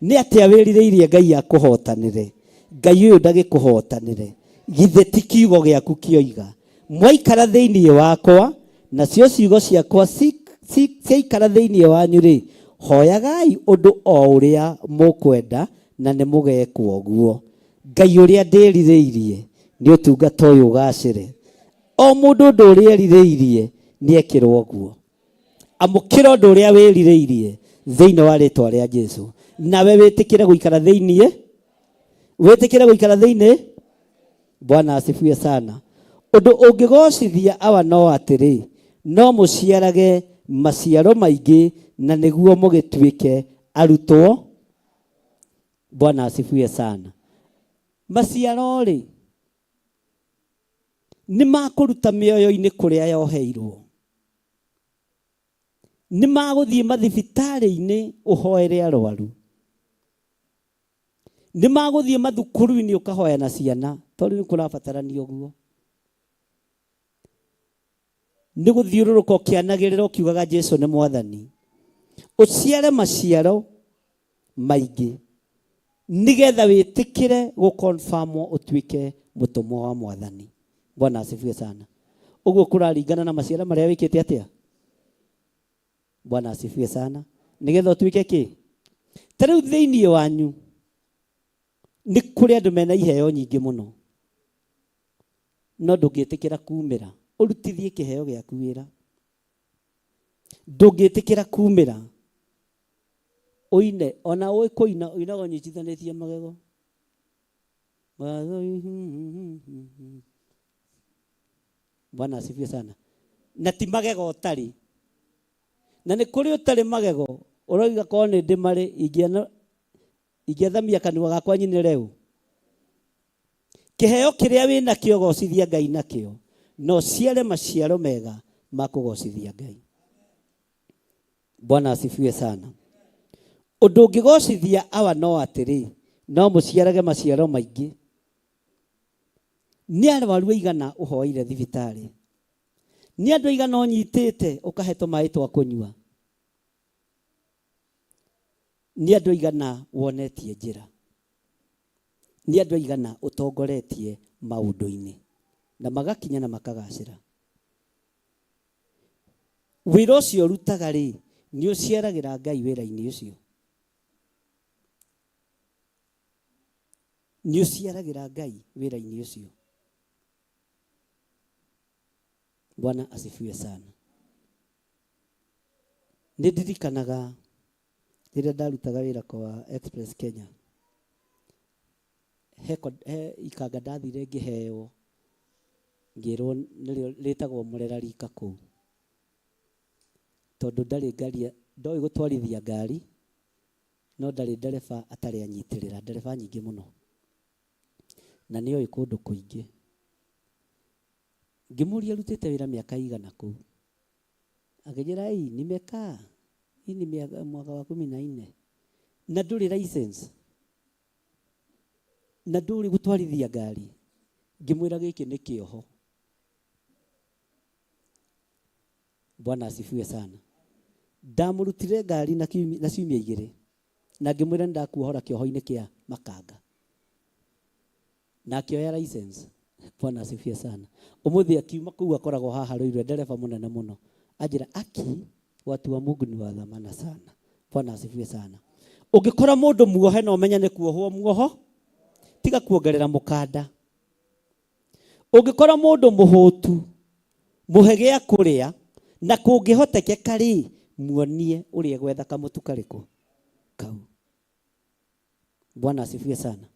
Nĩ atĩa wĩrirĩirie Ngai akũhotanĩre? Ngai ũyũ ndagĩkũhotanĩre. Githĩ ti kiugo gĩaku kĩoiga, mwaikara thĩinĩ wakwa nacio ciugo ciakwa ciaikara thĩinĩ wanyu-rĩ, hoyagai ũndũ o ũrĩa mũkwenda na nĩ mũgekwo guo. Ngai ũrĩa ndĩrirĩirie nĩ ũtungata ũyũ ũgacĩre. O mũndũ ũndũ ũrĩa erirĩirie nĩ ekĩrwo guo. Amũkĩra ũndũ ũrĩa wĩrirĩirie thĩinĩ wa rĩtwa rĩa Jesu. Nawe wĩtĩkĩre gũikara thĩinĩ, wĩtĩkĩre gũikara thĩinĩ. Bwana asifiwe sana. Ũndũ ũngĩgocithia awa no atĩrĩ, no mũciarage maciaro maingĩ na nĩguo mũgĩtuĩke arutwo. Bwana asifiwe sana. Maciaro-rĩ, nĩ makũruta mĩoyo-inĩ kũrĩa yoheirwo. Nĩ magũthiĩ mathibitarĩ-inĩ ũhoere arwaru. Nĩ magũthiĩ mathukuru-inĩ ũkahoya na ciana, tondũ nĩ kũrabatarania ũguo. Nĩ gũthiũrũrũka ũkĩanagĩrĩra ũkiugaga Jesu nĩ mwathani. Ũciare maciaro maingĩ nĩgetha wĩtĩkĩre gũconfirmwo ũtuĩke mũtũmwo wa mwathani. Bwana asifiwe sana. Ũguo kũraringana na maciaro marĩa wĩkĩte atĩa? Bwana asifiwe sana. Nĩgetha ũtuĩke kĩ? Ta rĩu thĩinĩ wanyu nĩ kũrĩ andũ mena iheo nyingĩ mũno, no ndũngĩtĩkĩra kumĩra ũrutithie kĩheo gĩaku wĩra. Ndũngĩtĩkĩra kumĩra ũine, ona ũĩ kũina, ũinaga ũnyitithanĩtie magego. Bwana asifiwe sana. Na ti magego ũtarĩ. Na nĩ kũrĩ ũtarĩ magego, ũroiga korwo nĩ ndĩ marĩ, ingĩathamia kanua gakwa nyinĩre ũ. Kĩheo kĩrĩa wĩnakĩo gocithia Ngai nakĩo, na ũciare maciaro mega ma kũgocithia Ngai. Bwana asifiwe sana. Ũndũ ũngĩgocithia awa no atĩrĩ, no mũciarage maciaro maingĩ. Nĩ arwaru aigana ũhoeire thibitarĩ? Nĩ andũ aigana ũnyitĩte ũkahe tũmaĩ twa kũnyua? Nĩ andũ aigana wonetie njĩra? Nĩ andũ aigana ũtongoretie maũndũ-inĩ na magakinya na makagacĩra? Wĩra ũcio ũrutaga rĩ, nĩ ũciaragĩra Ngai wĩra-inĩ ũcio? Nĩ ũciaragĩra Ngai wĩra-inĩ ũcio? Bwana asifiwe sana. Nĩ ndirikanaga rĩrĩa ndarutaga wĩra kwa Express Kenya, he ikanga ndathire ngĩheo, ngĩrwo nĩrĩo rĩtagwo Mũrera rika kũu. Tondũ ndarĩ ngari, ndoĩ gũtwarithia ngari, no ndarĩ ndereba atarĩ anyitĩrĩra, ndereba nyingĩ mũno. Na nĩoĩ kũndũ kũingĩ. Ngĩmũria arutĩte wĩra mĩaka igana kũu. Akĩnjĩra, ei, nimekaa. Hii ni mwaka wa 14. Na ndũrĩ license. Na ndũrĩ gũtwarithia ngari. Ngĩmwĩra gĩkĩ nĩ kĩoho. Bwana asifiwe sana. Ndamũrutire ngari na ciumia igĩrĩ. Na ngĩmwĩra nĩ ndakuohora kĩoho-inĩ kĩa makanga. Na akĩoya license. Bwana asifiwe sana. Ũmũthĩ akiuma kũu akoragwo haha Ruiru, ndereba mũnene mũno. Anjĩra, aki, watu wa Mungu ni wa dhamana sana. Bwana asifiwe sana. Ũngĩkora mũndũ muohe na ũmenye nĩ kuohwo muoho, tiga kuongerera mũkanda. Ũngĩkora mũndũ mũhũtu, mũhe gĩa kũrĩa, na kũngĩhotekeka rĩ, muonie ũrĩa gwetha kamũtu karĩkũ kau. Bwana asifiwe sana.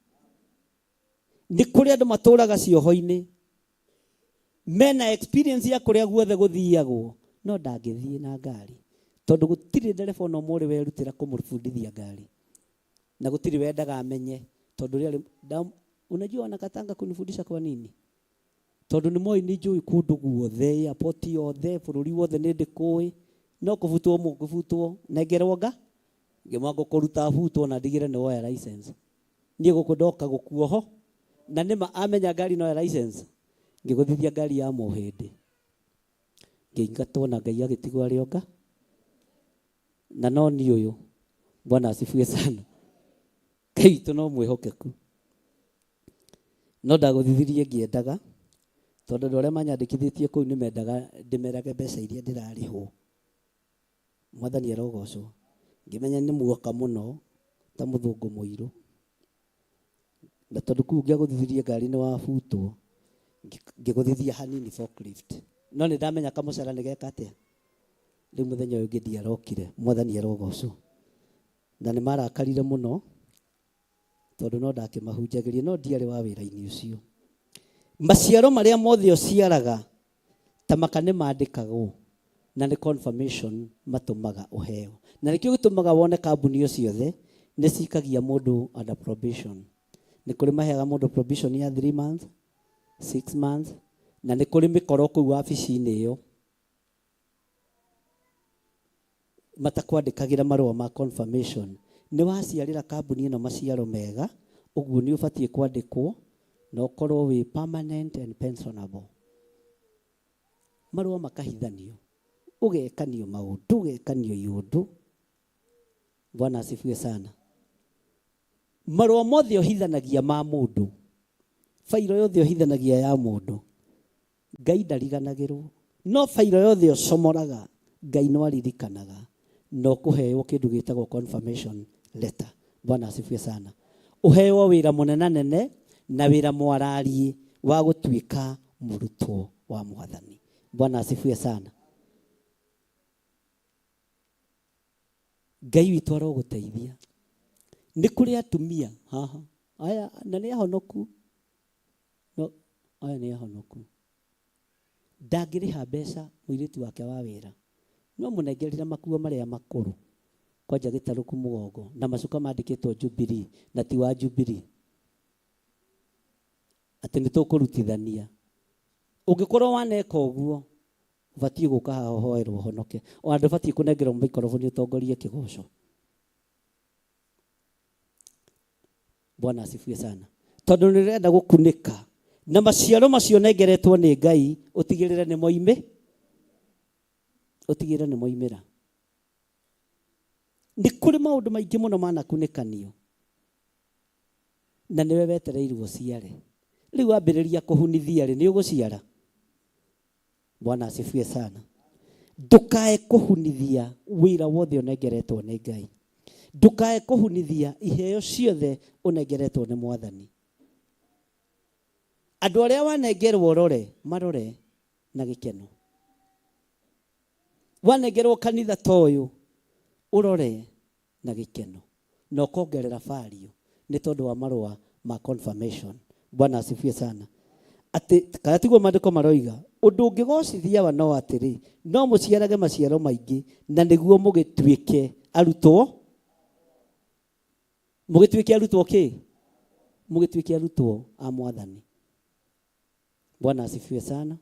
Nĩ kũrĩ andũ matũraga cioho-inĩ, mena experience ya kũrĩa guothe gũthiagwo, no ndangĩthiĩ na ngari, tondũ gũtirĩ ndereba ona ũmwe ũrĩ werutĩra kũmũbundithia ngari, na gũtirĩ wendaga amenye, tondũ rĩarĩ, unajua wanakatanga kunifundisha kwa nini? Tondũ nĩ moĩ nĩ njũĩ kũndũ guothe, airport yothe, bũrũri wothe nĩ ndĩkũĩ, no kũbutwo mũngĩbutwo, nengerwo nga, ngĩmwa ngũkũruta butwo na ndigĩre nĩ woya license. Niĩ gũkũ ndoka gũkuoho, na nĩma amenya ngari noya license, ngĩgũthithia ngari ya mũhĩndĩ. Ngĩingatwo na Ngai agĩtigwo arĩ onga na no niĩ ũyũ. Bwana asifiwe sana. Ngai witũ no mwĩhokeku. No ndagũthithirie ngĩendaga tondũ andũ arĩa manyandĩkithĩtie kũu nĩ mendaga ndĩmerage mbeca iria ndĩrarĩhwo. Mwathani arogocwo. Ngĩmenya nĩ muoka mũno ta mũthũngũ mũirũ. Na tondũ kũu ngĩagũthithirie ngari nĩ wabutwo, ngĩgũthithia hanini forklift. No nĩ ndamenya kamũcara nĩ geka atĩa. Rĩu mũthenya ũyũ ũngĩ ndiarokire. Mwathani arogocwo. Na nĩ marakarire mũno tondũ no ndakĩmahunjagĩria no ndiarĩ wa wĩra-inĩ ũcio. Maciaro marĩa mothe ũciaraga ta maka nĩ mandĩkagwo na nĩ confirmation matũmaga ũheo. Na nĩkĩo gĩtũmaga wone kambuni o ciothe nĩ cikagia mũndũ under probation. Nĩ kũrĩ maheaga mũndũ probation ya 3 months, 6 months, na nĩ kũrĩ mĩkoro kũu wabici-inĩ ĩyo matakwandĩkagĩra marũa ma confirmation. Nĩ waciarĩra kambuni ĩno maciaro mega, ũguo nĩ ũbatiĩ kwandĩkwo na ũkorwo wĩ permanent and pensionable. Marũa makahithanio, ũgekanio maũndũ, ũgekanio iũndũ. Bwana asifiwe sana. Marũa mothe ũhithanagia ma mũndũ, bairo yothe ũhithanagia ya mũndũ, Ngai ndariganagĩrwo. No bairo yothe ũcomoraga, Ngai no aririkanaga na ũkũheo kĩndũ gĩtagwo confirmation letter. Bwana asifiwe sana. Ũheo wĩra mũnenanene na wĩra mwarariĩ wa gũtuĩka mũrutwo wa Mwathani. Bwana asifiwe sana. Ngai witũ arogũteithia. Nĩ kũrĩ atumia haha aya na nĩ ahonoku, no aya nĩ ahonoku, ndangĩrĩha mbeca mũirĩtu wake wa wĩra, no mũnengerire makuo marĩa makũrũ kwanja gĩtarũku mũgongo na macuka mandĩkĩtwo Jubilee na ti wa Jubilee, atĩ nĩ tũkũrutithania. Ũngĩkorwo waneka ũguo, ũbatiĩ gũka haha ũhoerwo ũhonoke. Ona ndũbatiĩ kũnengerwo maikoroboni ũtongorie kĩgoco. Bwana asifiwe sana. Tondũ nĩ ũrenda gũkunĩka na maciaro macio nengeretwo nĩ Ngai, ũtigĩrĩre nĩ moime, ũtigĩrĩre nĩ moimĩra. Nĩ kũrĩ maũndũ maingĩ mũno manakunĩkanio na nĩwe wetereirwo ũciare. Rĩu wambĩrĩria kũhunithia rĩ, nĩ ũgũciara? Bwana asifiwe sana. Ndũkae kũhunithia wĩra wothe ũnengeretwo nĩ Ngai. Ndũkae kũhunithia iheo ciothe ũnengeretwo nĩ Mwathani. Andũ arĩa wanengerwo ũrore, marore na gĩkeno. Wanengerwo kanitha ta ũyũ, ũrore na gĩkeno na ũkongerera value nĩ tondũ wa marũa ma confirmation. Bwana asifiwe sana. Atĩ kana tiguo maandĩko maroiga, ũndũ ũngĩgocithia wa no atĩrĩ, no mũciarage maciaro maingĩ na nĩguo mũgĩtuĩke arutwo, mũgĩtuĩke arutwo kĩ? Mũgĩtuĩke arutwo a Mwathani. Bwana asifiwe sana.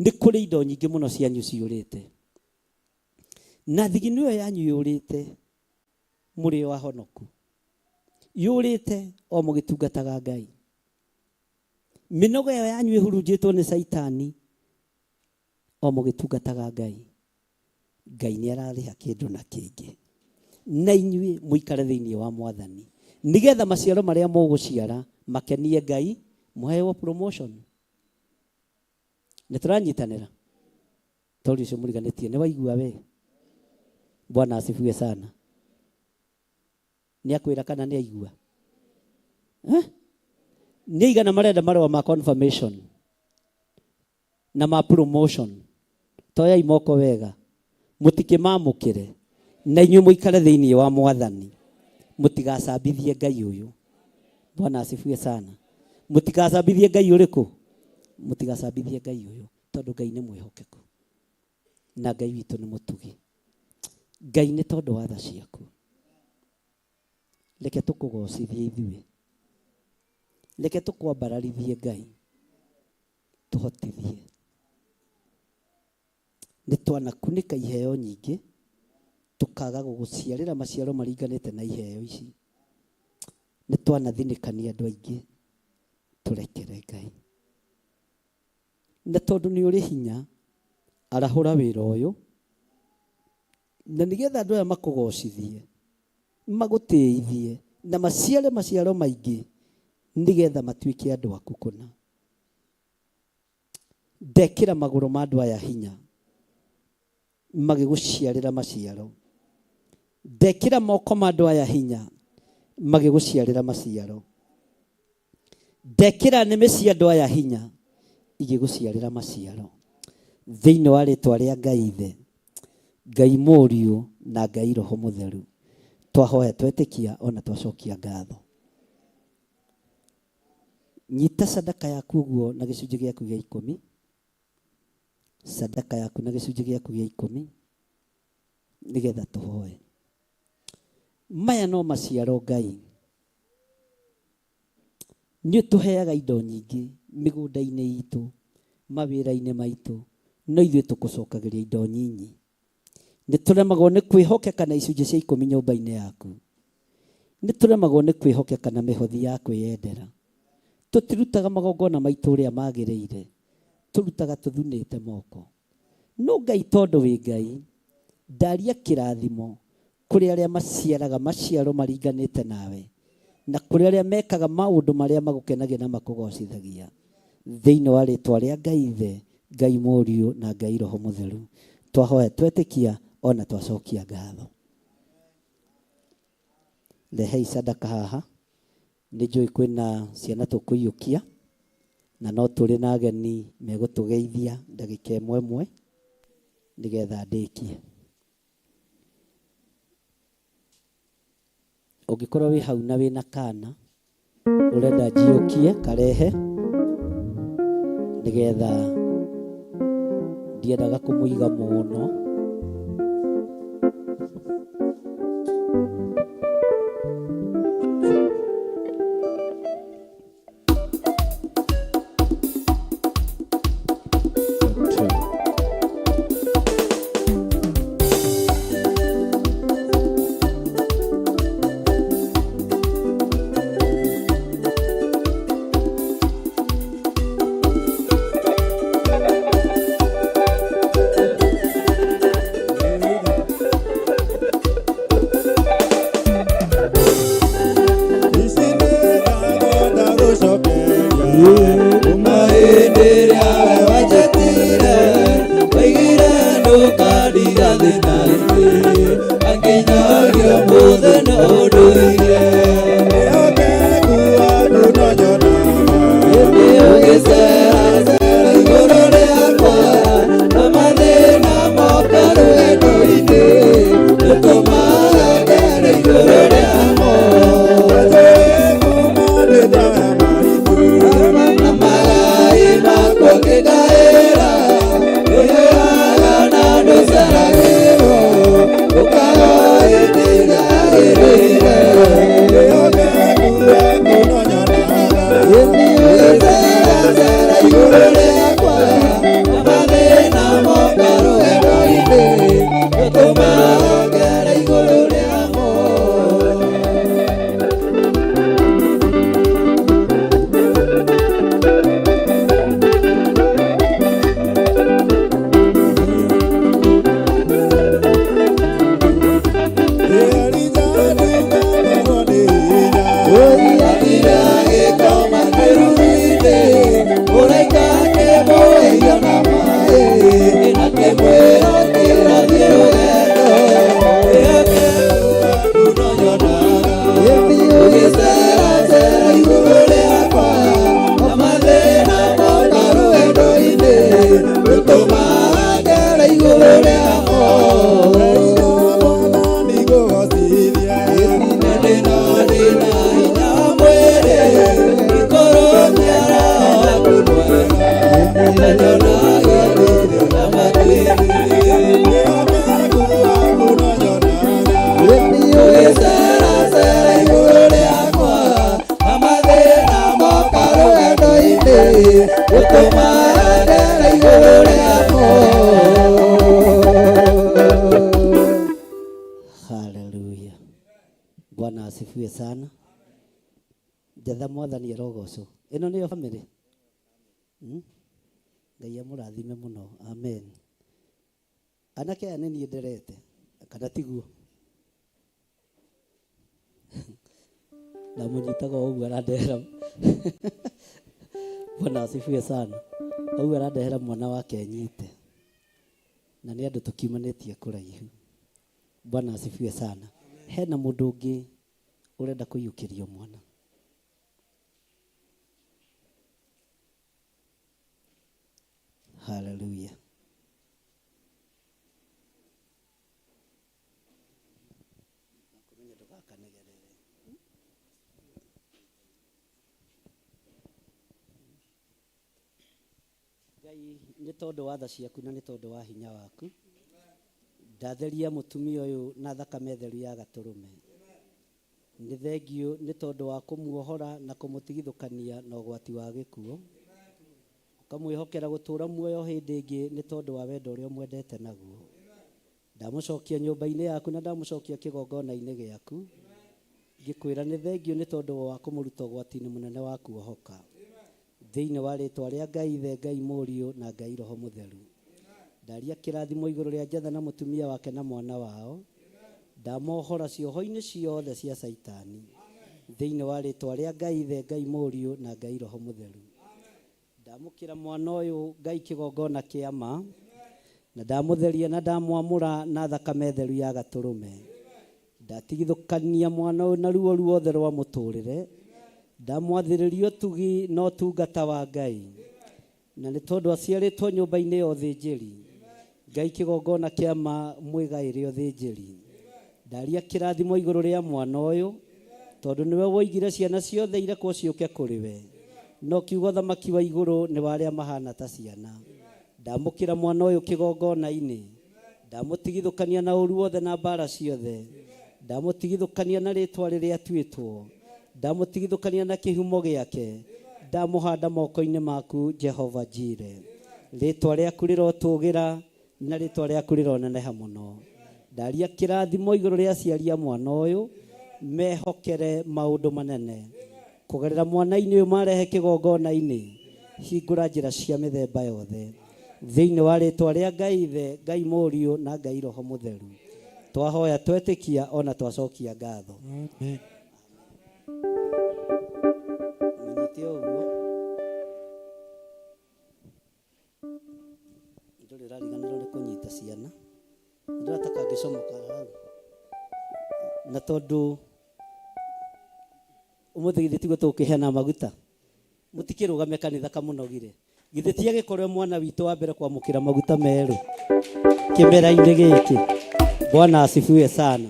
Nĩ kũrĩ indo nyingĩ mũno cianyu ciũrĩte, na thigino ĩyo yanyu yũrĩte mũrĩ o ahonoku, yũrĩte o mũgĩtungataga Ngai. Mĩnoga ĩyo yanyu ĩhurunjĩtwo nĩ Caitani o mũgĩtungataga Ngai. Ngai nĩ ararĩha kĩndũ na kĩngĩ, na inyuĩ mũikare thĩinĩ wa Mwathani, nĩgetha maciaro marĩa mũgũciara makenie Ngai, mũheo promotion. Nĩ tũranyitanĩra? Tori ũcio mũriganĩtie nĩ waigua we? Bwana asifiwe sana. Nĩ akwĩra kana nĩ aigua? Eh? Nĩ aigana marenda marũa ma confirmation na ma promotion? Toyai moko wega, mũtikĩmamũkĩre, na inyuĩ mũikare thĩinĩ wa Mwathani, mũtigacambithie Ngai ũyũ. Bwana asifiwe sana. Mũtigacambithie Ngai ũrĩkũ? Mũtigacambithie Ngai ũyũ, tondũ Ngai nĩ mwĩhokeku na Ngai witũ nĩ mũtugi. Ngai nĩ tondũ wa tha ciaku, reke tũkũgocithie ithuĩ, reke tũkwambararithie Ngai, tũhotithie. Nĩ twanakunĩka iheo nyingĩ, tũkaga gũgũciarĩra maciaro maringanĩte na iheo ici. Nĩ twanathinĩkania andũ aingĩ, tũrekere Ngai. Na tondũ nĩ ũrĩ hinya arahũra wĩra ũyũ na nĩgetha andũ aya makũgocithie magũtĩithie na maciare maciaro maingĩ nĩgetha matuĩke andũ aku kũna. Ndekĩra magũrũ ma andũ aya hinya magĩgũciarĩra maciaro. Ndekĩra moko ma andũ aya hinya magĩgũciarĩra maciaro. Ndekĩra nĩmĩ cia andũ aya hinya igĩgũciarĩra maciaro. Thĩinĩ wa rĩtwa rĩa Ngai Ithe, Ngai Mũriũ na Ngai Roho Mũtheru, twahoya twetĩkia ona twacokia ngatho. Nyita sadaka yaku ũguo na gĩcunjĩ gĩaku gĩa 10. Sadaka yaku na gĩcunjĩ gĩaku gĩa 10 nĩgetha tũhoe. Maya no maciaro Ngai. Nĩ ũtũheaga indo nyingĩ mĩgũnda-inĩ itũ, mawĩra-inĩ maitũ, no ithuĩ tũkũcokagĩria indo nyinyi. Nĩ tũremagwo nĩ kwĩhokeka na icunjĩ cia 10 nyũmba-inĩ yaku. Nĩ tũremagwo nĩ kwĩhokeka na mĩhothi ya kwĩyendera. Tũtirutaga magongona maitũ ũrĩa magĩrĩire, tũrutaga tũthunĩte moko. No Ngai tondũ wĩ Ngai, ndaria kĩrathimo kũrĩ arĩa maciaraga maciaro maringanĩte nawe na kũrĩ arĩa mekaga maũndũ marĩa magũkenagia na makũgocithagia. Thĩinĩ wa rĩtwa rĩa Ngai Ithe, Ngai Mũriũ na Ngai Roho Mũtheru, twahoya twetĩkia ona twacokia ngatho. Rehei sadaka haha. Nĩ njũĩ kwĩna ciana tũkũiyũkia na no tũrĩ na ageni megũtũgeithia ndagĩka ĩmwe ĩmwe nĩgetha ndĩkie. Ũngĩkorwo wĩ hau na wĩna kana ũrenda njiyũkie karehe nĩgetha ndiendaga kũmũiga mũno. Hallelujah. Bwana asifiwe sana. Jatha mwathani arogoco. Ĩno nĩyo family. Ngai amũrathime mũno. Amen. Anake aya nĩ niĩ nderete kana tiguo? Ndamũnyitaga o ũguo arandehera. Bwana asifiwe sana. Ũguo arandehera mwana wake nyite, na nĩ andũ tũkiumanĩtie kũraihu. Bwana asifiwe sana. Hena mũndũ ũngĩ ũrenda kũiyũkĩrio mwana? Hallelujah. Ngai, nĩ tondũ wa tha ciaku na nĩ tondũ wa hinya waku, ndatheria mũtumia ũyũ na thakame theru ya gatũrũme. Nĩ thengiũ nĩ tondũ wa kũmuohora na kũmũtigithũkania na ũgwati wa gĩkuũ, ũkamwĩhokera gũtũũra muoyo hĩndĩ ĩngĩ nĩ tondũ wa wendo ũrĩa ũmwendete naguo. Ndamũcokia nyũmba-inĩ yaku na ndamũcokia kĩgongona-inĩ gĩaku, ngĩkwĩra nĩ thengiũ nĩ tondũ wa kũmũruta ũgwati-inĩ mũnene wa kuohoka. Thĩinĩ wa rĩtwa rĩa Ngai Ithe, Ngai Mũriũ na Ngai Roho Mũtheru, ndaria kĩrathimo igũrũ rĩa Njatha na mũtumia wake na mwana wao. Ndamohora cioho-inĩ ciothe cia Caitani. Thĩinĩ wa rĩtwa rĩa Ngai Ithe, Ngai Mũriũ na Ngai Roho Mũtheru, ndamũkĩra mwana ũyũ Ngai kĩgongona kĩa ma, na ndamũtheria na ndamwamũra na thakame theru ya gatũrũme. Ndatigithũkania mwana ũyũ na ruo ruothe rwa mũtũrĩre. Ndamwathĩrĩria ũtugi na ũtungata wa Ngai, na nĩ tondũ aciarĩtwo nyũmba-inĩ ya ũthĩnjĩri Ngai kĩgongona kĩa ma mwĩgaĩre ũthĩnjĩri. Ndaria kĩrathimo igũrũ rĩa mwana ũyũ, tondũ nĩwe woigire ciana ciothe irekwo ciũke kũrĩ we, no kiugo thamaki wa igũrũ nĩ wa arĩa mahana ta ciana. Ndamũkĩra mwana ũyũ kĩgongona-inĩ, ndamũtigithũkania na ũru wothe na mbara ciothe, ndamũtigithũkania na rĩtwa rĩrĩa atuĩtwo, ndamũtigithũkania na kĩhumo gĩake, ndamũhanda moko-inĩ maku Jehova Jire. Rĩtwa rĩaku rĩrotũgĩra na rĩtwa rĩaku rĩroneneha mũno. Ndaria kĩrathimo igũrũ rĩa aciari a mwana ũyũ, mehokere maũndũ manene kũgerera mwana-inĩ ũyũ marehe kĩgongona-inĩ. Hingũra njĩra cia mĩthemba yothe thĩinĩ wa rĩtwa rĩa Ngai Ithe, Ngai Mũriũ na Ngai Roho Mũtheru. Twahoya twetĩkia ona twacokia ngatho. Amen. Mũnyite ũguo, ndũrĩ ũrariganĩrwo nĩ kũnyita ciana, ndĩrona ta kangĩcomoka hau, na tondũ ũmũthĩ githĩ tiguo tũgũkĩheana maguta, mũtikĩrũgame kanitha kamũnogire. Githĩ ti agĩkorwo mwana witũ wa mbere kwamũkĩra maguta merũ kĩmera-inĩ gĩkĩ? Bwana asifiwe sana.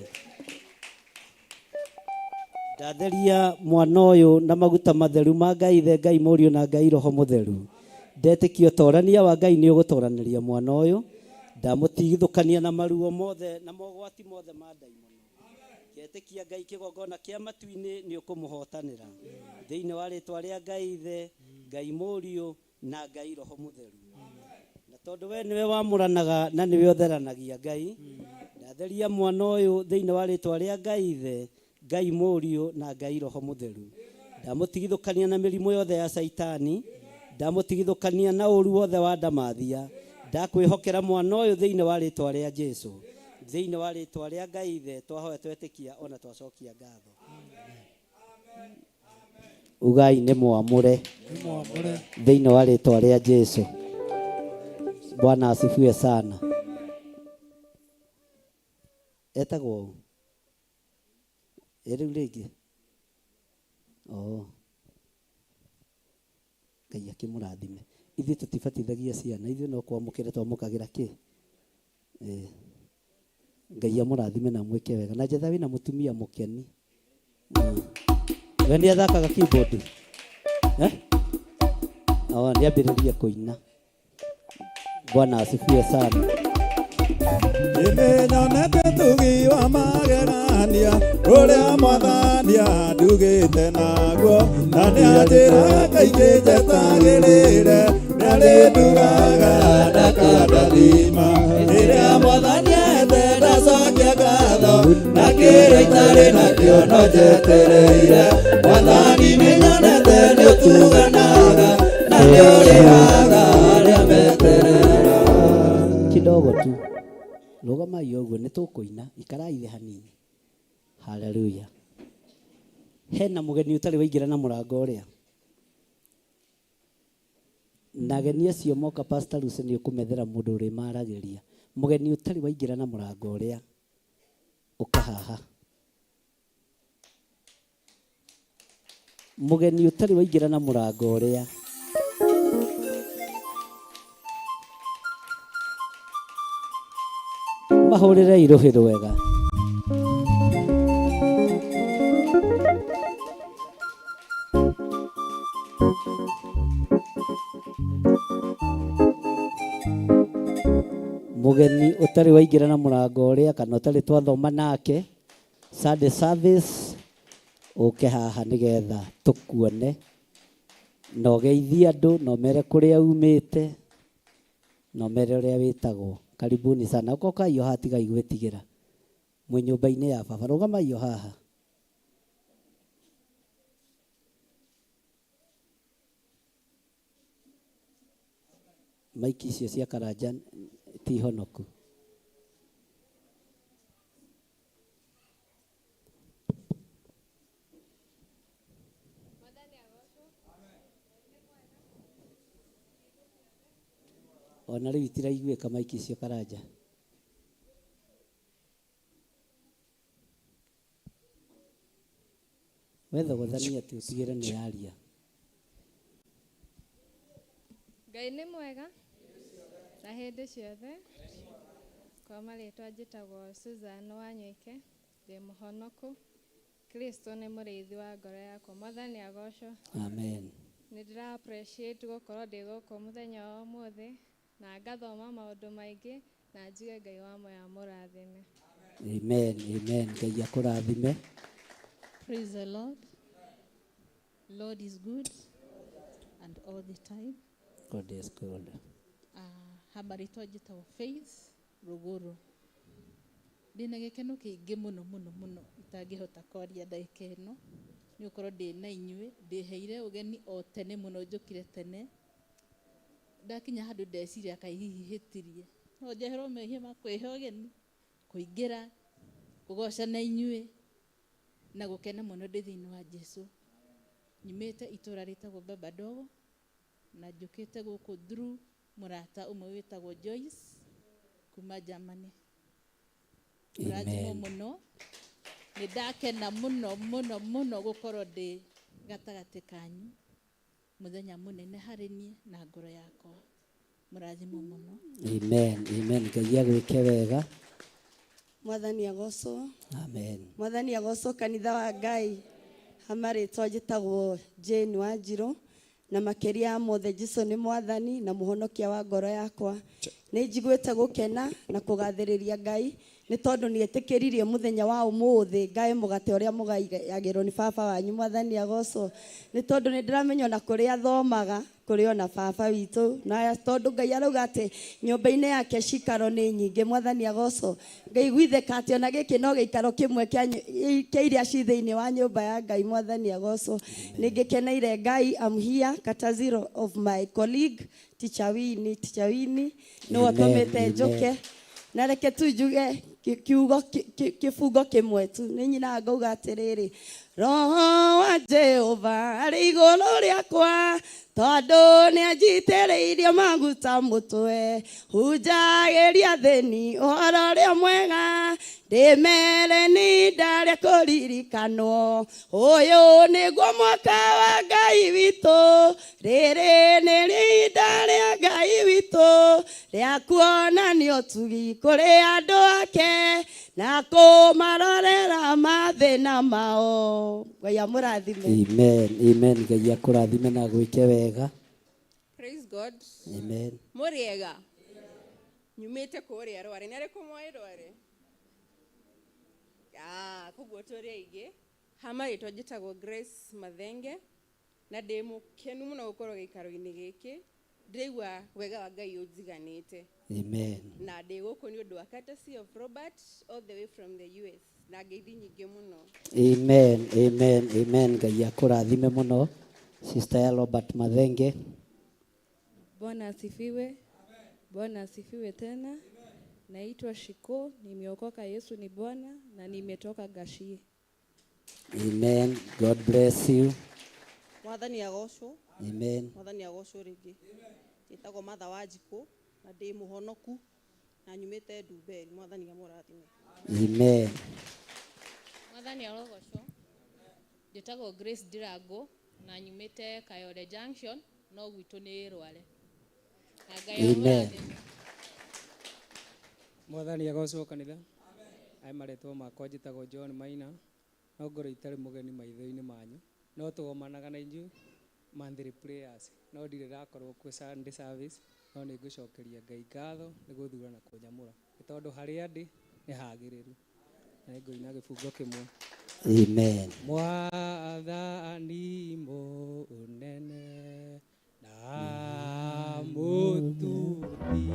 Ndatheria mwana ũyũ na maguta matheru ma Ngai Ithe, Ngai Mũriũ na Ngai Roho Mũtheru. Ndetĩkia ũtorania wa Ngai nĩ ũgũtoranĩria mwana ũyũ. Ndamũtigithũkania na maruo mothe na mogwati mothe ma ndaimono. Ngetĩkia Ngai kĩgongona kĩa matu-inĩ nĩ ũkũmũhotanĩra. Thĩinĩ wa rĩtwa rĩa Ngai Ithe, Ngai Mũriũ na Ngai Roho Mũtheru. Na tondũ we nĩwe wamũranaga na nĩwe ũtheranagia Ngai, ndatheria mwana ũyũ thĩinĩ wa rĩtwa rĩa Ngai Ithe, Ngai Mũriũ na Ngai Roho Mũtheru. Ndamũtigithũkania na mĩrimũ yothe ya Caitani, ndamũtigithũkania na ũru wothe wa ndamathia. Ndakwĩhokera mwana ũyũ thĩinĩ wa rĩtwa rĩa Jesu. Thĩinĩ wa rĩtwa rĩa Ngai Ithe twahoya twetĩkia ona twacokia ngatho. Ugai nĩ mwamũre thĩinĩ wa rĩtwa rĩa Jesu. Bwana asifiwe sana. Etagwo ũ? Ĩ rĩu rĩngĩ? Oh. Ngai akĩmũrathime. Ithuĩ tũtibatithagia ciana, ithuĩ no kwamũkĩra twamũkagĩra kĩ? Ngai amũrathime na amwĩke wega. Na Njetha wĩna mũtumia mũkeni. We nĩ athakaga keyboard? Eh? Oh, nĩ ambĩrĩrie kũina. Bwana asifiwe sana. Nĩnyonete tugi wa magegania ũrĩa mwathani andugĩte naguo, na nĩanjĩraga kaingĩ njetagĩrĩre, nĩarĩndugaga ndakandathima. Rĩrĩa mwathani ete ndacokia ngatho, na kĩrĩa itarĩ nakĩo no njetereire. Mwathani nĩnyonete nĩũtuganaga na nĩũrĩhaga arĩa me Ũguo tu. Rũgamai ũguo nĩ tũkũina, ikarai thĩ hanini. Haleluya. Hena mũgeni ũtarĩ waingĩra na mũrango ũrĩa. Na ageni acio moka Pastor Lucy nĩ ũkũmethera mũndũ ũrĩmaragĩria. Mũgeni ũtarĩ waingĩra na mũrango ũrĩa ũka haha. Mũgeni ũtarĩ waingĩra na mũrango ũrĩa. Mahũrĩrei rũhĩ rwega. Mũgeni ũtarĩ waingĩra na mũrango ũrĩa kana ũtarĩ twathoma nake Sunday service ũke haha nĩgetha tũkuone na ũgeithie andũ na ũmere kũrĩa umĩte na ũmere ũrĩa wĩtagwo. Karibuni sana. Ũkokai o haha tigai gwĩtigĩra. Mwĩ nyũmba-inĩ ya baba. Rũgamai o haha. Maiki icio cia Karanja ti honoku. Ona rĩu itiraiguĩka maiki icio Karanja. Wethogothania atĩ ũtigĩre nĩ yaria. Ngai nĩ mwega na hĩndĩ ciothe. Kwa marĩtwa njĩtagwo Susan Wanyoike, ndĩ mũhonoku. Kristo nĩ mũrĩithi wa ngoro yakwa. Mwathani agocwo. Amen. Nĩ ndĩra appreciate gũkorwo ndĩ gũkũ mũthenya wa ũmũthĩ na ngathoma maũndũ maingĩ na njuge Ngai wa moyo amũrathime. Amen. Amen. Ngai akũrathime. Praise the Lord. Lord is good and all the time. God is good. Hamarĩtwa njĩtagwo Faith Rũgũrũ. Ndĩna gĩkeno kĩingĩ mũno mũno mũno itangĩhota kwaria ndagĩka ĩno nĩ gũkorwo ndĩ na inyuĩ. Ndĩheire ũgeni o tene mũno, njũkire tene. Ndakinya handũ ndeciria kaĩ hihi hĩtirie. No njeherwo mehia ma kwĩhe ũgeni, kũingĩra, kũgoca na inyuĩ na gũkena mũno ndĩ thĩinĩ wa Jesu. Nyumĩte itũra rĩtagwo Baba Dogo na njũkĩte gũkũ through mũrata ũmwe wĩtagwo Joyce kuma Germany. Mũrathimwo mũno. Nĩ ndakena mũno mũno mũno gũkorwo ndĩ gatagatĩ kanyu. Mũthenya mũnene harĩ niĩ na ngoro yakwa. Mũrathimwo mũno. Amen. Amen. Ngai agwĩke wega. Mwathani agocwo. Amen. Mwathani agocwo kanitha wa Ngai. Hamarĩtwa njĩtagwo Jane Wanjirũ na makĩria ya mothe Jesu nĩ mwathani na mũhonokia wa ngoro yakwa. Nĩ njiguĩte gũkena na kũgathĩrĩria Ngai nĩ tondũ nĩ etĩkĩririe mũthenya wa ũmũthĩ ngae mũgate ũrĩa mũgayagĩrwo nĩ baba wanyu. Mwathani agocwo. Nĩ tondũ nĩ ndĩramenya ona kũrĩa thomaga kũrĩ ona baba witũ, na tondũ Ngai arauga atĩ nyũmba-inĩ yake cikaro nĩ nyingĩ. Mwathani agocwo. Ngaiguithĩka atĩ ona gĩkĩ no gĩikaro kĩmwe kĩa iria ci thĩinĩ wa nyũmba ya Ngai. Mwathani agocwo. Nĩ ngĩkeneire Ngai. I'm here courtesy of my colleague Teacher Winnie. Teacher Winnie nĩwe ũtũmĩte njũke. Na reke tu njuge kiugo kĩbungo kĩmwe tu. Nĩ nyinaga ngauga atĩrĩrĩ, Roho wa Jehova arĩ igũrũ rĩakwa, tondũ nĩ anjitĩrĩirie maguta mũtwe. Hunjagĩria athĩni ũhoro ũrĩa mwega, ndĩmere nĩ ihinda rĩa kũririkanwo. Ũyũ nĩguo mwaka wa Ngai witũ, rĩrĩ nĩ ihinda rĩa Ngai witũ rĩa kuonania ũtugi kũrĩ andũ ake na kũmarorera mathĩna mao. Ngai amũrathime. Amen. Amen. Ngai akũrathime na agwĩke wega. Praise God. Amen. Mũrĩega. Nyumĩte kũrĩa Rware. Nĩ arĩkũ moĩ Rware? Koguo tũrĩ aingĩ. Ha marĩtwa njĩtagwo Grace Mathenge na ndĩ mũkenu mũno gũkorwo gĩikaro-inĩ gĩkĩ. Ndĩraigua wega wa Ngai ũnjiganĩte. Amen. Na ndĩ gũkũ nĩ ũndũ wa courtesy of Robert all the way from the US. Na ngeithi nyingĩ mũno. Amen. Amen. Amen. Ngai akũrathime mũno. Sister ya Robert Mathenge. Bwana asifiwe. Bwana asifiwe tena. Naitwa Shiko, nimeokoka Yesu ni Bwana na nimetoka Gashie. Amen. God bless you. Mwathani agocwo. Amen. Mwathani agocwo rĩngĩ. Njĩtagwo Martha Wanjikũ na ndĩ mũhonoku na nyumĩte Ndumberi. Mwathani amũrathime. Amen. Mwathani arogocwo. Njĩtagwo Grace Ndirango na nyumĩte Kayole Junction no gwitũ nĩ Rware. Na Ngai Amen. amũrathime. Mwathani agocwo kanitha. Aya marĩtwa makwa njĩtagwo John Maina, no ngorwo itarĩ mũgeni maitho-inĩ manyu, no tũgomanaga na inyuĩ monthly prayers, no ndirĩ ndakorwo kuo Sunday service, no nĩ ngũcokeria Ngai ngatho nĩ gũthura na kũnyamũra, nĩ tondũ harĩa ndĩ nĩ hagĩrĩru, na nĩ ngũina gĩbungo kĩmwe. Amen. Mwathani mũnene na mũtugi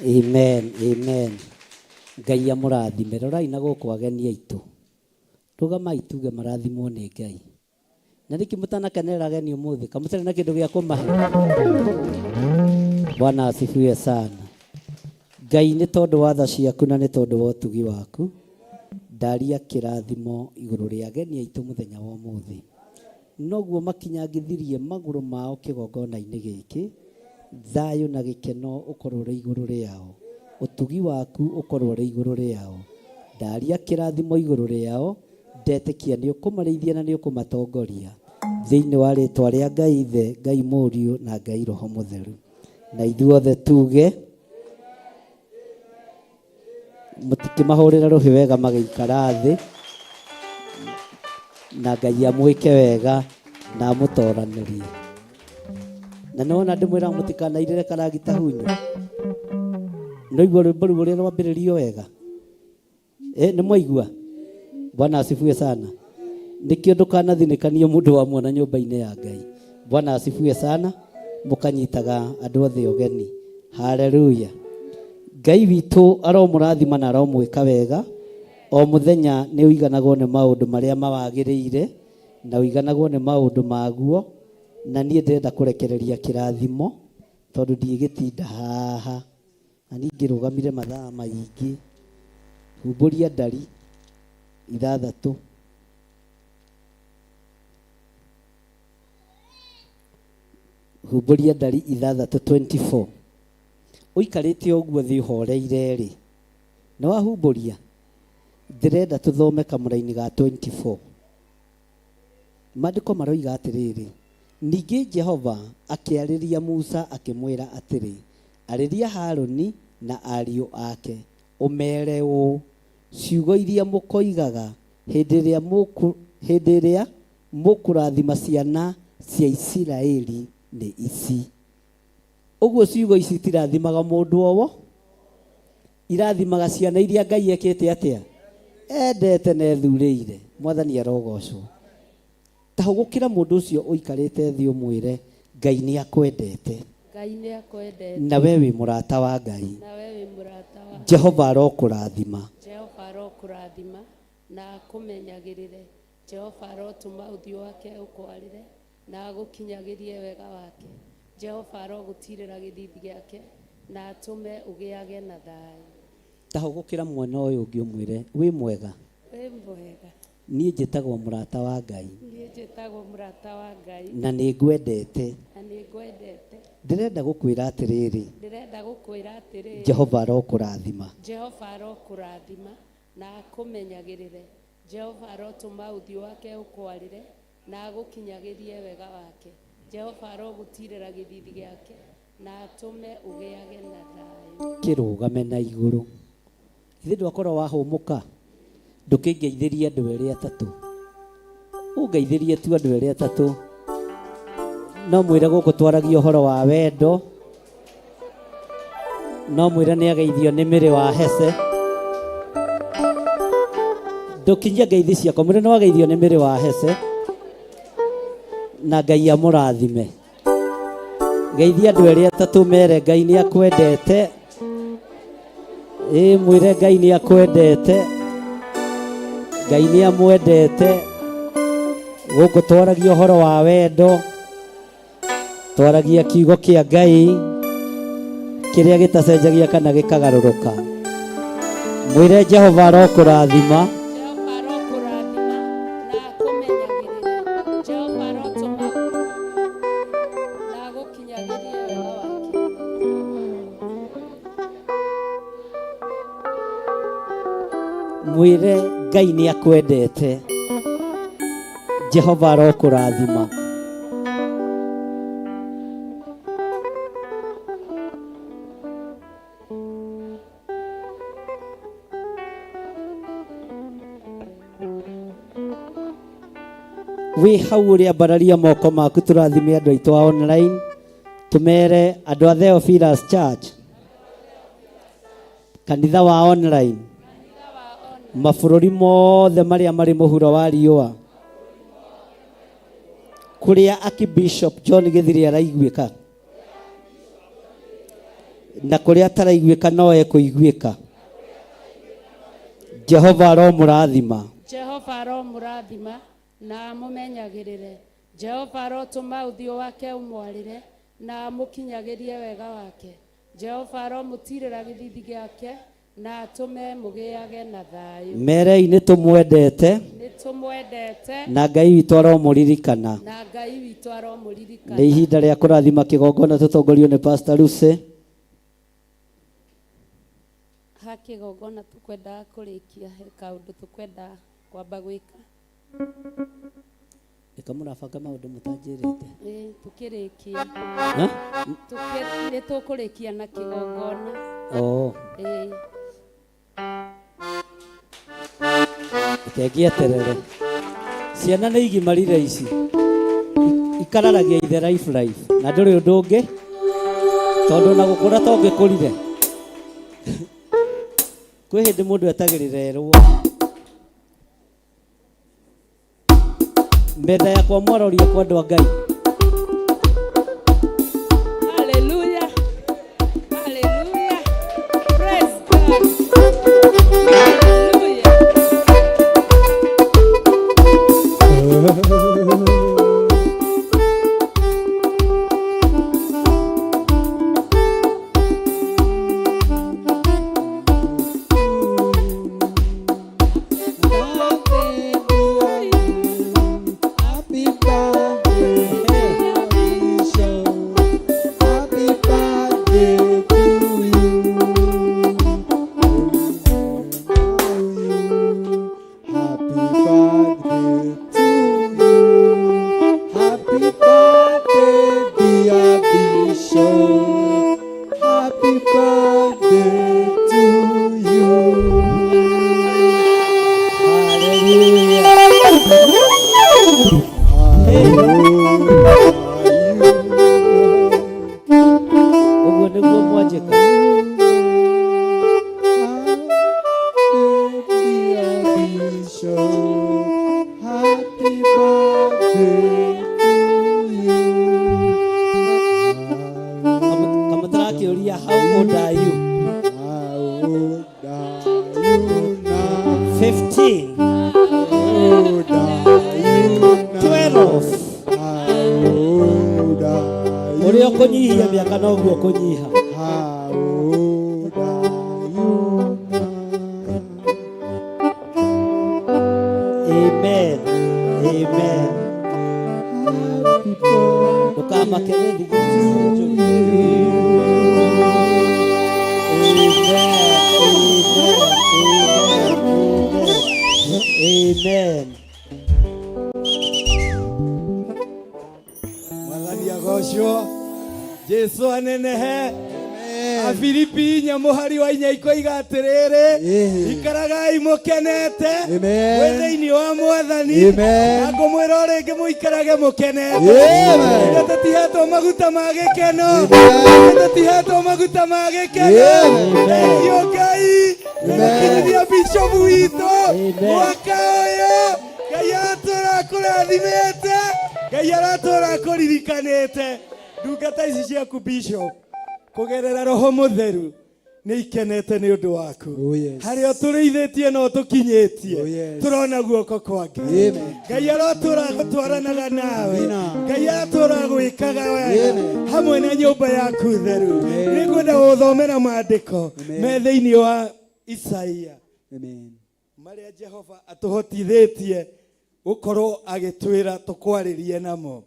Amen. Amen. Ngai amũrathime. Rorai na gũkũ ageni aitũ. Rũgamai tuge marathimwo nĩ Ngai. Na nĩkĩ mũtanakenerera ageni ũmũthĩ? Kamũtarĩ na kĩndũ gĩa kũmahe? Bwana asifiwe sana. Ngai nĩ tondũ wa tha ciaku na nĩ tondũ wa ũtugi waku, ndaria kĩrathimo igũrũ rĩa ageni aitũ mũthenya wa ũmũthĩ. Noguo makinyangithirie magũrũ mao kĩgongona-inĩ gĩkĩ, thayũ na gĩkeno ũkorwo ũrĩ igũrũ rĩao, ũtugi waku ũkorwo ũrĩ igũrũ rĩao. Ndaria kĩrathimo igũrũ rĩao, ndetĩkia nĩ ũkũmarĩithia na nĩ ũkũmatongoria thĩinĩ wa rĩtwa rĩa Ngai Ithe, Ngai Mũriũ na Ngai Roho Mũtheru. Na ithuothe tuge mũtikĩmahũrĩre rũhĩ wega magĩikara thĩ, na Ngai amwĩke wega na amũtoranĩrie. Na nĩwona ndĩmwĩra mũtikanairĩre karagita hunyo. Nĩwaigua rwĩmbo rũu ũrĩa rwambĩrĩrio wega? Nĩ mwaigua? Bwana asifiwe sana. Nĩkĩo ndũkanathinĩkanie mũndũ wa mwana nyũmba-inĩ ya Ngai. Bwana asifiwe sana. Mũkanyitaga andũ othe ũgeni. Haleluya. Ngai witũ aromũrathima na aromwĩka wega. O mũthenya nĩ ũiganagwo nĩ maũndũ marĩa mawagĩrĩire na ũiganagwo nĩ maũndũ maguo, na niĩ ndĩrenda kũrekereria kĩrathimo tondũ ndigĩtinda haha na niĩ ngĩrũgamire mathaa maingĩ. Humbũria ndari 6. Humbũria ndari 6:24. Ũikarĩte ũguo thĩ ũhoreire rĩ, nĩ wahumbũria? Ndĩrenda tũthome kamũraini ga 24. Maandĩko maroiga atĩrĩrĩ, ningĩ Jehova akĩarĩria Musa akĩmwĩra atĩrĩ, arĩria Harũni na ariũ ake ũmeere ũũ, ciugo iria mũkoigaga hĩndĩ ĩrĩa mũkũrathima ciana cia Isiraeli nĩ ici. Ũguo ciugo ici itirathimaga mũndũ owo, irathimaga ciana iria Ngai ekĩte atĩa? Endete na ethurĩire. Mwathani arogocwo. Ta hũgũkĩra mũndũ ũcio ũikarĩte thĩ ũmwĩre Ngai nĩ akwendete. Ngai nĩ akwendete. Na we wĩ mũrata wa Ngai. Na we wĩ mũrata wa Jehova arokũrathima. Jehova arokũrathima na akũmenyagĩrĩre. Jehova arotũma ũthiũ wake ũkwarĩre na agũkinyagĩrie wega wake. Jehova arogũtirĩra gĩthithi gĩake na atũme ũgĩage na thayũ. Ta hũgũkĩra mwena ũyũ ũngĩ ũmwĩre wĩ mwega. Wĩ mwega. Niĩ njĩtagwo mũrata wa Ngai. Niĩ njĩtagwo mũrata wa Ngai. Na nĩ ngwendete. Na nĩ ngwendete. Ndĩrenda gũkwĩra atĩrĩrĩ. Ndĩrenda gũkwĩra atĩrĩrĩ. Jehova arokũrathima. Jehova arokũrathima na akũmenyagĩrĩre. Jehova arotũma ũthiũ wake ũkwarĩre na agũkinyagĩrie wega wake. Jehova arogũtirĩra gĩthithi gĩake na atũme ũgĩage na thayũ. Kĩrũgame na igũrũ. Ithe ndwakorwo wahũmũka, ndũkĩngeithĩrie andũ erĩ atatũ. Ũngeithĩrie tu andũ erĩ atatũ. No mwĩre gũkũ twaragia ũhoro wa wendo. No mwĩre nĩ ageithio nĩ mĩrĩ wa Hese. Ndũkinyie ngeithi ciakwa, mwĩre nĩ wageithio nĩ mĩrĩ wa Hese na Ngai amũrathime. Geithia andũ erĩ atatũ mere Ngai nĩ akwendete. Ĩ mwĩre Ngai nĩ akwendete. Ngai nĩ amwendete. Gũkũ twaragia ũhoro wa wendo, twaragia kiugo kĩa Ngai kĩrĩa gĩtacenjagia kana gĩkagarũrũka. Mwĩre Jehova arokũrathima. Jehova arokũrathima na akũmenyagĩrĩre. Jehova arotũma na agũkinyagĩrie wega wake. Mwĩre Ngai nĩ akwendete. Jehova arokũrathima. Wĩ hau ũrĩ ambararia moko maku tũrathime andũ aitũ a online, tũmere andũ a Theophilus Church, kanitha wa online, mabũrũri mothe marĩa marĩ mũhuro wa riũa, kũrĩa Archbishop John Gĩthiri araiguĩka na kũrĩa ataraiguĩka no ekũiguĩka. Jehova aromũrathima. Jehova aromũrathima na amũmenyagĩrĩre. Jehova arotũma ũthiũ wake ũmwarĩre na amũkinyagĩrie wega wake. Jehova aromũtiirĩra gĩthiithi gĩake na atũme mũgĩage na thayũ. Merei nĩ tũmwendete. Nĩ tũmwendete. Na Ngai witũ aromũririkana. Na Ngai witũ aromũririkana. Nĩ ihinda rĩa kũrathima kĩgongona tũtongorio nĩ Pastor Lucy. Ha kĩgongona tũkwendaga kũrĩkia, he kaũndũ tũkwendaga kwamba gwĩka. Reke mũrabanga maũndũ mũtanjĩrĩte. Ĩĩ, tũkĩrĩkia. Ha? Nĩ tũkũrĩkia na kĩgongona. Oh. Ĩĩ. Reke ngĩeterere. Ciana nĩ igimarire ici. Ikararagia ithe life life. Na ndũrĩ ũndũ ũngĩ. Tondũ ona gũkũra to ngĩkũrire. Kwĩ hĩndĩ mũndũ etagĩrĩra erwo. Metha yakwa mwaroria kwa andũ a Ngai. Hallelujah. Hallelujah. Praise God. Hallelujah. Happy birthday, Bishop. Happy birthday to you. Happy birthday to you. Happy birthday, dear Bishop. Happy birthday to you. Ũguo nĩguo mwanjĩka. Happy birthday to you. Kamũtarakĩũria how old are you? How old are you now? 15. Old are you now? 12. How old are you Ũrĩa ũkũnyihia mĩaka noguo ũkũnyiha. How old are you now? Amen. Amen. Ndũkamake nĩ thigũ ici njũru. Amen. Amen. Amen. Mwathani agocwo, Jesu anenehe. Afilipi 4 mũhari wa 4 ikoiga atĩrĩrĩ, ikaragai mũkenete Amen. mwĩ thĩinĩ wa Mwathani. Amen. Na ngũmwĩra o rĩngĩ mũikarage mũkenete. Amen. Ithuĩ tũtihetwo maguta ma gĩkeno. Ithuĩ tũtihetwo maguta ma gĩkeno. Amen. Thengiũ Ngai nĩgũkinyithia bishop witũ mwaka ũyũ. Ngai aratũra akũrathimĩte, Ngai aratũra akũririkanĩte. Ndungata ici ciaku bishop kũgerera Roho Mũtheru nĩ ikenete nĩ ũndũ waku. Harĩa ũtũrĩithĩtie na ũtũkinyĩtie, tũrona guoko kwa Ngai. Ngai arotũra gũtwaranaga nawe, Ngai aratũra gwĩkaga wega hamwe na nyũmba yaku theru. Nĩngwenda gũthomera maandĩko me thĩinĩ wa Isaia marĩa Jehova atũhotithĩtie gũkorwo agĩtwĩra tũkwarĩrie namo.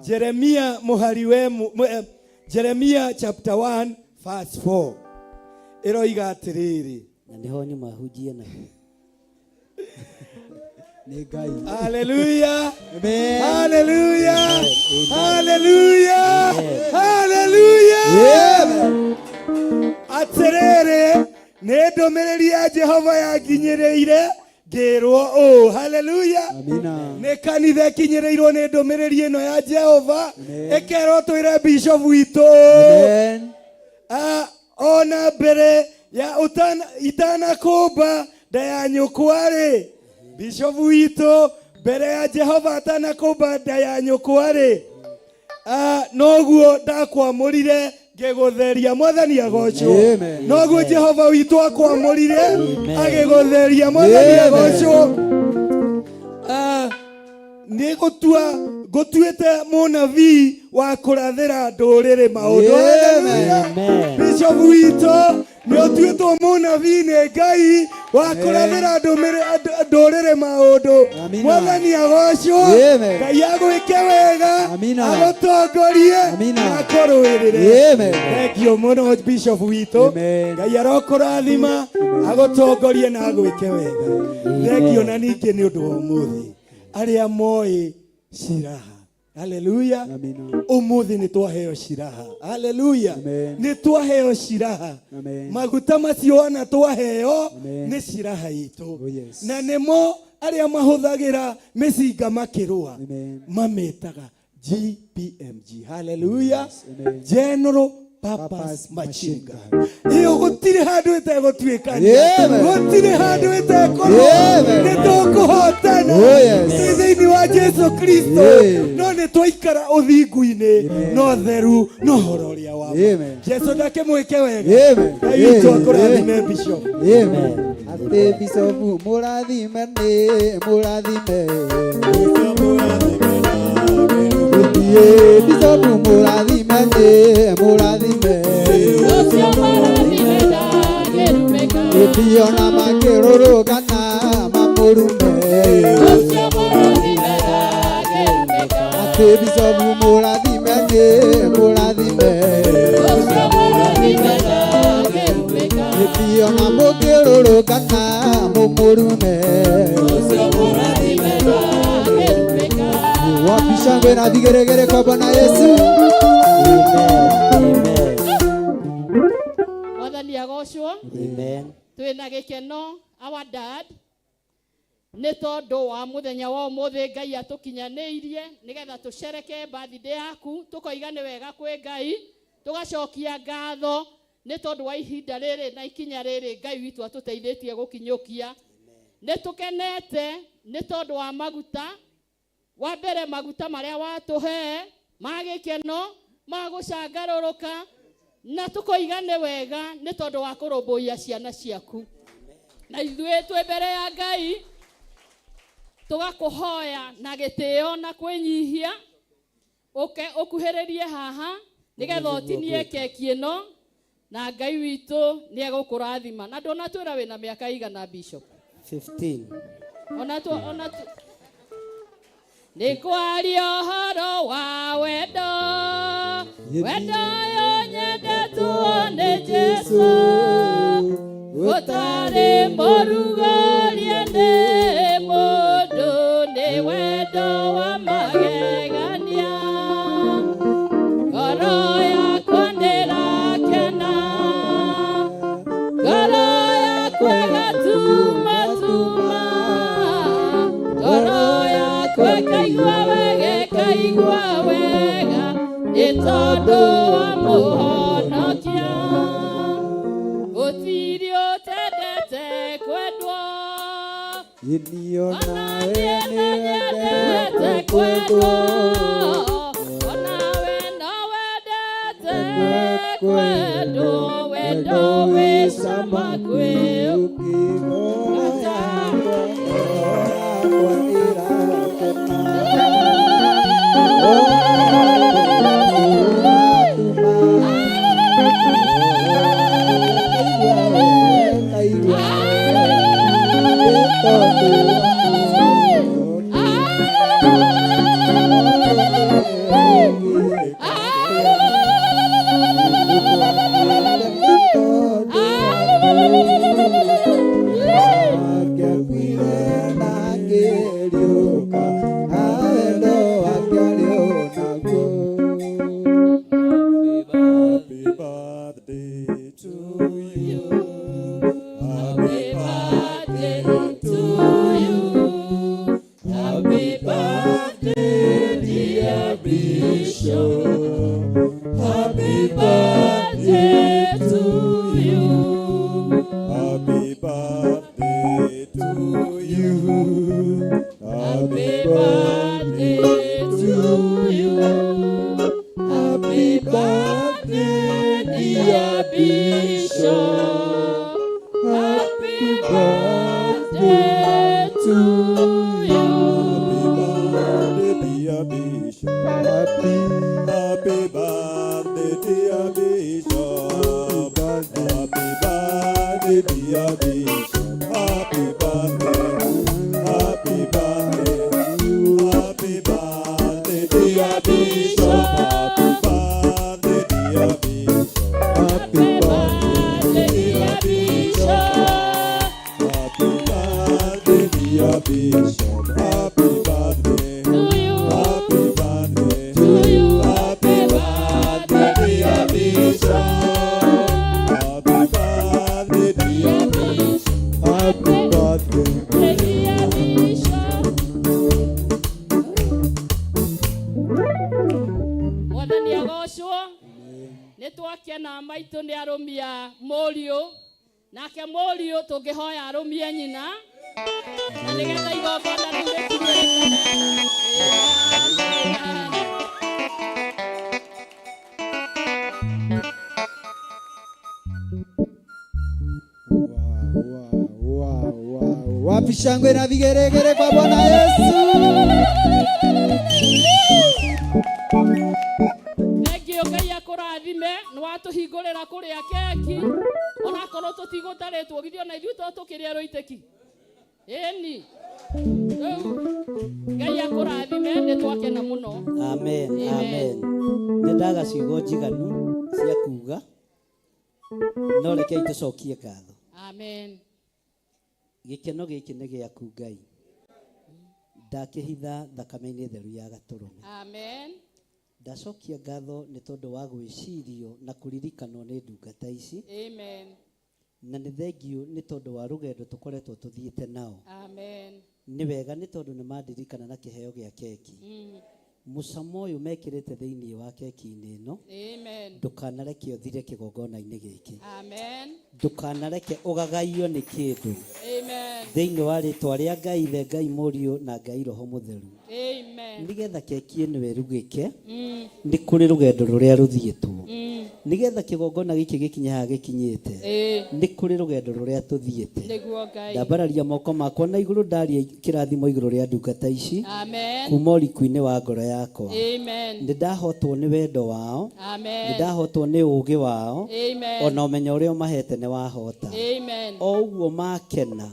Jeremia mũhari we Jeremia chapter 1 verse 4 ĩroiga atĩrĩrĩ, na nĩho nyuma hunjie na Nĩ Ngai. Hallelujah. Amen. Hallelujah. Hallelujah. Hallelujah. Atĩrĩrĩ, nĩ ndũmĩrĩri ya Jehova yanginyĩrĩire ngĩrwo ũũ. Hallelujah. Nĩ kanitha ĩkinyĩrĩirwo nĩ ndũmĩrĩri ĩno ya Jehova ĩkerwo twĩre bishop witũ ũũ. Ona mbere ya itanakũmba nda ya nyũkwa-rĩ, bishop witũ mbere ya Jehova atanakũmba nda ya nyũkwa-rĩ, noguo ndakwamũrire ngĩgũtheria. Mwathani agocwo. Amen. Noguo Jehova witũ akwamũrire agĩgũtheria. Mwathani Amen. agocwo. Nĩ gũtua ngũtuĩte mũnabii wa kũrathĩra ndũrĩrĩ maũndũ. Amen. Hallelujah. Bishop witũ nĩ ũtuĩtwo mũnabii nĩ Ngai wa kũrathĩra ndũrĩrĩ maũndũ. Mwathani agocwo. Amen. Ngai agwĩke wega, Amina. agũtongorie Amina. na akũrũĩrĩre. Amen. Thengiũ mũno bishop witũ. Ngai arokũrathima, agũtongorie na agwĩke wega. Thengiũ na ningĩ nĩ ũndũ wa ũmũthĩ arĩa moĩ ciraha. Haleluya. Ũmũthĩ nĩ twaheo ciraha. Haleluya. Nĩ twaheo ciraha. Maguta macio ona twaheo nĩ ciraha itũ. Na nĩmo arĩa mahũthagĩra mĩcinga makĩrũa mamĩtaga GPMG. Haleluya. General Purpose Machine Gun. Ĩyo gũtirĩ handũ ĩtegũtuĩkania. Amen. Gũtirĩ handũ ĩtekũrũa. Amen. Nĩ tũkũhotana. Oh, yes. Twĩ thĩinĩ wa Jesu Kristo. Amen. No nĩ twaikara ũthingu-inĩ no theru no ũhoro ũrĩa wa ma. Amen. Jesu ndakĩmwĩke wega. Amen. Ngai witũ akũrathime bishop. Amen. Atĩ bishop mũrathime nĩ mũrathime. Ĩĩ, bishop mũrathime nĩ mũrathime. Ĩĩ, ona makĩrũrũngana mamũrume. Atĩ bishop mũrathime nĩ mũrathime. Ĩĩ, ona mũkĩrũrũngana mũmũrume. Wapi shangwe na vigeregere kwa Bwana Yesu. Mwathani agocwo. Amen. Twĩna gĩkeno our dad nĩ tondũ wa mũthenya wa ũmũthĩ Ngai atũkinyanĩirie nĩgetha tũcereke birthday yaku, tũkoiga nĩ wega kwĩ Ngai, tũgacokia ngatho nĩ tondũ wa ihinda rĩrĩ na ikinya rĩrĩ Ngai witũ atũteithĩtie gũkinyũkia. Nĩ tũkenete nĩ tondũ wa maguta wa mbere, maguta marĩa watũhe ma gĩkeno ma gũcangarũrũka, na tũkoiga nĩ wega nĩ tondũ wa kũrũmbũiya ciana ciaku. Na ithuĩ twĩ mbere ya Ngai tũgakũhoya na gĩtĩo na kwĩnyihia ũke ũkuhĩrĩrie haha nĩgetha ũtinie keki ĩno, na Ngai witũ nĩ egũkũrathima. Na ndũnatwĩra wĩna mĩaka igana Bishop? 15. Ona tu, ona tu. Nĩ kwaria ũhoro wa wendo, wendo ũyũ nyendetwo nĩ Jesũ, ũtarĩ mũrugũrie nĩ mũndũ, nĩ wendo wa magegania. Ngoro yakwa nĩrakena Mũhonokia gũtirĩ ũtendete kwendwo Niĩ nyendete nĩwendete kwendwo kwendwo onawe no wendete kwendwo wendo wĩ cama kwĩ Happy birthday to you. Happy birthday to you. Happy birthday, dear Bishop. Happy birthday to you. Happy birthday to you. Happy birthday to you. Happy birthday, dear Bishop. Happy birthday to you. Happy birthday, dear Bishop. Happy, happy birthday, dear Bishop. Happy birthday, dear Bishop. Happy birthday, happy birthday, happy birthday, dear Bishop. Happy birthday, dear Bishop. Happy birthday, dear Bishop. Happy birthday, dear Bishop. Happy birthday to you. Happy birthday to you. Happy birthday, dear Bishop. Happy birthday, dear Bishop. Happy birthday, dear Bishop. Mwathani agocwo nĩ twakena maitũ nĩ arũmia mũriũ nake mũriũ tũngĩhoya arũmie nyina na nĩgetha igongona rĩu rĩkinyĩrĩkane. Wapi shangwe na vigeregere kwa Bwana Yesu. Thengio Ngai akũrathime nĩ watũhingũrĩra kũrĩa keki onakorwo tũtigũtarĩtwo githĩ ona ithuĩ to tũkĩrĩa rũitĩki ĩni rĩu Ngai akũrathime nĩ twakena mũno. Amen. Amen. Amen. Nĩ ndaga ciugo njiganu cia kuga no rekei tũcokie ngatho. Amen. Gĩkeno gĩkĩ nĩ gĩaku Ngai, ndakĩhitha thakame-inĩ theru ya gatũrũme. Amen. Ndacokia ngatho nĩ tondũ wa gwĩcirio na kũririkanwo nĩ ndungata ici. Amen. Na nĩ thengio nĩ tondũ wa rũgendo tũkoretwo tũthiĩte nao. Amen. Nĩ wega nĩ tondũ nĩ mandirikana na kĩheo gĩa keki. Mũcamo ũyũ mekĩrĩte thĩinĩ wa keki-inĩ ĩno. Amen. Ndũkanareke ũthire kĩgongona-inĩ gĩkĩ. Amen. Ndũkanareke ũgagaio nĩ kĩndũ. Amen. Thĩinĩ wa rĩtwa rĩa Ngai Ithe, Ngai Mũriũ na Ngai Roho Mũtheru. Amen. Nĩgetha keki ĩno ĩrugĩke nĩ kũrĩ rũgendo rũrĩa rũthiĩtwo. Nĩgetha kĩgongona gĩkĩ gĩkinye haha gĩkinyĩte nĩ kũrĩ rũgendo rũrĩa tũthiĩte. Nĩguo Ngai. Ndambararia moko makwa na igũrũ ndaria kĩrathimo igũrũ rĩa ndungata ici. Amen. Kuma ũriku-inĩ wa ngoro yakwa. Amen. Nĩ ndahotwo nĩ wendo wao. Amen. Nĩ ndahotwo nĩ ũũgĩ wao. Amen. Ona ũmenyo ũrĩa ũmahete nĩ wahota. Amen. O ũguo makena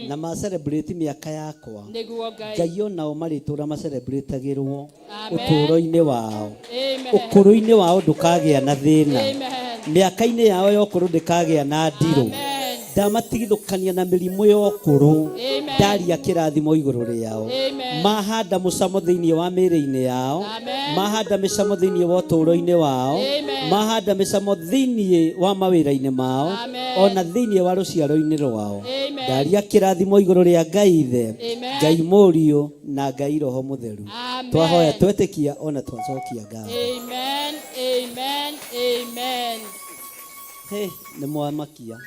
na ma celebrate mĩaka yakwa. Nĩguo Ngai. Ngai onao marĩtũra macelebratagĩrwo Amen. ũtũũro-inĩ wao. Amen. Ũkũrũ-inĩ wao ndũkagĩa na thĩna. Amen. Mĩaka-inĩ yao ya ũkũrũ ndĩkagĩa na ndirũ. Ndamatigithũkania na mĩrimũ ya ũkũrũ. Amen. Ndaria kĩrathimo igũrũ rĩao. Amen. Mahanda mũcamo thĩinĩ wa mĩĩrĩ-inĩ yao. Amen. Mahanda mĩcamo thĩinĩ wa ũtũũro-inĩ wao. Amen. Mahanda mĩcamo thĩinĩ wa mawĩra-inĩ mao. Amen. Ona thĩinĩ wa rũciaro-inĩ rwao. Amen. Ndaria kĩrathimo igũrũ rĩa Ngai Ithe, Amen. Ngai Mũriũ na Ngai Roho Mũtheru. Amen. Twahoya twetĩkia ona twacokia ngatho. Amen. Amen. Amen. Hey, nĩ mwamakia.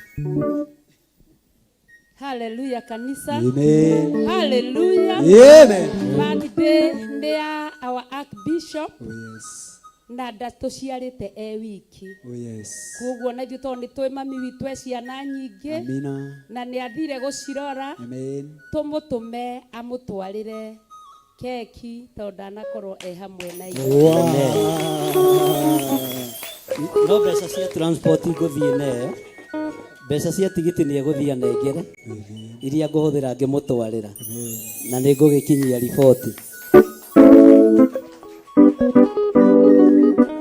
Hallelujah kanisa. Amen. Hallelujah. Amen. Birthday nĩ ya our archbishop. Oh yes. Na ndatũciarĩte e wiki. Oh yes. Koguo na ithuĩ tondũ nĩ tũĩ mami witũ e ciana nyingĩ. Amina. Na nĩ athire gũcirora. Amen. Tũmũtũme amũtwarĩre keki tondũ ndanakorwo e hamwe na ithuĩ. Wow. No mbeca cia transport ngũthiĩ nayo, mbeca cia tigiti nĩ egũthiĩ anengere iria ngũhũthĩra ngĩmũtwarĩra, na nĩ ngũgĩkinyia riboti.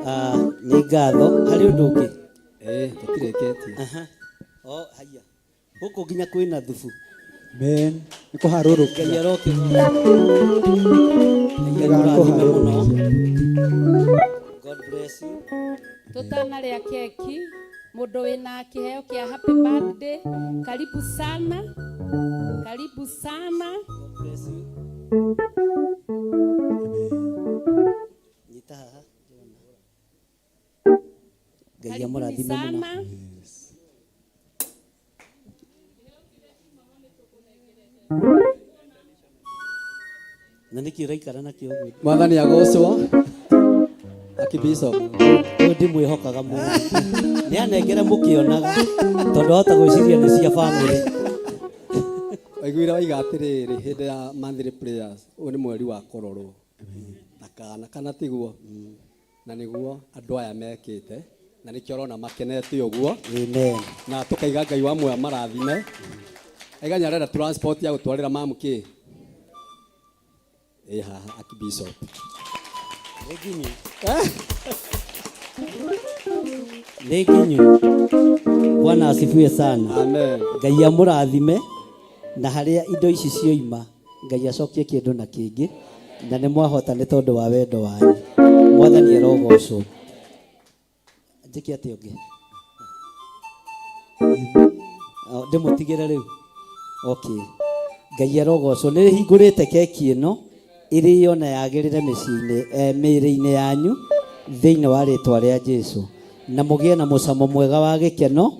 Ah, nĩ ngatho. Harĩ ũndũ ũngĩ? Tũtirĩkĩtie. Aha. Oh, haya, gũkũ nginya kwĩna thubu. Amen. Nĩ kũharũrũkia. Ngai arokĩgooca. Ngai akũrathime mũno. God bless you. Tũtanarĩa keki, mũndũ wĩna kĩheo kĩa happy birthday, karibu sana, karibu sana. Bless you. Nyita haha. Ngai Karibuni amũrathime mũno. sana. Na nĩkĩ ũraikara nakĩo ũguo? Mwathani agocwo. Archbishop. Ũyũ ndimwĩhokaga mũno. Nĩ anengere mũkĩonaga tondũ ahota gwĩciria nĩ cia bamĩrĩ. Waiguire waiga atĩrĩrĩ, hĩndĩ ya monthly prayers, ũyũ nĩ mweri wa kũrorwo na kana kana tiguo, na nĩguo andũ aya mekĩte, na nĩkĩo ũrona makenete ũguo. Amen. Na tũkaiga Ngai wa muoyo marathime. Aiga nĩ arenda transport ya gũtwarĩra mamu kĩ ĩ haha Archbishop. Nĩ nginyu. Nĩ nginyu. Bwana asifiwe sana. Amen. Ngai amũrathime na harĩa indo ici cioima Ngai acokie kĩndũ na kĩngĩ, na nĩ mwahota nĩ tondũ wa wendo wanyu. Mwathani arogocwo. Njĩke atĩa ũngĩ? Oh, ndĩmũtigĩre rĩu. Okay. Ngai arogocwo. Nĩ hingũrĩte keki ĩno ĩrĩo na yagĩrĩre mĩciĩ-inĩ, mĩĩrĩ-inĩ yanyu thĩinĩ wa rĩtwa rĩa Jesu, na mũgĩe na mũcamo mwega wa gĩkeno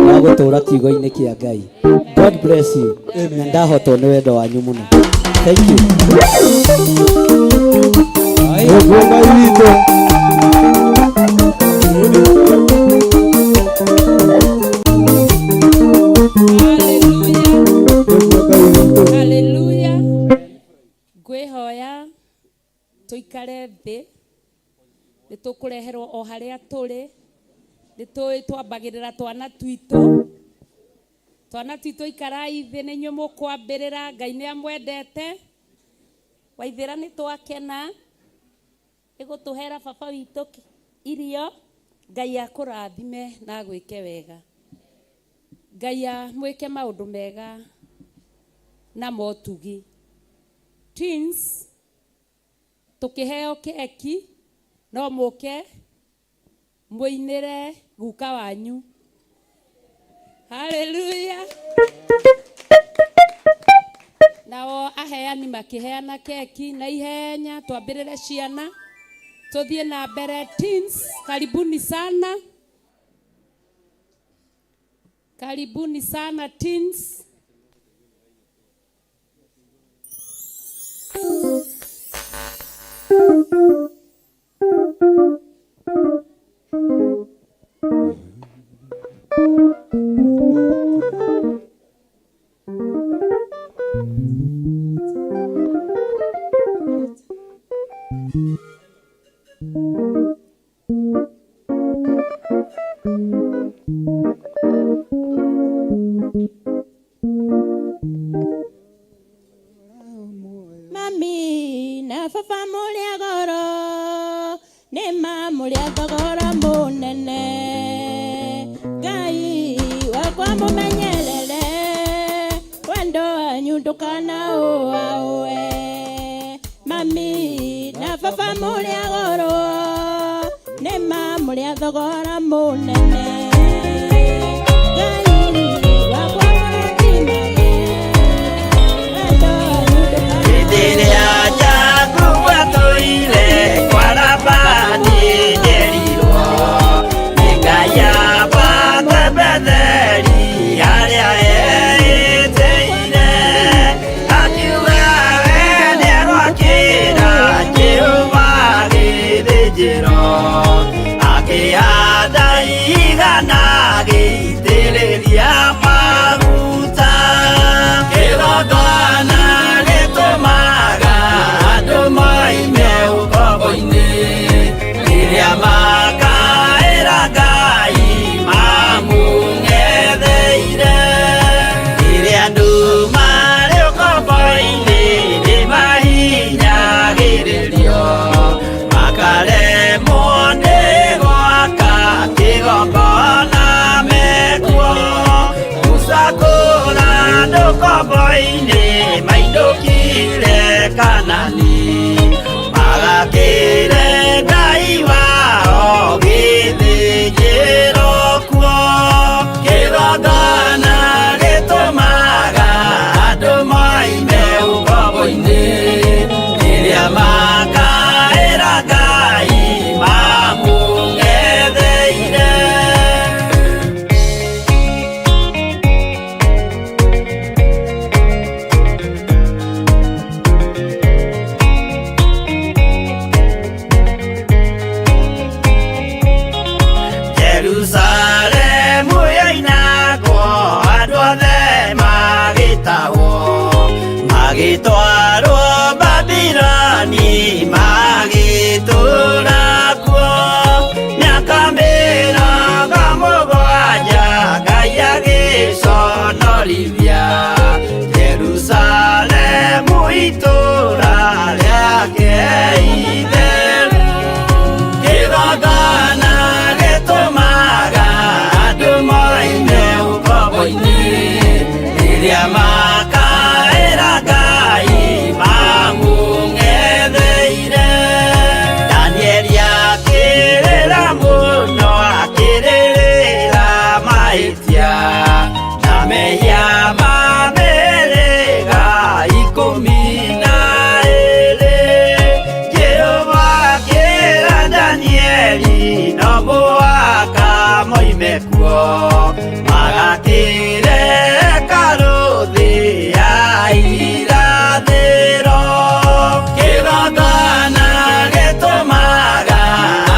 wa gũtũũra kiugo-inĩ kĩa Ngai. God bless you. Na ndahotwo nĩ wendo wanyu mũno. Thank you. Nĩguo Ngai witũ. Haleluya. Ngwĩhoya tũikare thĩ, nĩ tũkũreherwo o harĩa tũrĩ, nĩ tũĩ twambagĩrĩra twana twitũ. Twana twitũ ikarai thĩ, nĩ inyuĩ mũkwambĩrĩra. Ngai nĩ amwendete. Waithĩra nĩ twakena nĩ gũtũhera baba witũ irio. Ngai akũrathime na agwĩke wega. Ngai amwĩke maũndũ mega na motugi. Twins, tũkĩheo keki no mũke mũinĩre guka wanyu. Haleluya. Nao aheani makĩheana keki na ihenya, twambĩrĩre ciana tũthiĩ na mbere. Teens, karibuni sana, karibuni sana teens. Mami na baba mũrĩa goro, nĩ ma mũrĩa thogora mũnene. Ngai wakwa mũmenyerere, wendo wanyu ndũkanaũaũe. Mami na baba mũrĩa goro, nĩ ma mũrĩa thogora mũnene. Ngai wakwa mũrathimage, wendo wanyu. Hĩndĩ ĩrĩa Jakubu atũire kwa Labani njerirwo ũkombo-inĩ mainũkire Kanani magakĩre Ngai wao gĩthĩnjĩro kuo kĩgongona gĩtũmaga andũ moime ũkombo-inĩ rĩrĩa makaĩra Ngai mamũng'etheire. Jerusalemu yoinagwo andũ othe magĩtahwo magĩtwarwo Babiloni magĩtũũra kuo mĩaka 70 Ngai agĩconorithia Jerusalemu itũũra rĩake itheru kĩgongona gĩtũmaga andũ moime ũkombo-inĩ rĩrĩa makaĩra Ngai mamũng'etheire. Danieli akĩrĩra mũno akĩrĩrĩra mahĩtia na mehia ma mĩhĩrĩga 12. Jehova akĩra Danieli no mũhaka moime kuo magakĩre hekarũ thĩ ya irathĩro. Kĩgongona gĩtũmaga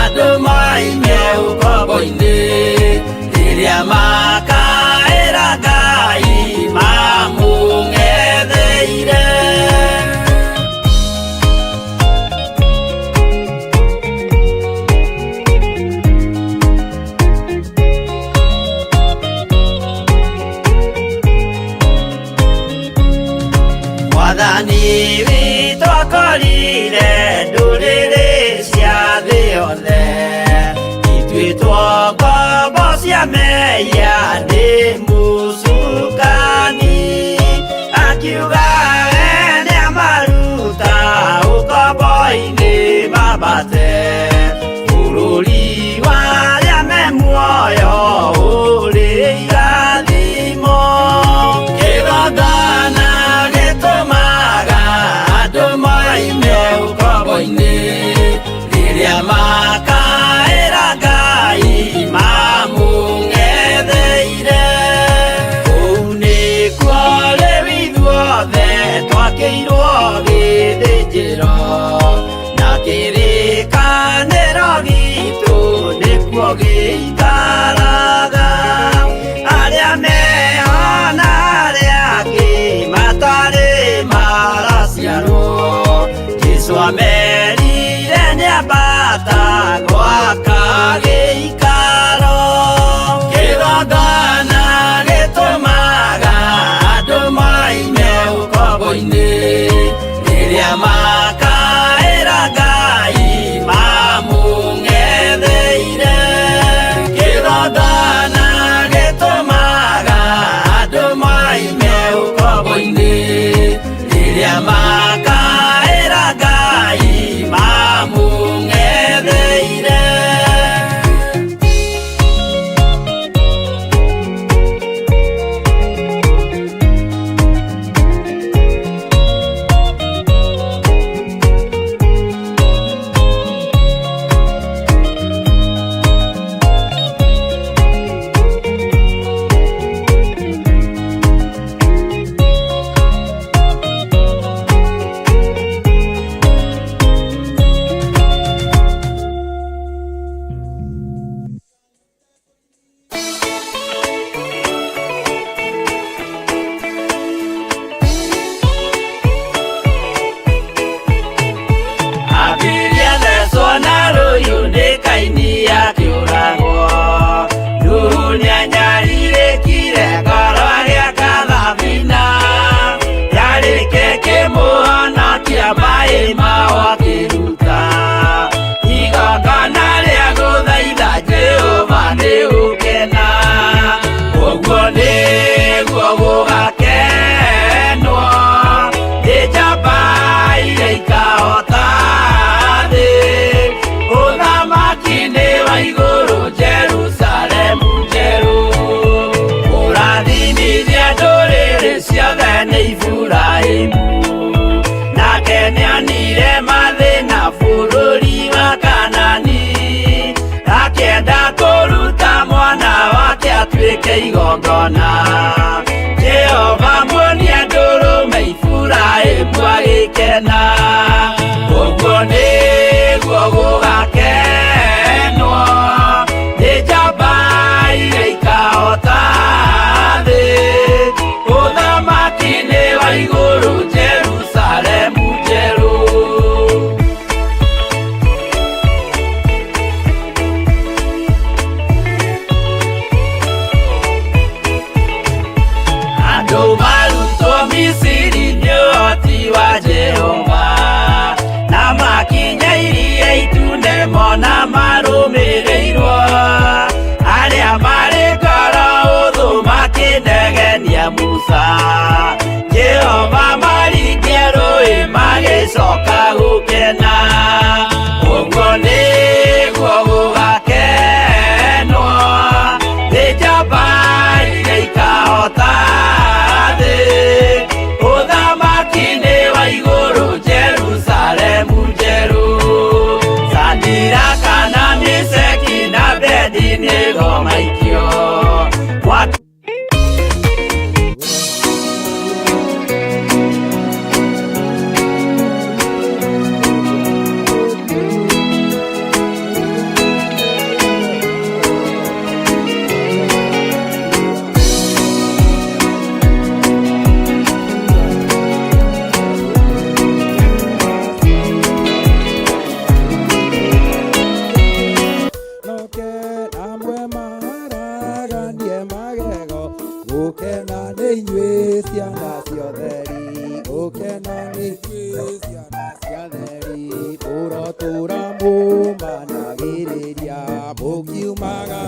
andũ moime ũkombo-inĩ rĩrĩa makaĩra Ngai mamũng'etheire. Mwathani witũ akorire ndũrĩrĩ cia thĩ yothe ituĩtwo ngombo cia mehia nĩ mũcukani akiuga we nĩamaruta ũkombo-inĩ mambate bũrũri wa arĩa me muoyo ũrĩ irathimo. Kĩgongona gĩtũmaga andũ moime ũkombo-inĩ rĩrĩa makaĩra Ngai mamũng'etheire. Kũu nĩkuo rĩu ithuothe twakĩirwo gĩthĩnjĩro na kĩrĩkanĩro gitũ nĩkuo gĩikaraga. Arĩa meho na arĩa angĩ matarĩ maraciarwo Jesũ amerire nĩambata gwaka gĩikaro. Kĩgongona gĩtũmaga andũ moime ũkombo-inĩ rĩrĩa makaĩra Ngai mamũng'etheire. Kĩgongona gĩtũmaga andũ moime ũkombo-inĩ rĩrĩa makaĩra Ngai mamũng'etheire. Abiria thecwo na rũhiũ nĩ Kaini akĩũragwo. Nuhu nĩanyarirĩkire ngoro agĩaka thabina yarĩke kĩmũhonokia maĩ mao akĩruta igongona rĩa gũthaitha Jehova nĩ ũkena. Ũguo nĩguo gũgake Igongona Jehova muonia ndũrũme Iburahĩmu agĩkena ũguo nĩguo gũgakenwo nĩ njamba iria ikahota thĩ ũthamaki-inĩ wa igũrũ Jerusalemu njerũ. Andũ marutwo Misiri nĩ ũhoti wa Jehova na makinya iria itune mona marũmĩrĩirwo arĩa marĩ ngoro ũthũ makĩnegenia Musa Jehova maringia rũĩ magĩcoka gũkena ũguo nĩguo gũgakenwo nĩ njamba iria ikahota thĩ ũthamaki-inĩ wa igũrũ Jerusalemu njerũ Sadiraka na Meshaki na Abedinego maikio Mwaki Gũkena nĩ inyuĩ ciana cia theri, gũkena nĩ inyuĩ ciana cia theri, mũrotũra mũmanagĩrĩria, mũkiumaga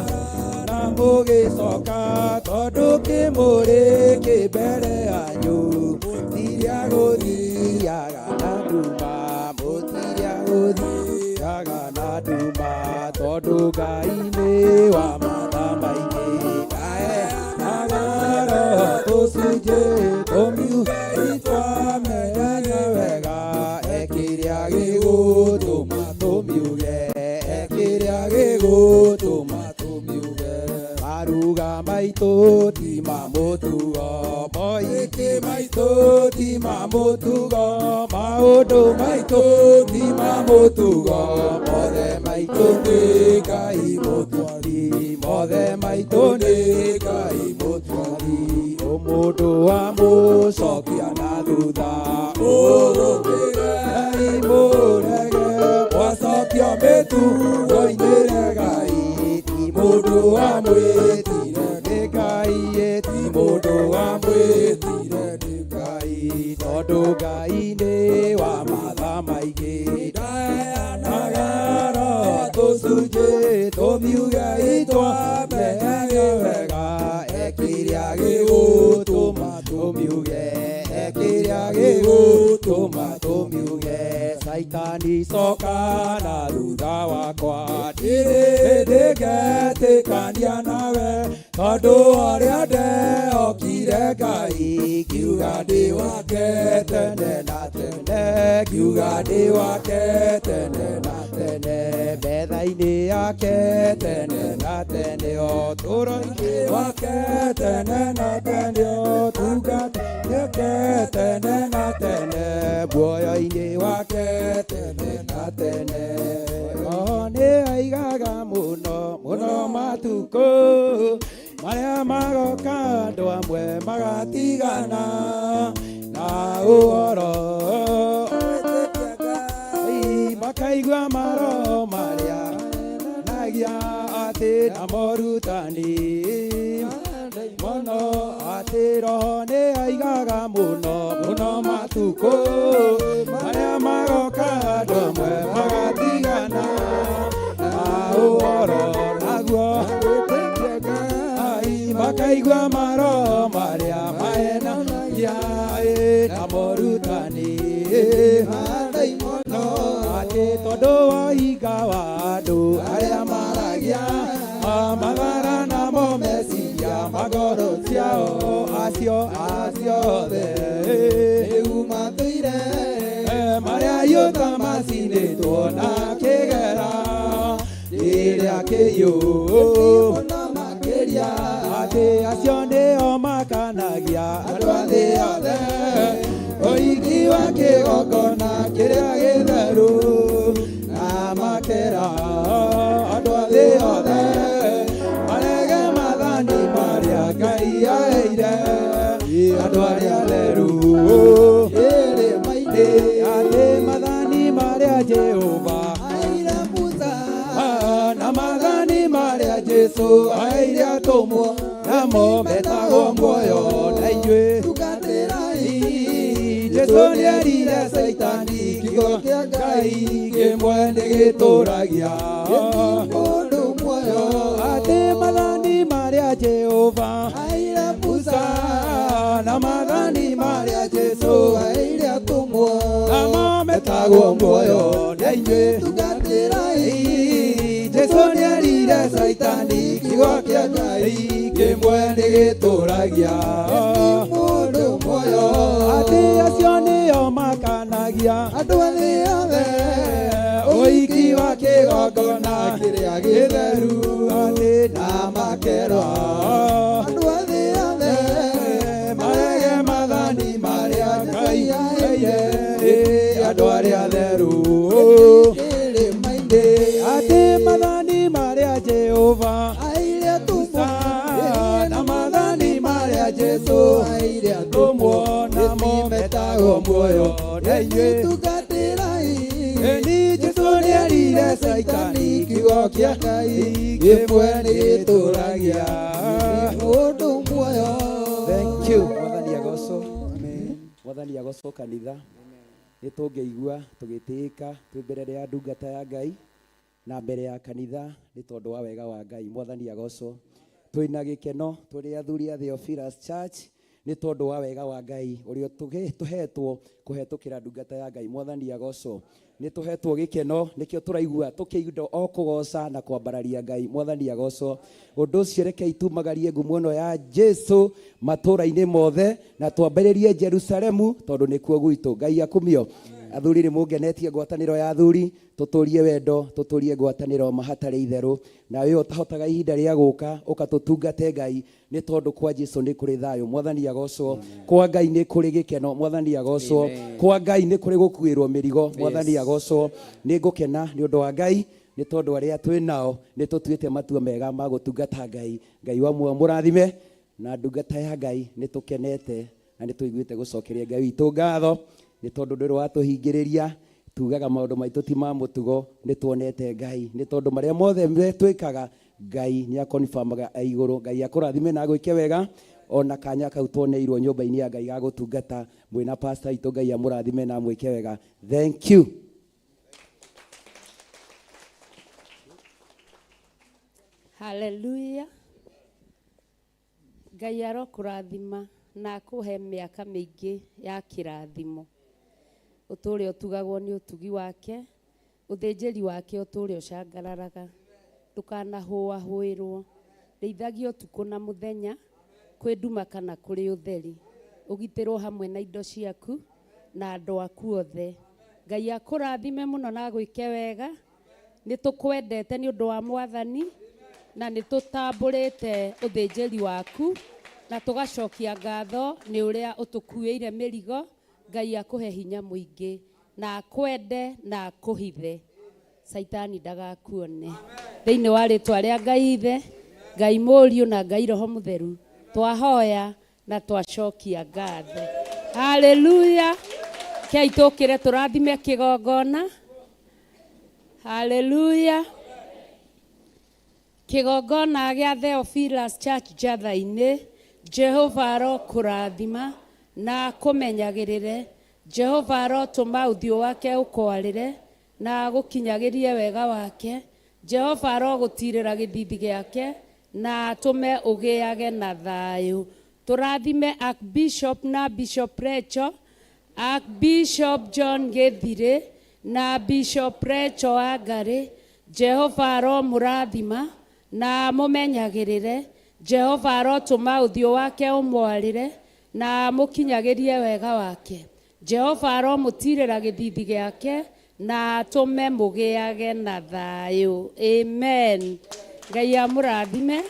na mũgĩcoka, tondũ kĩmũrĩ kĩ mbere yanyu, mũtiria gũthiaga na nduma, mũtiria gũthiaga na nduma, tondũ Ngai nĩ wa matha maingĩ. Tũcunjĩ tũmiuge twamenye wega ekĩrĩa gĩgũtũma tũmiuge ekĩrĩa gĩgũtũma tũmiuge maruga maitũ ti ma mũtugo moikĩ maitũ ti ma mũtugo maũndũ maitũ ti ma mũtugo mothe maitũ nĩ Ngai mũtwari mothe maitũ nĩ Ngai mũtwari ũmũndũ wa mũcokia na thutha ũgũkĩre mũrege mwacokio mĩtugo-inĩ regai ti mũndũ wa mwĩtire nĩ Ngai ti mũndũ wa mwĩtire nĩ Ngai tondũ Ngai nĩ wa matha maingĩ ndaheanaga roho tũcunjĩ tũmiuge twamenye wega ekĩrĩa gĩgũtũma tũmiuge ekĩrĩa gĩgũtũma tũmiuge Saitani coka na thutha wakwa ndirĩ hĩndĩ ngetĩkania nawe tondũ ũrĩa ndehokire Ngai ngiuga ndĩ wake tene na tene ngiuga ndĩ wake tene na tene metha-inĩ yake tene na tene ũtũũro-inĩ wake tene na tene ũtungata yake tene na tene muoyo-inĩ wake tene na tene roho nĩ aigaga mũno mũno matukũ marĩa magoka andũ amwe magatigana na ũhoro makaigua maroho marĩa nagia atĩ na morutani mũno atĩ roho nĩ aigaga mũno mũno matukũ marĩa magoka andũ amwe magatigana na ũhoro naguo makaigua maroho marĩa mahenagia na morutani atĩ tondũ wa hinga wa andũ arĩa maragia mathara namo meciria magoro ciao acio acio othe rĩu matũire marĩa yũta macinĩtwo na kĩgera kĩrĩa kĩiyũ makĩria Atĩ acio nĩo makanagia andũ a thĩ yothe ũigi wa kĩgongona kĩrĩa gĩtheru na makera andũ a thĩ yothe marege maathani marĩa Ngai aheire andũ arĩa atheru irĩma-inĩ atĩ maathani marĩa Jehova aheire Musa na maathani marĩa Jesũ aheire atũmwo namo metagwo muoyo na inyuĩ tungatĩrai Jesũ nĩerire Caitani kiugo kĩa Ngai kĩmwe nĩgĩtũragia mũndũ muoyo atĩ maathani marĩa Jehova aheire Musa na maathani marĩa Jesũ aheire atũmwo namo metagwo muoyo na inyuĩ tungatĩrai Jesũ nĩerire Caitani kiugo kĩa Ngai kĩmwe nĩgĩtũragia mũndũ muoyo atĩ acio nĩo makanagia andũ a thĩ yothe ũiki wa kĩgongona kĩrĩa gĩtheru atĩ na makerwo andũ a thĩ yothe marege maathani marĩa Ngai aheire andũ arĩa atheru irĩma-inĩ atĩ maathani marĩa Jehova aheire atũmwo na maathani marĩa Jesũ aheire atũmwo namo metagwo muoyo na inyuĩ tungatĩrai ĩni Jesũ nĩerire Caitani kiugo kĩa Ngai kĩmwe nĩgĩtũragia mũndũ muoyo. Thank you. Mwathani agocwo. Mwathani agocwo kanitha. Nĩ tũngĩigua tũgĩtĩĩka twĩ mbere ya ndungata ya Ngai na mbere ya kanitha nĩ tondũ wa wega wa Ngai. Mwathani agocwo. Twĩna gĩkeno tũrĩ athuri a Theophilus Church nĩ tondũ wa wega wa Ngai ũrĩa tũhetwo kũhetũkĩra ndungata ya Ngai. Mwathani agocwo. Nĩ tũhetwo gĩkeno nĩkĩo tũraigua tũkĩindo o kũgoca na kwambararia Ngai. Mwathani agocwo. Ũndũ ũcio rekei tumagarie ngumo ĩno ya Jesu matũũra-inĩ mothe na twambĩrĩrie Jerusalemu tondũ nĩkuo gwitũ. Ngai akumio. Athuri nĩ mũngenetie ngwatanĩro ya athuri, tũtũrie wendo, tũtũrie ngwatanĩro ma hatarĩ itherũ. Na we ũtahotaga ihinda rĩa gũka ũka tũtungate Ngai nĩ tondũ kwa Jesu nĩ kũrĩ thayũ. Mwathani agocwo. Kwa Ngai nĩ kũrĩ gĩkeno. Mwathani agocwo. Kwa Ngai nĩ kũrĩ gũkuĩrwo mĩrigo. Mwathani agocwo. Nĩ ngũkena nĩ ũndũ wa Ngai nĩ tondũ arĩa twĩ nao nĩ tũtuĩte matua mega ma gũtungata Ngai. Ngai wa muoyo mũrathime na ndungata ya Ngai nĩ tũkenete na nĩ tũiguĩte gũcokeria Ngai witũ ngatho nĩ tondũ ndũrĩ watũhingĩrĩria tugaga maũndũ maitũ ti ma mũtugo nĩ tuonete Ngai nĩ tondũ marĩa mothe twĩkaga Ngai nĩ akonfirmaga e igũrũ. Ngai akũrathime na agwĩke wega ona kanya kau tuoneirwo nyũmba-inĩ ya Ngai ga gũtungata mwĩna pastor itũ. Ngai amũrathime na amwĩke wega. Thank you. Haleluya. Ngai arokũrathima na akũhe mĩaka mĩingĩ ya kĩrathimo. Ũtũũre ũtugagwo nĩ ũtugi wake, ũthĩnjĩri wake ũtũũre ũcangararaga. Ndũkanahũahũĩrwo. Rĩithagia ũtukũ na mũthenya, kwĩ nduma kana kũrĩ ũtheri. Ũgitĩrwo hamwe na indo ciaku na andũ aku othe. Ngai akũrathime mũno na agwĩke wega. Nĩ tũkwendete nĩ ũndũ wa Mwathani na nĩ tũtambũrĩte ũthĩnjĩri waku na tũgacokia ngatho nĩ ũrĩa ũtũkuĩire mĩrigo. Ngai akũhe hinya mũingĩ na akwende na akũhithe. Caitani ndagakuone. Thĩinĩ wa rĩtwa rĩa Ngai Ithe, Ngai Mũriũ na Ngai Roho Mũtheru, twahoya na twacokia ngatho. Haleluya. Kei tũkĩre tũrathime kĩgongona. Haleluya. Kĩgongona gĩa Theophilus Church Njatha-inĩ, Jehova arokũrathima na akũmenyagĩrĩre. Jehova arotũma ũthiũ wake ũkwarĩre na agũkinyagĩrie wega wake. Jehova arogũtirĩra gĩthithi gĩake na atũme ũgĩage na thayũ. Tũrathime Archbishop na Bishop Rachel, Archbishop John Gĩthirĩ na Bishop Rachel Wangari. Jehova aromũrathima na amũmenyagĩrĩre. Jehova arotũma ũthiũ wake ũmwarĩre na amũkinyagĩrie wega wake. Jehova aromũtirĩra gĩthithi gĩake na atũme mũgĩage na thayũ. Amen. Ngai amũrathime.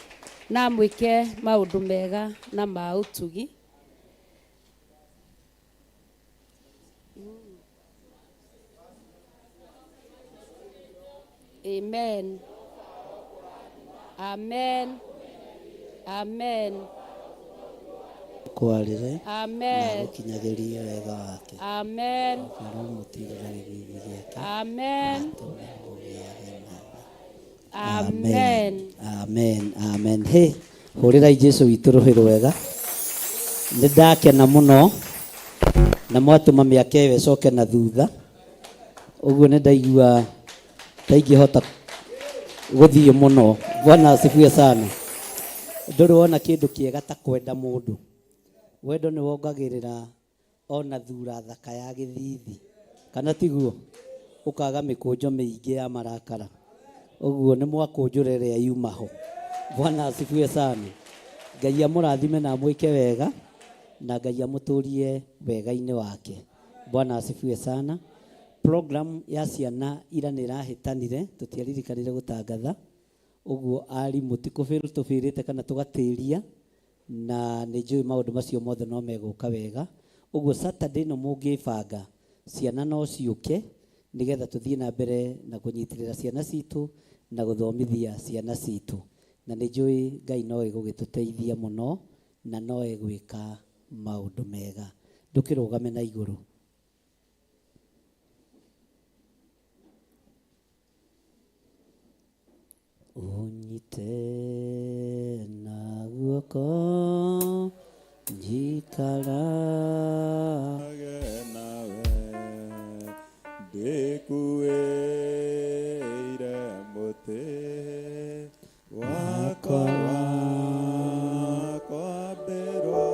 Na amwĩke maũndũ mega na ma ũtugi. Amen. Amen. Amen. Kwarĩre na Amen. gũkinyagĩrie wega wake. Amen. Aromũtirĩra gĩthithi gĩake. Amen. Amen. Amen. Amen. Amen. Hey, hũrĩrai Jesu witũ rũhĩ rwega. Nĩ ndakena mũno na mwatũma mĩaka ĩyo ĩcoke na thutha. Ũguo nĩ ndaigua ndaingĩhota gũthiĩ mũno. Bwana asifiwe sana. Ndũrĩ wona kĩndũ kĩega ta kwenda mũndũ. Wendo nĩ wongagĩrĩra ona thura thaka ya gĩthithi. Kana tiguo? Ũkaga mĩkũnjo mĩingĩ ya marakara. Ũguo nĩ mwakũnjũra ĩrĩa yuma ho. Bwana asifiwe sana. Ngai amũrathime na amwĩke wega na Ngai amũtũrie wega-inĩ wake. Bwana asifiwe sana. Program ya ciana ira nĩ ĩrahĩtanire, tũtiaririkanire gũtangatha. Ũguo arimũ ti tũbĩrĩte kana tũgatĩria na nĩ njũĩ maũndũ macio mothe no megũka wega. Ũguo Saturday ĩno mũngĩbanga ciana no ciũke nĩgetha tũthiĩ na mbere na kũnyitĩrĩra ciana citũ na gũthomithia ciana citũ. Na nĩ njũĩ Ngai no ĩgũgĩtũteithia mũno na no ĩgwĩka maũndũ mega. Ndũkĩrũgame na igũrũ. Ũnyite na guoko njikara nawe ndĩkuĩire mũtĩ wakwa wakwambĩrwo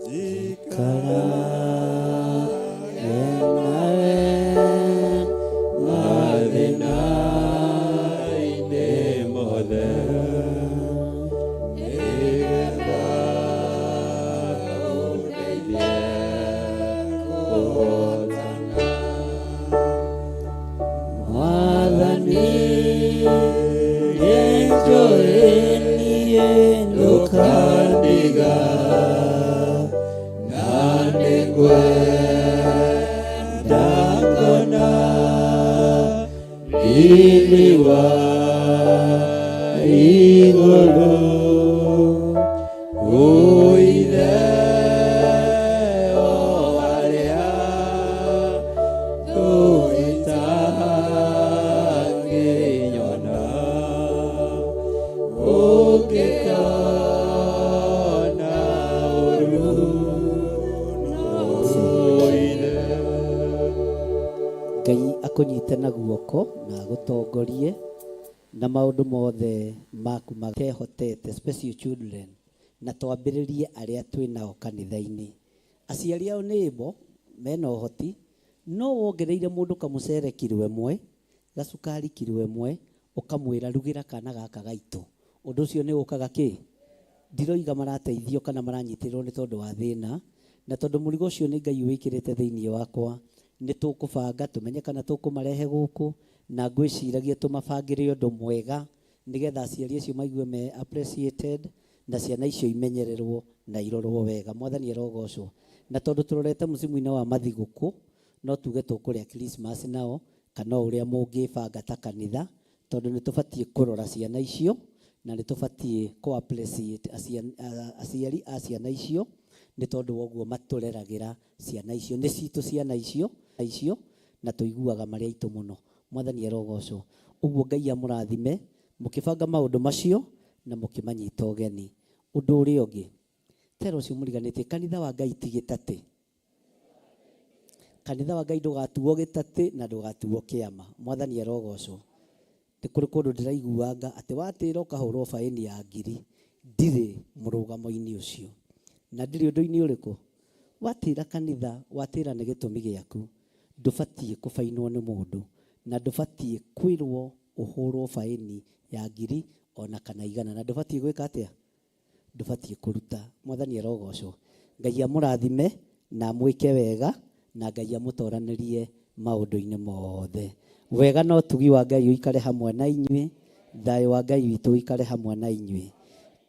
njikarage nawe mathĩna-inĩ mothe nĩgetha ũndeithie kũhotana. Mwathani nĩnjũĩ niĩ ndũkandiga na nĩngwenda ngona riri wa igũrũ ũithe o harĩa tũitangĩnyona ũngĩkona ũru Ngai akũnyite na guoko na agũtongorie na maũndũ mothe maku makehotete special children na twambĩrĩrie arĩa twĩ nao kanitha-inĩ. Aciari ao nĩ ĩbo mena ũhoti no wongereire mũndũ kamũcere kiro ĩmwe gacukari kiro ĩmwe ũkamwĩra rugĩra kana gaka gaitũ. Ũndũ ũcio nĩ ũkaga kĩ? Ndiroiga marateithio kana maranyitĩrĩrwo nĩ tondũ wa thĩna na tondũ mũrigo ũcio nĩ Ngai wĩkĩrĩte thĩinĩ wakwa nĩ tũkũbanga tũmenye kana tũkũmarehe gũkũ na ngwĩciragia tũmabangĩre ũndũ mwega nĩgetha aciari acio maigue me appreciated na ciana icio imenyererwo na irorwo wega. Mwathani arogocwo. Na tondũ tũrorete mũcimu-inĩ wa mathigũkũ no tuge tũkũrĩa Christmas nao kana o ũrĩa mũngĩbanga ta kanitha tondũ nĩ tũbatiĩ kũrora ciana icio na nĩ tũbatiĩ kũ appreciate aciari a ciana icio nĩ tondũ wa ũguo matũreragĩra ciana icio. Nĩ citũ ciana icio icio na tũiguaga marĩ aitũ mũno. Mwathani arogocwo. Ũguo Ngai amũrathime mũkĩbanga maũndũ macio na mũkĩmanyita ũgeni. Ũndũ ũrĩa ũngĩ tera ũcio mũriganĩtie kanitha wa Ngai ti gĩtatĩ. Kanitha wa Ngai ndũgatuo gĩtatĩ na ndũgatuo kĩama. Mwathani arogocwo. Nĩ kũrĩ kũndũ ndĩraiguanga atĩ watĩra ũkahũrwo baĩni ya ngiri. Ndirĩ mũrũgamo-inĩ ũcio. Na ndirĩ ũndũ-inĩ ũrĩkũ? Watĩra kanitha, watĩra nĩ gĩtũmi gĩaku. Ndũbatiĩ kũbainwo nĩ mũndũ na ndũbatiĩ kwĩrwo ũhũrwo baĩni ya ngiri ona kana igana. Na ndũbatiĩ gwĩka atĩa? Ndũbatiĩ kũruta. Mwathani arogocwo. Ngai amũrathime na amwĩke wega na Ngai amũtoranĩrie maũndũ-inĩ mothe. Wega na ũtugi wa Ngai ũikare hamwe na inyuĩ. Thayũ wa Ngai witũ ũikare hamwe na inyuĩ.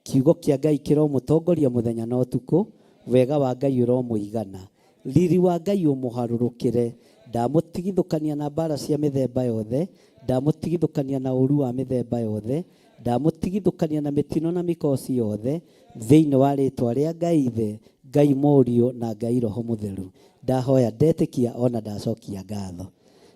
Kiugo kĩa Ngai kĩromũtongoria mũthenya na ũtukũ, wega wa Ngai ũromũigana, riri wa Ngai ũmũharũrũkĩre. Ndamũtigithũkania na mbara cia mĩthemba yothe, ndamũtigithũkania na ũru wa mĩthemba yothe, ndamũtigithũkania na mĩtino na mĩkosi yothe, thĩinĩ wa rĩtwa rĩa Ngai Ithe, Ngai Mũriũ na Ngai Roho Mũtheru. Ndahoya ndetĩkia ona ndacokia ngatho.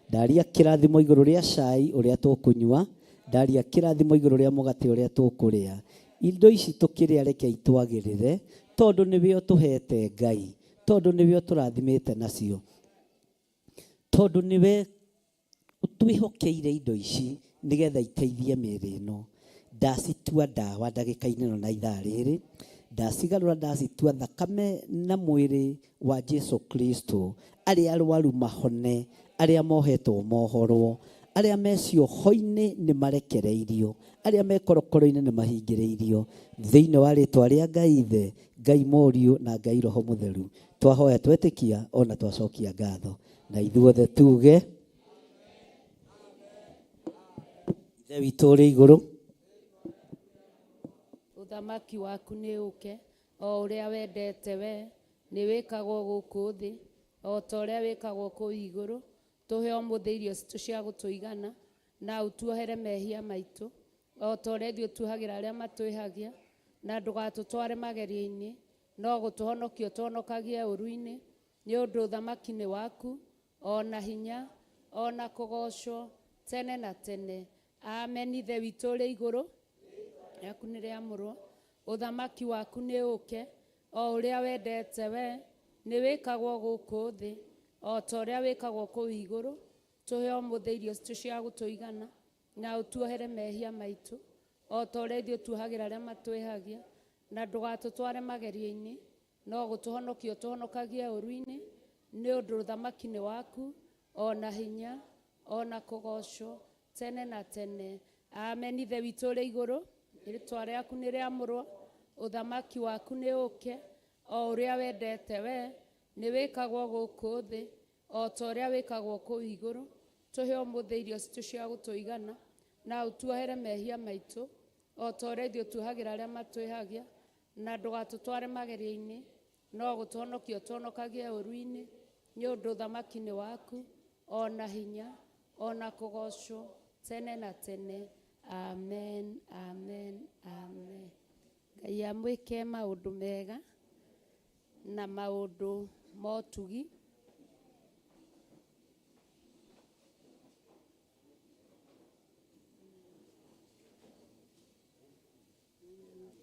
Ndaria kĩrathimo igũrũ rĩa cai ũrĩa tũkũnyua, ndaria kĩrathimo igũrũ rĩa mũgate ũrĩa tũkũrĩa. Indo ici tũkĩrĩa reke itwagĩrĩre, tondũ nĩwe ũtũhete Ngai, tondũ nĩwe ũtũrathimĩte nacio, tondũ nĩwe ũtwĩhokeire indo ici nĩgetha iteithie mĩĩrĩ ĩno. Ndacitua ndawa ndagĩka-inĩ ĩno na ithaa rĩrĩ, ndacigarũra ndacitua thakame na mwĩrĩ wa Jesu Kristo, arĩa arwaru mahone, arĩa mohetwo mohorwo, arĩa me cioho-inĩ nĩ marekereirio, arĩa me korokoro-inĩ nĩ mahingĩrĩirio, thĩinĩ wa rĩtwa rĩa Ngai Ithe, Ngai Mũriũ na Ngai Roho Mũtheru. Twahoya twetĩkia ona twacokia ngatho, na ithuothe tuge Ithe witũ ũrĩ igũrũ. Ũthamaki waku nĩ ũke, o ũrĩa wendete we, nĩ wĩkagwo gũkũ thĩ, o ta ũrĩa wĩkagwo kũu igũrũ. Tũhe ũmũthĩ irio citũ cia gũtũigana, na ũtuohere mehia maitũ, o ta ũrĩa ithuĩ tuohagĩra arĩa matwĩhagia, na ndũgatũtware magerio-inĩ, no gũtũhonokia ũtũhonokagie ũũru-inĩ, nĩ ũndũ ũthamaki nĩ waku, o na hinya, o na kũgoocwo, tene na tene. Amen. Ithe witũ ũrĩ igũrũ, rĩaku nĩ rĩamũrwo, ũthamaki waku nĩ ũke, o ũrĩa wendete we, nĩ wĩkagwo gũkũ thĩ, o ta ũrĩa wĩkagwo kũu igũrũ. Tũhe ũmũthĩ irio citũ cia gũtũigana, na ũtuohere mehia maitũ, o ta ũrĩa ithuĩ tuohagĩra arĩa matwĩhagia, na ndũgatũtware magerio-inĩ, no gũtũhonokia ũtũhonokagie ũũru-inĩ, nĩ ũndũ ũthamaki nĩ waku, o na hinya, o na kũgoocwo, tene na tene. Amen. Ithe witũ ũrĩ igũrũ, rĩtwa rĩaku nĩ rĩamũrwo, ũthamaki waku nĩ ũke, o ũrĩa wendete we, nĩ wĩkagwo gũkũ thĩ, o ta ũrĩa wĩkagwo kũu igũrũ. Tũhe ũmũthĩ irio citũ cia gũtũigana, na ũtuohere mehia maitũ, o ta ũrĩa ithuĩ tuohagĩra arĩa matwĩhagia, na ndũgatũtware magerio-inĩ, no gũtũhonokia ũtũhonokagie ũũru-inĩ, nĩ ũndũ ũthamaki nĩ waku, o na hinya, o na kũgoocwo, tene na tene. Amen, amen, amen. Ngai amwĩke maũndũ mega na maũndũ ma ũtugi.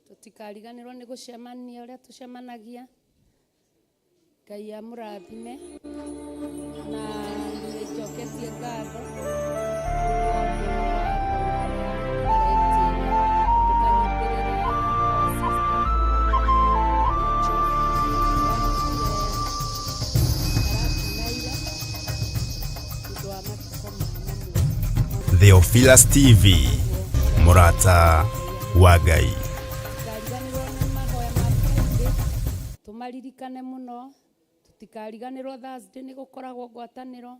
Tũtikariganĩrwo nĩ gũcemania ũrĩa tũcemanagia. Ngai amũrathime na nĩ njoketie ngatho Theophilus TV, mũrata wa Ngai. Tũtikariganĩrwo nĩ mahoya ma Friday, tũmaririkane mũno. Tũtikariganĩrwo Thursday nĩ gũkoragwo ngwatanĩro.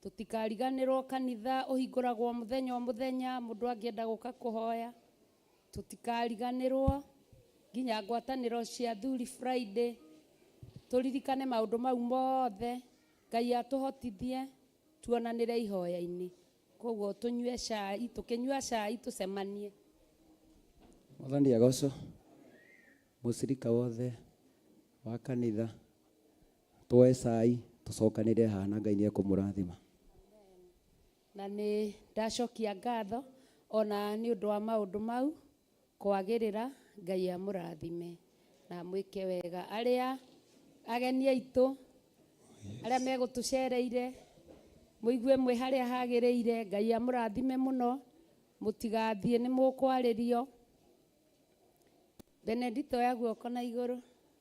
Tũtikariganĩrwo kanitha ũhingũragwo mũthenya o mũthenya mũndũ angĩenda gũka kũhoya. Tũtikariganĩrwo nginya ngwatanĩro cia athuri Friday. Tũririkane maũndũ mau mothe. Ngai atũhotithie tuonanĩre ihoya-inĩ. Koguo tũnyue cai, tũkĩnyua cai tũcemanie. Mwathani agocwo. Mũcirika wothe wa kanitha tuoe cai tũcokanĩre haha na Ngai nĩ ekũmũrathima. Na nĩ ndacokia ngatho ona nĩ ũndũ wa maũndũ mau kwagĩrĩra. Ngai amũrathime na amwĩke wega. Arĩa ageni aitũ arĩa megũtũcereire, mũigue mwĩ harĩa hagĩrĩire. Ngai amũrathime mũno, mũtigathiĩ nĩ mũkwarĩrio. Benedito oya guoko na igũrũ.